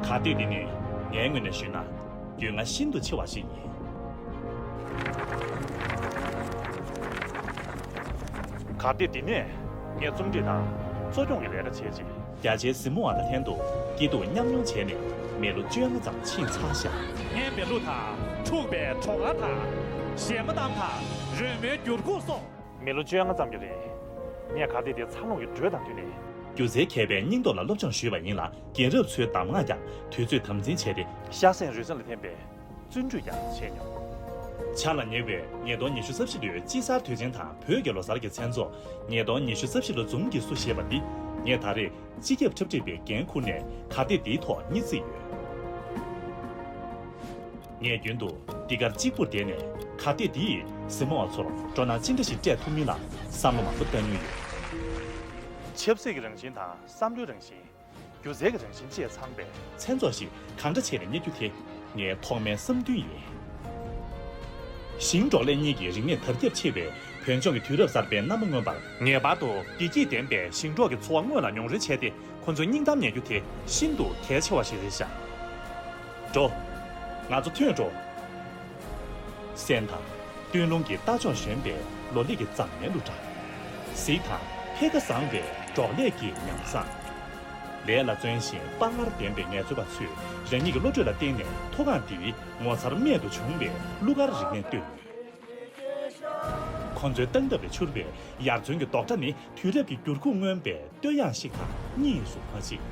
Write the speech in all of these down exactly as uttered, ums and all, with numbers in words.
གར་སྟེགས་འདི་ནི་ངའི་ངོས་ནས་ཞུས་ན། རྒྱུས་མངའ་ཤིན་ཏུ་ཆེ་བ་ཞིག་ཡིན། གར་སྟེགས་འདི་ནས་ངས་རྩོམ་སྒྲིག་དང་གཙོ་སྐྱོང་གི་ལས་ཀ་བྱས་རྗེས། རྒྱ་ཆེའི་གཟིགས་མོ་བ་དང་ལྷན་དུ་སྐྱིད་སྡུག་མཉམ་མྱོང་བྱས་ནས་མི་ལོ་བཅོ་ལྔ་ཙམ་ཕྱིན་ཚར་ཤག་ངའི་མི་ལོ་དང་འཁྲུག་པའི་བྲོ་གར་དང་། གཞས་མ་གཏམ་དང་རོལ་མོའི་འགྱུར་ཁུག་སོགས། མི་ལོ་བཅོ་ལྔ་ཙམ་གྱི་རིང་། ངས་གར་སྟེགས་དེའི་འཚར་ལོངས་ཀྱི་འགྲོས་དང་བསྟུན་ནས། སྒྱུ་རྩལ་མཁས་པའི་སྙིང་སྟོབས་ལ་སློབ་སྦྱོང་ཞུས་པ་ཡིན་ལ། རྒན་རབས་ཚོའི་གདམས་ངག་ཀྱང་དུས་ཚོད་དམ་འཛིན་བྱས་ཏེ། ཤ་ཟན་རུས་གསེང་ལ་འཐེན་པའི་བརྩོན་འགྲུས་ཀྱང་བྱས་མྱོང་། འཆར་ལ་ཉེ་བའི་ཉིས་སྟོང་ཉི་ཤུ་རྩ་བཞི་ལོའི་དཔྱིད་གསར་དུས་ཆེན་དང་བོད་ཀྱི་ལོ་གསར་གྱི་མཚན་ཚོགས་ཉིས་སྟོང་ཉི་ཤུ་རྩ་བཞི་ལོ་འཛོམས་ཀྱིས་བསུ་ཞེས་པ་འདི། ངས་ད་རེས་སྤྱི་ཁྱབ་འཁྲབ་ཁྲིད་པའི་འགན་འཁུར་ནས་གར་སྟེགས་འདིའི་ཐོག་གཉིད་སད་ཡོད། ངས་རྒྱུན་དུ་འདི་གར་གཅིག་པུར་བསྡད་ནས་གར་སྟེགས་འདི་ཡིས་གཟིགས་མོ་བ་ཚོར་སྤྲོ་སྣང་ཅི་འདྲ་ཞིག་སྤྲད་ཐུབ་མིན་ལ་བསམ་བློ་མང་པོ་བཏང་མྱོང་ཡོད། ཆབ་སྲིད་ཀྱི་རང་བཞིན་དང་བསམ་བློའི་རང་བཞིན། སྒྱུ་རྩལ་གྱི་རང་བཞིན་བཅས་ཚང་བའི། མཚན་ཚོགས་ཤིག་གང་འདྲ་བྱས་ནས་གཉེར་རྒྱུ་དེ་ངའི་ཐོག་མའི་བསམ་འདུན་ཡིན། ཞིང་འབྲོག་ལས་གཉིས་ཀྱི་རིག་གནས་དར་ཁྱབ་ཆེ་བའི་བོད་ལྗོངས་ཀྱི་དུས་རབས་གསར་པའི་གནའ་མ་མངོན་པར། ངེས་པར་དུ་བདེ་སྐྱིད་ལྡན་པའི་ཞིང་འབྲོག་གི་འཚོ་བ་དངོས་ལ་མྱོང་རོལ་བྱས་ཏེ། ཁོ་ཚོའི་སྙིང་གཏམ་ཉན་རྒྱུ་དེ་ཤིན་ཏུ་གལ་ཆེ་བ་ཞིག་རེད་ཤག་འགྲོ། ང་ཚོ་ཐོན་འགྲོ། གསན་དང་། སྟོད་ལུང་གི་རྟ་མཆོག་བཞོན་པའི་ལོ་ལེགས་ཀྱི་འཛམ་གླིང་གླུ་སྒྲ། གཟིགས་དང་། འཕེལ་ཁ་བཟང་བའི་འབྲོག་ལས་ཀྱི་ཉམས་བཟང་། ལས་ལ་བརྩོན་ཞིང་དཔའ་ངར་ལྡན་པའི་ངལ་རྩོལ་པ་ཚོས་རང་ཉིད་ཀྱི་བློ་གྲོས་ལ་བརྟེན་ནས་མཐོ་སྒང་འདིའི་ངོ་མཚར་རྨད་དུ་བྱུང་བའི་གླུ་གར་རིག་གནས་བཏོད་ཡོད། ཁོ་ཚོའི་སྟངས་སྟབས་ལས་འཕྱུར་བའི་ཡར་བརྩོན་གྱི་རྡོག་སྒྲ་ནི་དུས་རབས་ཀྱི་འགྱུར་ཁུག་མངོན་པའི་བསྟོད་དབྱངས་ཤིག་དང་གཉིས་སུ་མ་མཆིས།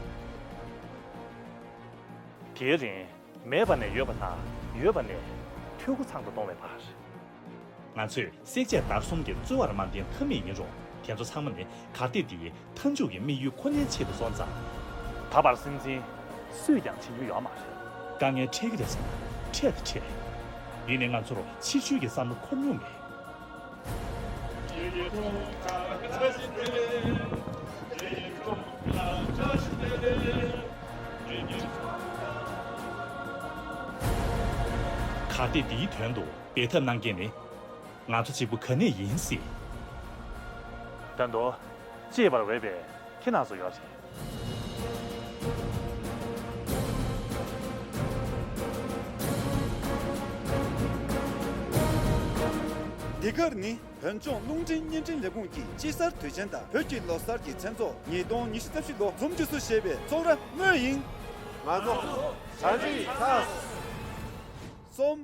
དེའི་རིང་། མེད་པ་ནས་ཡོད་པ་དང་ཡོད་པ་ནས་འཐུས་སྒོ་ཚང་དུ་གཏོང་བའི་བར། ང་ཚོས་བསྲེག་བཅད་བརྡར་གསུམ་གྱི་རྩོལ་བར་མ་འདིང་ཐབས་མེད་ཡིན་རུང་། དེ་ཚོ་ཚང་མ་ནི་གར་སྟེགས་འདིའི་མཐའ་མཇུག་གི་དམིགས་ཡུལ་ཁོ་ནའི་ཆེད་དུ་སོང་ཙང་། ད་བར་སེམས་འཛིན་སུས་ཀྱང་བྱེད་མྱོང་ཡོད་མ་རེད། དཀའ་ངལ་འཕྲད་ཀྱི་རེད་བསམ་ན་འཕྲད་དང་འཕྲད། ཡིན་ནའི་ང་ཚོར་ཕྱིར་བཤོལ་གྱི་བསམ་བློ་འཁོར་མྱོང་མེད། གར་སྟེགས་འདིའི་དོན་དུ་འབད་འཐབ་གནང་མཁན་ནི་ང་ཚོ་གཅིག་པུ་ག་ནས་ཡིན་སྲིད། ད་དུང་གཅེས་པར་འོས་པའི་ཁྱེད་རྣམ་ཚོ་ཡོད་རེད། འདི་གར་ནི་བོད་ལྗོངས་རླུང་འཕྲིན་བརྙན་འཕྲིན་ལས་ཁུངས་ཀྱི་དཔྱིད་གསར་དུས་ཆེན་དང་བོད་ཀྱི་ལོ་གསར་གྱི་མཚན་ཚོགས་ཉིས་སྟོང་ཉི་ཤུ་རྩ་བཞི་ལོ་འཛོམས་ཀྱིས་བསུ་ཞེས་པའི་ཚོགས་ར་དངོས་ཡིན། ང་ཚོ་གྲ་སྒྲིག་ཚར། གསུམ།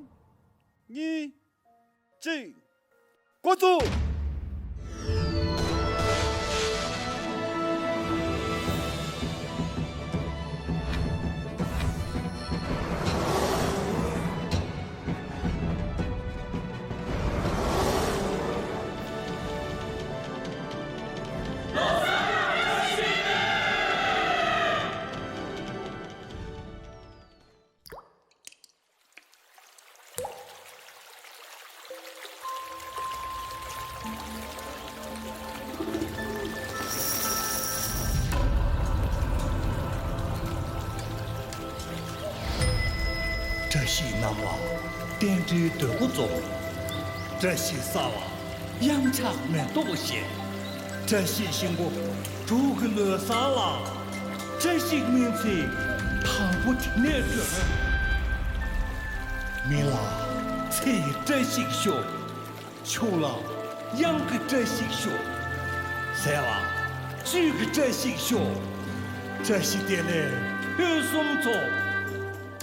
གཉིས། གཅིག་འགོ་བཙུགས། བཀྲ་ཤིས་སྣང་བ་རྟེན་འབྲེལ་འདོད་དགུ་རྫོགས། བཀྲ་ཤིས་ས་བ་གཡང་ཆགས་མེ་ཏོག་བཞད། བཀྲ་ཤིས་ཤིང་བུ་དྲུག་གི་ལོ་གསར་ལ། བཀྲ་ཤིས་སྨོན་ཚིག་དང་པོ་དེ་ནས་སྒྲོལ། མི་ལ་ཚེ་ཡི་བཀྲ་ཤིས་ཤོག་ཕྱུགས་ལ་གཡང་གི་བཀྲ་ཤིས་ཤོག་ཟས་ལ་བཅུད་ཀྱི་བཀྲ་ཤིས་ཤོག་བཀྲ་ཤིས་བདེ་ལེགས་ཕུན་སུམ་ཚོགས།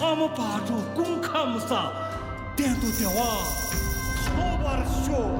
ཨ་མ་བག་དྲོ་སྐུ་ཁམས་བཟང་། གཏན་དུ་བདེ་བ་ཐོབ་པར་ཤོག་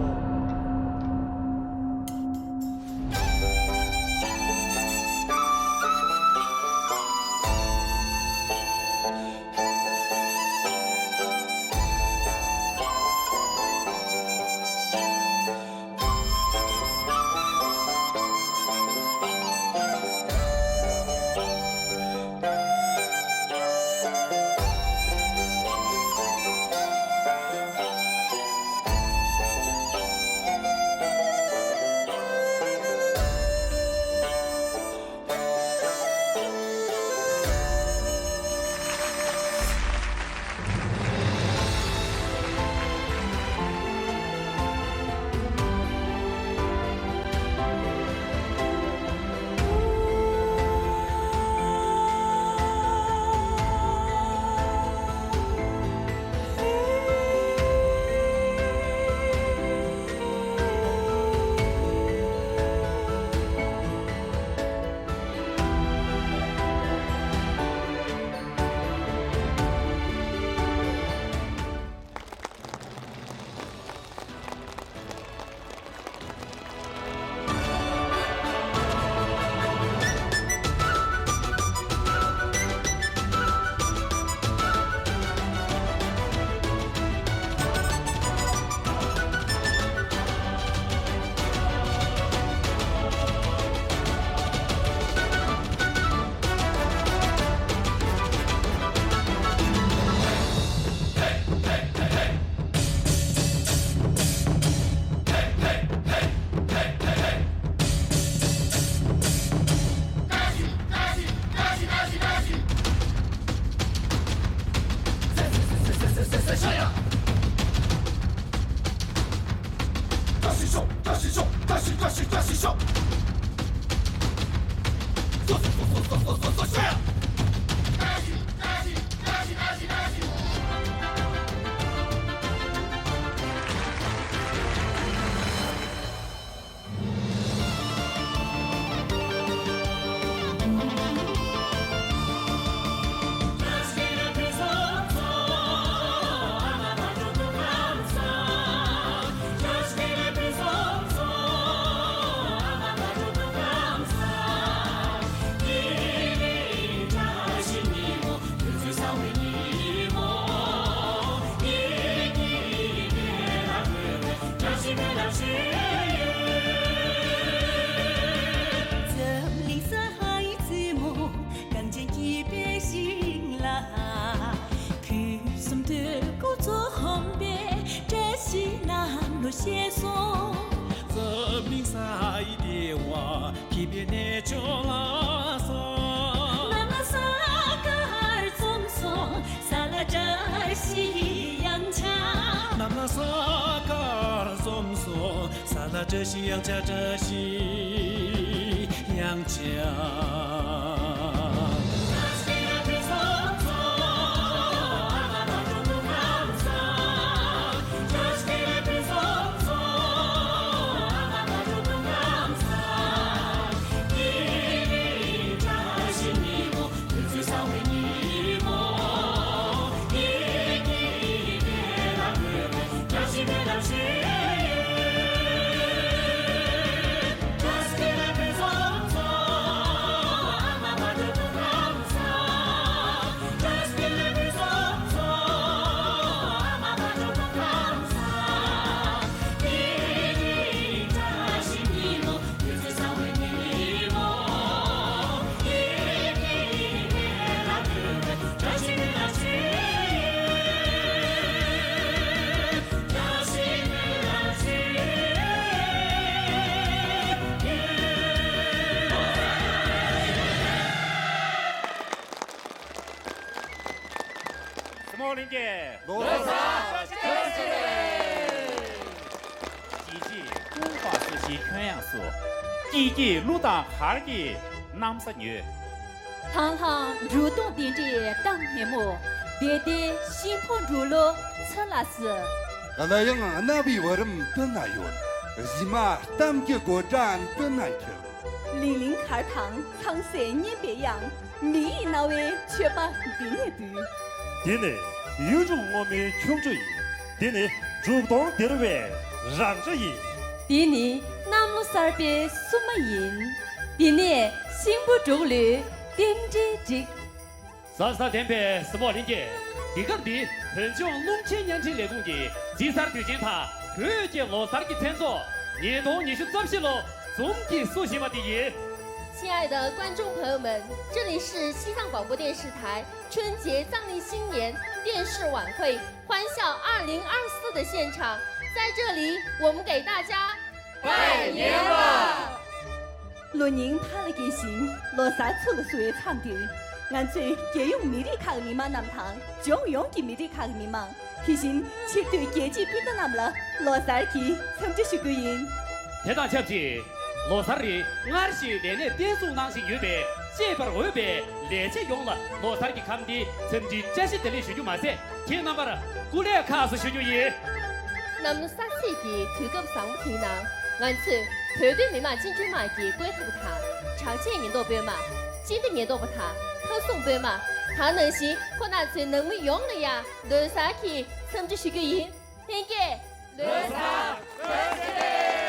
འཛམ་གླིང་ས་ཡི་རྩེ་མོ་གངས་ཅན་སྐྱིད་པའི་ཞིང་ལ། ཕུན་སུམ་དོད་པོ་འཛོམས་པའི་བཀྲ་ཤིས་གནམ་ལོ་བཞད་སོང་། འཛམ་གླིང་ས་ཡི་བདེ་བ་སྐྱིད་པའི་གནས་མཆོག་ལ་སོགས། གནམ་ལ་ས་དཀར་འཛོམས་སོང་། ས་ལ་བཀྲ་ཤིས་གཡང་ཆགས། གནམ་ལ་ས་དཀར་འཛོམས་སོང་། ས་ལ་བཀྲ་ཤིས་གཡང་ཆགས། བཀྲ་ཤིས་གཡང་ཆགས། སྲིན་མོ་གླིང་གེ། ལོ་གསར་བཀྲ་ཤིས་བདེ་ལེགས། སྐྱིད་ཀྱི་ཀུན་སྤངས་སོ་བཞིའི་ཁྱོན་ཡངས་སུ། སྐྱིད་ཀྱི་གླུ་དང་གར་གྱི་གནམ་ས་ཉོས། ཐང་ལྷང་འབྲུག་སྟོང་དེ་འདྲའི་གཏམ་སྙན་མོ། བདེ་བདེ་ཤིང་ཕོ་འབྲུག་ལོ་ཚེ་ལ་སྲིད། གླུ་དབྱངས་རྣ་བའི་བུ་རམ་སྟོད་ན་ཡོད། གཞས་མ་གཏམ་གྱི་གོ་སྒྲ་སྟོད་ན་འཁྱིལ། ལིང་ལིང་གར་དང་ཚངས་སྲས་སྙན་པའི་དབྱངས། མི་ཡི་རྣ་བའི་མཆོད་པ་འདི་ནས་འབུལ། འདི་ནི་གཡུ་འབྲུག་སྔོན་མོའི་ཁྱུང་ཆུ་ཡིན། འདི་ནི་འབྲུག་སྟོང་ལྡིར་བའི་རང་སྒྲ་ཡིན། འདི་ནི་གནམ་ལོ་གསར་པའི་བསུ་མ་ཡིན། འདི་ནས་ཤིང་ཕོ་འབྲུག་ལོའི་རྟེན་འབྲེལ་བསྒྲིགས། གཟབ་གཟབ་ལྡན་པའི་སྲིན་མོ་གླིང་གེ། འདི་སྐབས་འདི་བོད་ལྗོངས་རླུང་འཕྲིན་བརྙན་འཕྲིན་ལས་ཁུངས་ཀྱི་རྩིས་གསར་དུས་ཆེན་དང་བོད་ཀྱི་ལོ་གསར་གྱི་མཚན་ཚོགས་ཉིས་སྟོང་ཉི་ཤུ་རྩ་བཞི་ལོ་འཛོམས་ཀྱིས་བསུ་བཞིན་པ་འདི་ཡིན། 亲爱的观众朋友们，这里是西藏广播电视台春节藏历新年电视晚会欢笑二零二四的现场，在这里我们给大家拜年了。 ལོ་རྙིང་ཕར་ལ་རྒྱས་ཤིང་ལོ་གསར་ཚུར་ལ་བསུ་བའི་མཚམས་འདིར། ང་ཚོས་རྒྱལ་ཡོངས་མི་རིགས་ཁག་གི་མི་མང་རྣམས་དང་ལྗོངས་ཡོངས་ཀྱི་མི་རིགས་ཁག་གི་མི་མང་། དེ་བཞིན་ཕྱིར་སྡོད་རྒྱལ་གཅེས་སྤུན་ཟླ་རྣམས་ལ་ལོ་གསར་གྱི་འཚམས་འདྲི་ཞུ་རྒྱུ་ཡིན། དེ་དང་ཆབས་ཅིག་ལོ་གསར་རིང་སྔར་བཞིན་ལས་གནས་བརྟན་སྲུང་གནང་བཞིན་ཡོད་པས། གཅེས་པར་འོས་པའི་ལས་བྱེད་ཡོངས་ལ་ལོ་གསར་གྱི་ཁམས་བདེའི་འཚམས་འདྲིའི་བཀྲ་ཤིས་བདེ་ལེགས་ཞུ་རྒྱུ་མ་ཟད། ཁྱེད་རྣམ་པར་སྐུ་ལས་ཁག་སོ་ཞུ་རྒྱུ་ཡིན། གནམ་ལོ་གསར་ཚེས་ཀྱི་དུས་སྐབས་བཟང་པོ་དེའི་ནང་། ང་ཚོས་བོད་དོན་མི་མང་སྤྱི་འཐུས་དམངས་ཀྱི་བཀོད་འཐབ་པ་དང་། དྲག་ཆས་ཉེན་རྟོག་དཔོན་དམག་སྤྱི་བདེ་ཉེན་རྟོག་པ་དང་། མཐའ་སྲུང་དཔོན་དམག་དེ་ནང་བཞིན་ཁོང་རྣམ་ཚོའི་ནང་མི་ཡོངས་ལ་ཡང་ལོ་གསར་གྱི་འཚམས་འདྲི་ཞུ་རྒྱུ་ཡིན། ལྷན་རྒྱས་ལོ་གསར་བཀྲ་ཤིས་བདེ་ལེགས།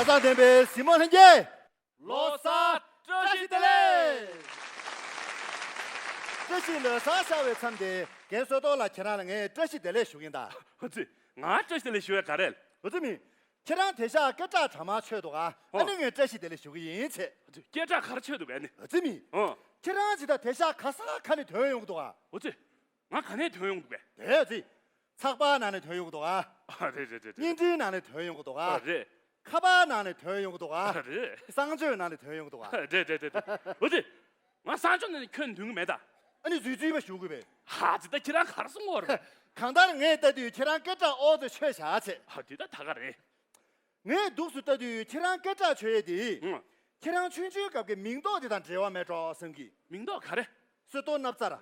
བློ་བཟང་ལྡན་པའི་གཟིགས་མོ་ལྷན་རྒྱས། ལོ་གསར་བཀྲ་ཤིས་བདེ་ལེགས། བཀྲ་ཤིས་ལོ་གསར་ཤར་བའི་མཚམས་དེ། རྒན་བསོད་རྡོར་ལགས། ཁྱེད་རང་ལ་ངས་བཀྲ་ཤིས་བདེ་ལེགས་ཞུ་གིན་ད། ཨ་ཙི། ང་བཀྲ་ཤིས་བདེ་ལེགས་ཞུ་ཡ་ག་རེ། ཨ་ཙི་མི། ཁྱེད་རང་དེ་ཤག་སྐད་གྲགས་གྲ་མ་ཆོད་འདུག་ཨ། ཨ་ཨོ། ནི་ངས་བཀྲ་ཤིས་བདེ་ལེགས་ཞུ་གི་ཡིན་ཆེ། ཨ་ཙི། སྐད་གྲགས་ག་རེ་ཆོད་འདུག་གས་ནི། ཨ་ཙི་མི། ཨོ། ཁྱེད་རང་ཇི་ལྟར་དེ་ཤག་ག་ས་ག་ནས་ཐོན་ཡོང་གི་འདུག་ཨ། ཨ་ཙི། ང་ག་ནས་ཐོན་ཡོང་གི་འདུག་གས། དེ་ཨ་ཙི། ཚགས་པར་ནང་ནས་ཐོན་ཡོང་གི་འདུག་ཨ། ཨ་རེད་རེད་རེད་རེད། བརྙན་འཕྲིན་ནང་ནས་ཐོན་ཡོང་གི་འདུག་ཨ། ཨ་རེད། ཁ་པར་ནང་ནས་ཐོན་ཡོང་གི་འདུག་ཨ། ཨ་རེད། གསང་སྤྱོད་ནང་ནས་ཐོན་ཡོང་གི་འདུག་ཨ། ཨ་རེད་རེད་རེད་རེད། འོ་དེ། ང་གསང་སྤྱོད་ནང་ནས་ཁྱོན་འདོན་གི་མེད་ད། ཨ་ནི་རྫུས་རྫུས་པ་ཞུ་དགོས་པས། ཧ་ཅི་ད་ཁྱེད་རང་ག་རེ་གསུང་གི་ཡོད་རེད། གང་ལྟར་ངས་ལྟ་དུས་ཁྱེད་རང་སྐད་གྲགས་ཨོ་ཙི་ཆོད་བཞག་ཆེ། ཧ་དེ་ད་ད་ག་རེད། ངས་འདུག་སུ་ལྟ་དུས་ཁྱེད་རང་སྐད་གྲགས་ཆོད་ཡས་དེ། ཨང་། ཁྱེད་རང་ཆུང་ཆུང་སྐབས་ཀྱི་མིང་འདོགས་དེ་དང་འབྲེལ་བ་མེད་འགྲོ་བསམ་གི། མིང་འདོགས་ག་རེ། བསོད་རྡོར་སྣབས་ཚ་ར།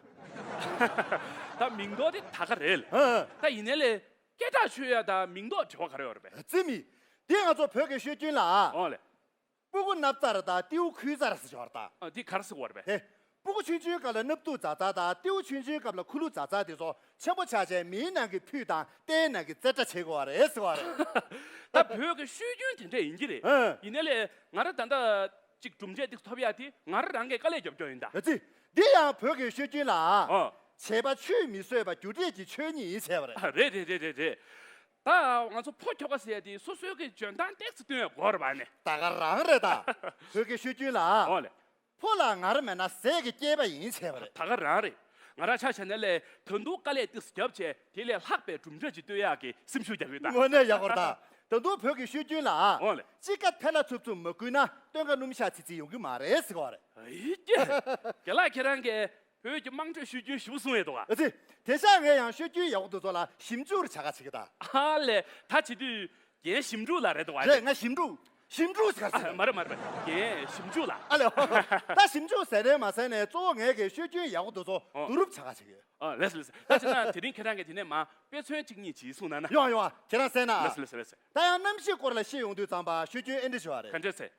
ད་མིང་འདོགས་དེ་ད་ག་རེད། ཧ་ཧ། ད་ཡིན་ནའི་ལས་སྐད་གྲགས་ཆོད་ཡ་དང་མིང་འདོགས་འབྲེལ་བ་ག་རེ་ཡོད་རེད་པས། ཙི་མི། དེ་ང་ཚོ་བོད་ཀྱི་ཤོད་རྒྱུན་ལ། ཨོ་ལེ། སྤུ་གུ་སྣབས་ཚ་ར་དང་ཏེའུ་ཁུ་ཚ་ར་ཟེར་ཞོར་དང་། ཨ་དེ་ག་རེ་ཟེར་བ་རེད་པས། ཧེ། སྤུ་གུ་ཆུང་ཆུང་སྐབས་ལ་སྣབས་དུག་འཛག་འཛག་དང་ཏེའུ་ཆུང་ཆུང་སྐབས་ལ་ཁུ་ལུ་འཛག་འཛག་དེ་ཚོ་ཆེན་པོ་ཆགས་བྱས་མིའི་ནང་གི་ཕུད་དང་རྟའི་ནང་གི་རྩེ་གྲ་བྱེད་དགོས་པ་རེད་ཟེར་བ་རེད། ད་བོད་ཀྱི་ཤོད་རྒྱུན་དེ་འདྲས་ཡིན་གྱི་རེད། ཨ། ཡིན་ནའི་ལས་ང་རང་ད་ལྟ་ཅིག་གྲུབ་འབྲས་ཏིག་ཐོབ་ཡ་དེ་ང་རང་རང་གིས་དཀའ་ལས་རྒྱབ་སྐྱོར་ཡིན་ད། ཨ་ཙི། འདི་ཡང་བོད་ཀྱི་ཤོད་རྒྱུན་ལ། ཨ། བྱས་པ་ཆུད་མི་ཟོས་པ་རྒྱུ་འབྲས་ཀྱི་ཆོས་ཉིད་ཡིན་བྱས་པ་རེད། ཨ་རེད་རེད་རེད་རེད་རེད། ད་ང་ཚོ་ཕོ་ཁྱོ་ག་ཟེར་ཡ་དེ་སོ་སོའི་གི་འཇོན་ཐང་ཏོག་ཙམ་སྟོན་ཡ་དགོས་རེད་པ་ནི། ད་ག་རང་རེད་ད། བོད་ཀྱི་ཤོད་རྒྱུན་ལ། ཨོ་ལེ། ཕོ་ལ་ངར་མེད་ན་ཟས་ཀྱི་སྐྱེས་པ་ཡིན་བྱས་པ་རེད། ད་ག་རང་རེད། ང་རང་ཆ་བཞག་ན་ལས་ད་དུང་དཀའ་ལས་ཏོག་ཙམ་རྒྱབ་བྱས་དེ་ལས་ལྷག་པའི་གྲུབ་འབྲས་ཅིག་སྟོན་ཡག་གི་སེམས་ཤུགས་རྒྱག་གི་ཡོད་ད། དངོས་གནས་ཡག་པོ་རེད་ད། ད་དུང་བོད་ཀྱི་ཤོད་རྒྱུན་ལ། ཨོ་ལེ། དཔྱིད་ཀ་ཐལ་ལ་འཚུབ་འཚུབ་མ་བསྐུལ་ན་སྟོན་ཁ་སྣུམ་ཤག་ཚིག་ཚིག་ཡོང་གི་མ་རེད་ཟེར་བ་རེད། ཨེ་ཀྱེ། རྒན་ལགས་ཁྱེད་རང་གིས་བོད་ཀྱི་དམངས་ཁྲོད་ཤོད་རྒྱུན་ཞིབ་གསུང་ཡས་འདུག་ག། ཨ་ཙི། དེ་ཤག་ངས་ཡང་ཤོད་རྒྱུན་ཡག་པོ་དེ་ཚོ་ལ་ཞིབ་འཇུག་རེ་བྱ་ག་བྱེད་ཀྱི་ད། ཨ་ལས་ད་བྱེད་དུས་རྒན་ཞིབ་འཇུག་ལགས་རེད་འདུག་ག། རེད། ང་ཞིབ་འཇུག་ཞིབ་འཇུག་ཟེར་ག་ཟེར། ཨ་མ་རེད་མ་རེད་མ་རེད། རྒན་ཞིབ་འཇུག་ལགས། ཨ་ལས། ད་ཞིབ་འཇུག་ཟེར་རེད་མ་ཟེར་ནས་གཙོ་བོ་ངས་གི་ཤོད་རྒྱུན་ཡག་པོ་དེ་ཚོ་ཨོ། བསྡུ་རུབ་བྱ་ག་བྱེད་ཀྱི། ཨ་ལགས་སོ་ལགས་སོ། ད་བྱས་ན་དེ་རིང་ཁྱེད་རང་གིས་དེ་ནས་མ་དཔེ་མཚོན་གཅིག་གཉིས་ཅིག་གསུངས་གནང་ན། ཡོང་ཡོང་། ཁྱེད་རང་གསན་ན། ལགས་སོ་ལགས་སོ་ལགས་སོ། ད་ཡང་གནམ་གཤིས་སྐོར་ལ་བཤད་ཡོང་དུས་ཙམ་པ་ཤོད་རྒྱུན་ཨེ་འདྲ་ཞུ་བ་རེད། ག་འདྲས་ཟེར།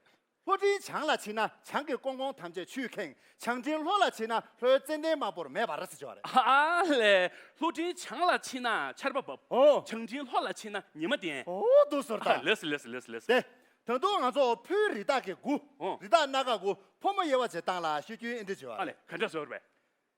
ལྷོ་སྤྲིན་བྱང་ལ་ཕྱིན་ན་བྱང་གི་ཀོང་ཀོང་ཐམས་ཅད་ཆུས་ཁེངས། བྱང་སྤྲིན་ལྷོ་ལ་ཕྱིན་ན་ལྷོའི་ཙན་དན་དམར་པོར་མེ་འབར་ཟེར་ཞུ་བ་རེད། ཨ་ལས། ལྷོ་སྤྲིན་བྱང་ལ་ཕྱིན་ན་ཆར་པ་འབབ། ཨོ། བྱང་སྤྲིན་ལྷོ་ལ་ཕྱིན་ན་ཉི་མ་བསྟན། ཨོ་འདུག་ཟེར་ད། ལགས་སོ་ལགས་སོ་ལགས་སོ་ལགས་སོ། དེ། ད་དུང་ང་ཚོ་ཕོའི་རི་དྭགས་ཀྱི་དགུ། ཨོ། རི་དྭགས་སྣ་ཁ་དགུ་ཕོ་མོ་དབྱེ་བ་བྱེད་སྟངས་ལ་ཤོད་རྒྱུན་ཨེ་འདྲ་ཞུ་བ་ཨ་རེད། ལས་ག་འདྲ་ཟེར་བ་རེད།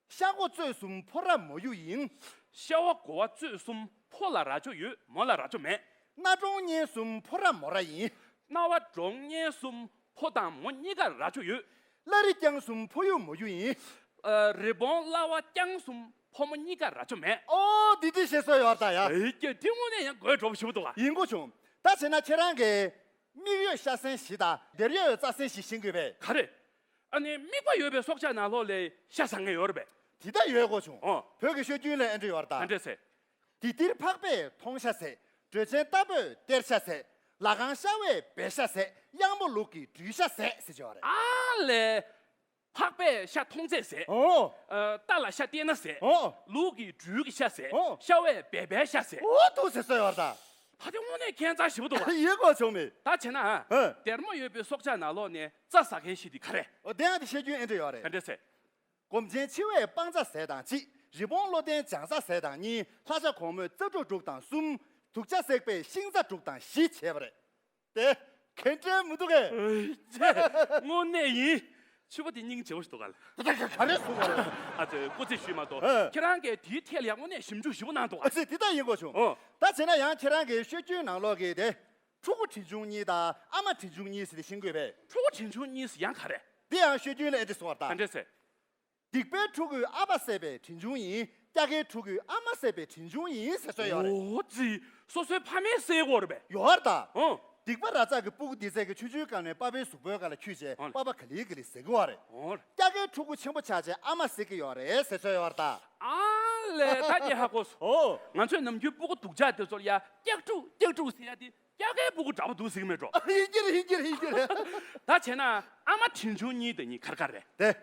ཤ་སྒོ་བཙོས་གསུམ་ཕོ་ར་མོ་ཡུག་ཡིན། ཤ་བ་སྒོ་བ་བཙོས་གསུམ་ཕོ་ལ་རྭ་ཅོ་ཡོད་མོ་ལ་རྭ་ཅོ་མེད། རྣ་གྲོང་གཉན་གསུམ་ཕོ་ར་མོ་ར་ཡིན། རྣ་བ་གྲོང་གཉན་གསུམ་ཕོ་དང་མོ་གཉིས་ཀར་རྭ་ཅོ་ཡོད། བླ་རི་རྐྱང་གསུམ་ཕོ་ཡུག་མོ་ཡུག་ཡིན། ཨ། རི་བོང་གླ་བ་རྐྱང་གསུམ་ཕོ་མོ་གཉིས་ཀར་རྭ་ཅོ་མེད། ཨོ་འདི་འདི་བཤད་སྲོལ་ཡོད་ད་ཡ། ཨེ་ཀྱེ་དེ་དངོས་གནས་ཡང་དགོད་བྲོ་པོ་ཞེ་པོ་འདུག་ག། ཡིན་དགོས་བྱུང་། ད་བྱས་ན་ཁྱེད་རང་གིས་མིག་ཡོད་ཤ་ཟན་བཞི་དང་སྡེར་ཡོད་རྩྭ་ཟན་བཞི་ཤེས་དགོས་པས། ག་རེ། ཨ་ནི་དམིགས་པ་ཡོད་པའི་སྲོག་ཆགས་ནང་ལོགས་ལས་ཤ་ཟ་མཁན་ཡོད་རེད་པས། དེ་ལྟ་ཡོད་དགོས་བྱུང་། ཨོ། བོད་ཀྱི་ཤོད་རྒྱུན་ལ་ཨེ་འདྲ་ཡོད་རེད་ད། ག་འདྲས་ཟེར། དེ་ལྟར་ཕག་པས་མཐོང་ཤ་ཟད། འགྲོས་ཆེན་རྟ་ཕོས་སྟེར་ཤ་ཟད། ལ་ཁང་ཤ་བས་སྦལ་ཤ་ཟད། གཡང་མོ་ལུག་གིས་སྦྲུལ་ཤ་ཟད་ཟེར་གྱི་ཡོད་རེད། ཨ་ལས། ཕག་པས་ཤ་མཐོང་ཚད་ཟད། ཨོ། ཨ། རྟ་ལ་ཤ་སྟེར་ན་ཟད། ཨོ། ལུག་གིས་སྦྲུལ་གྱི་ཤ་ཟད། ཨོ། ཤ་བས་སྦལ་པའི་ཤ་ཟད། ཨོ་འདུག་ཟེར་སྲོལ་ཡོད་རེད་ད། ད་དེ་དངོས་གནས་ཁྱད་མཚར་ཞེ་པོ་འདུག་བ། ཡིན་དགོས་བྱུང་མེད། ད་བྱས་ན། ཨ། སྡེར་མོ་ཡོད་པའི་སྲོག་ཆགས་ནང་ལོགས་ནས་རྩྭ་ཟ་མཁན་ཞིག་དེ་ག་རེ། ཨོ་དེ་ཡང་དེ་བཤད་རྒྱུན་ཨེ་འདྲ་ཡོད་རེད། ག་འདྲས་ཟེར། སྒོམ་ཆེན་འཆི་བས་སྤང་རྩྭ་ཟས་དང་གཅིག་རི་བོང་བློ་ལྡན་ལྗང་རྩྭ་ཟས་དང་གཉིས། ལྷ་བྱ་གོང་མོས་རྩྭ་ཕྲུག་དྲུག་དང་གསུམ། དུག་བྱ་སྲེག་པས་ཤིང་རྩྭ་དྲུག་དང་བཞི་བྱས་པ་རེད། དེ་གན་དྲན་མི་འདུག་གས། ཨེ་ཙི། དངོས་གནས་ཡིན། ཕྱུ་པ་དེ་སྙིང་རྗེ་པོ་ཞིག་འདུག་ག་ལ། ད་ལྟ་ག་རེ་གསུང་བ་རེད། ཨ་ཙི་སྐུ་ཚེ་ཞུས་མ་གཏོགས། ཨ། ཁྱེད་རང་གིས་དེའི་ཐད་ལ་ཡང་དངོས་གནས་ཞིབ་འཇུག་ཞིབ་པོ་གནང་འདུག་ག། ཨ་ཙི་དེ་ལྟ་ཡིན་དགོས་བྱུང་། ཨོ། ད་བྱས་ན་ཡང་ཁྱེད་རང་གི་ཤོད་རྒྱུན་ནང་ལོགས་ཀྱི་དེ། ཕྲུ་གུ་བྲིན་ཆུང་གཉིས་དང་ཨ་མ་བྲིན་ཆུང་གཉིས་ཟེར་དེ་ཤེས་དགོས་པས། ཕྲུ་གུ་བྲིན་ཆུང་གཉིས་ཟེར་ཡང་ག་རེ། འདི་ཡང་ཤོད་རྒྱུན་ལ་ཨེ་འདྲ་གསུང་བ་རེད་ད། ག་འདྲས་ཟེར། སྡིག་པའི་ཕྲུ་གུས་ཨ་ཕ་བསད་པའི་བྲིན་ཆུང་ཡིན། སྐྱ་ཀའི་ཕྲུ་གུས་ཨ་མ་བསད་པའི་བྲིན་ཆུང་ཡིན་ཟེར་སྲོལ་ཡོད་རེད། ཨོ་ཙི། སོ་སོའི་ཕ་མས་བསད་ཀྱི་ཡོད་རེད་པས། ཡོད་རེད་ད། ཨོ། སྡིག་པ་ར་ཙག་གི་སྤུ་གུ་འདི་ཚད་ཀྱི་ཆུང་ཆུང་སྐབས་ནས་པ་ཕའི་གཟུགས་པོའི་སྒང་ལ་འཁྱུད་བྱས། ཨོ། པ་ཕ་ག་ལེ་ག་ལེ་ཟ་གི་ཡོད་རེད། ཨོ། སྐྱ་ཀའི་ཕྲུ་གུ་ཆེན་པོ་ཆགས་བྱས་ཨ་མ་བསད་ཀྱི་ཡོད་རེད་ཟེར་སྲོལ་ཡོད་རེད་ད། ཨ་ལས་ད་ངས་ཧ་གོ་སོང་། ཨོ། ང་ཚོས་ནམ་རྒྱུན་སྤུ་གུ་སྡུག་ཅག་དེ་ཚོར་ཡ་སྐྱག་ཕྲུག་སྐྱག་ཕྲུག་ཟེར་ཡ་དེ་སྐྱ་ཀའི་སྤུ་གུ་འདྲ་པོ་འདུག་ཟེར་གི་མེད་འགྲོ། ཡིན་གྱི་རེད་ཡིན་གྱི་རེད་ཡིན་གྱི་རེད། ད་བྱས་ན་ཨ་མ་བྲིན་ཆུང་གཉིས་དེ་གཉིས་ག་རེ་ག་རེ་རེད། དེ།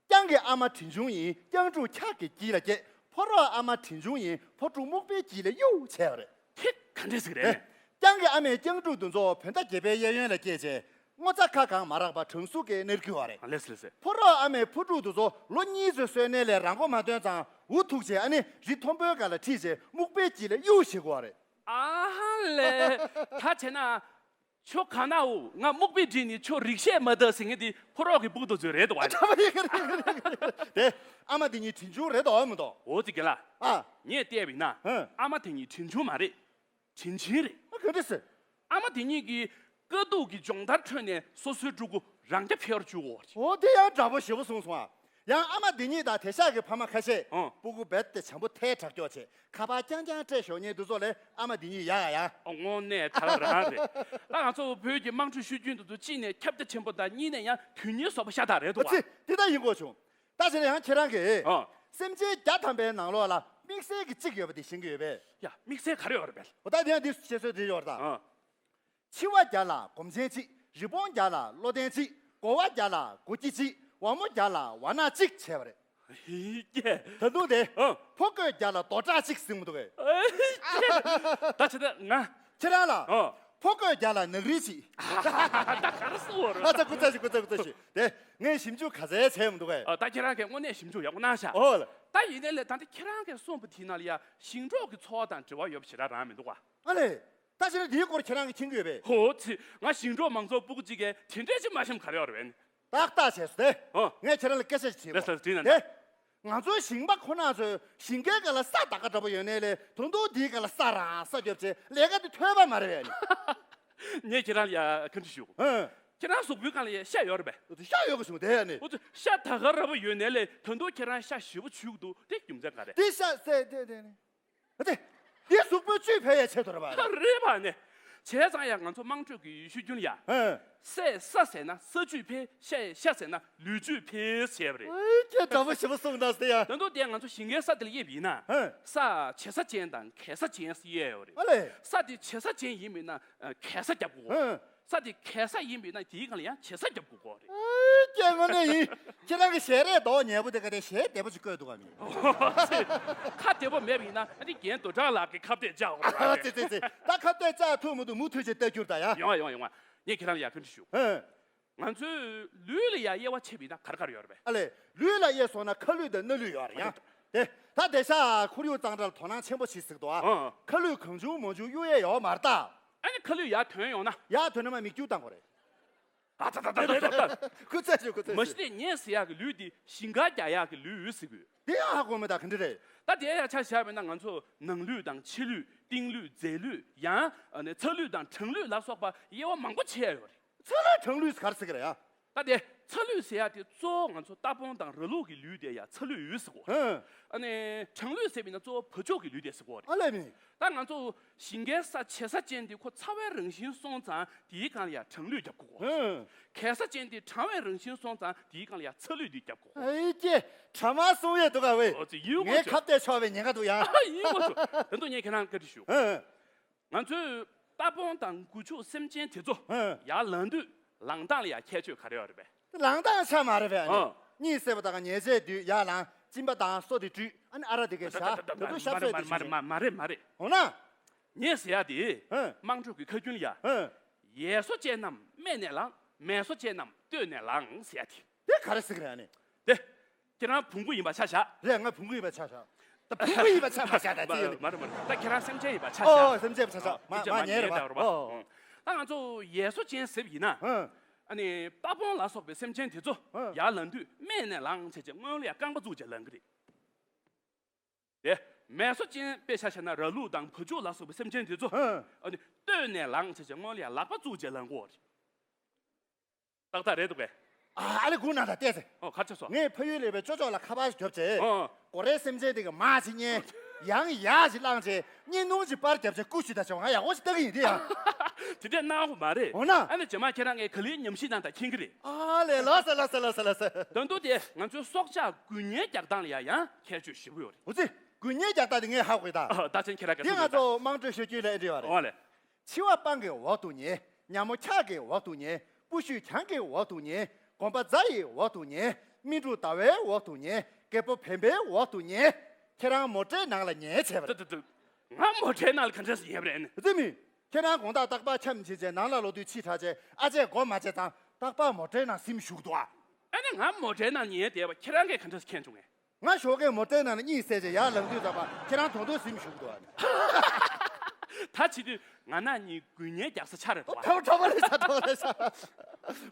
རྐྱང་གི་ཨ་མ་བྲིན་ཆུང་ཡིན། རྐྱང་ཕྲུག་འཁྱག་གི་དཀྱིལ་ལ་སྐྱེས། ཕོ་རོག་ཨ་མ་བྲིན་ཆུང་ཡིན། ཕོ་ཕྲུག་སྨུག་པའི་དཀྱིལ་ལ་གཡུག་བྱས་པ་རེད། དེ་ག་འདྲས་ཟིག་རེད། རྐྱང་གི་ཨ་མས་རྐྱང་ཕྲུག་འདི་ཚོ་བོད་ཟླ་བརྒྱད་པའི་གཡས་གཡོན་ལ་སྐྱེས་རྗེས་སྔོ་རྩྭ་ཁ་གང་མ་རག་པར་གྲང་ཟུག་གིས་མནར་གྱི་ཡོད་རེད། ལགས་སོ་ལགས་སོ། ཕོ་རོག་ཨ་མས་ཕོ་ཕྲུག་འདི་ཚོ་ལོ་གཉིས་ཙམ་གསོས་ནའི་ལས་རང་མགོ་མ་ཐོན་ཙང་འུ་ཐུག་རྗེས་ཨ་ནི་རི་མཐོན་པོའི་སྒང་ལ་ཁྲིད་རྗེས་སྨུག་པའི་དཀྱིལ་ལ་གཡུག་བྱེད་ཀྱི་ཡོད་རེད། ཨ་ཧ་ལས། ད་བྱས་ན། ཁྱོད་ག་ན་འོ། ང་སྨུག་པའི་སྒྲིན་ནས་ཁྱོད་རིག་ཤེས་མ་དག་ཟེར་མཁན་དེ་ཕོ་རོག་གི་སྤུ་གུ་དེ་ཚོ་རེད་འདུག་བ། ཨ་ད་བ་ཡི་ག་རེ་ག་རེ་ག་རེ་ག་རེ། དེ་ཨ་མ་དེ་གཉིས་དྲིན་ཆུང་རེད་འདུག་མི་འདུག་འོ་ཙི་གི་ལ། ཨ། ངས་བལྟས་པ་ཡིན་ན། ཧུམ། ཨ་མ་དེ་གཉིས་དྲིན་ཆུང་མ་རེད། དྲིན་ཆེན་རེད། ཨ་ག་འདྲ་ཟེར། ཨ་མ་དེ་གཉིས་ཀྱིས་དཀའ་སྡུག་གི་སྦྱོང་བརྡར་ཁྲོད་ནས་སོ་སོའི་ཕྲུ་གུ་རང་རྐྱ་འཕེར་བཅུག་གོ། འོ་དེ་ཡང་འདྲ་པོ་ཞེ་པོ་གསུངས་སོང་ཨ། ཡང་ཨ་མ་དེ་གཉིས་དང་དེང་སང་གི་ཕ་མ་ཁ་ཤས། ཨང་། སྤུ་གུ་རྦད་དེ་བྱམས་པོ་ཐལ་དྲགས་སྐྱོ་བྱས། ཁ་པར་རྐྱང་རྐྱང་སྤྲད་ཞོག་ཉེ་དུ་ཚོ་ལས་ཨ་མ་དེ་གཉིས་ཡག་ཡག་ཡ། ཨ་དངོས་གནས་དྲག་རང་རེད། ད་ང་ཚོ་བོད་ཀྱི་དམངས་ཁྲོད་ཤོད་རྒྱུན་དུ་གཅིག་ནས་ཁྱབ་རྒྱ་ཆེན་པོ་དང་གཉིས་ནས་ཡང་དོན་སྙིང་ཟབ་པོ་ཤ་སྟག་རེད་འདུག་བ། ཨ་ཙི། དེ་ལྟར་ཡིན་དགོས་བྱུང་། ད་ཕྱིར་ཡང་ཁྱེད་རང་གིས། ཨ། སེམས་ཅན་བརྒྱ་ཐམ་པའི་ནང་ལོགས་ལ་དམིགས་བསལ་གྱི་གཅིག་ཡོད་པ་དེ་ཤེས་ཀྱི་ཡོད་པས། ཡ། དམིགས་བསལ་ག་རེ་ཡོད་རེད་པས། འོ་ད་དེ་ཡང་འདི་བཤད་སྲོལ་དེ་ཡོད་རེད་ད། ཨ། འཆི་བ་བརྒྱ་ལ་སྒོམ་ཆེན་གཅིག་རི་བོང་བརྒྱ་ལ་བློ་ལྡན་གཅིག་གོ་བ་བརྒྱ་ལ་སྒོ་སྐྱེས་གཅིག་ཝ་མོ་བརྒྱ་ལ་ཝ་ནག་གཅིག་བྱས་པ་རེད། ཧི་ཀྱེ། ད་དུང་དེ། ཨ། ཕོ་རྒོད་བརྒྱ་ལ་རྡོ་བྲག་གཅིག་ཟིན་མི་འདུག་གས། ཨེ་ཀྱེ། ད་ཆ་ད་ང་། ཁྱེད་རང་ལ། ཨ། ཕོ་རྒོད་བརྒྱ་ལ་ནག་རིལ་གཅིག་ད་ག་རེ་གསུང་བ་རེད། ཨ་ཙི་སྐུ་ཚ་ཞིག་སྐུ་ཚ་སྐུ་ཚ་ཞིག་དེ་ངས་ཞིབ་འཇུག་ག་ཚད་བྱས་མི་འདུག་གས། ཨ། ད་ཁྱེད་རང་གིས་དངོས་གནས་ཞིབ་འཇུག་ཡག་པོ་གནང་ཤག་འོ་ལ། ད་ཡིན་ནའི་ལས་ད་ལྟ་ཁྱེད་རང་གིས་གསུངས་པ་དེའི་ནང་ལ་ཡ་ཞིང་འབྲོག་གི་འཚོ་བ་དང་འབྲེལ་བ་ཡོད་པ་ཞེ་དྲག་རང་མི་འདུག་ག་ཨ་ལས། ད་ཕྱིར་འདིའི་སྐོར་ཁྱེད་རང་གིས་མཁྱེན་གྱི་ཡོད་པས། ཧོ་ཙི། ང་ཞིང་འབྲོག་མང་ཚོགས་སྤུ་གུ་གཅིག་གིས་དེ་འདྲས་ཅིག་མ་ཤེས་ག་རེ་ཡོད་རེད་པས། ཏག་ཏག་བྱས་སོ་དེ། ཨ། ངས་ཁྱེད་རང་ལ་སྐད་ཆ་ཞིག་དྲིས་པ། ལགས་སོ་དྲིས་ན། དེ། ང་ཚོའི་ཞིང་པ་ཁོ་ན་ཚོས་ཞིང་ཁའི་སྒང་ལ་ས་ད་ག་འདྲ་པོ་ཡོད་ནའི་ལས་ད་དུང་དེའི་སྒང་ལ་ས་རང་ས་རྒྱོབ་བྱས་ལས་ཀ་དེ་ཐོས་པ་མ་རེད་པས། ངས་ཁྱེད་རང་ལ་ཡ་བཀའ་འདྲི་ཞུ། ཨ། ཁྱེད་རང་གཟུགས་པོའི་སྒང་ལ་ཡ་ཤ་ཡོད་རེད་པས། ཤ་ཡོད་གི་བྱུང་དེ་ཡ་ནི། འོ་ཙི། ཤ་ད་ག་འདྲ་པོ་ཡོད་ནའི་ལས་ད་དུང་ཁྱེད་རང་ཤ་ཞེ་པོ་བྱུག་འདུག་དེ་རྒྱུ་མཚན་ག་རེ། དེ་ཤ་ཟེར་དེ་དེ་ནི། ཨ་ཙི། འདི་གཟུགས་པོའི་བཅུད་འཕེལ་ཡའི་ཆེད་དུ་རེད་པ། རེད་པ་ནི། བྱས་ཙང་ཡང་ང་ཚོ་དམངས་ཁྲོད་ཀྱི་ཤོད་རྒྱུན་ལ་ཡ། ཨ། སས་ས་ཟེར་ན་ས་བཅུད་འཕེལ། ཤ་ཡས་ཤ་ཟེར་ན་ལུས་བཅུད་འཕེལ་ཟེར་བ་རེད། ཨེ་ཀྱེ་འདྲ་པོ་ཞེ་པོ་གསུངས་ད་ཟེར་ཡ། ད་དུང་དེ་ང་ཚོ་ཞིང་ཁའི་ས་དེ་ལ་དབྱེ་བ་ཡིན་ན། ཨ། ས་བྱེ་ས་ཅན་དང་གས་ས་ཅན་ཟེར་དབྱེ་ཡོད་རེད། ཨ་ལས། ས་དེ་བྱེ་ས་ཅན་ཡིན་མིན་ན་གས་ས་རྒྱབ་དགོས། ཨ། ས་དེ་གས་ས་ཡིན་པས་ན་དེའི་སྒང་ལ་ཡང་བྱེ་ས་རྒྱབ་དགོས་ཀྱི་རེད། ཨེ་ཀྱེ་དངོས་གནས་ཡིན། ཁྱེད་རང་གི་ཞལ་རས་མདོག་ཉེས་པོ་དེ་ག་དེ་ཞལ་བདེ་པོ་ཅིག་བཀོད་འདུག་ག་མིན། ཁ་བདེ་པོ་མེད་པ་ཡིན་ན་ཨ་ནི་རྒན་རྡོ་གྲགས་ལགས་ཀྱི་ཁ་བརྡས་བཅག་དགོས་རེད། ཙི་ཙི་ཙི། ད་ཁ་བརྡས་བཅག་ཐུབ་མི་འདུག་མུ་མཐུད་ཅིག་ལྟ་རྒྱུར་ད་ཡ། ཡོང་བ་ཡོང་བ་ཡོང་བ། ངས་ཁྱེད་རང་ལ་ཡ་བཀའ་འདྲི་ཞུ། ཨེ། ང་ཚོའི་ལུས་ལ་ཡ་དབྱེ་བ་ཕྱེ་བ་ཡིན་ན་ག་རེ་ག་རེ་ཡོད་རེད་པས། ཨ་ལས། ལུས་ལ་དབྱེ་སོང་ན་ཁ་ལུད་དང་སྣ་ལུད་ཡོད་རེད་ཡ། ཨ་ལས། དེ། ད་དེང་སང་ཁོར་ཡུག་གཙང་སྦྲ་ལ་དོ་སྣང་ཆེན་པོ་བྱེད་ཟེར་འདུག་ཨ། ཨ། ཁ་ལུད་གང་བྱུང་མང་བྱུང་གཡུག་ཡས་ཡོད་མ་རེད་ད། ཨ་ནི་ཁ་ལུད་ཡར་ཐོན་ཡོང་ན། ཡར་ཐོན་ན་མར་མིག་ཆུ་བཏང་དགོས་རེད། ཨ་ཙ་ཙ་ཙ་ཙ་ཙ། ཁུ་ཚ་ཞུ་ཁུ་ཚ་ཞུ། མ་གཞི་དེ་ངས་ཟེར་ཡག་གི་ལུད་དེ་ཞིང་ཁ་རྒྱག་ཡག་གི་ལུད་ཟེར་དགོས། དེ་ཡང་ཧ་གོ་མེད་ད་ག་འདྲ་རེད། ད་དེ་ཡང་ཆ་བཞག་པ་ཡིན་ན་ང་ཚོ་ནང་ལུད་དང་ཕྱི་ལུད། གཏིང་ལུད་རྫས་ལུད། ཡང་ཨ་ནི་ཚ་ལུད་དང་གྲང་ལུད་ལ་སོགས་པ་དབྱེ་བ་མང་པོ་ཕྱེ་ཡ་ཡོད་རེད། ཚ་ལུད་གྲང་ལུད་ཟེར་ག་རེ་ཟེར་གི་རེད་ཡ། ད་དེ་ཚ་ལུད་ཟེར་ཡ་དེ་གཙོ་བོ་ང་ཚོ་རྟ་བོང་དང་ར་ལུག་གི་ལུད་དེ་ཡ་ཚ་ལུད་ཟེར་གོ། ཧུམ། ཨ་ནི་གྲང་ལུད་ཟེར་བ་ཡིན་ན་གཙོ་བོ་བ་ཕྱུགས་ཀྱི་ལུད་དེ་ཟེར་གོ་རེད། ཨ་ལས་མིན། ད་ང་ཚོ་ཞིང་ཁའི་ས་བྱེ་ས་ཅན་དེ་ཁོ་ཚ་བའི་རང་བཞིན་སོང་ཙང་དེའི་སྒང་ལ་ཡ་གྲང་ལུད་རྒྱབ་དགོས་གོ། ཧུམ། གས་ས་ཅན་དེ་གྲང་བའི་རང་བཞིན་སོང་ཙང་དེའི་སྒང་ལ་ཡ་ཚ་ལུད་དེ་རྒྱབ་དགོས་གོ། ཨེ་ཀྱེ། གྲང་མ་གསུང་ཡས་འདུག་ག་ཝེ། ཨོ་ཙི་ཡིན་གོ། ངའི་ཁ་གཏད་ཆོག་པའི་ཉེན་ཁ་འདུག་ཡ། ཨ་ཡིན་གོ་ཚོ། ད་དུང་ངས་ཁྱེད་རང་བཀའ་འདྲི་ཞུ། ཧུམ། ང་ཚོས་རྟ་བོང་དང་སྒོ་ཕྱུགས་སེམས་ཅན་དེ་ཚོ། ཧུམ། ཡར་ལངས་དུས་ལངས་སྟངས་ལ་ཡ་ཁྱད་ཆོས་ག་རེ་ཡོད་རེད་པས། ལངས་སྟངས་ཆ་མ་རེད་པས། ཨ། གཉིད་སད་པ་དང་ཉལ་ཆས་དུས་ཡར་ལངས། གཅིན་པ་དང་སོ་དེ་བཀྲུས། ཨ་ནི་ཨ་རག་དེ་གས་བཞག་ད་དུང་ཤ་ཟོས་དེ་བྱེད། མ་རེད་མ་རེད་མ་རེད། འོ་ན། ངས་ཟེར་ཡ་དེ། ཧུམ། དམངས་ཁྲོད་ཀྱི་ཁ་རྒྱུན་ལ་ཡ། ཧུམ། ཡས་སོ་ཅན་རྣམས་སྨད་ནས་ལངས། མས་སོ་ཅན་རྣམས་སྟོད་ནས་ལངས་ཟེར་ཡ་དེ། དེ་ག་རེ་ཟེར་གི་རེད་ཨ་ནི། དེ། ཁྱེད་རང་བོང་གུ་ཡིན་པ་ཆ་བཞག་རེད། ང་བོང་གུ་ཡིན་པ་ཆ་བཞག་ད་བོང་གུ་ཡིན་པ་ཆ་མ་བཞག་ད་ཅི་ཡིན། མ་རེད་མ་རེད། ད་ཁྱེད་རང་སེམས་ཅན་ཡིན་པ་ཆ་བཞག་ཨོ་སེམས་ཅན་ཡིན་པ་ཆ་བཞག་མ་མ་ཉལ་རེད་པ། ཨོ། ད་ང་ཚོ་ཡས་སོ་ཅན་ཟེར་བ་ཡིན་ན། ཨ་ནི་རྟ་བོང་ལ་སོགས་པའི་སེམས་ཅན་དེ་ཚོ་ཡར་ལངས་དུས་སྨད་ནས་ལངས་བྱས་བྱས་སྔོན་ལ་ཡ་རྐང་པ་བཙུགས་བྱས་ལངས་གི་རེད། དེ་མས་སོ་ཅན་དཔེ་ཆ་བཞག་ན་ར་ལུག་དང་བ་ཕྱུགས་ལ་སོགས་པའི་སེམས་ཅན་དེ་ཚོ། ཨ་ནི་སྟོད་ནས་ལངས་བྱས་བྱས་སྔོན་ལ་ཡ་ལག་པ་བཙུགས་བྱས་ལངས་གོ་རེད། ཏག་ཏག་རེད་འདུག་གས། ཨ་ཨ་ལེ་སྒུག་ན་ད་བལྟས་ཚེ། ཨོ་ག་རེ་བྱས་སོང་། ངས་ཕ་ཡུལ་ལས་པའི་ཅོ་ཅོག་ལ་ཁ་པར་ཞིག་རྒྱོབ་བྱས། ཨོ། སྒོ་རའི་སེམས་ཅན་དེ་ག་མར་ཅིག་ཉན། ཡང་ཡར་ཅིག་བླངས་བྱས་བརྙན་ཐུང་ཅིག་པར་བརྒྱབ་བྱས་རྐུ་ཞིག་ད་བྱས་ང་ཡག་པོ་ཞིག་ལྟ་གི་ཡིན་དེ་ཡང་། དེ་འདྲས་གནང་དགོས་མ་རེད། འོ་ན། ཨ་ནི་རྗེས་མ་ཁྱེད་རང་ངའི་ག་ལེའི་ཉམས་ཞིབ་གནང་དང་མཁྱེན་གི་རེད། ཨ་ལེ་ལགས་སེ་ལགས་སེ་ལགས་སེ་ལགས་སེ། ད་དུང་དེ་ང་ཚོའི་སྲོག་ཆགས་རྒུད་ཉལ་རྒྱག་སྟངས་ལ་ཡ་ཡང་ཁྱད་ཆོས་ཞེ་པོ་ཡོད་རེད། འོ་ཙི། རྒུད་ཉལ་རྒྱག་སྟངས་དེ་ངས་ཧ་གོ་གི་ད། ཨ་ད་ཕྱིན་ཁྱེད་རང་ག་འདི་ང་ཚོ་དམངས་ཁྲོད་ཤོད་རྒྱུན་ལ་ཨེ་འདྲི་བ་རེད། འོ་ལེ། འཆི་བ་སྤང་གི་འོག་ཏུ་ཉལ། ཉ་མོ་འཁྱག་གི་འོག་ཏུ་ཉལ། སྤུ་ཤུད་གྱང་གི་འོག་ཏུ་ཉལ། གོམ་པ་རྫ་ཡི་འོག་ཏུ་ཉལ། སྨིན་དྲུག་ཟླ་བའི་འོག་ཏུ་ཉལ། རྒད་པོ་བེམ་པོའི་འོག་ཏུ་ཉལ། ཁྱེད་རང་མོ་ཊའི་ནང་ལ་ཉལ་བྱས་པ་རེད། ཏུ་ཏུ་ཏུ། ང་མོ་ཊའི་ནང་ལ་ག་འདྲས་སེ་ཉལ་བ་རེད། ཨ་ཙི་མི། ཁྱེད་རང་དགོང་དག་རྟག་པར་འཁྱམས་བྱས་བྱས་ནང་ལ་ལོག་དུས་ཕྱི་དྲགས་བྱས་ཨ་ཅེ་སྒོ་མ་ཕྱེ་ཙང་རྟག་པར་མོ་ཊའི་ནང་སིམ་བཞུགས་འདུག་ཨ། ཨ་ནི་ང་མོ་ཊའི་ནང་ཉལ་བསྡད་པ་ཁྱེད་རང་གིས་ག་འདྲས་སེ་མཁྱེན་བྱུང་ངས། ང་ཞོགས་ཀས་མོ་ཊའི་ནང་ལ་གཉིད་སད་བྱས་ཡར་ལངས་དུས་ཙམ་པ་ཁྱེད་རང་དོང་དུ་སིམ་བཞུགས་འདུག་ཨ། ད་བྱེད་དུས་ང་ནག་གཉིས་དགུན་ཉལ་རྒྱག་ས་ཆགས་རེད་དོ། གྲོགས་པོ་རེད་ཤག་གྲོགས་པོ་རེད་ཤག་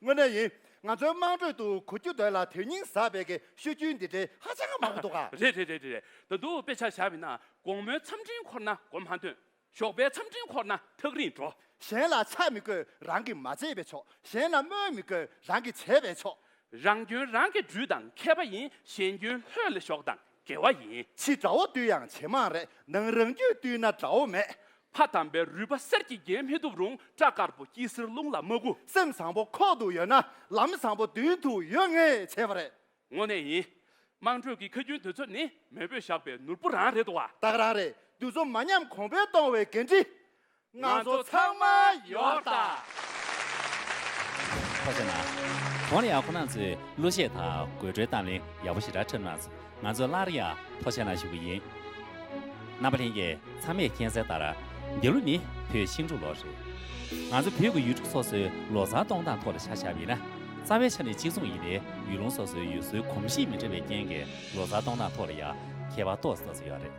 དངོས་གནས་ཡིན། ང་ཚོའི་དམངས་ཁྲོད་དུ་གོ་རྒྱུ་འདོད་ལ་དོན་སྙིང་ཟབ་པའི་གི་ཤོད་རྒྱུན་འདི་འདྲའི་ཧ་ཅང་མང་པོ་འདུག་ག་རེད་རེད་རེད་རེད། ད་དུང་དཔེ་ཆ་བཞག་པ་ཡིན་ན། དགོང་མོའི་མཚམས་སྤྲིན་འཁོར་ན་སྒོ་མ་ཐོན། ཞོགས་པའི་མཚམས་སྤྲིན་འཁོར་ན་ཐག་རིང་འགྲོ། གཞན་ལ་ཆགས་མི་དགོས་རང་གིས་མ་བྱས་པས་ཆོག་གཞན་ལ་སྨོད་མི་དགོས་རང་གིས་བྱས་པས་ཆོག་རང་སྐྱོན་རང་གིས་འབྲུ་དང་མཁས་པ་ཡིན། གཞན་སྐྱོན་ལྷོད་ལ་ཞོག་དང་དགེ་བ་ཡིན། ཕྱི་དགྲ་བོ་བཏུལ་ཡང་ཇེ་མང་རེད། ནང་རང་རྒྱུད་བཏུལ་ན་དགྲ་བོ་མེད། ཕ་དམ་པའི་རུས་པ་གསེར་གྱིས་བརྒྱན་མི་ཐུབ་རུང་། སྐྲ་དཀར་པོ་སྐྱི་སེར་རླུང་ལ་མ་རྒུད། སེམས་བཟང་པོ་ཁོག་ཏུ་ཡོད་ན་ལམ་བཟང་པོ་མདུན་དུ་ཡོད་ངེས་བྱས་པ་རེད། དངོས་གནས་ཡིན། དམངས་ཁྲོད་ཀྱི་ཁ་རྒྱུན་དུས་ཚོད་ནི་མེས་པོས་བཞག་པའི་ནོར་བུ་རང་རེད་དོ། ད་ག་རང་རེད། དུས་ཚོད་མ་ཉམས་གོང་འཕེལ་གཏོང་བའི་འགན་འཁྲི། ང་ཚོ་ཚང་མ་ཡོད་ད། ཐུགས་རྗེ་གནང་། གོང་ལ་ཡང་ཁོང་རྣམ་ཚོས་གླུ་གཞས་དང་དགོད་བྲོའི་གཏམ་གླེང་ཡག་པོ་ཞེ་དྲག་འཁྲབ་གནང་སོང་། ང་ཚོས་སླར་ཡང་ཐུགས་རྗེ་གནང་ཞུ་གི་ཡིན། རྣམ་པ་ལྷན་རྒྱས་ཚང་མས་མཁྱེན་གསལ་ལྟར། འདི་ལོ་ནི་བོད་ཤིང་འབྲུག་ལོ་རེད། ང་ཚོ་བོད་ཀྱི་ཡུལ་གྲུ་སོ་སོའི་ལོ་གསར་གཏོང་སྟངས་ཐོག་ལ་ཆ་བཞག་པ་ཡིན་ན། རྩ་བའི་ཆ་ནས་གཅིག་མཚུངས་ཡིན་ཏེ། ཡུལ་ལུང་སོ་སོའི་ཡུལ་སྲོལ་གོམས་གཤིས་མི་འདྲ་བའི་རྐྱེན་གྱིས་ལོ་གསར་གཏོང་སྟངས་ཐོག་ལ་ཡང་ཁྱད་པར་ཏོག་ཙམ་ཙམ་ཡོད་རེད།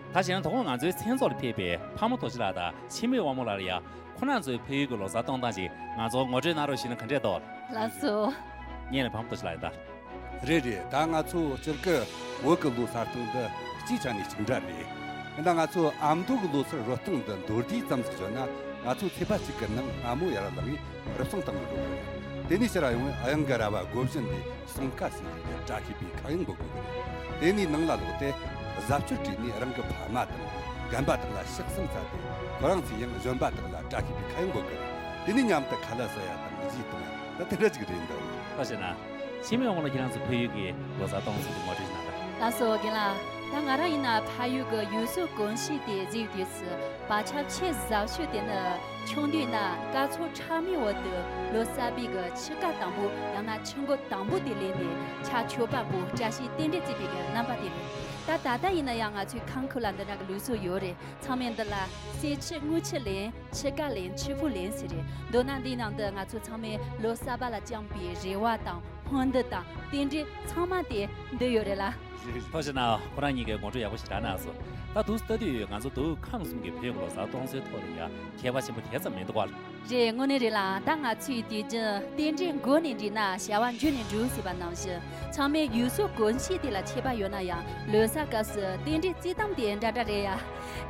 ད་གཞན་དུ་ང་ཚོའི་མཚན་ཚོགས་ལ་ཕེབས་པའི་ཕག་མོ་རྡོ་རྗེ་ལགས་དང་འཆི་མེད་དབང་མོ་ལགས་ལ་ཡང་། ཁོང་རྣམ་ཚོའི་ཕ་ཡུལ་གྱི་ལོ་གསར་གཏོང་སྟངས་ཅིག་ང་ཚོར་ངོ་སྤྲོད་གནང་རོགས་ཞུས་ན་ག་འདྲས་འདུག་ལགས་སོ། ངས་ལ་ཕམ་ཏོ་ཅི་ལ་ཡིན་ད། རེད་རེད། ད་ང་ཚོ་སྤྱིར་གི་བོད་ཀྱི་ལོ་གསར་གཏོང་འདི་སྤྱིའི་ཆ་ནས་གཅིག་འདྲ་རེད། ད་ང་ཚོ་ཨ་མདོ་གི་ལོ་གསར་རོལ་གཏོང་འདི་མདོར་བསྡུས་ཙམ་ཞིག་བརྗོད་ན། ང་ཚོ་ཚེས་པ་གཅིག་གི་ནང་སྔ་མོ་ཡར་ལངས་ནས་རུབ་སོང་བཏང་གི་འགྲོ་གི་རེད། དེ་ནས་ཕྱིར་ཡོང་བའི་གཡང་གི་ར་བ་སྒོ་བཞི་འདི་སྲུང་སྐར་ཟེར་གྱི་བཀྲ་ཤིས་པའི་ཁ་གཡང་འབོད་དགོས་ཀྱི་རེད། དེ་ནས་ནང་ལ་ལོག་སྟེ་གཟབ་མཆོར་བྲིས་ནས་རང་གི་ཕ་མ་དང་རྒན་པ་དག་ལ་ཕྱག་གསུམ་འཚལ་ཏེ། ཁོ་རང་ཚོས་ཡང་གཞོན་པ་དག་ལ་བཀྲ་ཤིས་པའི་ཁ་གཡང་འབོད་ཀྱི་རེད། དེ་ནས་མཉམ་དུ་ཁ་ལག་ཟ་ཡ་དང་གཞས་གཏོང་ཡ་ད་དེ་འདྲ་ཅིག་རེད་འདུག་ཁ་ཤས་ན། འཆི་མེད་དབང་མོ་ལགས་ཁྱེད་རང་ཚོ་ཕ་ཡུལ་གྱི་ལོ་གསར་གཏོང་ཚུལ་དེ་ངོ་སྤྲོད་ཞིག་གནང་དང་། ལགས་སོ་རྒན་ལགས། ད་ང་རང་ཡིན་ན་ཕ་ཡུལ་གྱི་ཡུལ་སྲོལ་གོམས་གཤིས་དེ་གཟིགས་དུས་སུ། བག་ཆགས་ཆེས་ཟབ་ཤོས་དེ་ནི། ཆུང་དུས་ན་སྐར་ཚོགས་ཁྲ་མོའི་འོག་ཏུ་ལོ་གསར་པའི་གི་ཕྱི་སྐར་དང་པོ་ཡང་ན་ཕྱི་མགོ་དང་པོ་དེ་ལེན་ནས་ཆ་མཆོད་པ་པོ་བཀྲ་ཤིས་རྟེན་འབྲེལ་བརྩེགས་པའི་གི་རྣམ་པ་དེ་རེད། ད་ད་ལྟ་ཡིན་ན་ཡང་ང་ཚོའི་ཁམས་ཁུལ་ལ་འདི་འདྲ་གི་ལུགས་སྲོལ་ཡོད་རེད། ཚང་མས་འདི་ལ་གསེར་ཕྱེ་དངུལ་ཕྱེ་ལེན། ཕྱི་སྐར་ལེན། ཕྱི་ཕུག་ལེན་ཟེར་རེད། མདོར་ན་འདིའི་ནང་དུ་ང་ཚོ་ཚང་མས་ལོ་གསར་པ་ལ་བཅངས་པའི་རེ་བ་དང་སྨོན་འདུན་དང་རྟེན་འབྲེལ་ཚང་མ་དེ་འདུས་ཡོད་རེད་ལ། ཐུགས་རྗེ་གནང་། ཁོ་རང་གཉིས་ཀས་ངོ་སྤྲོད་ཡག་པོ་ཞིག་རག་གནང་སོང་། ད་དུས་ལྟ་དུས་ང་ཚོ་མདོ་དབུས་ཁམས་གསུམ་གྱི་བོད་ཀྱི་ལོ་གསར་གཏོང་སྲོལ་ཐོག་ལ་ཡང་ཁྱད་པར་ཆེན་པོ་དེ་ཙམ་མི་འདུག་བ། རེད། དངོས་གནས་རེད་ལ། ད་ང་ཚོས་དུས་རྒྱུན་རྟེན་འབྲེལ་མགོ་ནས་འགྲིག་ན་བྱ་བ་མཇུག་ནས་འགྲུབ་ཟེར་བ་ནང་བཞིན། ཚང་མས་ཡུལ་སྲོལ་གོམས་གཤིས་དེ་ལ་ཁྱད་པར་ཡོད་ན་ཡང་ལོ་གསར་སྐབས་སུ་རྟེན་འབྲེལ་བརྩི་སྟངས་དེ་འདྲ་འདྲ་རེད་ཡ།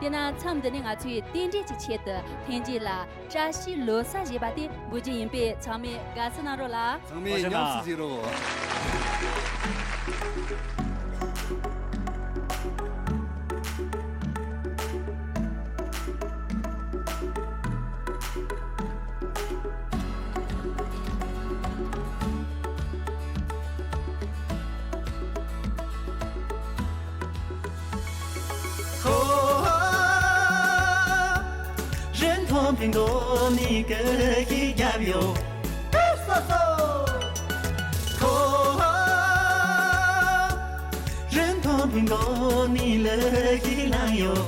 དེས་ན་མཚམས་འདི་ནས་ང་ཚོས་རྟེན་འབྲེལ་གྱི་ཆེད་དུ་ལྷན་རྒྱས་ལ་བཀྲ་ཤིས་ལོ་གསར་ཞེས་པ་དེ་འབུལ་རྒྱུ་ཡིན་པས་ཚང་མས་དགའ་བསུ་གནང་རོགས་ལ། ཚང་མས་ཉམས་སུ་བཞེས་རོགས། ཁོ་རིན་ཐང་ཕུན་གོ་ནི་ཀི་ཤི་རྒྱབ་ཡོད། སོ་སོ། ཁོ་རིན་ཐང་ཕུན་གོ་ནི་ལི་ཤི་ལང་ཡོད།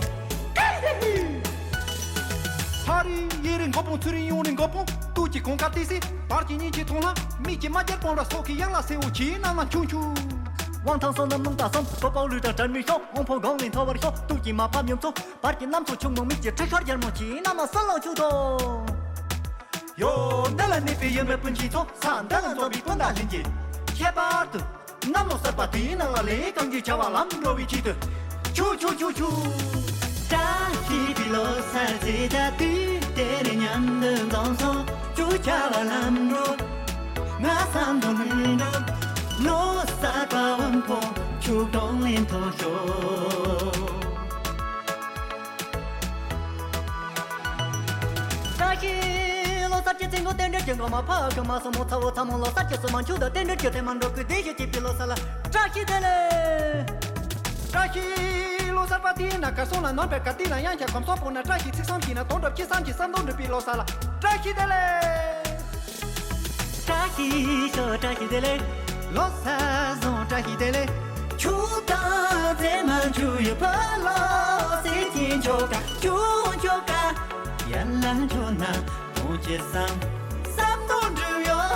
ཧ་རི་ཡེ་རི་མགོ་པོང་ཚུ་རི་ཡོང་རི་མགོ་པོང་། ཏུ་ཅི་གོང་ཀ་ཏི་སི། བར་གྱི་གཉིས་ཀྱི་ཐོང་ལ། མིག་གི་མ་རྒྱལ་པོང་ར་སོགས་ཀྱི་ཡང་ལ་སེ་འུ་ཆི་ནང་ལ་ཆུང་ཆུ། ཝང་ཐང་སོ་ནམ་ནུང་ད་སོམ་སོ་པའོ་ལུས་དང་བྲལ་མི་ཤོག་ཧོང་ཕོ་གང་ལིན་ཐོ་བར་ཤོག་ཏུ་ཅི་མ་ཕམ་ཡོམ་ཚོ། བར་གྱི་གནམ་མཚོ་ཆུང་མོ་མིག་གི་ཁྲི་ཤར་རྒྱལ་མོ་ཆི་ནང་ལ་སོ་ལོ་ཆུ་དོ། ཡོ་འདི་ལ་གནས་པའི་ཡུལ་མི་སྤུན་མཆེད་ཚོ། ས་འདི་ལ་འཛོམས་པའི་སྤུན་ཟླ་ལྷན་རྒྱས། ཁྱད་པར་དུ། གནམ་ལོ་གསར་པ་དེའི་ནང་ལ་ལས་གང་གི་བྱ་བ་ལམ་འགྲོ་བའི་ཆེད་དུ། ཆུ་ཆུ་ཆུ་ཆུ། བཀྲ་ཤིས་པའི་ལོ་གསར་ཚེས་བརྒྱད་དུས་དེ་རིང་མཉམ་དུ་འཛོམས་སོང་། ཆུ་བྱ་བ་ལམ་འགྲོ། ང་བསམ་དོན་མི་འགྲུབ། ལོ་གསར་པ་དབང་པོ་ཆུ་གྲོང་ལེན་ཐོ་ཤོག་བཀྲ་ཤིས་ལོ་གསར་གྱི་ཚེ་འགོ་རྟེན་འབྲེལ་གྱི་འགོ་མ་ཕ་གི་མ་སོ་མོ་ཚ་བོ་ཚ་མོ་ལོ་གསར་གྱི་སོ་མ་མཆུ་དང་རྟེན་འབྲེལ་གྱི་ཐེངས་མ་འགྲོ་ཀུན་བདེ་ཞིང་སྐྱིད་པའི་ལོ་གསར་ལ་བཀྲ་ཤིས་བདེ་ལེགས། བཀྲ་ཤིས་ལོ་གསར་པ་དེའི་ནང་གར་སོང་ལ་ནོར་བའི་གར་དེ་ལ་ཡང་བྱ་གོམ་སོག་པོ་ན་བཀྲ་ཤིས་ཚིག་གསུམ་གྱི་ན་དོན་གྲུབ་ཅི་བསམ་གྱི་བསམ་དོན་འགྲུབ་པའི་ལོ་གསར་ལ་བཀྲ་ཤིས་བདེ་ལེགས། བཀྲ་ཤིས་ཤོག་བཀྲ་ཤིས་བདེ་ལེགས། ལོ་གསར་བཟང་བཀྲ་ཤིས་བདེ་ལེགས། ཆུ་དང་རྫས་མ་ཆུ་ཡི་ཕ་ལོ་སེ་ཆེན་ཆོ་ག་ཆུ་ཆོ་ག་ཡར་ལངས་ཆོ་ན་དོན་ཆེ་བསམ་བསམ་དོན་འགྲུབ་ཡོད།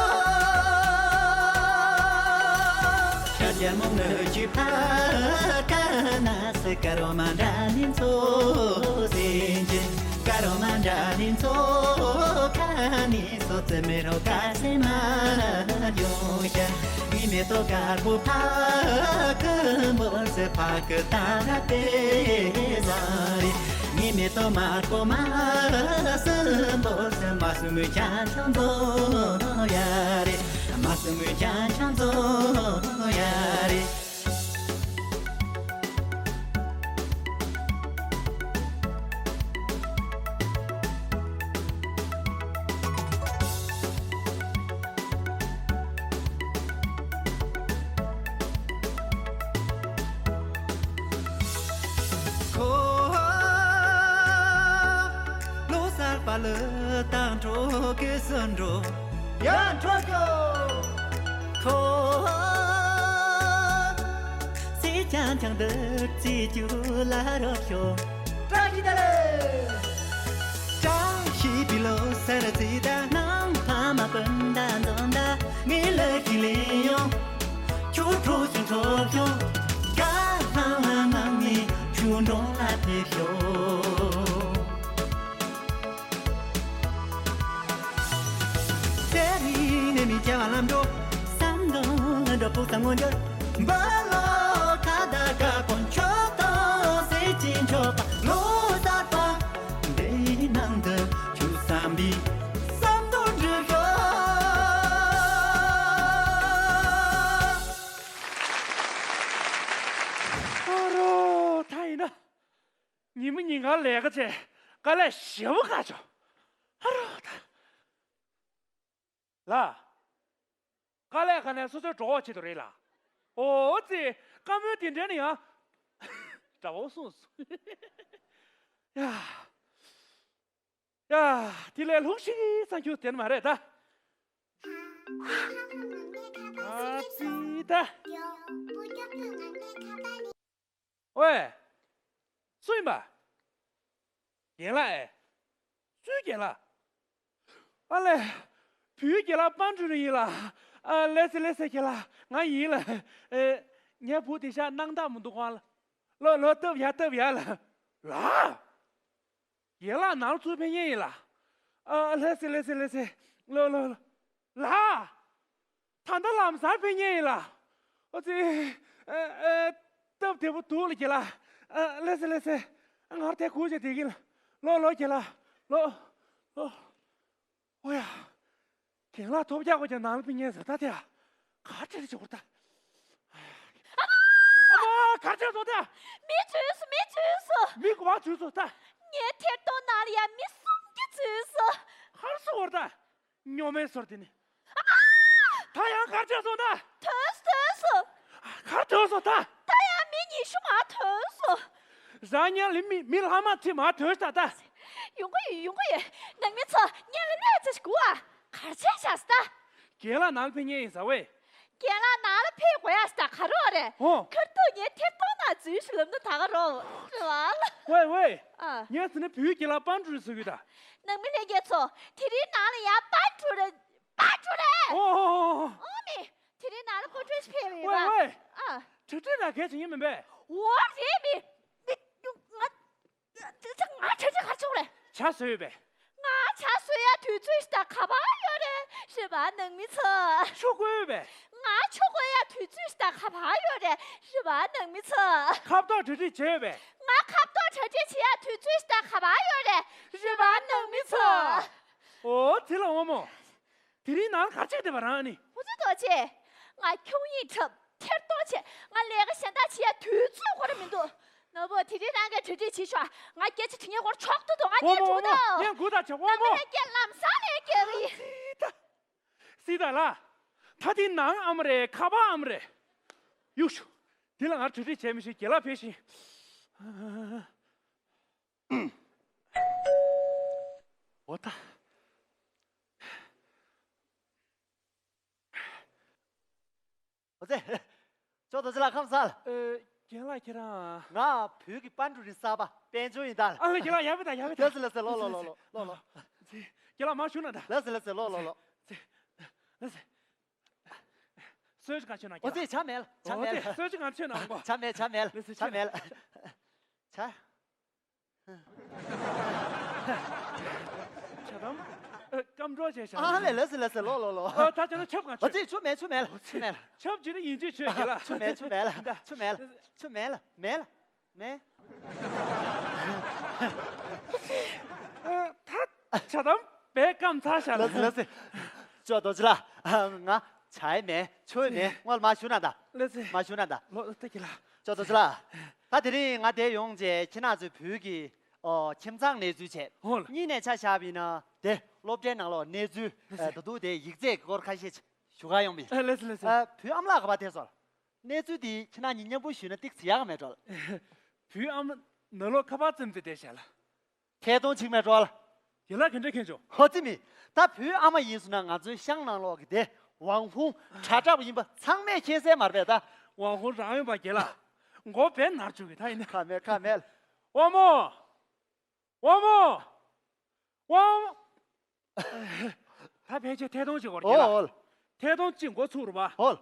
ཤ་ཤ་མོ་ངོས་ཀྱི་ཕ་ཀ་ན་སི་ཀ་རོ་མ་འདྲ་ནི་མཚོ་སེ་ཆེན་ཀ་ རོ་མ་འདྲ་ནི་མཚོ་ཁ་ནི་སོ་ཙེ་མེ་རོ་ག་སེ་མ་ཡོང་ཤ། མི་མེ་ཏོ་དཀར་པོ་ཕ་ཁུ་འབོ་སེ་ཕ་ཁུ་ཏ་ར་ཏེ་ཟ་རི། མི་མེ་ཏོ་དམར་པོ་མ་སུ་འབོ་སེ་མ་སུ་མུ་ཆང་ཆང་ཛོ་ཡ་རི། མ་སུ་མུ་ཆང་ཆང་ཛོ་ཡ་རི། ཁོ་ལོ་གསར་པ་ལ་དང་འགྲོ་གི་སུ་འགྲོ། ཡ་འཕྲོ་ཤོག་ཁོ་སེ་ཅང་ཅང་དུ་རྩི་རྒྱུ་ལ་རོགས་ཤོག་བཀྲ་ཤིས་བདེ་ལེགས། བཀྲ་ཤིས་པའི་ལོ་གསར་རྩི་ད། ནང་ཕ་མ་སྤུན་ཟླ་འཛོམས་ད། ངའི་ལ་ཞིག་ལས་ཡོང་། ཁྱོད་འགྲོ་ཞིང་འགྲོ་ཤོག་ག་ལྷང་ལྷང་ངང་ནས་ཆུ་འགྲོ་ལ་ཕེབས་ཤོག་ཚེ་རིང་ནས་མི་བྱ་བ་ལམ་འགྲོ། བསམ་དོན་འགྲོ་ཕུགས་བསམ་ངོ་འགྱུར། འབའ་ལོ་ཁ་ད་ཀ་ཀོན་ཆོ་ཏོ་སེ་ཅིན་ཆོ་པ་ལོ་གསར་པ། འདི་ནང་དུ་ཆུ་བསམ་པའི་བསམ་དོན་འགྲུབ་ཤོག་ཨ་རོ་ད་ཡིན་ན། ཉི་མ་ཉིན་གང་ལས་ཀ་བྱས་དཀའ་ལས་ཞེ་པོ་ཁག་བྱུང་། ཨ་རོ་ད། ལགས། དཀའ་ལས་ཁག་ནས་སོ་སོའི་གྲོགས་བྱེད་དུ་རེད་ལ། ཨོ་ཙི། བཀའ་མོལ་དེ་འདྲ་ནི་ཡང་། འདྲ་བོ་གསུངས་སོང་། ཡ། ཡ། དེ་ལས་ལྷུག་ཤིག་ཙམ་རྒྱུ་དེ་ནི་མ་རེད་ད། ཨ་ཙི་ད། ཝེ། སུ་ཡིན་པ། རྒན་ལགས་ཨེ། སུའི་རྒན་ལགས། ཨ་ལས། བུའི་རྒན་ལགས་པན་ཀྲུའུ་རེན་ཡིན་ལགས། ཨ་ལེ་སེ་ལེ་སེ་རྒན་ལགས་ང་ཡིན་ལགས། ཨེ། ངའི་བུ་དེ་ཤ་སྣང་དག་མི་འདུག་གང་ལགས། ལོ་ལོ་སྟབས་ཡག་སྟབས་ཡག་ལགས། ལགས། རྒན་ལགས་ནང་ལ་ཚུར་ཕེབས་མཁན་ཡིན་ལགས། ཨ་ལེ་སེ་ལེ་སེ་ལེ་སེ། ལོ་ལོ་ལོ། ལགས། ད་ལྟ་ལམ་སང་ཕེབས་མཁན་ཡིན་ལགས། ཨོ་ཙི། ཨ་ཨ། སྟབས་བདེ་པོ་འདུག་ལགས་རྒན་ལགས། ཨ་ལེ་སེ་ལེ་སེ། ང་རང་དེ་སྒུག་བྱས་བསྡད་ཀྱི་ཡིན་ལགས། ལོ་ལོ་རྒན་ལགས། ལོ། ལོ། ཨོ་ཡ། རྒན་ལགས་ཐོབ་རྒྱག་དགོས་ཀྱང་ནང་ལ་ཕེབས་མཁན་ཟེར་ད་དེ་ཡ། ག་རེ་བྱེད་བྱེད་དགོས་ད། ཨ་མ། ག་རེ་བྱས་སོང་ད། མི་འཛུལ་སོང་མི་འཛུལ་སོང་། མི་ག་པར་འཛུལ་སོང་ད། ངའི་ཐེར་གཏོང་ནང་ལ་ཡ་མི་སུམ་བརྒྱ་འཛུལ་སོང་། ག་རེ་སོང་བར་ད། སྨྱོ་མའི་སོར་དེ་ནི། ཨ། ད་ཡང་ག་རེ་བྱས་སོང་ད། ཐོན་སོང་ཐོན་སོང་། ག་རེ་ཐོན་སོང་ད། ད་ཡང་མི་ཉི་ཤུ་མར་ཐོན་སོང་། རང་ཉལ་ལ་མི་མི་ལྷག་མ་ཁྲིད་མར་ཐོན་ཤག་ད། ཡོང་གི་ཡོད་ཡོང་གི་ཡོད། ནང་མི་ཚོ་སྔོན་ལ་གནས་ཚུལ་ཞིག་གོ་ཨ། ག་རེ་བྱས་ཤག་ཟེར་ད། རྒན་ལགས་ནང་ལ་ཕེབས་མཁན་ཡིན་ཟེར་བས། རྒན་ལགས་ནང་ལ་ཕེབས་དགོས་ཡ་ཟེར་ད་ག་རེ་རེད། ཧོ། ཁ་ཐུག་ངའི་ཐེར་གཏོང་ནང་འཛུལ་ཞིག་ལབ་ན་ད་ག་རེ་རེད་བ། ཝེ་ཝེ། ཨ། ངས་ཟེར་ན་བུའི་རྒན་ལགས་པན་ཀྲུའུ་རེན་ཟེར་གྱི་ཡོད་ད། ནང་མི་ལྷན་རྒྱས་ཚོ། དེ་རིང་ནང་ལ་ཡ་པན་ཀྲུའུ་རེན། པན་ཀྲུའུ་རེན། ཨོ་ཨོ་ཨོ། ཨོ་མི། དེ་རིང་ནང་ལ་ཀོ་ཀྲོས་ཕེབས་ཡོད་པ། ཝེ་ཝེ། ཨ། གྲ་སྒྲིག་ལ་གལ་བྱེད་ཉན་མིན་པས། འོ་རེད་མི། མི། ང་། ང་གྲ་སྒྲིག་ག་རེ་བྱེད་དགོས་རེད། ཇ་བཟོས་ཡོད་པས། ང་ཇ་བཟོ་ཡ་དུས་ཚོད་ཞིག་ད་ག་པར་ཡོད་རེད། རེད་པ་ནང་མི་ཚོ། ཆུ་བསྐོལ་ཡོད་པས། ང་ཆུ་བསྐོལ་ཡ་དུས་ཚོད་ཞིག་ད་ག་པར་ཡོད་རེད། རེད་པ་ནང་མི་ཚོ། ཁ་བཏོག་གྲ་སྒྲིག་བྱས་ཡོད་པས། ང་ཁ་བཏོག་གྲ་སྒྲིག་བྱེད་ཡ་དུས་ཚོད་ཞིག་ད་ག་པར་ཡོད་རེད། རེད་པ་ནང་མི་ཚོ། ཨོ་དེ་ལ་དབང་མོ། དེ་རིང་ནང་ག་ཅིག་བསྡད་པ་རང་ཨ་ནི། ཧུ་ཙི་རྡོ་རྗེ། ང་ཁྱུང་ཡིག་འཁྲབ། ཐེར་གཏོང་བྱེད། ང་ལས་ཀ་གཞན་དག་བྱེད་ཡ་དུས་ཚོད་ཁོ་ར་མི་འདུག་ནོར་བུ་དེ་རིང་རང་གིས་གྲ་སྒྲིག་བྱེད་ཤོག་ང་སྐད་ཆ་དྲི་ཉན་སྐོར་ཆོག་ཏུ་འདུག་ང་དངོས་གནས་དྲི་བ་ད། ངས་འགུག་ད་བྱེད་དབང་མོ། ང་མི་ལ་སྐད་ལམ་སང་ལས་སྐད་གི་ཡིན། སི་ད། སི་ད་ལ། ད་དེ་ནང་ཨ་མ་རེད་ཁ་པར་ཨ་མ་རེད། གཡུག་ཤོག་དེ་ལ་ང་གྲ་སྒྲིག་བྱས་མི་ཤེས་རྒན་ལགས་ཕེབས་ཤིང་། འོ་ད། འོ་ཙེ། ཅོག་རྡོ་རྗེ་ལགས་ཁམས་བཟང་། ཨེ། རྒན་ལགས་ཁྱེད་རང་། ང་བོད་ཀྱི་པན་ཀྲུའུ་རེན་གསར་པ་དཔལ་འབྱོར་ཡིན་ད། ཨ་ལ་རྒན་ལགས་ཡག་པོ་ད་ཡག་པོ་ད། ལགས་སེ་ལགས་སེ་ལོ་ལོ་ལོ་ལོ་ལོ་ལོ། ཙེ། རྒན་ལགས་མར་བཞུགས་ན་ད། ལགས་སེ་ལགས་སེ་ལོ་ལོ་ལོ། ཙེ། ལགས་སེ། གསོལ་ཇ་གང་མཆོད་ན་རྒན་ལགས། འོ་ཙེ་ཇ་མེད་ལ་ཇ་མེད་ལ། ཨོ་ཙེ་གསོལ་ཇ་གང་མཆོད་ན་འོང་གོ། ཇ་མེད་ཇ་མེད་ལ་ལགས་སེ་ཇ་མེད་ལ། ཇ། ཆ་དམ། ཨ། སྐམ་གྲོགས་བྱས་བཞག་ཨ་ལས། ལགས་སོ་ལགས་སོ། ལོ་ལོ་ལོ། ཨ། ད་ཆ་ན་ཆབ་གང་ཨ་ཆོད། ཙི། ཆུ་མེད། ཆུ་མེད་ལ། ཆུ་མེད་ལ། ཆབ་ཅི་ནི་ཡིན་ཅི་ཆོད་ཀྱི་ལ། ཆུ་མེད། ཆུ་མེད་ལ། ཆུ་མེད་ལ། ཆུ་མེད་ལ། མེད་ལ། མེད། ཨ། ད་ཆ་དམ་བས་སྐམ་ཚར་བཞག་ལ། ལགས་སོ་ལགས་སོ། ཅོག་རྡོ་རྗེ་ལགས། ང་ཆ་ཡི་མེད། ཆུ་ཡི་མེད། སྔོན་ལ་མ་ཞུ་ན་ད། ལགས་སོ། མ་ཞུ་ན་ད། ལོ་ལྟ་གི་ལ། ཅོག་རྡོ་རྗེ་ལགས། ད་དེ་རིང་ང་འདིར་ཡོང་བྱས་ཁྱེད་རང་ཚོའི་བོད་ཀྱི། ཨོ། ཁྱིམ་ཚང་གནས་ཚུལ་བྱས། ཨོ་ལ། གཉིས་ནས་ཆ་བཞག་པ་ཡིན་ན་དེ་སློབ་གྲྭའི་ནང་ལོགས་གནས་ཚུལ། ལགས་སོ། ཨ། ད་དུང་དེ་ཡིག་ཚད་ཀྱི་སྐོར་ཁ་ཤས་ཞུ་ག་ཡོང་བ་ཡིན། ཨ། ལགས་སོ་ལགས་སོ། ཨ། བུའི་ཨ་མ་ལགས་ག་པར་ཐད་སོང་། གནས་ཚུལ་དེ་ཁྱེད་རང་གཉིས་མཉམ་པོ་ཞུས་ན་ཏོག་ཙམ་ཡག་མེད་འགྲོ་ལ། བུའི་ཨ་མ་ནང་ལོགས་ཁ་པར་བཙེམས་ཏེ་བསྡད་བཞག་ལ། ཐད་གཏོང་བྱེད་མེད་འགྲོ་ལ། ཡིན་ལ། ག་འདྲ་མཁྱེན་བྱུང་། ཧོ་ཙི་མི། ད་བུའི་ཨ་མ་ཡིན་སོང་ན་ང་ཚོའི་ཤང་ནང་ལོགས་ཀྱི་དེ་ཝང་ཧུང་དྲ་གྲགས་པ་ཡིན་པ་ཚང་མས་མཁྱེན་གསལ་མ་རེད་པས་ད། ཝང་ཧུང་རང་ཡིན་པ་རྒན་ལགས། མགོ་བོ་ནར་བཅུག་གི་ད་ཡིན་ན། ཁ་མེད་ཁ་མེད། ཝང་མོ། ཝང་མོ། ཝང་། ད་ཕལ་ཆེར་ཐད་གཏོང་བྱེད་དགོས་རེད་རྒན་ལགས། ཨོ། ཐད་གཏོང་གཅིག་འགོ་ཚུགས་རེད་པ། ཨོ།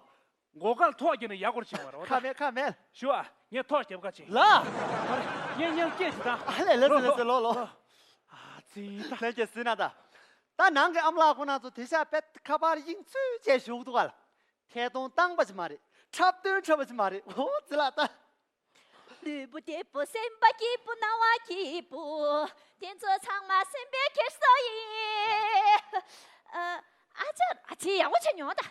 མགོ་སྐལ་ཐོག་བརྒྱབ་ནས་ཡར་སྐོར་བྱེད་དགོས་རེད་པ། ཁ་མེད་ཁ་མེད། ཞུ་ཨ། ངས་ཐོག་རྒྱབ་ཁ་བྱེད། ལ། ངས་སྔོན་ལ་སྐད་ཅིག་བཏང་། ཨ་ལས། ལགས་སོ་ལགས་སོ། ལོ་ལོ། ཨ་ཙི་ད། ལྷན་རྒྱས་གཟིགས་ན་ད། ད་ནང་གི་ཨ་མ་ལགས་ཁོང་རྣམ་ཚོ་དེང་སང་དཔེ་ཁ་པར་དབྱིངས་ཚུད་བྱས་བཞུགས་འདུག་ག་ལ། ཐད་གཏོང་བཏང་པ་ཞིག་མ་རེད། འཁྲབ་སྟོན་འཁྲབ་པ་ཞིག་མ་རེད། འོ་ཙི་ལགས་ད། ལུས་པོ་བདེ་པོ། སེམས་པ་སྐྱིད་པོ། སྣང་བ་སྐྱིད་པོ། དེ་ཚོ་ཚང་མ་སེམས་པའི་འཁྱེར་སོ་ཡིན། ཨ། ཨ་ཅག་ཨ་ཅེ་ཡག་པོ་བྱས་མྱོང་ད།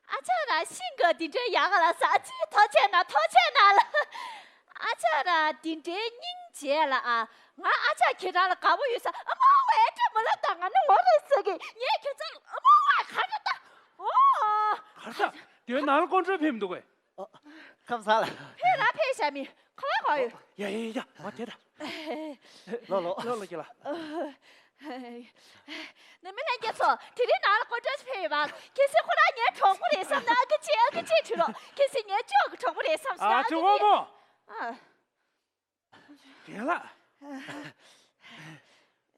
ཨ་ཅག་རང་ཤིང་ག་འདི་འདྲའི་ཡག་ག་ལ་ས། ཨ་ཅེ་ཐུགས་རྗེ་གནང་། ཐུགས་རྗེ་གནང་ལ། ཨ་ཅག་རང་འདི་འདྲའི་སྙིང་རྗེ་ལ། ཨ། ང་ཨ་ཅག་ཁྱེད་རང་ལ་དགའ་པོ་ཡོད་ས། ཨ་མ་ཝེ་ཏྲ་མ་ལ་ད་ང་ནི་ངོ་རེ་ཟེར་གི། ངས་ཁྱེད་ཚོ་ལ་ཨ་མ་ཝེ་ག་རེ་ད། ཨོ། ག་རེ་ད། དེ་ནང་ལ་ཀོན་ཀྲོལ་ཕེབས་འདུག་གས། ཨ། ཁམས་བཟང་ལགས། ཕེབས་ར་ཕེབས་ཤག་མི་ཁ་བ་ག་ཡོད། ཡ་ཡ་ཡ། མ་དེ་ད། ལོ་ལོ། ལོ་ལོ་རྒན་ལགས། ནི་མི་ལྷན་རྒྱས་ཚོ། དེ་རིང་ནང་ལ་ཀོན་ཀྲོལ་ཕེབས་ཡོད་པ། གལ་སྲིད་ཁོ་རང་ངའི་གྲོགས་པོ་རེད་བསམ་ན་ཨ་ཀི་ཅི་ཨ་ཀི་ཅི་བྲིས་རོགས། གལ་སྲིད་ངའི་ཅོག་གི་གྲོགས་པོ་རེད་བསམ་སོང་ན་ཨ་ཨ་ཅེ་ཀི་ཝང་མོ། ཨ། རྒན་ལགས།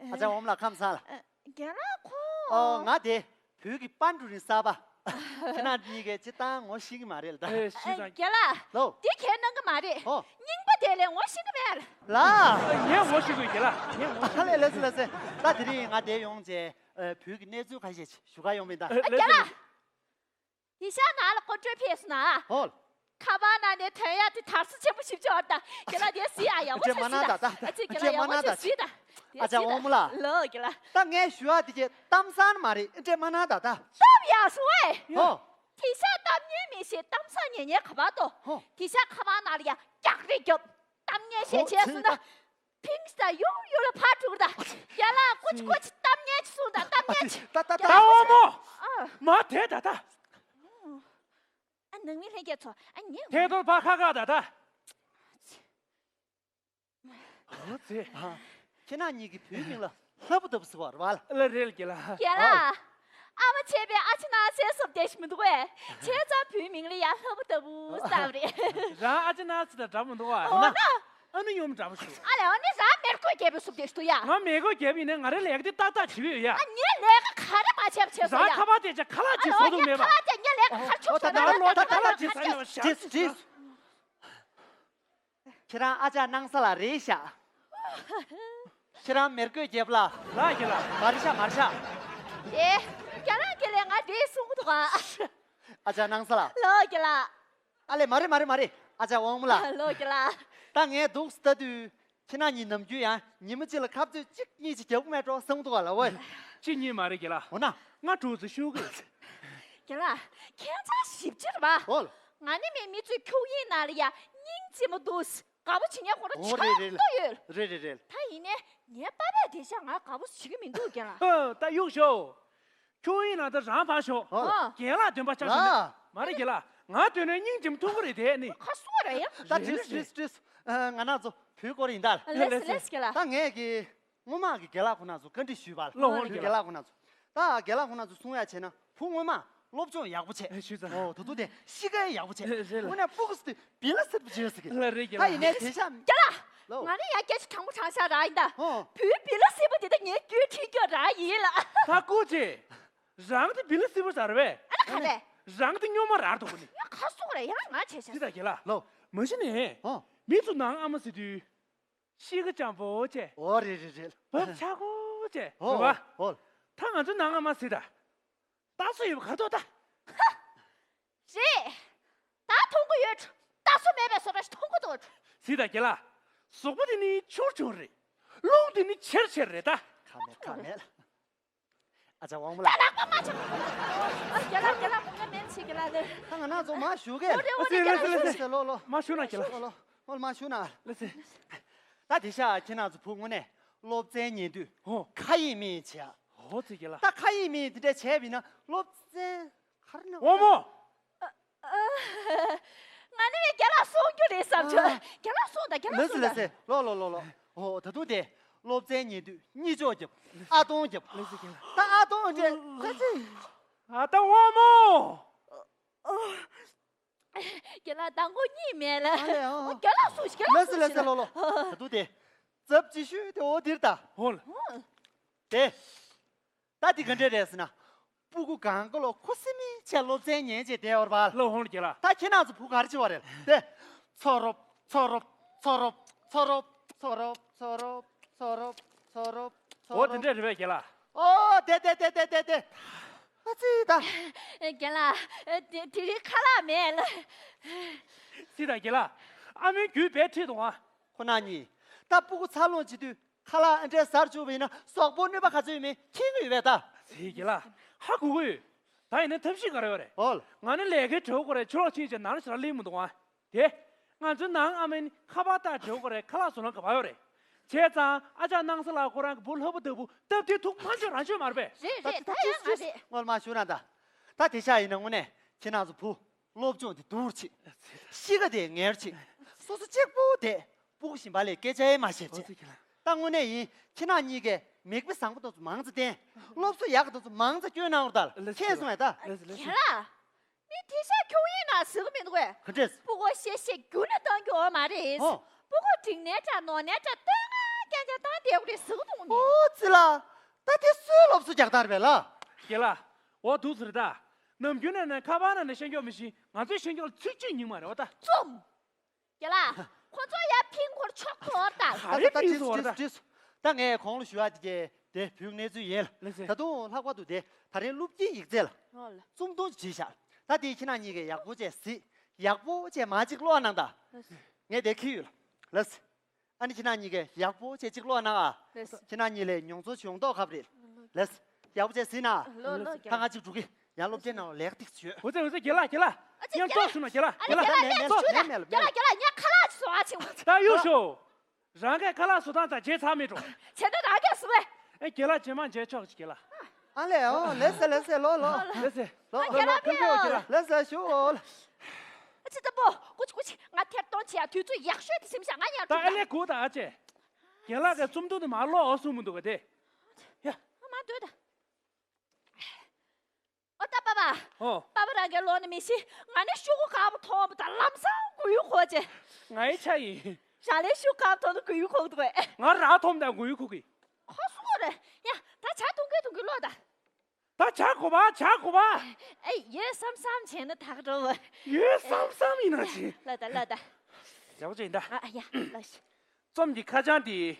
ཨ་ཅག་ཝང་མོ་ལགས་ཁམས་བཟང་ལགས། རྒན་ལགས་ཁོ། ཨོ། ང་དེ་བོད་ཀྱི་པན་ཀྲུའུ་རིན་གསར་པ། ཁྱེད་རང་གཉིས་ཀས་སྤྱིར་བཏང་ངོ་ཤེས་ཀྱི་མ་རེད་ལ་ད། ཨེ། ཤེས་ཙང་། རྒན་ལགས། ལོ། འདི་ཁས་གནང་གི་མ་རེད། ཨོ། རྙིང་པ་དེ་ལས་ངོ་ཤེས་ཀྱི་མེད་ལ། ལ། ངས་ངོ་ཤེས་དགོས་རྒན་ལགས། ངས་ངོ་ཤེས། ཨ་ལས། ལགས་སོ་ལགས་སོ། ད་དེ་རིང་ང་དེ་ཡོང་བྱས་བོད་ཀྱི་གནས་ཚུལ་ཁ་ཤས་ཞུ་ག་ཡོང་མིན་ད། ཨ། རྒན་ལགས། དེ་ཤག་ནང་ལ་ཀོན་ཀྲོལ་ཕེབས་སོང་ན། ཧོལ། ཁ་པར་ནང་ནས་ཐོན་ཡག་དེ་དར་སོ་ཆེན་པོ་ཞིག་ཅིག་ཡོད་ད། རྒན་ལགས་དེ་གཟིགས་ཨ། ཡག་པོ་ཅིག་གཟིགས་ད། ཨ་ཙི་རྒན་ལགས་ཡག་པོ་ཅིག་གཟིགས་ད། ཨ་ཅག་ཝང་མོ་ལགས། ལོ་རྒན་ལགས། ད་ངས་ཞུ་ཡག་དེ་གཅིག་གཏམ་བཟང་མ་རེད། འདྲེ་མ་གནང་ད་ད། སྟབས་ཡག་སོང་ཨེ། ཧོ། དེ་ཤག་གཏམ་ངན་མི་བཤད། གཏམ་བཟང་ཉན་ཉན་ག་པར་འདུག་ཧོ། དེ་ཤག་ཁ་པར་ནང་ལ་ཡ་རྒྱག་རེས་རྒྱོབ། གཏམ་ངན་བཤད་བྱས་སོང་ན། ཕིང་ས་ཡུག་ཡུག་ལ་ཕར་འགྲོ་གི་ད། རྒན་ལགས་ཀོ་ཅི་ཀོ་ཅི་གཏམ་ངན་ཅིག་གསུངས་ད། གཏམ་ངན་ཅིག་ད་ད་ད། ད་ཝང་མོ། ཨ། མ་དེ་ད་ད། ཨ། ནང་མི་ལྷན་རྒྱས་ཚོ། ཨ་ངས། ཐད་གཏོང་ཕར་ཁ་ཁ་ད་ད། ཨོ་ཙི། ཨ། ཁྱེད་རང་གཉིས་ཀྱིས་བོད་མིང་ལ་ལྷ་བུ་ལྟ་བུ་ཟེར་བ་རེད་པ། ལ་རེད་རྒན་ལགས། རྒན་ལགས། ཨ་མ་བྱས་པའི་ཨ་ཅེ་ནང་སེ་སོབ་དེ་ཞིག་མི་འདུག་གས། བྱས་ཙང་བོད་མིང་ལ་ཡ་ལྷ་བུ་ལྟ་བུ་ཟེར་བ་རེད། རང་ཨ་ཅེ་ནང་སེ་དང་འདྲ་མི་འདུག་པ། འོ་ན། ཨ་ནི་ཡོང་འདྲ་པོ་ཞུ། ཨ་ལས། ཨ་ནི་རང་མེ་རྒོད་རྒྱལ་པོའི་སོབ་དེ་ཞིག་འདུག་ཡ། ང་མེ་རྒོད་རྒྱལ་པོ་ཡིན་ནའི་ང་རའི་ལས་ཀ་དེ་ཏག་ཏག་བྱེད་ཀྱི་ཡོད་ཡ། ཨ་ངས་ལས་ཀ་ག་རེ་མ་བྱས་པ་བྱས་སོང་ཡ། རང་ཁ་པར་དེ་ཅག་ཁ་ལག་ཅིག་བཟོ་ཐུབ་མེད་པ། ཨ་ལས། ངས་ཁ་པར་དེ་ངས་ལས་ཀ་ག་རེ་བྱས་སོང་ཡ། ད་ད་ད་ད་ཁ་ལག་ཅིག་བཟོ་ཡ། ཅིག་ཅིག་ཁྱེད་རང་ཨ་ཅག་སྣང་ས་ལགས་རེད་ཤག་ཁྱེད་རང་མེ་རྒོད་རྒྱལ་པོ་ལགས། ལགས་རྒན་ལགས། མ་རེད་ཤག་མ་རེད་ཤག་ཨེ། རྒན་ལགས་རྒན་ལགས། ང་རེད་གསུང་གི་འདུག་ག་ཨ་ཅག་སྣང་ས་ལགས། ལགས་རྒན་ལགས། ཨ་ལས། མ་རེད་མ་རེད་མ་རེད། ཨ་ཅག་དབང་མོ་ལགས། ལགས་རྒན་ལགས། ད་ངས་འདུག་སེ་ལྟ་དུས་ཁྱེད་རང་གཉིས་ནམ་རྒྱུན་ཡང་ཉི་མ་གཅིག་ལ་ཁ་རྩོད་གཅིག་གཉིས་ཅིག་རྒྱག་གི་མེད་འགྲོ་བསམ་གྱི་འདུག་ག་ལགས། ཝེ། གཅིག་གཉིས་མ་རེད་རྒན་ལགས། འོ་ན། ང་དྲུག་ཙམ་ཤོར་གི་རེད། རྒན་ལགས། ཁྱེད་ཚོ་ཞིབ་ཕྲ་རེད་པ། ཨོ་ལ། ང་ནི་མི་མི་ཚོའི་ཁྱུག་དབྱིངས་ནང་ལ་ཡ་སྙིང་རྗེ་མོ་འདུག་དགའ་པོ་བྱེད་མཁན་ཁོ་རང་ཨོ་ཆགས་རེད་རེད། ཏོ་ཡོད། རེད་རེད་རེད། ད་ཡིན་ནའི་ངའི་པ་ཕས་དེང་སང་ང་དགའ་པོ་བྱེད་ཀྱི་མི་འདུག་རྒན་ལགས། ཨོ། ད་གཡུག་ཞོག་ཁྱུག་དབྱིངས་ནང་ད་རང་ཕར་ཞོག་ཨོ་ལ། ཨོ། རྒན་ལགས་འདོན་པ་ཆགས་ཤིག་ལ། མ་རེད་རྒན་ལགས། ང་འདོན་ནའི་སྙིང་རྗེ་མོ་ཐུག་གི་རེད་དེ་ནི། ཁ་སོ་རེད་ཡ། ད་བྲིས་བྲིས་བྲིས། ང་རང་ཚོ་བོད་སྐོར་ཡིན་ད། ལགས་སོ་ལགས་སོ་རྒན་ལགས། ད་ངས་ཀྱི། སྔོན་མ་གི་རྒན་ལགས་ཁོང་རྣམ་ཚོ་བཀའ་འདྲི་ཞུས་པ་ལ། ལགས་འོང་རྒན་ལགས། རྒན་ལགས་ཁོང་རྣམ་ཚོ། ད་རྒན་ལགས་ཁོང་རྣམ་ཚོ་གསུང་ཡ་བྱས་ན་བུ་སྔོན་མ་སློབ་སྦྱོང་ཡག་པོ་བྱས། ཨེ་ཞུས་ཙང་། ཨོ་ད་དུང་དེ་གཤིས་ཀ་ཡག་པོ་བྱས། རེད་རེད་ལགས། དངོས་གནས་སྤུ་གུ་ཟེར་དུས་བི་ལ་སེར་པོ་བྱས་ཟེར་གི། ལགས་རེད་རྒན་ལགས། ད་ཡིན་ནའི་དེང་སང་། རྒན་ལགས། ལོ། ང་ནི་ཡང་སྐད་ཆ་དྲང་པོ་དྲང་བཞག་རང་ཡིན་ད། ཨོ། བུའི་བི་ལ་སེར་པོ་དེ་ད་ངའི་རྒྱུད་ཁྲིད་རྒྱུ་རང་ཡིན་ལགས། ད་སྐུ་མཁྱེན། རང་དེ་བི་ལ་སེར་པོ་ཟེར་བས། ཨ་ན་ག་ལས། རང་དེ་སྨྱོན་མ་རང་འདུག་གོ་ནི། ཡ་ཁ་སོ་རེད་ཡ། ང་བྱས་ཤག་ཅི་ད་རྒན་ལགས། ལོ། མ་གཞི་ནས། ཨོ། མི་ཚོ་ནང་ཨ་མ་ཟེར་དུས། གཤིས་ཀ་འཇམ་པོ་བྱས། ཨོ་རེད་རེད་རེད། བབ་ཆགས་པོ་བྱས། ཨོ་རེད་པ། ཨོ། ད་ང་ཚོ་ནང་ང་མ་ཟིག་ད། ད་སུ་ཡོད་པ་ག་ཐོག་ད། རེད། ད་མཐོང་གི་ཡོད། ད་སུ་མེད་པའི་བཟོ་འདྲ་ཞིག་མཐོང་གི་འདུག་ཟིག་ད་རྒན་ལགས། གཟུགས་པོ་དེ་ནི་ཆུང་ཆུང་རེད། རླུང་དེ་ནི་ཆེར་ཆེར་རེད་ད། ཁ་མེད་ཁ་མེད། ཨ་ཅག་དབང་མོ་ལགས། ད་ལག་པ་མ་ཆག་རྒན་ལགས་རྒན་ལགས་དགོངས་འགལ་མེད་བྱེད་རྒན་ལགས་ནས། ད་ང་ནང་ཚོ་མ་ཞུ་གས། ཨོ་རེད་ཨོ་རེད་རྒན་ལགས་ལགས་ལགས་ལགས་ལགས་ལོ་ལོ། མ་ཞུ་ན་རྒན་ལགས། ལོ་ལོ་ལོ་མ་ཞུ་ན། ལགས་སེ། ད་དེ་ཤ་ཁྱེད་རང་ཚོ་བུ་དངོས་གནས་སློབ་ཚན་ཉན་དུས་ཧོ། ཁ་ཡིག་མི་བྱས། ཧོ་ཙི་རྒན་ལགས། ད་ཁ་ཡིག་མི་དེ་འདྲ་བྱས་པ་ཡིན་ན་སློབ་ཚན་ག་རེ་ན། དབང་མོ། ང་ནི་བའི་རྒན་ལགས་གསུང་རྒྱུ་རེད་བསམ་བྱུང་། ཨ། རྒན་ལགས་གསུང་དང་རྒན་ལགས་ལགས་སེ་གསུང་ལགས་དང་། སེ། ལོ་ལོ་ལོ་ལོ། ཨོ་ད་དུང་དེ་སློབ་ཚན་ཉན་དུས་གཉིད་ཅོག་རྒྱབ། ཨ་སྟོང་རྒྱབ། ལགས་སེ་རྒན་ལགས། ད་ཨ་སྟོང་རྒྱབ། ད་ཅི། ཨ་ད་དབང་མོ། རྒན་ལགས་མདང་དགོང་གཉིད་མེད་ལ། ཨ་ལས་ཨོ། རྒན་ལགས་གསུང་ཞིག་རྒན་ལགས་གསུང་ཞིག་ལགས་སེ་ལགས་སེ་ལོ་ལོ། ད་དུང་དེ་ཙབ་ཅི་ཤོད་དེ་ཨོ་དིར་ད། ཧོ་ལ། དེ། ད་འདི་ག་འདྲས་རེད་ཟེར་ན། སྤུ་གུ་གང་ག་ལོ་ཁུ་སིམ་མེར་བྱས་སློབ་ཚན་ཉན་བྱས་བསྡད་ཡོད་རེད་པ། ལོ་ཧོང་རྒྱལ་ལ། ད་ཁྱེད་རང་ཚོ་བུ་ག་རེ་བྱེད་པ་རེད་དེ། ཚོ་རོབ་ཚོ་རོབ་ཚོ་རོབ་ཚོ་རོབ་ཚོ་རོབ་ཚོ་རོབ་ཚོ་རོབ་ཚོ་རོབ་ཚོ་རོབ། འོ་དེ་འདྲས་རེད་པས་རྒྱལ་ལ། ཨོ་དེ་དེ་དེ་དེ་དེ་དེ། ཨ་ཙི་ད། རྒན་ལགས། དེ་དེ་རིང་ཁ་ལག་མེད་ལ། སི་ད་རྒན་ལགས། ཨ་མའི་རྒྱུད་པས་ཁྲིད་དང་ཨ། ཁོ་ན་གཉིས། ད་སྤུ་གུ་འཚར་ལོངས་བྱེད་དུས་ཁ་ལག་ཨ་འདྲས་ཟར་བཅུག་པ་ཡིན་ན་གཟུགས་པོ་གནོད་པ་ག་ཚོད་ཡོད་མེད་མཁྱེན་གྱི་ཡོད་པས་ད། སི་རྒན་ལགས། ཧ་གོ་གི་ཡོད། ད་ཡིན་ན་ཐབས་ཤེས་ག་རེ་ཡོད་རེད། ཨོལ། ང་ནི་ལས་ཀའི་བྲེལ་བ་ཁོ་རེ་ཆུ་ལོག་ཕྱིན་བྱས་ནང་ལ་ཞེ་དྲག་སླེབས་མི་འདུག་ཨ། དེ། ང་ཚོའི་ནང་ཨ་མ་ནི་ཁ་པར་ལྟ་བྲེལ་བ་ཁོ་རེ་ཁ་ལག་བཟོ་ན་ག་པར་ཡོད་རེད། བྱས་ཙང་ཨ་ཅག་སྣང་ས་ལགས་ཁོ་རང་གི་བུ་ལྷ་བུ་ལྟ་བུ་སྟབས་བདེ་ཐུག་མ་འཇོག་རང་ཆོས་མ་རེད་པས། རེད་རེད་ད་ཡང་ང་རེད། ངོ་མ་ཞུ་ན་ད། ད་དེ་ཤ་ཡིན་ན་དངོས་གནས་ཁྱེད་རང་ཚོ་བུ། སློབ་སྦྱོང་དེ་སྡུག་ཅིག་གཤིས་ཀ་དེ་ངན་ཅིག་སོ་སོ་གཅིག་པུ་དེ་སྤུ་གུ་གཞན་པ་ལས་སྐད་ཆ་ཡེ་མ་བཤད་ཅེས། ད་དངོས་གནས་ཡིན་ཁྱེད་རང་གཉིས་ཀས་མིག་དཔེ་བཟང་པོ་དེ་ཚོ་མང་ཙམ་བསྟན། སློབ་གསོ་ཡག་གི་དེ་ཚོ་མང་ཙམ་སྐྱོན་གནང་རོགས་ད། ལགས་སོ། མཁྱེན་སོང་ངས་ད། ལགས་སོ་ལགས་སོ། རྒན་ལགས། མི་དེ་ཤ་ཁྱུང་ཡིན་ན་ཟེར་གི་མི་འདུག་གས། ག་འདྲས། སྤུ་གུ་བཤད་བཤད་རྒྱུ་ནས་བཏང་རྒྱུ་ཡོད་མ་རེད། ཨོ། སྤུ་གུ་འགྲིག་ནའི་འདྲ་ནོར་ནའི་འདྲ་བསྟོད་བསྔགས་རྐྱང་རྐྱང་བཏང་བསྡད་དགོས་རེད་ཟེར་གི་འདུག་གོ་མི། ཨོ་ཙི་ལ། ད་དེ་སུའི་སློབ་གསོ་རྒྱག་སྟངས་རེད་ལ། རྒན་ལགས། འོ་འདུག་ཟེར་ད། ནམ་རྒྱུན་ནས་ནས་ཁ་པར་ནང་ནས་ཤེས་མགྱོགས་མི་ཤེས་ང་ཚོས་ཤེས་མགྱོགས་ཚིག་གཅིག་ཉིན་མ་རེད་བ་ད། རྩོམ། རྒན་ལགས། ཁོ་ཚོ་ཡར་ཕིང་ཁོར་ཆོག་ཐོར་ད། ག་རེ་ཕིང་སོང་བ་ད། ད་ངས་གོང་ལ་ཞུ་ཡ་དེ་གས་དེ་བུའི་གནས་ཚུལ་ཡིན་ལ། ལགས་སེ། ད་དུང་ལྷག་པར་དུ་དེ་ད་རིང་སློབ་དཀྱིལ་ཡིག་ཚད་ལ། ཨོ་ལ། རྩོམ་ཐུང་ཅིག་བྲིས་ཤག་ད་དེ་ཁྱེད་རང་གཉིས་ཀས་ཡག་པོ་བྱས་གཟིགས། ཡག་པོ་བྱས་མ་ཅིག་ཀློག་གནང་ད། ལགས་སེ། ངས་དེ་ཁྱེར་ཡོད་ལ། ལགས་སེ། ཨ་ནི་ཁྱེད་རང་གཉིས་ཀས་ཡག་པོ་བྱས་ཅིག་ཀློག་གནང་ཨ། ལགས་སེ། ཁྱེད་རང་གཉིས་ལས་མྱོང་ཚོར་ཅིག་ཡོང་མདོག་ཁ་པོ་རེད། ལགས་སེ། ཡག་པོ་བྱས་གཟིགས་ན། ལོ་ལོ་ད་ང་གཅིག་འགྲོ་གི། ཡང་སློབ་ཆེན་ནང་ལ་ལེགས་ཏིག་ཡོད། འུ་ཚོ་འུ་ཚོ་རྒན་ལགས་རྒན་ལགས། ཨ་ཅེ་ཡང་ཏོག་སོང་ན་རྒན་ལགས་རྒན་ལགས། ཨ་ཅེ་རྒན་ལགས་ཏོག་མེད་མེད་ལ་མེད་ལ། རྒན་ལགས་རྒན་ལགས་ངས་ཁ་ལག་ཅིག་བཟོ་ཨ་ཅིང་། ད་གཡུག་ཤོག་རང་གིས་ཁ་ལག་བཟོ་སྟངས་དང་བརྗེད་ཚར་མེད་འགྲོ། བྱས་ན་རང་གིས་བཟོ་བས། ཨེ་རྒན་ལགས་རྗེས་མ་མཇལ་ཆོག་ཅིག་རྒན་ལགས། ཨ་ལས་ཨོ་ལེ་སེ་ལེ་སེ་ལོ་ལོ། ལེ་སེ། ལོ་ཨ་ལོ་རྒན་ལགས་ལོ་ཕེབས་ཡོད་རྒན་ལགས། ལེ་སེ་ཞུ་ཨོ་ལ། ཨ་ཅེ་ལྟ་བུ་ཀུ་ཅི་ཀུ་ཅི་ང་ཐེར་གཏོང་བྱེད་ཡ་དུས་ཚོད་ཡག་ཤོས་དེ་སེམས་ཤག་ང་ཡར་ད་ཨ་ལས་གུ་ད་ཨ་ཅེ། རྒན་ལགས་ཀྱི་རྩོམ་ཐུང་དེ་མ་ཀློག་ཨོ་གསུངས་མི་འདུག་ག་དེ། ཡ། ཨ་མ་སྡོད་ད། ཨོ་ད་པ་པ། ཨོ། པ་པ་རང་གིས་ལོ་ནི་མི་ཤི། ང་ནི་ཤུ་གུ་དཀར་པོ་མཐོང་བ་དང་ལམ་སང་མགོ་ཡུ་འཁོར་ཅེ། ང་ཡི་ཆ་ཡིན། རང་ལས་ཤུ་དཀར་པོ་མཐོང་ན་མགོ་ཡུ་འཁོར་གི་འདུག་པས། ང་རང་མཐོང་དང་མགོ་ཡུ་འཁོར་གི། ཁོ་སུ་རེད། ཡ་ད་ཇ་འཐུང་གི་འཐུང་གི་ལོ་ད། ད་ཇ་དགོས་པ་ཇ་དགོས་པ། ཨེ་ཡོད་བསམ་བསམ་བྱས་ན་ད་ག་འགྲོ་བ། ཡོད་བསམ་བསམ་ཡིན་ན་ཅི། ལ་ད་ལ་ད། ཡག་པོ་ཅིག་ཡིན་ད། ཨ་ཡ་ལ་ཤི། རྩོམ་གྱི་ཁ་བྱང་དེ།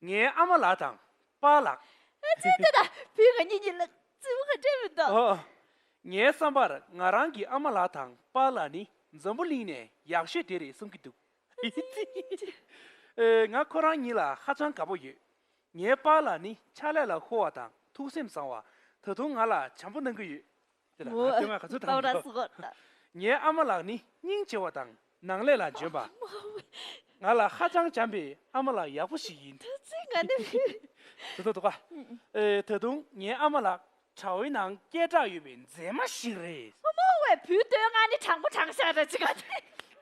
ངའི་ཨ་མ་ལགས་དང་པཱ་ལགས། ཨ་ཙི་ཏི་ད་བུ་ག་ཉིད་ཉིད་ལ་ཙི་བུ་ག་འདྲེ་མི་འདུག་ཨོ། ངའི་བསམ་པར་ང་རང་གི་ཨ་མ་ལགས་དང་པཱ་ལགས་ནི་འཛམ་བུ་གླིང་ནས་ཡག་ཤོས་དེ་རེད་བསམ་གྱི་འདུག་ཨེ། ང་ཁོ་རང་གཉིས་ལ་ཧ་ཅང་དགའ་པོ་ཡོད། ངའི་པཱ་ལགས་ནི་ཕྱག་ལས་ལ་ཧུར་བ་དང་ཐུགས་སེམས་བཟང་བ། ད་དུང་ང་ལ་བྱམས་པོ་གནང་གི་ཡོད། དེ་ལ་ང་ལྟོས་ང་ག་ཚོད་དང་པོ་ར་སུ་གོ། ངའི་ཨ་མ་ལགས་ནི་སྙིང་རྗེ་བ་དང་ནང་ལས་ལ་འཇོན་པ། ང་ལ་ཧ་ཅང་བྱམས་པའི་ཨ་མ་ལགས་ཡག་པོ་ཞིག་ཡིན། ད་ཚིག་ང་ནི་དེ་ཚོ་འདུག་ག་ཨེ། ད་དུང་ངའི་ཨ་མ་ལགས་དྲ་བའི་ནང་སྐད་གྲགས་ཡོད་པའི་མཛེས་མ་ཞིག་རེད། ཨ་མ་བས་བུ་སྟོན་ང་ནི་དྲང་པོ་དྲང་བཞག་ར་ཅི་ག་ཨེ།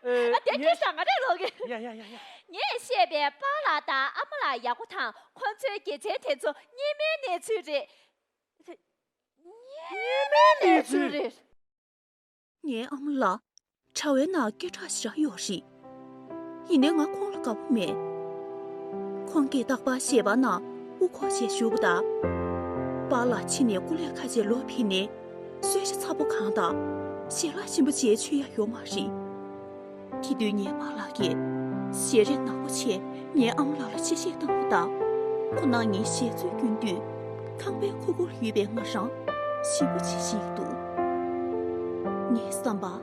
ཨ་དེ་ངས་སྐད་ས་ང་རེ་ལོག་གི་ཡ་ཡ་ཡ་ཡ། ངས་བཤད་པའི་པཱ་ལགས་དང་ཨ་མ་ལགས་ཡག་པོ་དང་ཁོ་ཚོའི་དགེ་མཚན་དེ་ཚོ་སྔོན་མའི་གནས་ཚུལ་རེད། སྔོན་མའི་གནས་ཚུལ་རེད། ངའི་ཨ་མ་ལགས་དྲ་བའི་ནང་སྐད་གྲགས་ཞེ་དྲག་ཡོད་རེད། ཡིན་ནའི་ང་ཁོང་ལ་དགའ་པོ་མེད། ཁོང་གིས་རྟག་པར་ཞལ་པར་ནང་དབུ་འཁོར་བྱས་བཞུགས་པ་དང་། པཱ་ལགས་ཕྱི་ནས་སྐུ་ལས་ཁ་ཆེ་ལོག་ཕེབས་ནས་གསོལ་ཇ་ཚ་པོ་གང་དང་ཞལ་ལག་ཞིམ་པོ་བྱས་མཆོད་ཡ་ཡོད་མ་རེད། དེ་དུས་ངའི་པཱ་ལགས་ཀྱིས་ ཞལ་རས་ནག་པོ་བྱས་ངའི་ཨ་མ་ལགས་ལ་གཤེ་གཤེ་བཏང་བ་དང་། ཁོ་ནར་ངའི་ཞལ་ཚོད་སྐྱོན་དུས། ཁང་པའི་ཁུག་ཁུག་ལ་ཡོད་པའི་ང་རང་ཞེད་པོ་བྱེད་བཞིན་འདུག་ངའི་བསམ་པར།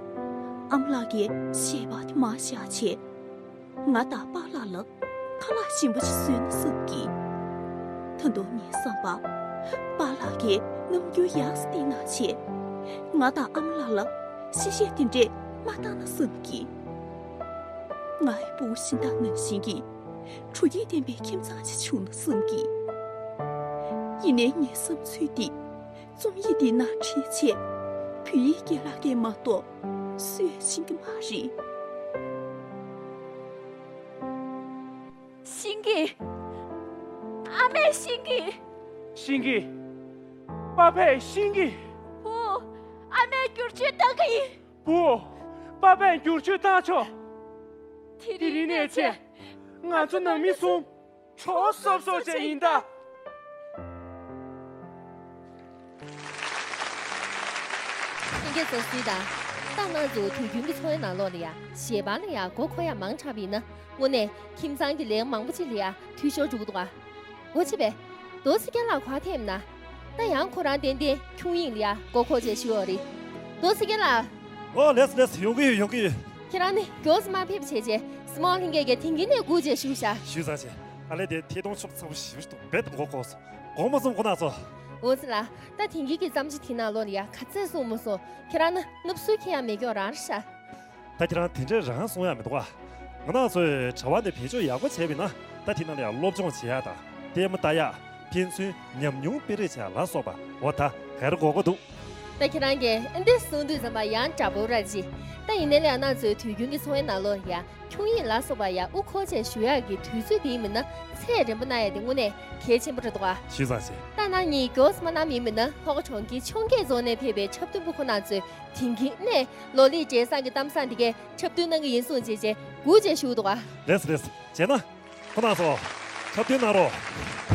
ཨ་མ་ལགས་ཀྱིས་ཞལ་པར་དེ་མར་བཞག་བྱས། ང་དང་པཱ་ལགས་ལ་ཁ་ལག་ཞིམ་པོ་ཞིག་བཟོས་ན་བསམ་གི། ད་དུང་ངའི་བསམ་པར། པཱ་ལགས་ཀྱིས་རྣམ་འགྱུར་ཡག་ཙམ་བསྟན་གནང་བྱས། ང་དང་ཨ་མ་ལགས་ལ་གཤེ་གཤེ་དེ་འདྲས་མ་བཏང་ན་བསམ་གི། ང་ཡི་ཕྲུ་གུ་གཞན་དག་ནང་བཞིན་གྱི་དྲོ་སྐྱིད་ལྡན་པའི་ཁྱིམ་ཚང་ཞིག་བྱུང་ན་བསམ་གི། ཡིན་ནའི་ངའི་བསམ་ཚུལ་འདི་རྩོམ་ཡིག་འདིའི་ནང་བྲིས་བྱས། བོད་ཡིག་རྒན་ལགས་ཀྱིས་མ་གཏོགས་སུས་ཤེས་ཀྱི་མ་རེད། ཤེས་ཀྱི། ཨ་མས་ཤེས་ཀྱི། ཤེས་ཀྱི། པ་ཕས་ཤེས་ཀྱི། བུ། ཨ་མས་བསྒྱུར་བཅོས་བཏང་གི་ཡིན། བུ། པ་ཕས་བསྒྱུར་བཅོས་བཏང་ཆོག་དེ་རིང་ནས་བྱས། ང་ཚོ་ནང་མི་གསུམ་གྲོགས་སོབ་སོབ་བྱས་ཡིན་ད། ལྷན་རྒྱས་ཚོ་སུས་དང་། ད་ང་ཚོ་དུས་རྒྱུན་གྱི་འཚོ་བའི་ནང་ལོགས་ལ་ཡ་ཞལ་པར་ལ་ཡ་མགོ་འཁོར་ཡ་མང་དྲགས་པ་ཡིན་ན། དངོས་གནས་ཁྱིམ་ཚང་གི་ལས་མང་པོ་ཅིག་ལ་ཡ་འཐུས་ཤོར་འགྲོ་གི་འདུག་ག་འོ་ཅི་བས། རྡོ་རྗེ་རྒྱལ་ལགས་ག་ཐེམ་ན། ད་ཡང་ཁོ་རང་ཏན་ཏན་ཁྱུང་ཡིན་ལ་ཡ་མགོ་འཁོར་བྱས་ཞུ་ཡོད་རེད། རྡོ་རྗེ་རྒྱལ་ལགས། ཨོ་ལེས་ལེས་ཡོང་གི་ཡོད་ཡོང་གི་ཡོད། ཁྱེད་རང་ནི་མགྱོགས་སུ་མ་ཕེབས་བྱས་རྗེས་སི་མོ་ལྷན་རྒྱས་ཀྱིས་དེང་གི་ནས་སྒུག་བྱས་བཞུགས་ཤག་ཞུས་ཙང་ཆེ། ཨ་ལེ་དེ་ཐད་གཏོང་ཆུ་ཚ་པོ་ཞིབ་ཏུ་རྦད་དེ་མགོ་འཁོར་སོང་། དགོངས་པ་སོང་ཁོ་ན་ཚོ། འོ་ཙི་ལ། ད་དེང་གི་གི་བརྩམས་ཆོས་དེ་ནང་ལོགས་ལ་ཡ་ག་ཚད་གསུངས་མ་སོང་། ཁྱེད་རང་ནི་སྣུབ་སུ་ཁྱེད་ཡ་མེད་ཀྱོག་རང་རེད་ཤག་ད་ཁྱེད་རང་དེ་འདྲའི་རང་གསུང་ཡག་མི་འདུག་ག་ང་རང་ཚོས་དྲ་བ་འདི་བེད་སྤྱོད་ཡག་པོ་བྱས་པ་ཡིན་ན། ད་དེ་ནང་ལ་ཡང་སློབ་སྦྱོང་བྱེད་ཡག་དང་ལྟད་མོ་ལྟ་ཡག་ཕན་ཚུན་ཉམས་མྱོང་སྤེལ་རེས་བྱེད་ཡག་ལ་སོགས་པ་འོ་ད་ག་རེ་དགོས་མཁོ་འདུག་ད་ཁྱེད་རང་གིས་ཨ་འདི་གསུང་དུས་ཙམ་པ་ཡང་དྲག་པོ་ར་ཅི། ད་ཡིན་ནའི་ལས་ང་རང་ཚོའི་དུས་རྒྱུན་གྱི་འཚོ་བའི་ནང་ལོགས་ཡ་ཁྱུང་ཡིན་ལ་སོགས་པ་ཡ་དབུ་འཁོར་བྱས་ཞུ་ཡག་གི་དུས་ཚོད་དེ་ཡིན་མིན་ན་ཚད་རན་པོ་གནང་ཡག་དེ་དངོས་གནས་གལ་ཆེན་པོ་རེད་འདུག་ག་ཞུས་ཙང་ཞེ། ད་ནང་ཉིད་མགྱོགས་སུ་མ་གནང་མིན་མིན་ན་ལྷོ་ཁ་གྲོང་ཁྱེར་འཕྱོངས་རྒྱས་རྫོང་ནས་ཕེབས་པའི་འཁྲབ་སྟོན་པ་ཁོ་ན་ཚོས། དེང་གི་གནས་ལོ་ལེགས་འབྲས་བཟང་གི་གཏམ་བཟང་འདི་གའི་འཁྲབ་སྟོན་གནང་གི་ཡིན་གསུངས་བྱས་རྗེས་སྒུག་བྱས་བཞུགས་འདུག་ག་ལེས་ལེས། བྱས་ན། ཁོ་རྣམ་ཚོ། འཁྲབ་སྟོན་གནང་རོགས།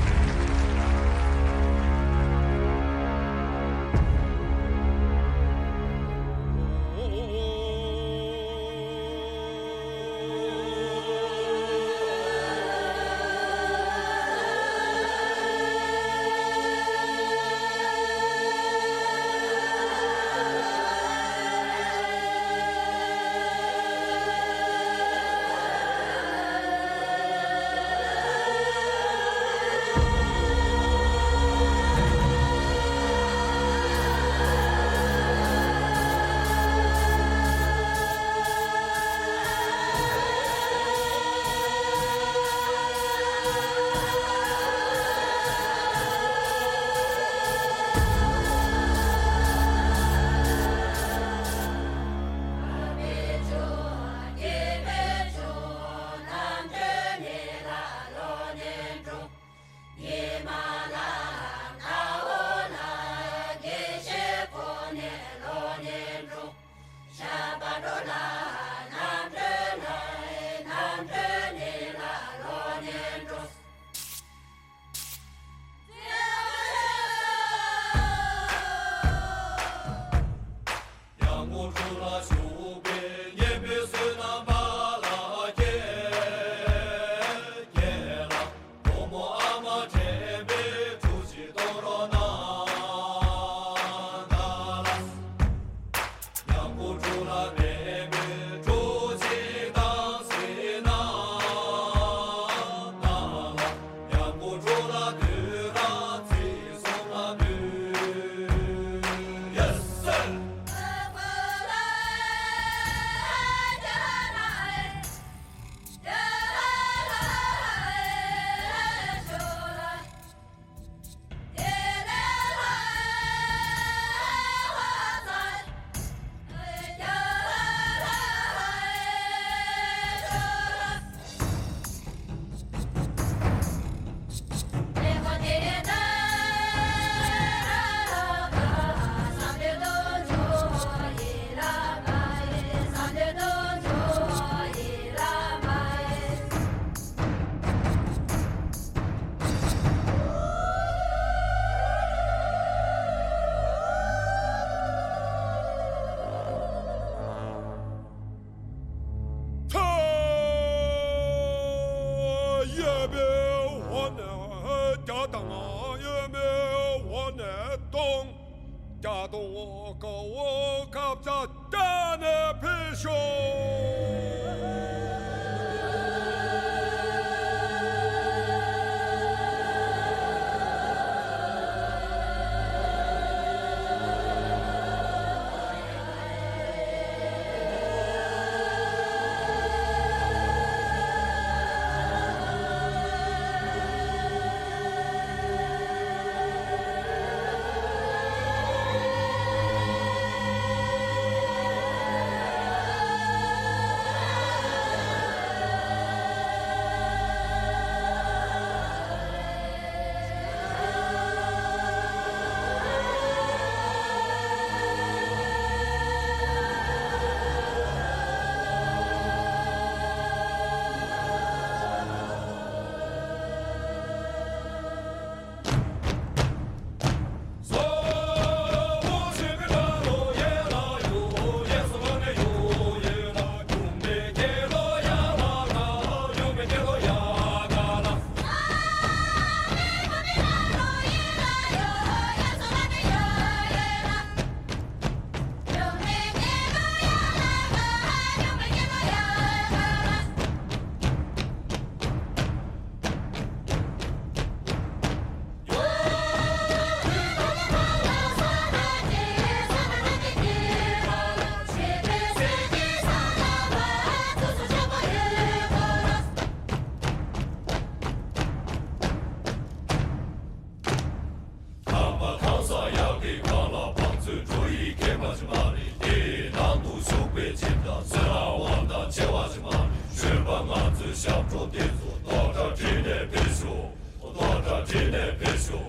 ཞབས་བྲོ་འདི་ཚོ་རྡོག་སྒྲ་བྲིས་ནས་ཕེབས་ཤོག་རྡོག་སྒྲ་བྲིས་ནས་ཕེབས་ཤོག་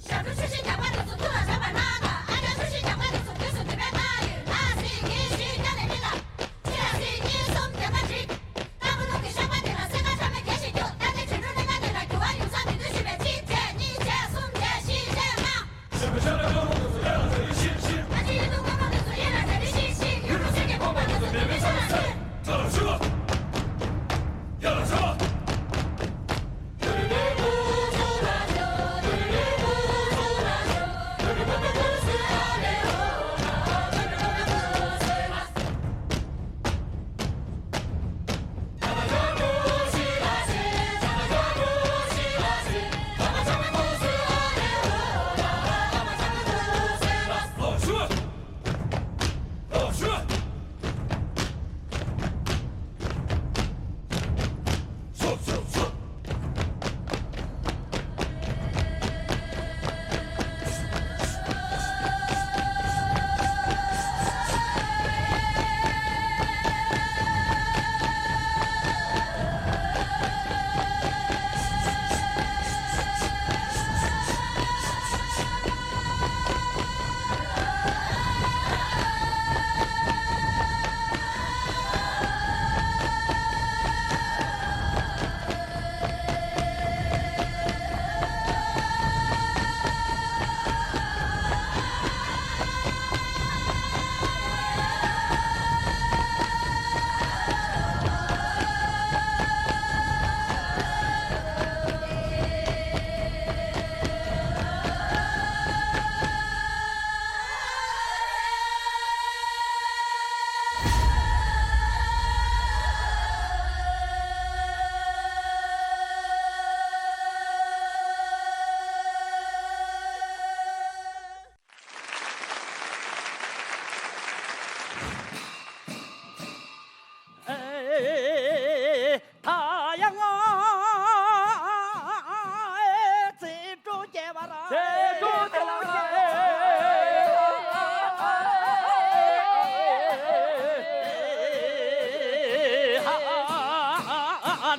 ཞབས་བྲོ་ཆུ་ཤིང་རྒྱག་པ་འདི་ཚོ་ཐུགས་ལ་བཞག་པ་གནང་དང་། ཨ་ཅག་ཆུ་ཤིང་རྒྱག་པ་འདི་ཚོ་དུས་སུ་འདི་པའི་གནང་ཡོད། ལ་སྲིད་གཉིས་ཤིག་ཉ་ནས་མི་ལ། ཕྱི་ལ་སྲིད་གཉིས་གསུམ་བདེན་པ་འགྲིག་སྟག་པོ་ལུག་གི་ཤོག་པ་འདི་ལ་སེ་ཁ་ཁྲ་མེད་དགེ་ཞིག་རྒྱུག་ད་ལྟའི་དུས་འགྲོ་གླིང་ག་འདི་ལ་རྒྱུ་བ་ཡུག་ཚང་མི་འདུག་ཞུས་པའི་གཅིག་བྱས་གཉིས་བྱས་གསུམ་བྱས་བཞི་བྱས་ལྔ། ད་ཡང་རྩེ་བྲོ་རྒྱས་པ་ར། རྩེ་བྲོ་རྒྱས་པ་ར།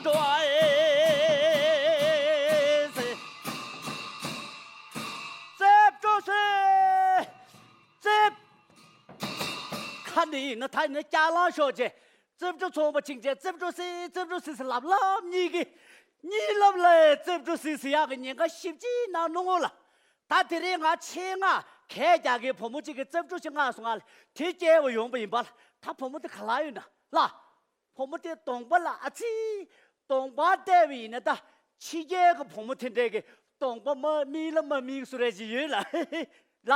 འགྲོ་ཨེ། རྩེ་བྲོ་སེ། རྩེ། ཁ་འདི་ཡིན་ན་ད་ཡིན་ན་སྐྱག་ལང་ཤོར་རྗེས། རྩེ་བྲོ་ཚོང་པ་ཕྱིན་རྗེས་རྩེ་བྲོ་སི་རྩེ་བྲོ་སི་སི་ལབ་ལབ་གཉིས་ཀྱིས། གཉིས་ལབ་ལ་རྩེ་བྲོ་སི་སི་ཡག་གི་ཉེན་ཁ་ཞིབ་ཅིག་གནང་ནོ་ལ། ད་དེ་རིང་ང་ཆེད་མངགས་གད་རྒྱག་གི་བུ་མོ་གཅིག་གིས་རྩེ་བྲོ་ཞིག་མངགས་སོང་ང་ལ་དེ་སྐྱེལ་བ་ཡོང་པ་ཡིན་པ་ལ། ད་བུ་མོ་དེ་ག་ལ་ཡོད་ན་ལ། བུ་མོ་དེ་གདོང་པ་ལ་ཨ་ཙི། གདོང་པ་བལྟས་པ་ཡིན་ན་ད་ཕྱི་རྒྱལ་གྱི་བུ་མོ་དེ་འདྲས་ཀྱི་གདོང་པ་མ་མིག་ལ་མ་མིག་སུ་རེ་ཞིག་ཡོད་ལ། ལ།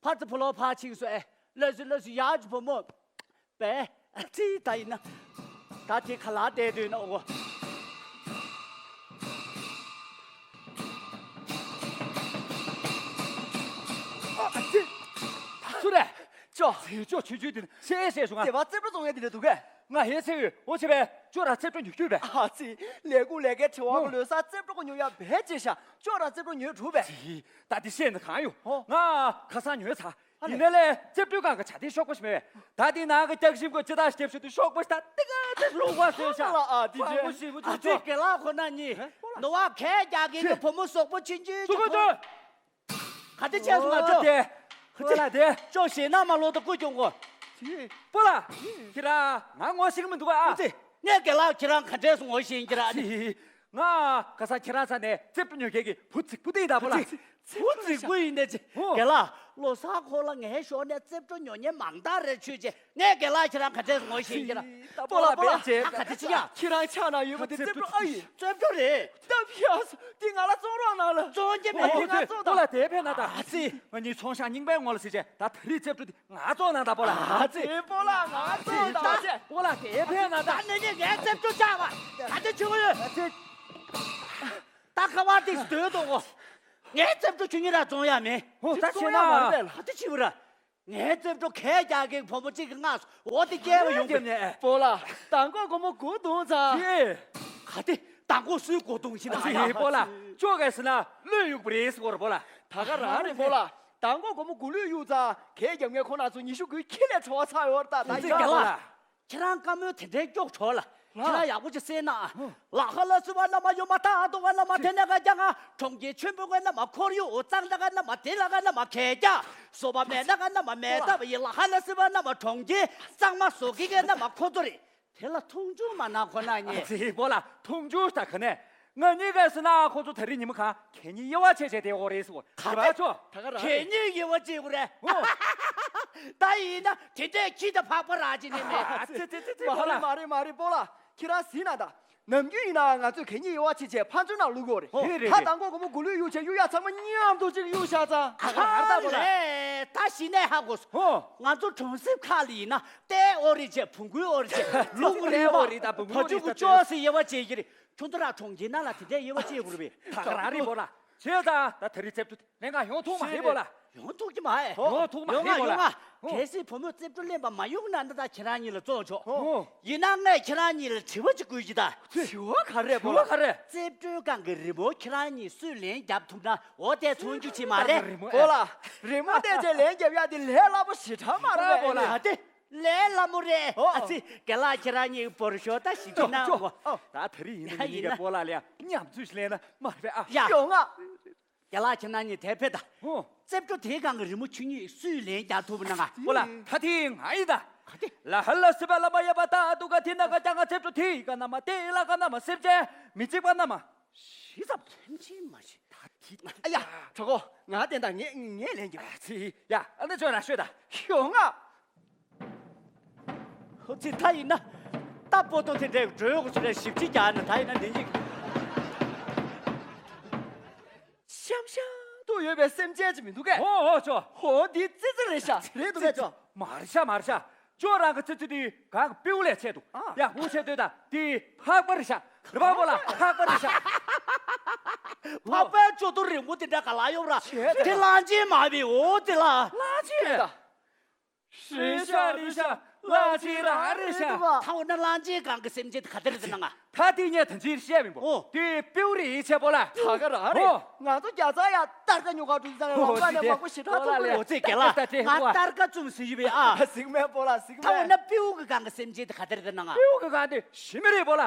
ཕར་ཚུར་བུ་ལོག་ཕར་ཕྱིན་སོང་ཨེ། ལགས་སོ་ལགས་སོ་ཡག་ཅིག་བུ་མོ། པས། ཨ་ཙི་ད་ཡིན་ན། ད་དེ་ག་ལ་བསྡད་འདུག་ན་འོ། ཨ་ཙི། སུ་རེད། ཅོ། ཅོ་ཆུང་ཆུང་དེ་ནི་ཤེས་ཤེས་བྱུང་ང་། དེ་བ་རྩེ་བྲོ་བཙོང་ཡས་དེ་འདྲ་འདུག་གས། ང་ཧེ་ཚེ་ཡོད་འོ་ཆེ་བས་ཅོ་ར་རྩེ་བྲོ་ཉོ་རྒྱུ་བས། ཨ་ཙི། ལས་ཁུངས་ལས་ཀའི་དྲི་བ་གི་ལོས་ས་རྩེ་བྲོ་གི་ཉོ་ཡ་བས་ཅེ་ཤ་ཅོ་ར་རྩེ་བྲོ་ཉོས་གྲུབ་བས། ད་དེ་ཤེས་ན་གང་ཡོད། ཧོ། ང་ཁ་སང་ཉོས་ཚར། ཨ་ལས། ཡིན་ནའི་ལས་རྩེ་བྲོ་སྒང་གི་བྱ་དེ་ཤོག་པོ་ཞིག་མེད་པས། ད་དེ་ནང་གི་ལྕགས་ཞིམ་གོ་ཅི་ད་སྐྱེབས་ཤོག་དེ་ཤོག་པོ་ཞིག་ད་ཏི་ཀ་ཏི་ལུག་པ་ཟེར་ཤག་ཨ་དེ་ཁོ་ཅི། ཁོ་ཞིག་པོ་ཨ་ཅིག་ཅོ། དེ་ག་ལ་ཁོ་ན་གཉིས། ཧེ། ནུ་བ་གད་རྒྱག་གི་ཕོ་མོ་ཟོག་པོ་ཆུང་ཆུང་ཅིག་ཅོ་ཁོ་ཅོ། ག་དེ་བྱས་སོང་ང་ཅོ། དེ། ཁོ་ལ་དེ། ཅོ་ཞེ་ན་མ་ལོ་ད་ཀུ་ཀྱོང་གོ། སྤོ་ལགས། ཁྱེད་རང་ང་ངོ་ཤེས་ཀྱི་མི་འདུག་ཨ། ཨ་ཙི། ངས་རྒན་ལགས་ཁྱེད་རང་ག་འདྲས་སུ་ངོ་ཤེས་ཡིན་ཁྱེད་རང་ཨ་ནི། ང་ཁ་སང་ཁྱེད་རང་ཚ་ནས་རྩེ་བྲོ་ཉོ་མཁན་གྱི་བུ་རྫིག་པོ་དེ་ཡིན་ད་སྤོ་ལགས། བུ་རྫིག་པོ་ཡིན་ནས་ཅི། ཨོ། རྒན་ལགས་ལོ་གསར་འཁོར་ལ་ངའི་ཞོར་ནས་རྩེ་བྲོ་ཉོ་མཁན་མང་དག་རེད་ཆུ་ཅེ། ངས་རྒན་ལགས་ཁྱེད་རང་ག་འདྲས་སུ་ངོ་ཤེས་ཡིན་ཁྱེད་རང་། ད་སྤོ་ལགས་སྤོ་ལགས་བེད་སྤྱད། ད་ག་འདྲས་ཅི་ཡ། ཁྱེད་རང་ཕྱག་ན་ཡོད་པ་དེ་རྩེ་བྲོ་ཨ་ཡིན། རྩེ་བྲོ་རེད། ད་ཕྱག་སོ་དེ་ང་ལ་བཙོང་རོགས་གནང་ལ། བཙོང་རྒྱུ་མེད་ཨོ་ཁྱེད་ང་བཙོང་ད། སྤོ་ལགས་དེ་ཕན་ན་ད། ཨ་ཙི། ང་གཉིས་ཚོང་ཤག་རྙིང་པའི་ངོ་ལ་ཟེར་བྱས་ད་ད་རེས་རྩེ་བྲོ་དེ། ང་བཙོང་གནང་ད་སྤོ་ལགས། ཨ་ཙི། སྤོ་ལགས་ང་བཙོང་གནང་ད་ཅེ། སྤོ་ལགས་དེ་ཕན་ན་ད། ད་ནི་ནི་ངའི་རྩེ་བྲོ་བཅག་པ་ག་དེ་བྱེད་གི་ཡོད། ཨ་ཙི། ད་ཁ་བ་དེ་སྡོད་དོ་གོ། ངའི་རྩེ་བྲོ་ཁྱོད་གཉིས་ར་བཙོང་ཡ་མེད། ཧོ་ད་བྱེད་ན་མ་རེད་པས་ལགས། ག་དེ་བྱེད་བུ་ར། ངའི་རྩེ་བྲོ་གད་རྒྱག་གི་བུ་མོ་གཅིག་གི་སྔགས་སུ་འོ་དེ་སྐྱེལ་བ་ཡོང་གི། སྤོ་ལགས་མདང་དགོང་དགོང་མོ་སྒུག་འདུག་ཚ། ཡེ། ག་དེ་མདང་དགོང་སུའི་སྒུག་འདུག་ཕྱིན་ན། ཨ་ཙི་སྤོ་ལགས་ཅོ་གས་ཟེར་ན་བློས་གཡུག་པ་རེད་ཟེར་གོ་ར་སྤོ་ལགས། ད་ག་རང་རེད་སྤོ་ལགས། མདང་དགོང་དགོང་མོ་སྒུག་ལུས་གཡུག་ཚ་གད་རྒྱབ་མཁན་ཁོ་ན་ཚོ་ཉི་ཤུ་དགུའི་ཁྱི་ལས་བྲོ་བ་ཚ་ཡོད་རེད་ད། ད་ཨ་ཙི་ཡག་རྒན་པོ་ལགས། ལགས། ཁྱེད་རང་བཀའ་མོལ་དེ་འདྲའི་སྐྱོག་བྲོ་ལ། ཁྱེད་རང་ཡག་པོ་ཅིག་གསན་ན། ལ་ཧ་ལ་སུ་བ་ན་མ་ཡོ་མ་ཏ་དོ་བ་ན་མ་དེ་ན་ག་ཀྱང་ང་གྲོང་ཁྱེར་ཆེན་པོ་ག་ན་མ་ཁོར་ཡུག་གཙང་ད་ག་ན་མ་དེ་ལ་ག་ན་མ་ཁེ་ཀྱ་སོ་བ་མེ་ན་ག་ན་མ་མེ་ད་བ་ཡི་ལ་ཧ་ལ་སུ་བ་ན་མ་གྲོང་ཁྱེར་གཙང་མ་བཟོ་གི་ག་ན་མ་ཁོ་ཚོ་རེད། དེ་ལ་མཐོང་ཆུང་མ་གནང་ཁོ་ན་ཉེ། ཙི་པོ་ལ་མཐོང་ཆུང་ད་ག་ནས། ང་གཉིས་ཀས་ཟེར་ན་ཁོ་ཚོ་ད་རིང་ཉི་མ་གང་གད་སྙིགས་དབྱེ་བ་ཕྱེ་བྱས་དེ་འོ་རེད་ཟེར་གོ། ད་ག་ར་ཆོ། ད་ག་ར་གད་རེད། སྙིགས་དབྱེ་བ་ཕྱེ་དགོས་རེད། ཨོ། ད་ཡིན་ན་དེ་འདྲས་ཁྱི་དང་ཕག་པ་རག་ཅིག་ནས་མེད། ཨ་ཙི་ཙི་ཙི་ཙི་མ་པོ་ལ། རེད་མ་རེད་མ་རེད་པོ་ལ། ཁྱེད་རང་གཟིགས་ན་ད། ནམ་རྒྱུན་ཡིན་ན་ང་ཚོས་གད་སྙིགས་དབྱེ་བ་ཕྱེ་བྱས་ཕར་ཚུར་ནང་བླུག་གི་ཡོད་རེད། རེད་རེད་ད་རེད། དང་པོ་སྒོར་མོ་དགུ་ལོས་གཡུག་བྱས་གཡུག་ཡག་ཚང་མ་མཉམ་དུ་གཅིག་གཡུག་བཞག་ཙང་། ད་ག་རེད་ད་པོ་ལ། ཨ་ལས་ད་གཞི་ནས་ཧ་གོ་སོང་། ཨོ། ང་ཚོ་གྲོང་གསེབ་ཁག་ལ་ཡིན་ན་རྟའི་འོ་རེ་བྱས་བོང་གུའི་འོ་རེ་བྱས་ལུག་རེ་བ་འོ་རེ་ད་བོང་གུའི་འོ་རེ་ད་ཅོག་སེ་དབྱེ་བ་ཕྱེ་གི་རེད། ཁྱོད་ཚོ་ར་གྲོང་ཁྱེར་ནང་ལ་དེ་འདྲས་དབྱེ་བ་ཕྱེ་དགོས་རེད་པས། ད་ག་རང་རེད་པོ་ལ། བྱས་ཙང་ད་ད་རེས་རྩེ་ཕྲུག་ལེན་ག་ཡོང་ཐུབ་མ་རེད་པོ་ལ། ཡོང་ཐུབ་ཀྱི་མ་རེད། ཡོང་ཐུབ་མ་ཡོང་རེད་ང་པོ་ལ། ཡོང་ང་། ཨོ། གལ་སྲིད་བུ་མོས་རྩེ་ཕྲུག་ལེན་པ་མ་ཡོང་ན་ད་ད་ཁྱེད་རང་གཉིས་ལ་བཙོག་ཆོག་ཨོ། ཡིན་ན་ངས་ཁྱེད་རང་གཉིས་ལ་དྲི་བ་ཅིག་བསྐུལ་གྱི་ད། དྲི་བ་ག་རེ་པོ་ལ། དྲི་བ་ག་རེ། རྩེ་ཕྲུག་སྒང་གི་རི་མོ་ཁྱེད་རང་གཉིས་སུས་ལན་རྒྱབ་ཐུབ་ན་འོ་དེ་ཚོང་རྒྱུ་ཅིག་མ་རེད། རི་མོ་པོ་ལ། རི་མོ་བལྟས་བྱས་ལན་རྒྱབ་ཡག་དེ་ལས་སླ་པོ་ཞེ་དྲག་མ་རེད་པོ་ལ། ད་དེ་ལས་སླ་མོ་རེད། ཨོ། ཨ་ཙི་རྒན་ལགས་ཁྱེད་རང་གཉིས་བོར་ཤོག་ད་ཞིབ་ཅིག་གནང་གོ། ད་ད་རེས་ཡིན་ན་ཡིན་ན་པོ་ལ་ལ་མཉམ་ཚུལ་ཞིག་ལེན་ན་མ་རེད་པས་ཨ། ཡ། ཡོང་ང་། རྒན་ལགས་ཁྱེད་རང་གཉིས་དེ་ཕེབས་ད། ཨོ། རྩེ་ཕྲུག་དེའི་སྒང་གི་རི་མོ་ཁྱེད་གཉིས་སུས་ལན་རྒྱག་ཐུབ་ན་ང་། པོ་ལ་ད་དེ་ང་ཡིན་ད། ག་དེ། ལ་ཧ་ལ་སི་པ་ལ་མ་ཡ་པ་ད་དུ་ག་དེ་ན་ག་ཀྱང་ང་རྩེ་ཕྲུག་དེ་ཡི་ག་ན་མ་དེ་ཡི་ལ་ག་ན་མ་སེམས་ཅན་མི་གཅིག་པ་ན་མ། ཤི་ཙམ་སེམས་ཅན་མ་ཤི། ད་དེ། ཨ་ཡ། གྲོགས་པོ་ང་བསྟན་ད་ངས་ངས་ལན་རྒྱག་ཨ་ཙི། ཡ་ཨ་ནི་ཁྱོད་རང་ཤོད་ད། ཡོང་ང་། ཧོ་ཙི་ད་ཡིན་ན། ད་པོ་ཏོ་དེ་འདྲའི་འགྲོས་གོ་ཚུལ་ལ་ཞིབ་ཅིག་རྒྱག་ན་ད་ཡིན་ན་འདི་ཡིག་ཤམ་ཤམ་དུ་ཡོད་པའི་སེམས་ཅན་ཅིག་མི་འདུག་གས། ཧོ་ཧོ་ཅོ། ཧོ་འདི་ཙི་ཙི་རེད་ཤག་རེད་འདུག་གས་ཅོ། མ་རེད་ཤག་མ་རེད་ཤག་ཅོ་རང་གི་ཙི་ཙི་དེ་གང་གི་པིའུ་ལས་ཆེ་འདུག་ཨ། ཡ་ཧུ་ཆེ་འདུག་ད་དེ་ཕག་པ་རེད་ཤག་རེད་པ་པོ་ལ་ཕག་པ་རེད་ཤག་ཕག་པའི་ཅོ་ཏོ་རིང་པོ་དེ་འདྲ་ག་ལ་ཡོད་ར། ཆེ་དེ་གླང་ཆེན་མ་བི་འོ་དེ་ལ། གླང་ཆེན་རེད་ད། རེད་ཤག་རེད་ཤག་གླང་ཆེན་རང་རེད་ཤག་ད་འོ་ན་གླང་ཆེན་སྒང་གི་སེམས་ཅན་དེ་ག་དེ་རེད་ཟེར་ན་ང་། ད་དེ་ངས་ད་ཅིར་བཤད་མིན་པོ། ཨོ། དེ་པིའུ་རེད་ཆེ་པོ་ལ། ད་ག་རང་རེད། ཨོ། ང་ཚོ་རྒྱ་ཚ་ཡ་སྟར་ཀ་ཉོ་ག་འགྲོ་ཟེར་ལ་ལམ་ཀ་ནས་མང་པོ་ཞེ་དྲག་ཐུག་འགྲོ་རེད། ཨོ་ཙེ་རྒན་ལགས་ང་སྟར་ཀ་བཙུམ་ཟིན་ཡོད་པས་ཨ། གཟིགས་མེད་པོ་ལ་གཟིགས་མེད། ད་འོ་ན་པིའུ་གི་སྒང་གི་སེམས་ཅན་དེ་ག་དེ་རེད་ཟེར་ན་ང་། པིའུ་གི་སྒང་དེ་ཞི་མི་རེད་པོ་ལ།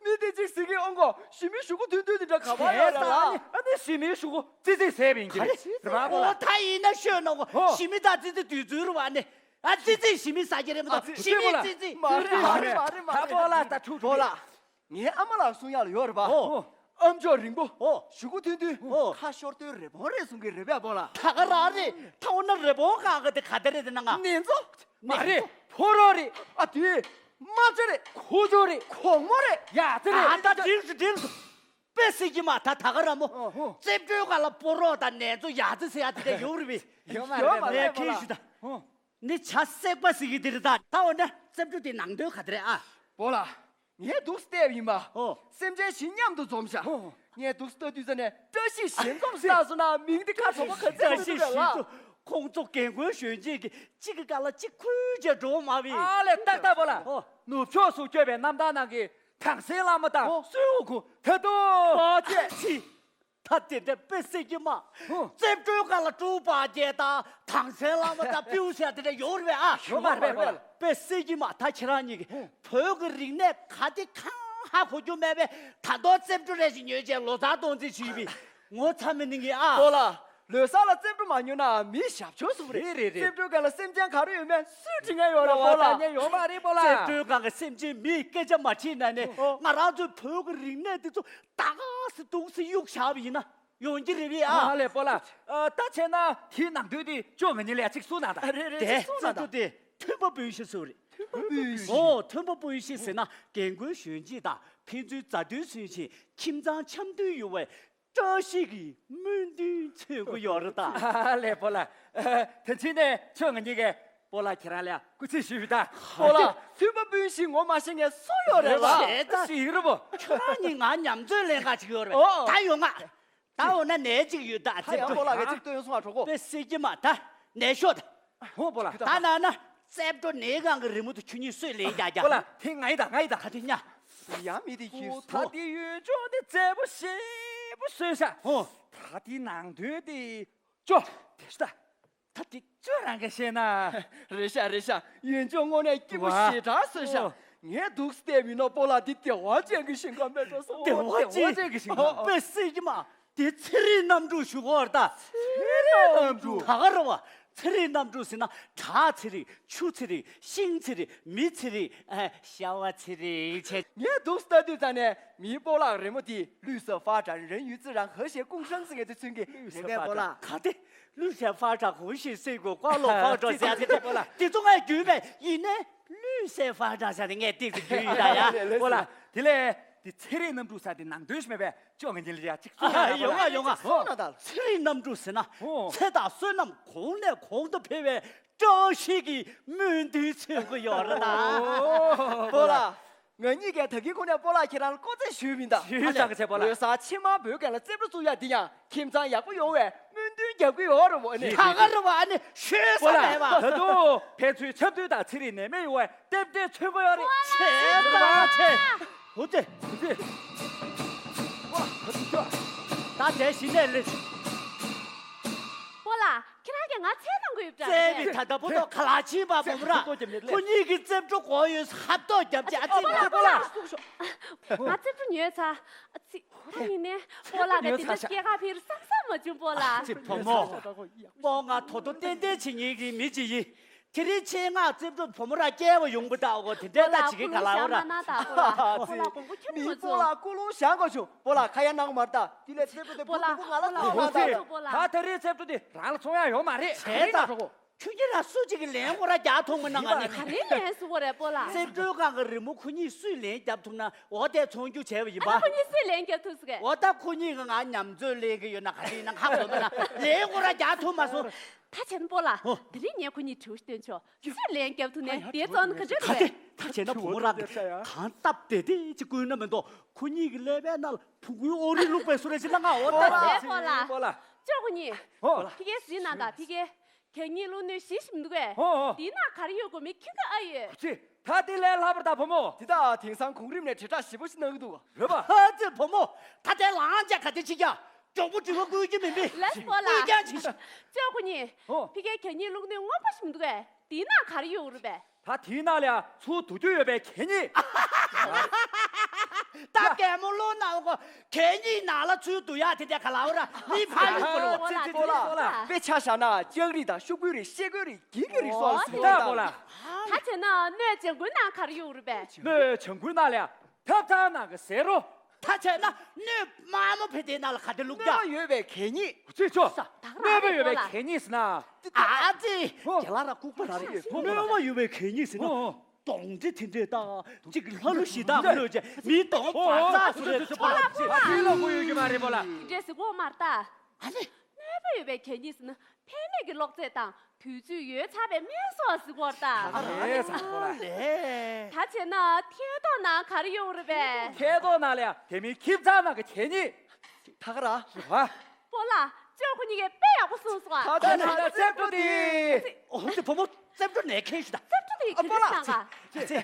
མི་དེ་ཅིག་གཟིགས་ཀྱི་ཨོང་གོ་ཞི་མི་ཞུ་གུ་ཐུང་ཐུང་དེ་འདྲ་ག་པར་ཡོད་རེད་ལ། ཨ་ནི་ཞི་མི་ཞུ་གུ། ཙི་ཙི་ཟེར་བ་ཡིན་གྱི་རེད། རེད་པ་པོ་ལ། ཨོ་ད་ཡིན་ན་ཤོད་ནོ་གོ་ཨོ། ཞི་མི་དང་ཙི་ཙི་དུས་ཚོད་རུ་བ་ནི། ཨ་ཙི་ཙི་ཞི་མི་ཟ་རྒྱུ་རེད་མ་གཏོགས་ཞི་མི་ཙི་ཙི། མ་རེད་མ་རེད་མ་རེད་མ་རེད། པོ་ལ་ད་ཁྲུ་པོ་ལ། ངའི་ཨ་མ་ལགས་གསུང་ཡག་ལ་ཡོད་རེད་པ། ཨོ། ཨམ་ཅོག་རིང་པོ། ཨོ། གཞུ་གུ་ཐུང་ཐུང་། ཨོ། ཁ་ཤོར་དུས་རི་བོང་རེད་གསུང་གི་རེད་པས་པོ་ལ། ད་ག་རང་རེད། ད་འོ་ན་རི་བོང་གང་ག་དེ་ག་དེ་རེད་དེ་ན་ང་། ནེ་ཙོ། མ་རེད། ཕོ་རོག་རེད། ཨ་དེ། རྨ་བྱ་རེད། ཁོ་ཅོ་རེད། གོང་མོ་རེད། ཡ་ཙི་རེད། ཨ་ད་འགྲིག་སུ་འགྲིག་སུ། དཔེ་སྲིད་ཀྱི་མ་ད་ད་ག་ར་མོ། ཨོ། རྩེ་བྲོའི་སྒང་ལ་སྤོ་རོགས་དང་ནེ་ཙོ་ཡ་ཙི་ཟེར་ཡ་དེ་འདྲ་ཡོད་རེད་པས། ཡོད་མ་རེད་པོ་ལ། ལས་ཁེལ་ཞུ་ད། ཨོ། ནི་བྱ་སྲེག་པ་ཟེར་གི་དེ་རེད་ད། ད་འོ་ན་རྩེ་བྲོ་དེ་ནང་དོན་ག་དེ་རེད་ཨ། པོ་ལ། ངས་འདུག་བལྟས་པ་ཡིན་པ། ཨོ། སེམས་ཅན་བཞི་མཉམ་དུ་འཛོམས་ཤག་ཨོ། ངས་འདུག་ལྟ་དུས་ཙ་ནས་བཀྲ་ཤིས་ཞི་འཛོམས་ལྟ་སོང་ན་མིང་འདི་ཁ་གྲོགས་པོ་ག་ཚོད་བཀྲ་ཤིས་ཞི་འཛོམས། ཁོང་ཚོ་རྒན་རྒོན་གཞོན་སྐྱེས་ཀྱི་གཅིག་གི་སྐབས་ལ་གཅིག་ཁུལ་བྱས་འགྲོ་མ་བི། ཨ་ལས་ཏག་ཏག་པོ་ལ། ཨོ། ནུབ་ཕྱོགས་སུ་བསྐྱོད་པའི་གནམ་ཐང་ནང་གི་ཐང་སན་བླ་མ་དང་ཨོ། སུའུ་ཁུ་ད་དུང་། ཨ་ཅེ། ཕྱི། ད་དེ་འདྲ་དཔེ་སྲིད་ཀྱི་མ། ཧུ། རྩེ་བྲོའི་སྒང་ལ་ཀྲུའུ་པ་རྒྱལ་དང་ཐང་སན་བླ་མ་དང་པིའུ་ཟེར་དེ་འདྲ་ཡོད་རེད་པས་ཨ། ཡོད་མ་རེད་པས། དཔེ་སྲིད་ཀྱི་མ་ད་ཁྱེད་རང་གཉིས་ཀྱིས་ཧུ། བོད་ཀྱི་རིག་གནས་ག་དེ་གང་ཧ་གོ་རྒྱུ་མེད་པས། ད་དུང་རྩེ་བྲོ་རེ་ཞིག་ཉོས་བྱས་ལོ་ཙཱ་གཏོང་རྩིས་བྱེད་པའི་ངོ་ཚ་མི་ནི་ངེས་ཨ། པོ་ལ། ལོ་གསར་ལ་རྩེ་བྲོ་མ་ཉོས་ན་མི་ཞབས་ཞུ་སུ་རེད། རེད་རེད་རེད། རྩེ་བྲོའི་སྒང་ལ་སེམས་ཅན་ག་རེ་ཡོད་མེད་སུས་དྲི་ངེས་ཡོད་རེད་པོ་ལ། ད་ཉན་ཡོད་མ་རེད་པོ་ལ། རྩེ་བྲོའི་སྒང་གི་སེམས་ཅན་མིའི་སྐད་ཆ་མ་དྲིས་ན་ནི་ཨོ། ང་རང་ཚོའི་བོད་ཀྱི་རིག་གནས་འདི་ཚོ་ད་ག་སེ་འདུག་སེ་གཡུག་བཞག་པ་ཡིན་ན། ཡོང་གི་རེད་པས་ཨ། ཨ་ལས་པོ་ལ། ཨ་ད་བྱས་ན་དེའི་ནང་དོན་དེ་ཅོ་ང་གཉིས་ལ་ཅིག་གསུངས་ན་ད། རེད་རེད། དེ་ཅིག་གསུངས་ན་ད། ཅོ་དེ་མཐུན་པ་སྤུན་བཞི་སུ་རེད། མཐུན་པ་སྤུན་བཞི། ཨོ་མཐུན་པ་སྤུན་བཞི་ཟེར་ན་རྒན་རྒོན་གཞོན་སྐྱེས་དང་ཕན་ཚུན་མཛའ་མཐུན་མཚོན་ཆེད་ཁྱིམ་ཚང་འཆམ་མཐུན་ཡོང་བའི་བཀྲ་ཤིས་ཀྱི་སྨོན་འདུན་མཚོན་གྱི་ཡོད་རེད་ད། ཨ་ལས་པོ་ལ། ཨ་ད་ཕྱིན་ནས་ཅོ་ང་གཉིས་ཀས་པོ་ལ་ཁྱེད་རང་ལ་སྐུ་ཚེ་ཞུ་ད། པོ་ལ་མཐུན་པ་སྤུན་བཞི་ངོ་མ་ཤེས་མཁན་སུ་ཡོད་རེད་ལ། རེད་ད། ཞིག་རེད་པོ། ཁྱོད་རང་གཉིས་ང་མཉམ་ཚོད་ལེན་ག་ཅིག་ཡོད་རེད། ཨོ། ད་ཡོང་ང་། ད་འོ་ན་ནས་ཅིག་ཡོད་ད། ད་ཡང་པོ་ལགས་ཀྱིས་ཅིག་སྟོན་སོང་ཨ་གྲོགས་པོ། དཔེ་སྲིད་ཀྱི་མ་ད། ནས་ཤོག་ད། ཧོ་པོ་ལགས། ད་ན་ན་རྩེ་བྲོ་ནས་སྒང་གི་རི་མོ་དེ་ཁྱོད་གཉིས་སུས་ལེན་རྒྱག་རྒྱག་པོ་ལགས་དེ་ང་ཡི་ད་ང་ཡི་ད། ད་དེ་ཉ། ཡ་མི་དེ་ཁྱོད་ད་དེ་ཡོན་ཅོག་དེ་མཛེས་པོ་ཞེ་པོ་བཟོས་ཤག་ཧོ། ད་དེ་ནང་དོན་དེ་ཅོ་དེ་ཤི་ད། ད་དེ་ཅོ་རང་གིས་ཤེས་ན། རེད་ཤག་རེད་ཤག་ཡོན་ཅོག་དངོས་གནས་སྐྱིད་པོ་ཞེ་དྲག་བཟོས་ཤག་ཨོ། ངས་འདུག་སྟེ་མིན་ན་སྤོ་ལགས་འདི་བདེ་བ་ཅན་གྱི་ཞིང་ཁམས་མེད་འགྲོ་སོང་། བདེ་བ་ཅན། བདེ་བ་ཅན་གྱི་ཞིང་ཁམས། དཔེ་སྲིད་ཀྱི་མ། དེ་ཚེ་རིང་རྣམ་དྲུག་ཞུ་གོ་བར་ད། ཚེ་རིང་རྣམ་དྲུག་ད་ག་རེད་བ། ཚེ་རིང་རྣམ་དྲུག་ཟེར་ན་བྲག་ཚེ་རིང་། ཆུ་ཚེ་རིང་། ཤིང་ཚེ་རིང་། མི་ཚེ་རིང་། ཨ། ཤ་བ་ཚེ་རིང་བྱས། ངས་འདུག་ལྟ་དུས་ཙ་ནས་མིའི་སྤོ་ལགས་རི་མོ་དེ་绿色发展，人与自然和谐共生ཟེར་མཁན་དེ་མཚོན་གྱི་རེད་པས་སྤོ་ལགས། ག་དེ་绿色发展和谐社会 ཀ་ལོ་ཕག་གྲོགས་ཟེར་ཡ་དེ་སྤོ་ལགས། དེ་ཚོ་ངས་བརྒྱུད་པས་ཡིན་ནའི་绿色发展ཟེར་ཡ་དེ་ངས་ཏིག་ཙམ་བརྒྱུད་ཡིན་ད་ཡ། སྤོ་ལགས། དེ་ལས་དེ་ཚེ་རིང་རྣམ་དྲུག་ཟེར་དེ་ནང་དོན་ཞིག་མེད་པས། ཅོ་ང་གཉིས་ལ་ཡ་གཅིག་གསུངས་ཡ། ཡོང་ང་ཡོང་ང་། གསུངས་ན་ད། ཚེ་རིང་རྣམ་དྲུག་ཟེར་ན། ཨོ། ཚེ་དང་བསོད་ནམས་གོང་ནས་གོང་དུ་འཕེལ་བའི་བཀྲ་ཤིས་ཀྱི་སྨོན་འདུན་མཚོན་གྱི་ཡོད་རེད་ད། ཨོ། སྤོ་ལགས། ང་གཉིས་ཀས་ད་གིན་ཁོ་ནས་སྤོ་ལགས་ཁྱེད་རང་ལ་སྐུ་རྩེད་ཞུས་མིན་ད། ཞུས་ཚར་གི་ཚེ་སྤོ་ལགས། ལོ་གསར་ཕྱི་མ་བོད་སྐད་ལ་རྩེད་འགྲོ་བཙུགས་ཡ་འདི་ཡང་ཁྱིམ་ཚང་ཡག་པོ་ཡོང་བའི་སྨོན་འདུན་རྒྱག་གི་ཡོད་རེད་བ་ནི། ད་ག་རེད་བ་ཨ་ནི་ཤོད་ས་སྤོ་ལགས། མེད་བ། ད་དུང་ཕན་ཚུན་ཆབ་མདོ་དང་ཚེ་རིང་ནད་མེད་ཡོང་བའི་རྟེན་འབྲེལ་མཚོན་གྱི་ཡོད་རེད། ཆེ་ཙང་ཆེ། ཧུ་ཙེ། ཧུ་ཙེ། ད་དེ་གཞི་ནས་ལས། སྤོ་ལགས། ཁྱེད་རང་གིས་ང་རྩེད་གཏོང་གི་ཡོད་པ་འདྲ། རྩེད་པའི་ད་ལྟ་བུ་ཐོག་ཁ་ལག་ཕྱིན་པ་མོ་ར། ཁོ་གཉིས་ཀྱི་རྩེད་འགྲོ་གོ་ཡོད་ཧབ་ཐོག་རྒྱབ་ཅེ་ཨ་ཙི། སྤོ་ལགས། སྤོ་ལགས། ང་རྩེད་འགྲོ་ཉོས་ཚར། ཨ་ཙི། ད་ཡིན་ནའི་སྤོ་ལགས་ཀྱིས་དེ་འདྲ་སྐྱེལ་ག་ཕེབས་བསམ་བསམ་མ་བྱུང་སྤོ་ལགས། ཨ་ཙི་བུ་མོ། སྤོ་ང་ཐོ་ཐོ་ཏན་ཏན་བྱེད་མཁན་གྱི་མི་ཅིག་ཡིན། དེ་རིང་ཆེད་མངགས་རྩེད་འགྲོ་བུ་མོ་ར་སྐྱེལ་བ་ཡོང་བུ་ད་འོ་དེ་འདྲའི་ད་བྱེད་ཀྱི་ག་ལ་འོ་ར། སྤོ་ལགས་སྤོ་ལགས་དགོངས་པ་ཁྱབ་མི་མི་ཚོ། སྤོ་ལགས་སྐུ་རླུང་བཞེངས་དགོས་བྱུང་། སྤོ་ལགས་ཁ་ཡ་གནང་མར་ད། དེ་ལས་རྩེད་འགྲོ་དེ་སྤོ་ལགས་བུ་མོ་ང་ལ་སྤོ་ལགས་སྤོ་ལགས། ད་ད་རེས་རྩེད་འགྲོ་དེ་རང་ལ་ཚོང་ཡ་ཡོད་མ་རེད། བྱས་ད། ཁྱོད་ཀྱིས་ར་སུ་གཅིག་གིས་ལན་ཁོ་ར་རྒྱག་ཐུབ་མི་གནང་ང་ནི། ག་རེ་ལན་སུ་བོ་རེད་སྤོ་ལགས། རྩེད་འགྲོའི་སྒང་གི་རི་མོ་ཁོ་གཉིས་སུས་ལན་རྒྱབ་ཐུབ་ན་འོ་དེ་ཚོང་རྒྱུ་བྱས་པ་ཡིན་པ། ཨ་ནི་ཁོ་གཉིས་སུས་ལན་རྒྱབ་ཐུབ་ཟེར་གས། འོ་ད་ཁོ་གཉིས་ཀྱིས་ང་མཉམ་འཛོལ་ལེན་གི་ཡོད་ན་ག་རེ་ཡིན་ན་ཧ་གོ་མེད་ན་ལན་ཁོ་ར་རྒྱག་ཐུབ་མ་སོང་། ད་བྱས་ན་སྤོ་ལགས། ཨོ། དེ་རིང་ངས་ཁོ་གཉིས་དྲི་བ་ཞིག་བཏོན་ཆོག་སུས་ལན་རྒྱབ་ཐུབ་ནས་དེ་ཚོ་ནི་ག་འདྲ་ག་རེད། དེ་ད་བྱས་ན་བུ་མོ་རང་གིས་གང་སྟབས་བདེ་བདེ་ཅིག་བསྐུལ་ན་མི་འདུག་ཁོ་གཉིས་ཀྱི་ཀླད་པའི་ནང་ལ་ཕུ་གུའི་ཨོ་རི་བླུགས་པའི་བཟོ་འདྲ་ཞིག་གནང་ང་འོ་ད། ཨོ་ད་སྤོ་ལགས། སྤོ་ལགས། ཅོ་ཁོ་གཉིས། ཨོ། ཕ་གིར་གཟིགས་གནང་དང་ཕ་གིར། གད་སྙིགས་བླུགས་སྣོད་གཞི་ཞིག་འདུག་གས། ཨོ་ཨོ། དེའི་ནང་ག་རེ་ཡོད་དགོས་མིན་མཁྱེན་གྱི་ཨ་ཡོད། ཅི། ད་དེ་ལས་ལྷག་པར་ད་བུ་མོ། དེ་དག་དེང་སང་གོང་རིམ་ནས་དྲིལ་བསྒྲགས་ཞིབ་པོ་ཞིག་གནང་གི་འདུག་རེད་པ། ཧ་ཙི་བུ་མོ། ད་དེ་ལངས་བྱས་ག་དེ་ཅིག་ཀྱང་མགྱོགས་པོ་དྲི་བ་བསྐུལ་གྱི་མིན་པས། ལགས་སོ་ལགས། བསྐུལ་རྐྱང་བྱེད་ཤིག་ཅོ་ཁོ་གཉིས། ཨོ། ཕ་གིར་གད་སྙིགས་བླུགས་སྣོད་སྔོན་པོ་ཞིག་འདུག་གས། དེའི་ནང་ག་རེ་ཡོད་རེད་པས། ད་དེའི་ནང་ལ་ཡ་ཚུར་བསྡུ་རྒྱུ་ཡོད་པའི་གད་སྙིགས། ད་གད་མོ་ལོག་ན་འོ་གོ་གད་སྙིགས་ནང་ལ་ཚུར་བསྡུ་ཡག་དེ་འདྲ་ག་ལ་འོ་ར་མི་ཕ་ཡུལ་གོ་རོ། ཨ་ཙི་ཙི་ཙི་ལ། དཔེ་ཆ་བཞག་ན་ལྕགས་རིགས་དང་ཤོག་བུའི་རིགས་ཤེལ་སྒོའི་རིགས་གྱི་གི་རིགས་སོགས་ལ་ཟེར་ད་གོ་ལ། ད་བྱས་ན་སྣོད་བྱང་བུའི་ནང་ག་རེ་ཡོད་རེད་པས། སྣོད་བྱང་བུའི་ནང་ལ་ཡ་ཐབ་ཚང་ནང་གི་ཟས་རོ། ད་བྱས་ན་སྣོད་དམའ་མོ་ཕེ་དེའི་ནང་ལ་ག་དེ་བླུགས་ཀྱང་། སྣོད་མ་ཡོད་པའི་གད་སྙིགས། ཅི་ཆོ། སྣོད་མ་ཡོད་པའི་གད་སྙིགས་ཟེར་ན། ཨ་ཙི། ཨོ། རྒན་ལགས་ར་ལྐུགས་པ་ར་རེད། ཨོ། སྣོད་མ་ཡོད་པའི་གད་སྙིགས་ཟེར་ན། ཨོ་ཨོ། གདོང་འདྲེ་དེ་འདྲས་དང་གཅིག་ལྷ་ཀླུ་གཞི་བདག་ཀླུ་བྱས་མིའི་གདོང་བར་ཙག་སུ་རེད་ཟེར་པ་ལ། ཨ་ཙི་ལོ་གོ་ཡོད་ཀྱི་མ་རེད་པོ་ལ། དེ་འདྲས་ཟེར་གོ་མ་རེད་ད། ཨ་ནི། སྣོད་མ་ཡོད་པའི་གད་སྙིགས་ཟེར་ན་ཕན་མེད་ཀྱི་གློག་རྫས་དང་དུས་ཚོད་ཡོལ་ཚར་བའི་སྨན་སོགས་ཟེར་གོ་རེད་ད། ཨ་རེད་ཟེར་གོ་ལ། ད་བྱས་ན་ཐལ་རྡོག་ནང་ག་རེ་ཡོད་རེད་པས། ཐལ་རྡོག་ནང་ལ་ཡ་དེ་མིན་ཁྱིམ་ཚང་ནང་གི་གད་སྙིགས། ད་ག་ར། ཧ། སྤོ་ལགས། ཅོ་ཁོ་གཉིས་ཀས་དཔེ་ཡག་པོ་གསུངས་སོང་ཨ། ད་ད་ད་རྩེད་འགྲོ་དེ། ཨོ་ཙི་བུ་མོ་རྩེད་འགྲོ་ནས་ཁེལ་ཞུ་ད། རྩེད་འགྲོ་དེ་ག་འདྲ་བཏང་ག་ཙི།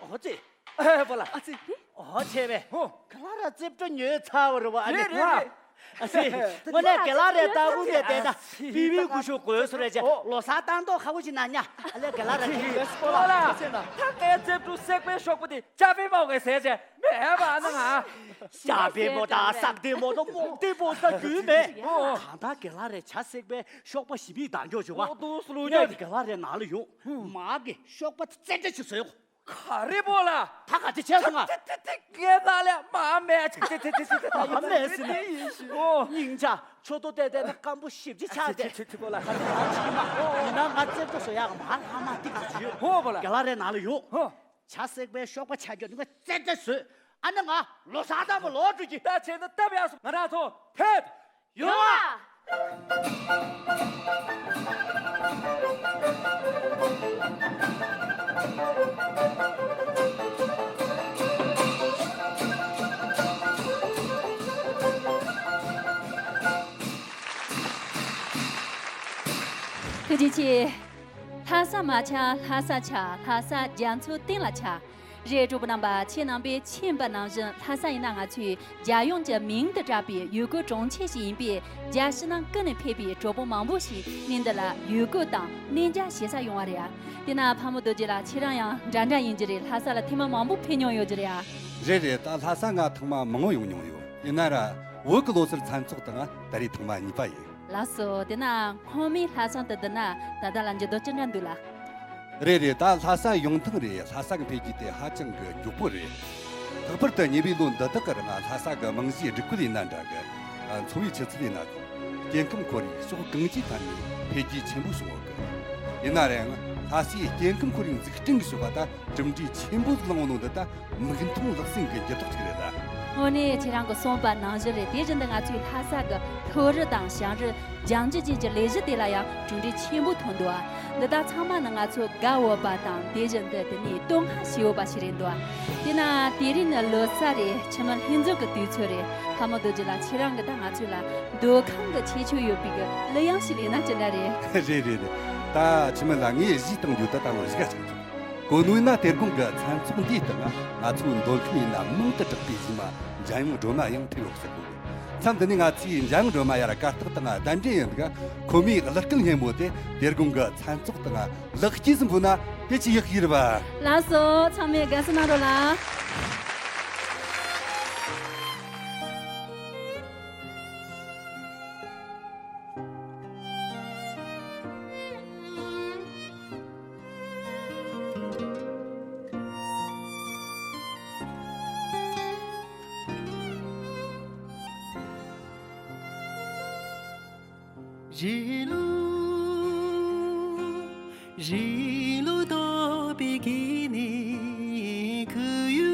ཨོ་ཙི། ཨེ་སྤོ་ལགས། ཨ་ཙི། ཨོ་ཆེ་བས། ཧོ། ག་ལ་ར་རྩེད་འགྲོ་ཉོས་ཚར་བ་རེད་བ་ཨ་ནི། རེད་རེད་རེད། ཨ་ཙི། དངོས་གནས་ག་ལ་རའི་ལྟ་བུ་ནས་བལྟས་ན་པི་བི་སྐུ་ཞབས་དགོས་སུ་རེད་ཅེ་ལོ་གསར་བཏང་མདོག་ཁ་པོ་ཞིག་གནང་ཉ། ཨ་ལས་ག་ལ་ར་ཅིག་སྤོ་ལགས། ད་ངའི་རྩེད་འགྲོ་སྲེག་པའི་ཤོག་བུ་དེ་ཅ་པི་མོ་གི་ཟས་ཅེ་མེད་པ་ཨ་ན་ང་། ཅ་པི་མོ་དང་སག་ཏི་མོ་དང་མོག་ཏི་མོ་ད་རྒྱུས་མེད། ཨོ། གང་ལྟར་ག་ལ་རའི་ཇ་སྲེག་པའི་ཤོག་པ་ཞིབ་མིག་དང་འཇོག་བྱུང་བ། ཨོ་དུ་སུ་ལུ་ཉོ། ངས་ག་ལ་རའི་ནང་ལ་ཡོང་། མ་གི་ཤོག་པ་རྩེ་འདྲ་ཞིག་བཟོས། ག་རེ་པོ་ལ། ད་ག་ཅི་བྱས་སོང་ང་། ཏི་ཏི་ཏི་ངའི་ནང་ལ་མ་མེད་ཅི་ཅི་ཅི་ཅི་ཅི་ད་མ་མེད་ཟེར་ནས། ཨོ། སྙིང་རྗེ་ཆོ་ཏོ་བལྟས་བལྟས་ན་སྐམ་པོ་ཞིབ་ཅིག་ཆགས་ཏེ། ཅི་ཅི་ཅི་པོ་ལ། ད་ཅི་མ་ཡིན་ན་ང་རྩེད་འགྲོ་བཟོ་ཡག་མ་ལྷག་མ་ཏིག་ཅིག་ཡོད། ཧོ་པོ་ལ། ག་ལ་རའི་ནང་ལ་ཡོང་། ཧོ། ཇ་སྲེག་པའི་ཤོག་པ་ཆ་རྒྱུ་ནི་ང་རྩེད་འདྲ་བཟོས། ཨ་ནི་ང་ལོ་གསར་དང་པོ་ལོག་འགྲོ་གི། ད་བྱས་ན་སྟབས་ཡག་སོང་ང་རང་ཚོ་ཕེབས། ཡོང་ཨ། ཐུགས་རྗེ་ཆེ། ལྷ་ས་མ་ཆགས་ལྷ་ས་ཆགས། ལྷ་ས་རྒྱ་མཚོའི་གཏིང་ལ་ཆགས། རེད། གྲོགས་པོ་རྣམ་པ། ཁྱེད་རྣམ་པས་མཁྱེན་པ་ནང་བཞིན། ལྷ་ས་ཡིན་ན་ང་ཚོའི་རྒྱལ་ཡོངས་ཀྱི་མིང་དུ་གྲགས་པའི་ཡུལ་སྐོར་གྲོང་ཁྱེར་ཞིག་ཡིན་པས། རྒྱལ་ཕྱི་ནང་ཀུན་ནས་ཕེབས་པའི་གྲོགས་པོ་མང་པོ་ཞིག་གནས་འདི་ལ་ཡུལ་སྐོར་དང་གནས་མཇལ་བྱེད་ས་ཡོང་བ་རེད་ཨ། དེས་ན་ཕ་མོ་རྡོ་རྗེ་ལགས། ཁྱེད་རང་ཡང་འདྲ་འདྲ་ཡིན་གྱི་རེད། ལྷ་ས་ལ་ཐེངས་མ་མང་པོ་ཕེབས་མྱོང་ཡོད་ཀྱི་རེད་ཨ། རེད་རེད། ད་ལྷ་ས་ང་ཐེངས་མ་མང་པོ་ཡོང་མྱོང་ཡོད། ཡིན་ན་ར་བོད་ཀྱི་ལོ་སར་མཚན་ཚོགས་དང་ད་རེས་ཐེངས་མ་གཉིས་པ་ཡིན། ལགས་སོ། དེ་ན་སྔོན་མའི་ལྷ་ས་དང་བསྡུར་ན་ད་ལྟ་ལ་འགྱུར་ལྡོག་ཅི་འདྲ་འདུག་ལགས། རེད་རེད། ད་ལྷ་ས་ཡོང་ཐེངས་རེ་ལྷ་ས་གི་འཕེལ་རྒྱས་དེ་ཧ་ཅང་གི་མགྱོགས་པོ་རེད། ལྷག་པར་དུ་ཉེ་བའི་ལོ་འདི་དག་གི་རིང་ལྷ་ས་གི་རྨང་གཞིའི་སྒྲིག་བཀོད་ཡིན་ན་འདྲ་གི། འཚོ་བའི་ཆུ་ཚད་ཡིན་ན། སྐྱེ་ཁམས་ཁོར་ཡུག་ཕྱོགས་གང་ཅིའི་ཐད་ནས་འཕེལ་རྒྱས་ཆེན་པོ་བྱུང་ཡོད་གི། ཡིན་ན་ར་ཡང་ལྷ་སའི་སྐྱེ་ཁམས་ཁོར་ཡུག་འཛུགས་སྐྲུན་གྱི་ཕྱོགས་ལ་ད་གྲུབ་འབྲས་ཆེན་པོ་ཟིག་བླངས་ཡོད་ནོ་འདི་ད་མིག་མཐོང་ལག་ཟིན་གྱི་འགྱུར་ལྡོག་ཅིག་རེད་ད། དངོས་གནས་ཁྱེད་རང་གིས་གསུངས་པ་ནང་བཞིན་རེད། དེ་བཞིན་དུ་ང་ཚོའི་ལྷ་ས་གི་ལྷོ་རི་དང་བྱང་རི་ལྗང་ཆུ་ཅན་གྱི་ལས་གཞི་དེ་ལ་ཡང་གྲུབ་འབྲས་ཆེན་པོ་ཐོན་འདུག་ཨ། འདི་དག་ཚང་མ་ནི་ང་ཚོ་དགའ་འོས་པ་དང་དེ་བཞིན་དུ་དེ་ནས་བསྟོད་བསྔགས་བྱེད་འོས་པ་ཞིག་རེད་འདུག་ཨ། དེས་ན་དེ་རིང་ནི་ལོ་གསར་རེད། ཁྱིམ་མི་ལྷན་འཛོམས་ཀྱི་དུས་ཚོད་རེད། ཕ་མོ་རྡོ་རྗེ་ལགས། ཁྱེད་རང་གིས་ད་ང་ཚོ་ལ་མདོ་ཁམས་ཀྱི་ཁྱད་ཆོས་ཡོད་པའི་གི་གླུ་དབྱངས་ཤིག་ལེན་ན་ཅི་འདྲ་རེད། རེད་རེད་རེད། ད་ཁྱིམ་མི་ལ་ངས་གཞས་བཏང་རྒྱུ་ད་ད་ལོ་གཞིས་ཀ་ཆགས་བྱུང་། གོ་ནོ་ན་དེ་དགོང་གི་མཚན་ཚོགས་འདིའི་སྟེང་ང་ཚོའི་མདོ་ཁམས་ཡིན་ན་མང་དུ་གྲགས་པའི་གཞས་མ་འཇམ་དབྱངས་སྒྲོལ་མ་ཡང་ཕེབས་ཡོད་ཟེར་གོ། མཚམས་འདི་ནས་ང་ཚོས་འཇམ་དབྱངས་སྒྲོལ་མ་ཡར་གར་སྟེགས་སྟེང་གདན་འདྲེན་ཡིན་འདུག། ཁོ་མོའི་གླུ་སྐད་སྙན་མོ་དེ་དེ་དགོང་གི་མཚན་ཚོགས་སྟེང་ལེགས་སྐྱེས་སུ་འབུལ་ན་དེ་ཅི་ཡག་གི་རེད་པ། ལགས་སོ། ཚང་མས་དགའ་བསུ་གནང་རོགས་ལ། རི་ལུ་རི་ལུ་རྡོ་པའི་གི་ནི་ཁུ་ཡུ་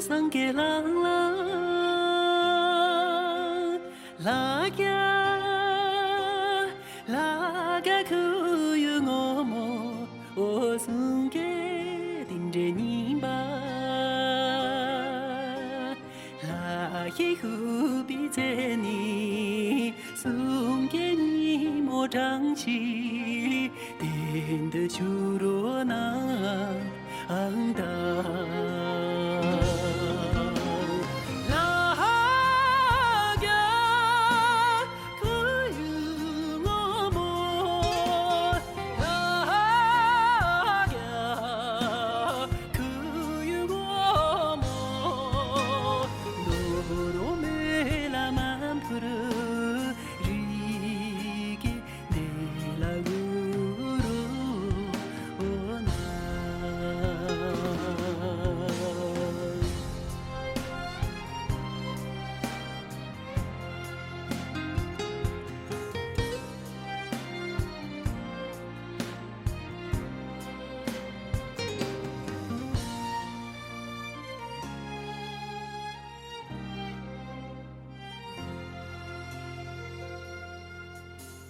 སང་གེ་ལང་ལང་། ལ་རྒྱ་ལ་རྒྱ་ཁུ་ཡུ་ངོ་མོ་འོ་སུང་གེ་དིན་འདྲེ་ཉིན་པ། ལ་ཧེ་ཧུ་པི་ཙེ་ནི་སུང་གེ་ཉི་མོ་གྲངས་ཅི་དེན་དུ་ཆུ་རོ་ན་ཨང་ད། ལ་ཧ་རྒྱ་ཁུ་ཡུ་ངོ་མོ། ལ་ཧ་རྒྱ་ཁུ་ཡུ་ངོ་མོ། ནོ་རོ་མེ་ལ་མ་ཕུ་རུ་རི་གི་དེ་ལ་གུ་རུ་འོ་ན།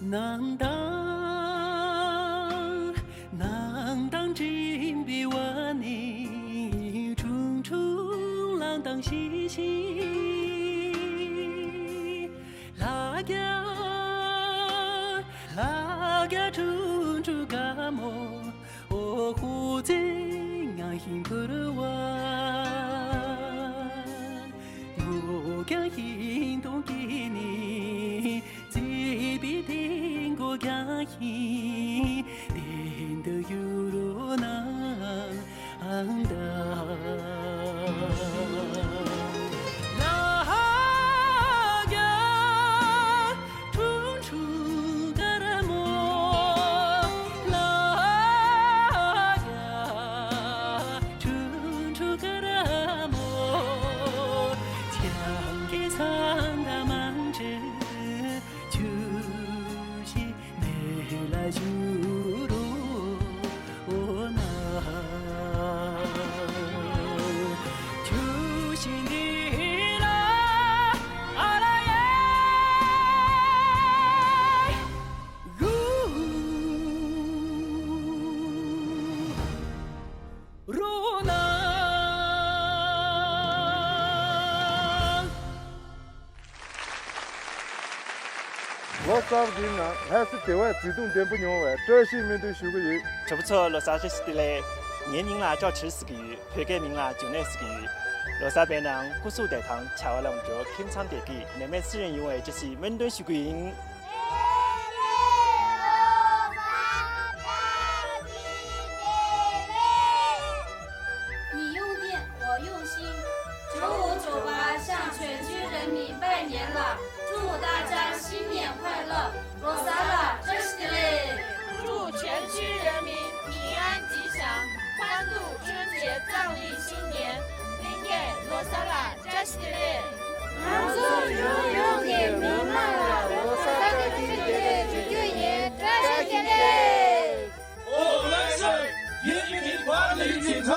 ནང་དང་ནང་དང་འདྲེན་པའི་བ་ནི་ཁྲུང་ཁྲུང་ལང་དང་ཤི་ཤི། ལ་རྒྱ་ལ་རྒྱ་ཁྲུང་ཁྲུང་དགའ་མོ། འོ་ཧུ་ཙེ་ང་ཧིང་ཕུར་བ། ངོ་རྒྱ་ཧིང་དོང་གི་ནི་ཙེ་པི་ཏིང་གོ་རྒྱ་ཧིང་དེན་དུ་ཡུ་རོ་ན་ཨང་ད། ལ་ཧ་རྒྱ་ཁྲུང་ཁྲུང་དཀར་མོ། ལ་ཧ་རྒྱ་ཁྲུང་ཁྲུང་དཀར་མོ། ཆང་གི་སང་ད་མང་ཆེ་ཆུ་ཤི་ནེ་ལ་ཞུ་རོ་འོ་ན། ཆུ་ཤི་ནེ་ལ་ཨ་ལ་ཡ་གུ་རོ་ན། ལོ་གསར་འདིའི་ནང་ལྷ་ས་དེ་བས་བརྩེ་དུང་ལྡན་པོ་ཡོང་བའི་བཀྲ་ཤིས་སྨོན་འདུན་ཞུ་གི་ཡོད། གྲོགས་པོ་ཚོ་ལོ་གསར་བཀྲ་ཤིས་བདེ་ལེགས། ངའི་མིང་ལ་ཅོ་ཁྲི་ཟེར་གྱི་ཡོད། བོད་སྐད་མིང་ལ་འབྱུང་གནས་ཟེར་གྱི་ཡོད། ལོ་གསར་པའི་ནང་སྐུ་གཟུགས་བདེ་ཐང་། བྱ་བ་ལམ་འགྲོ། ཁྱིམ་ཚང་བདེ་སྐྱིད། ནད་མེད་ཚེ་རིང་ཡོང་བའི་བཀྲ་ཤིས་སྨོན་འདུན་ཞུ་གི་ཡིན།你用电，我用心，九五九八向全区人民拜年了，祝大家新年快乐！ ལོ་གསར་ལ་བཀྲ་ཤིས་བདེ་ལེགས། 祝全区人民平安吉祥，欢度春节，藏历新年。ལྷན་རྒྱས་ལོ་གསར་ལ་བཀྲ་ཤིས་བདེ་ལེགས། ང་ཚོ་ཡུལ་ཡོངས་ཀྱི་མི་མང་ལ་ལོ་གསར་བཀྲ་ཤིས་བདེ་ལེགས་ཞུ་རྒྱུ་ཡིན། བཀྲ་ཤིས་བདེ་ལེགས། 我们是人民团结警察，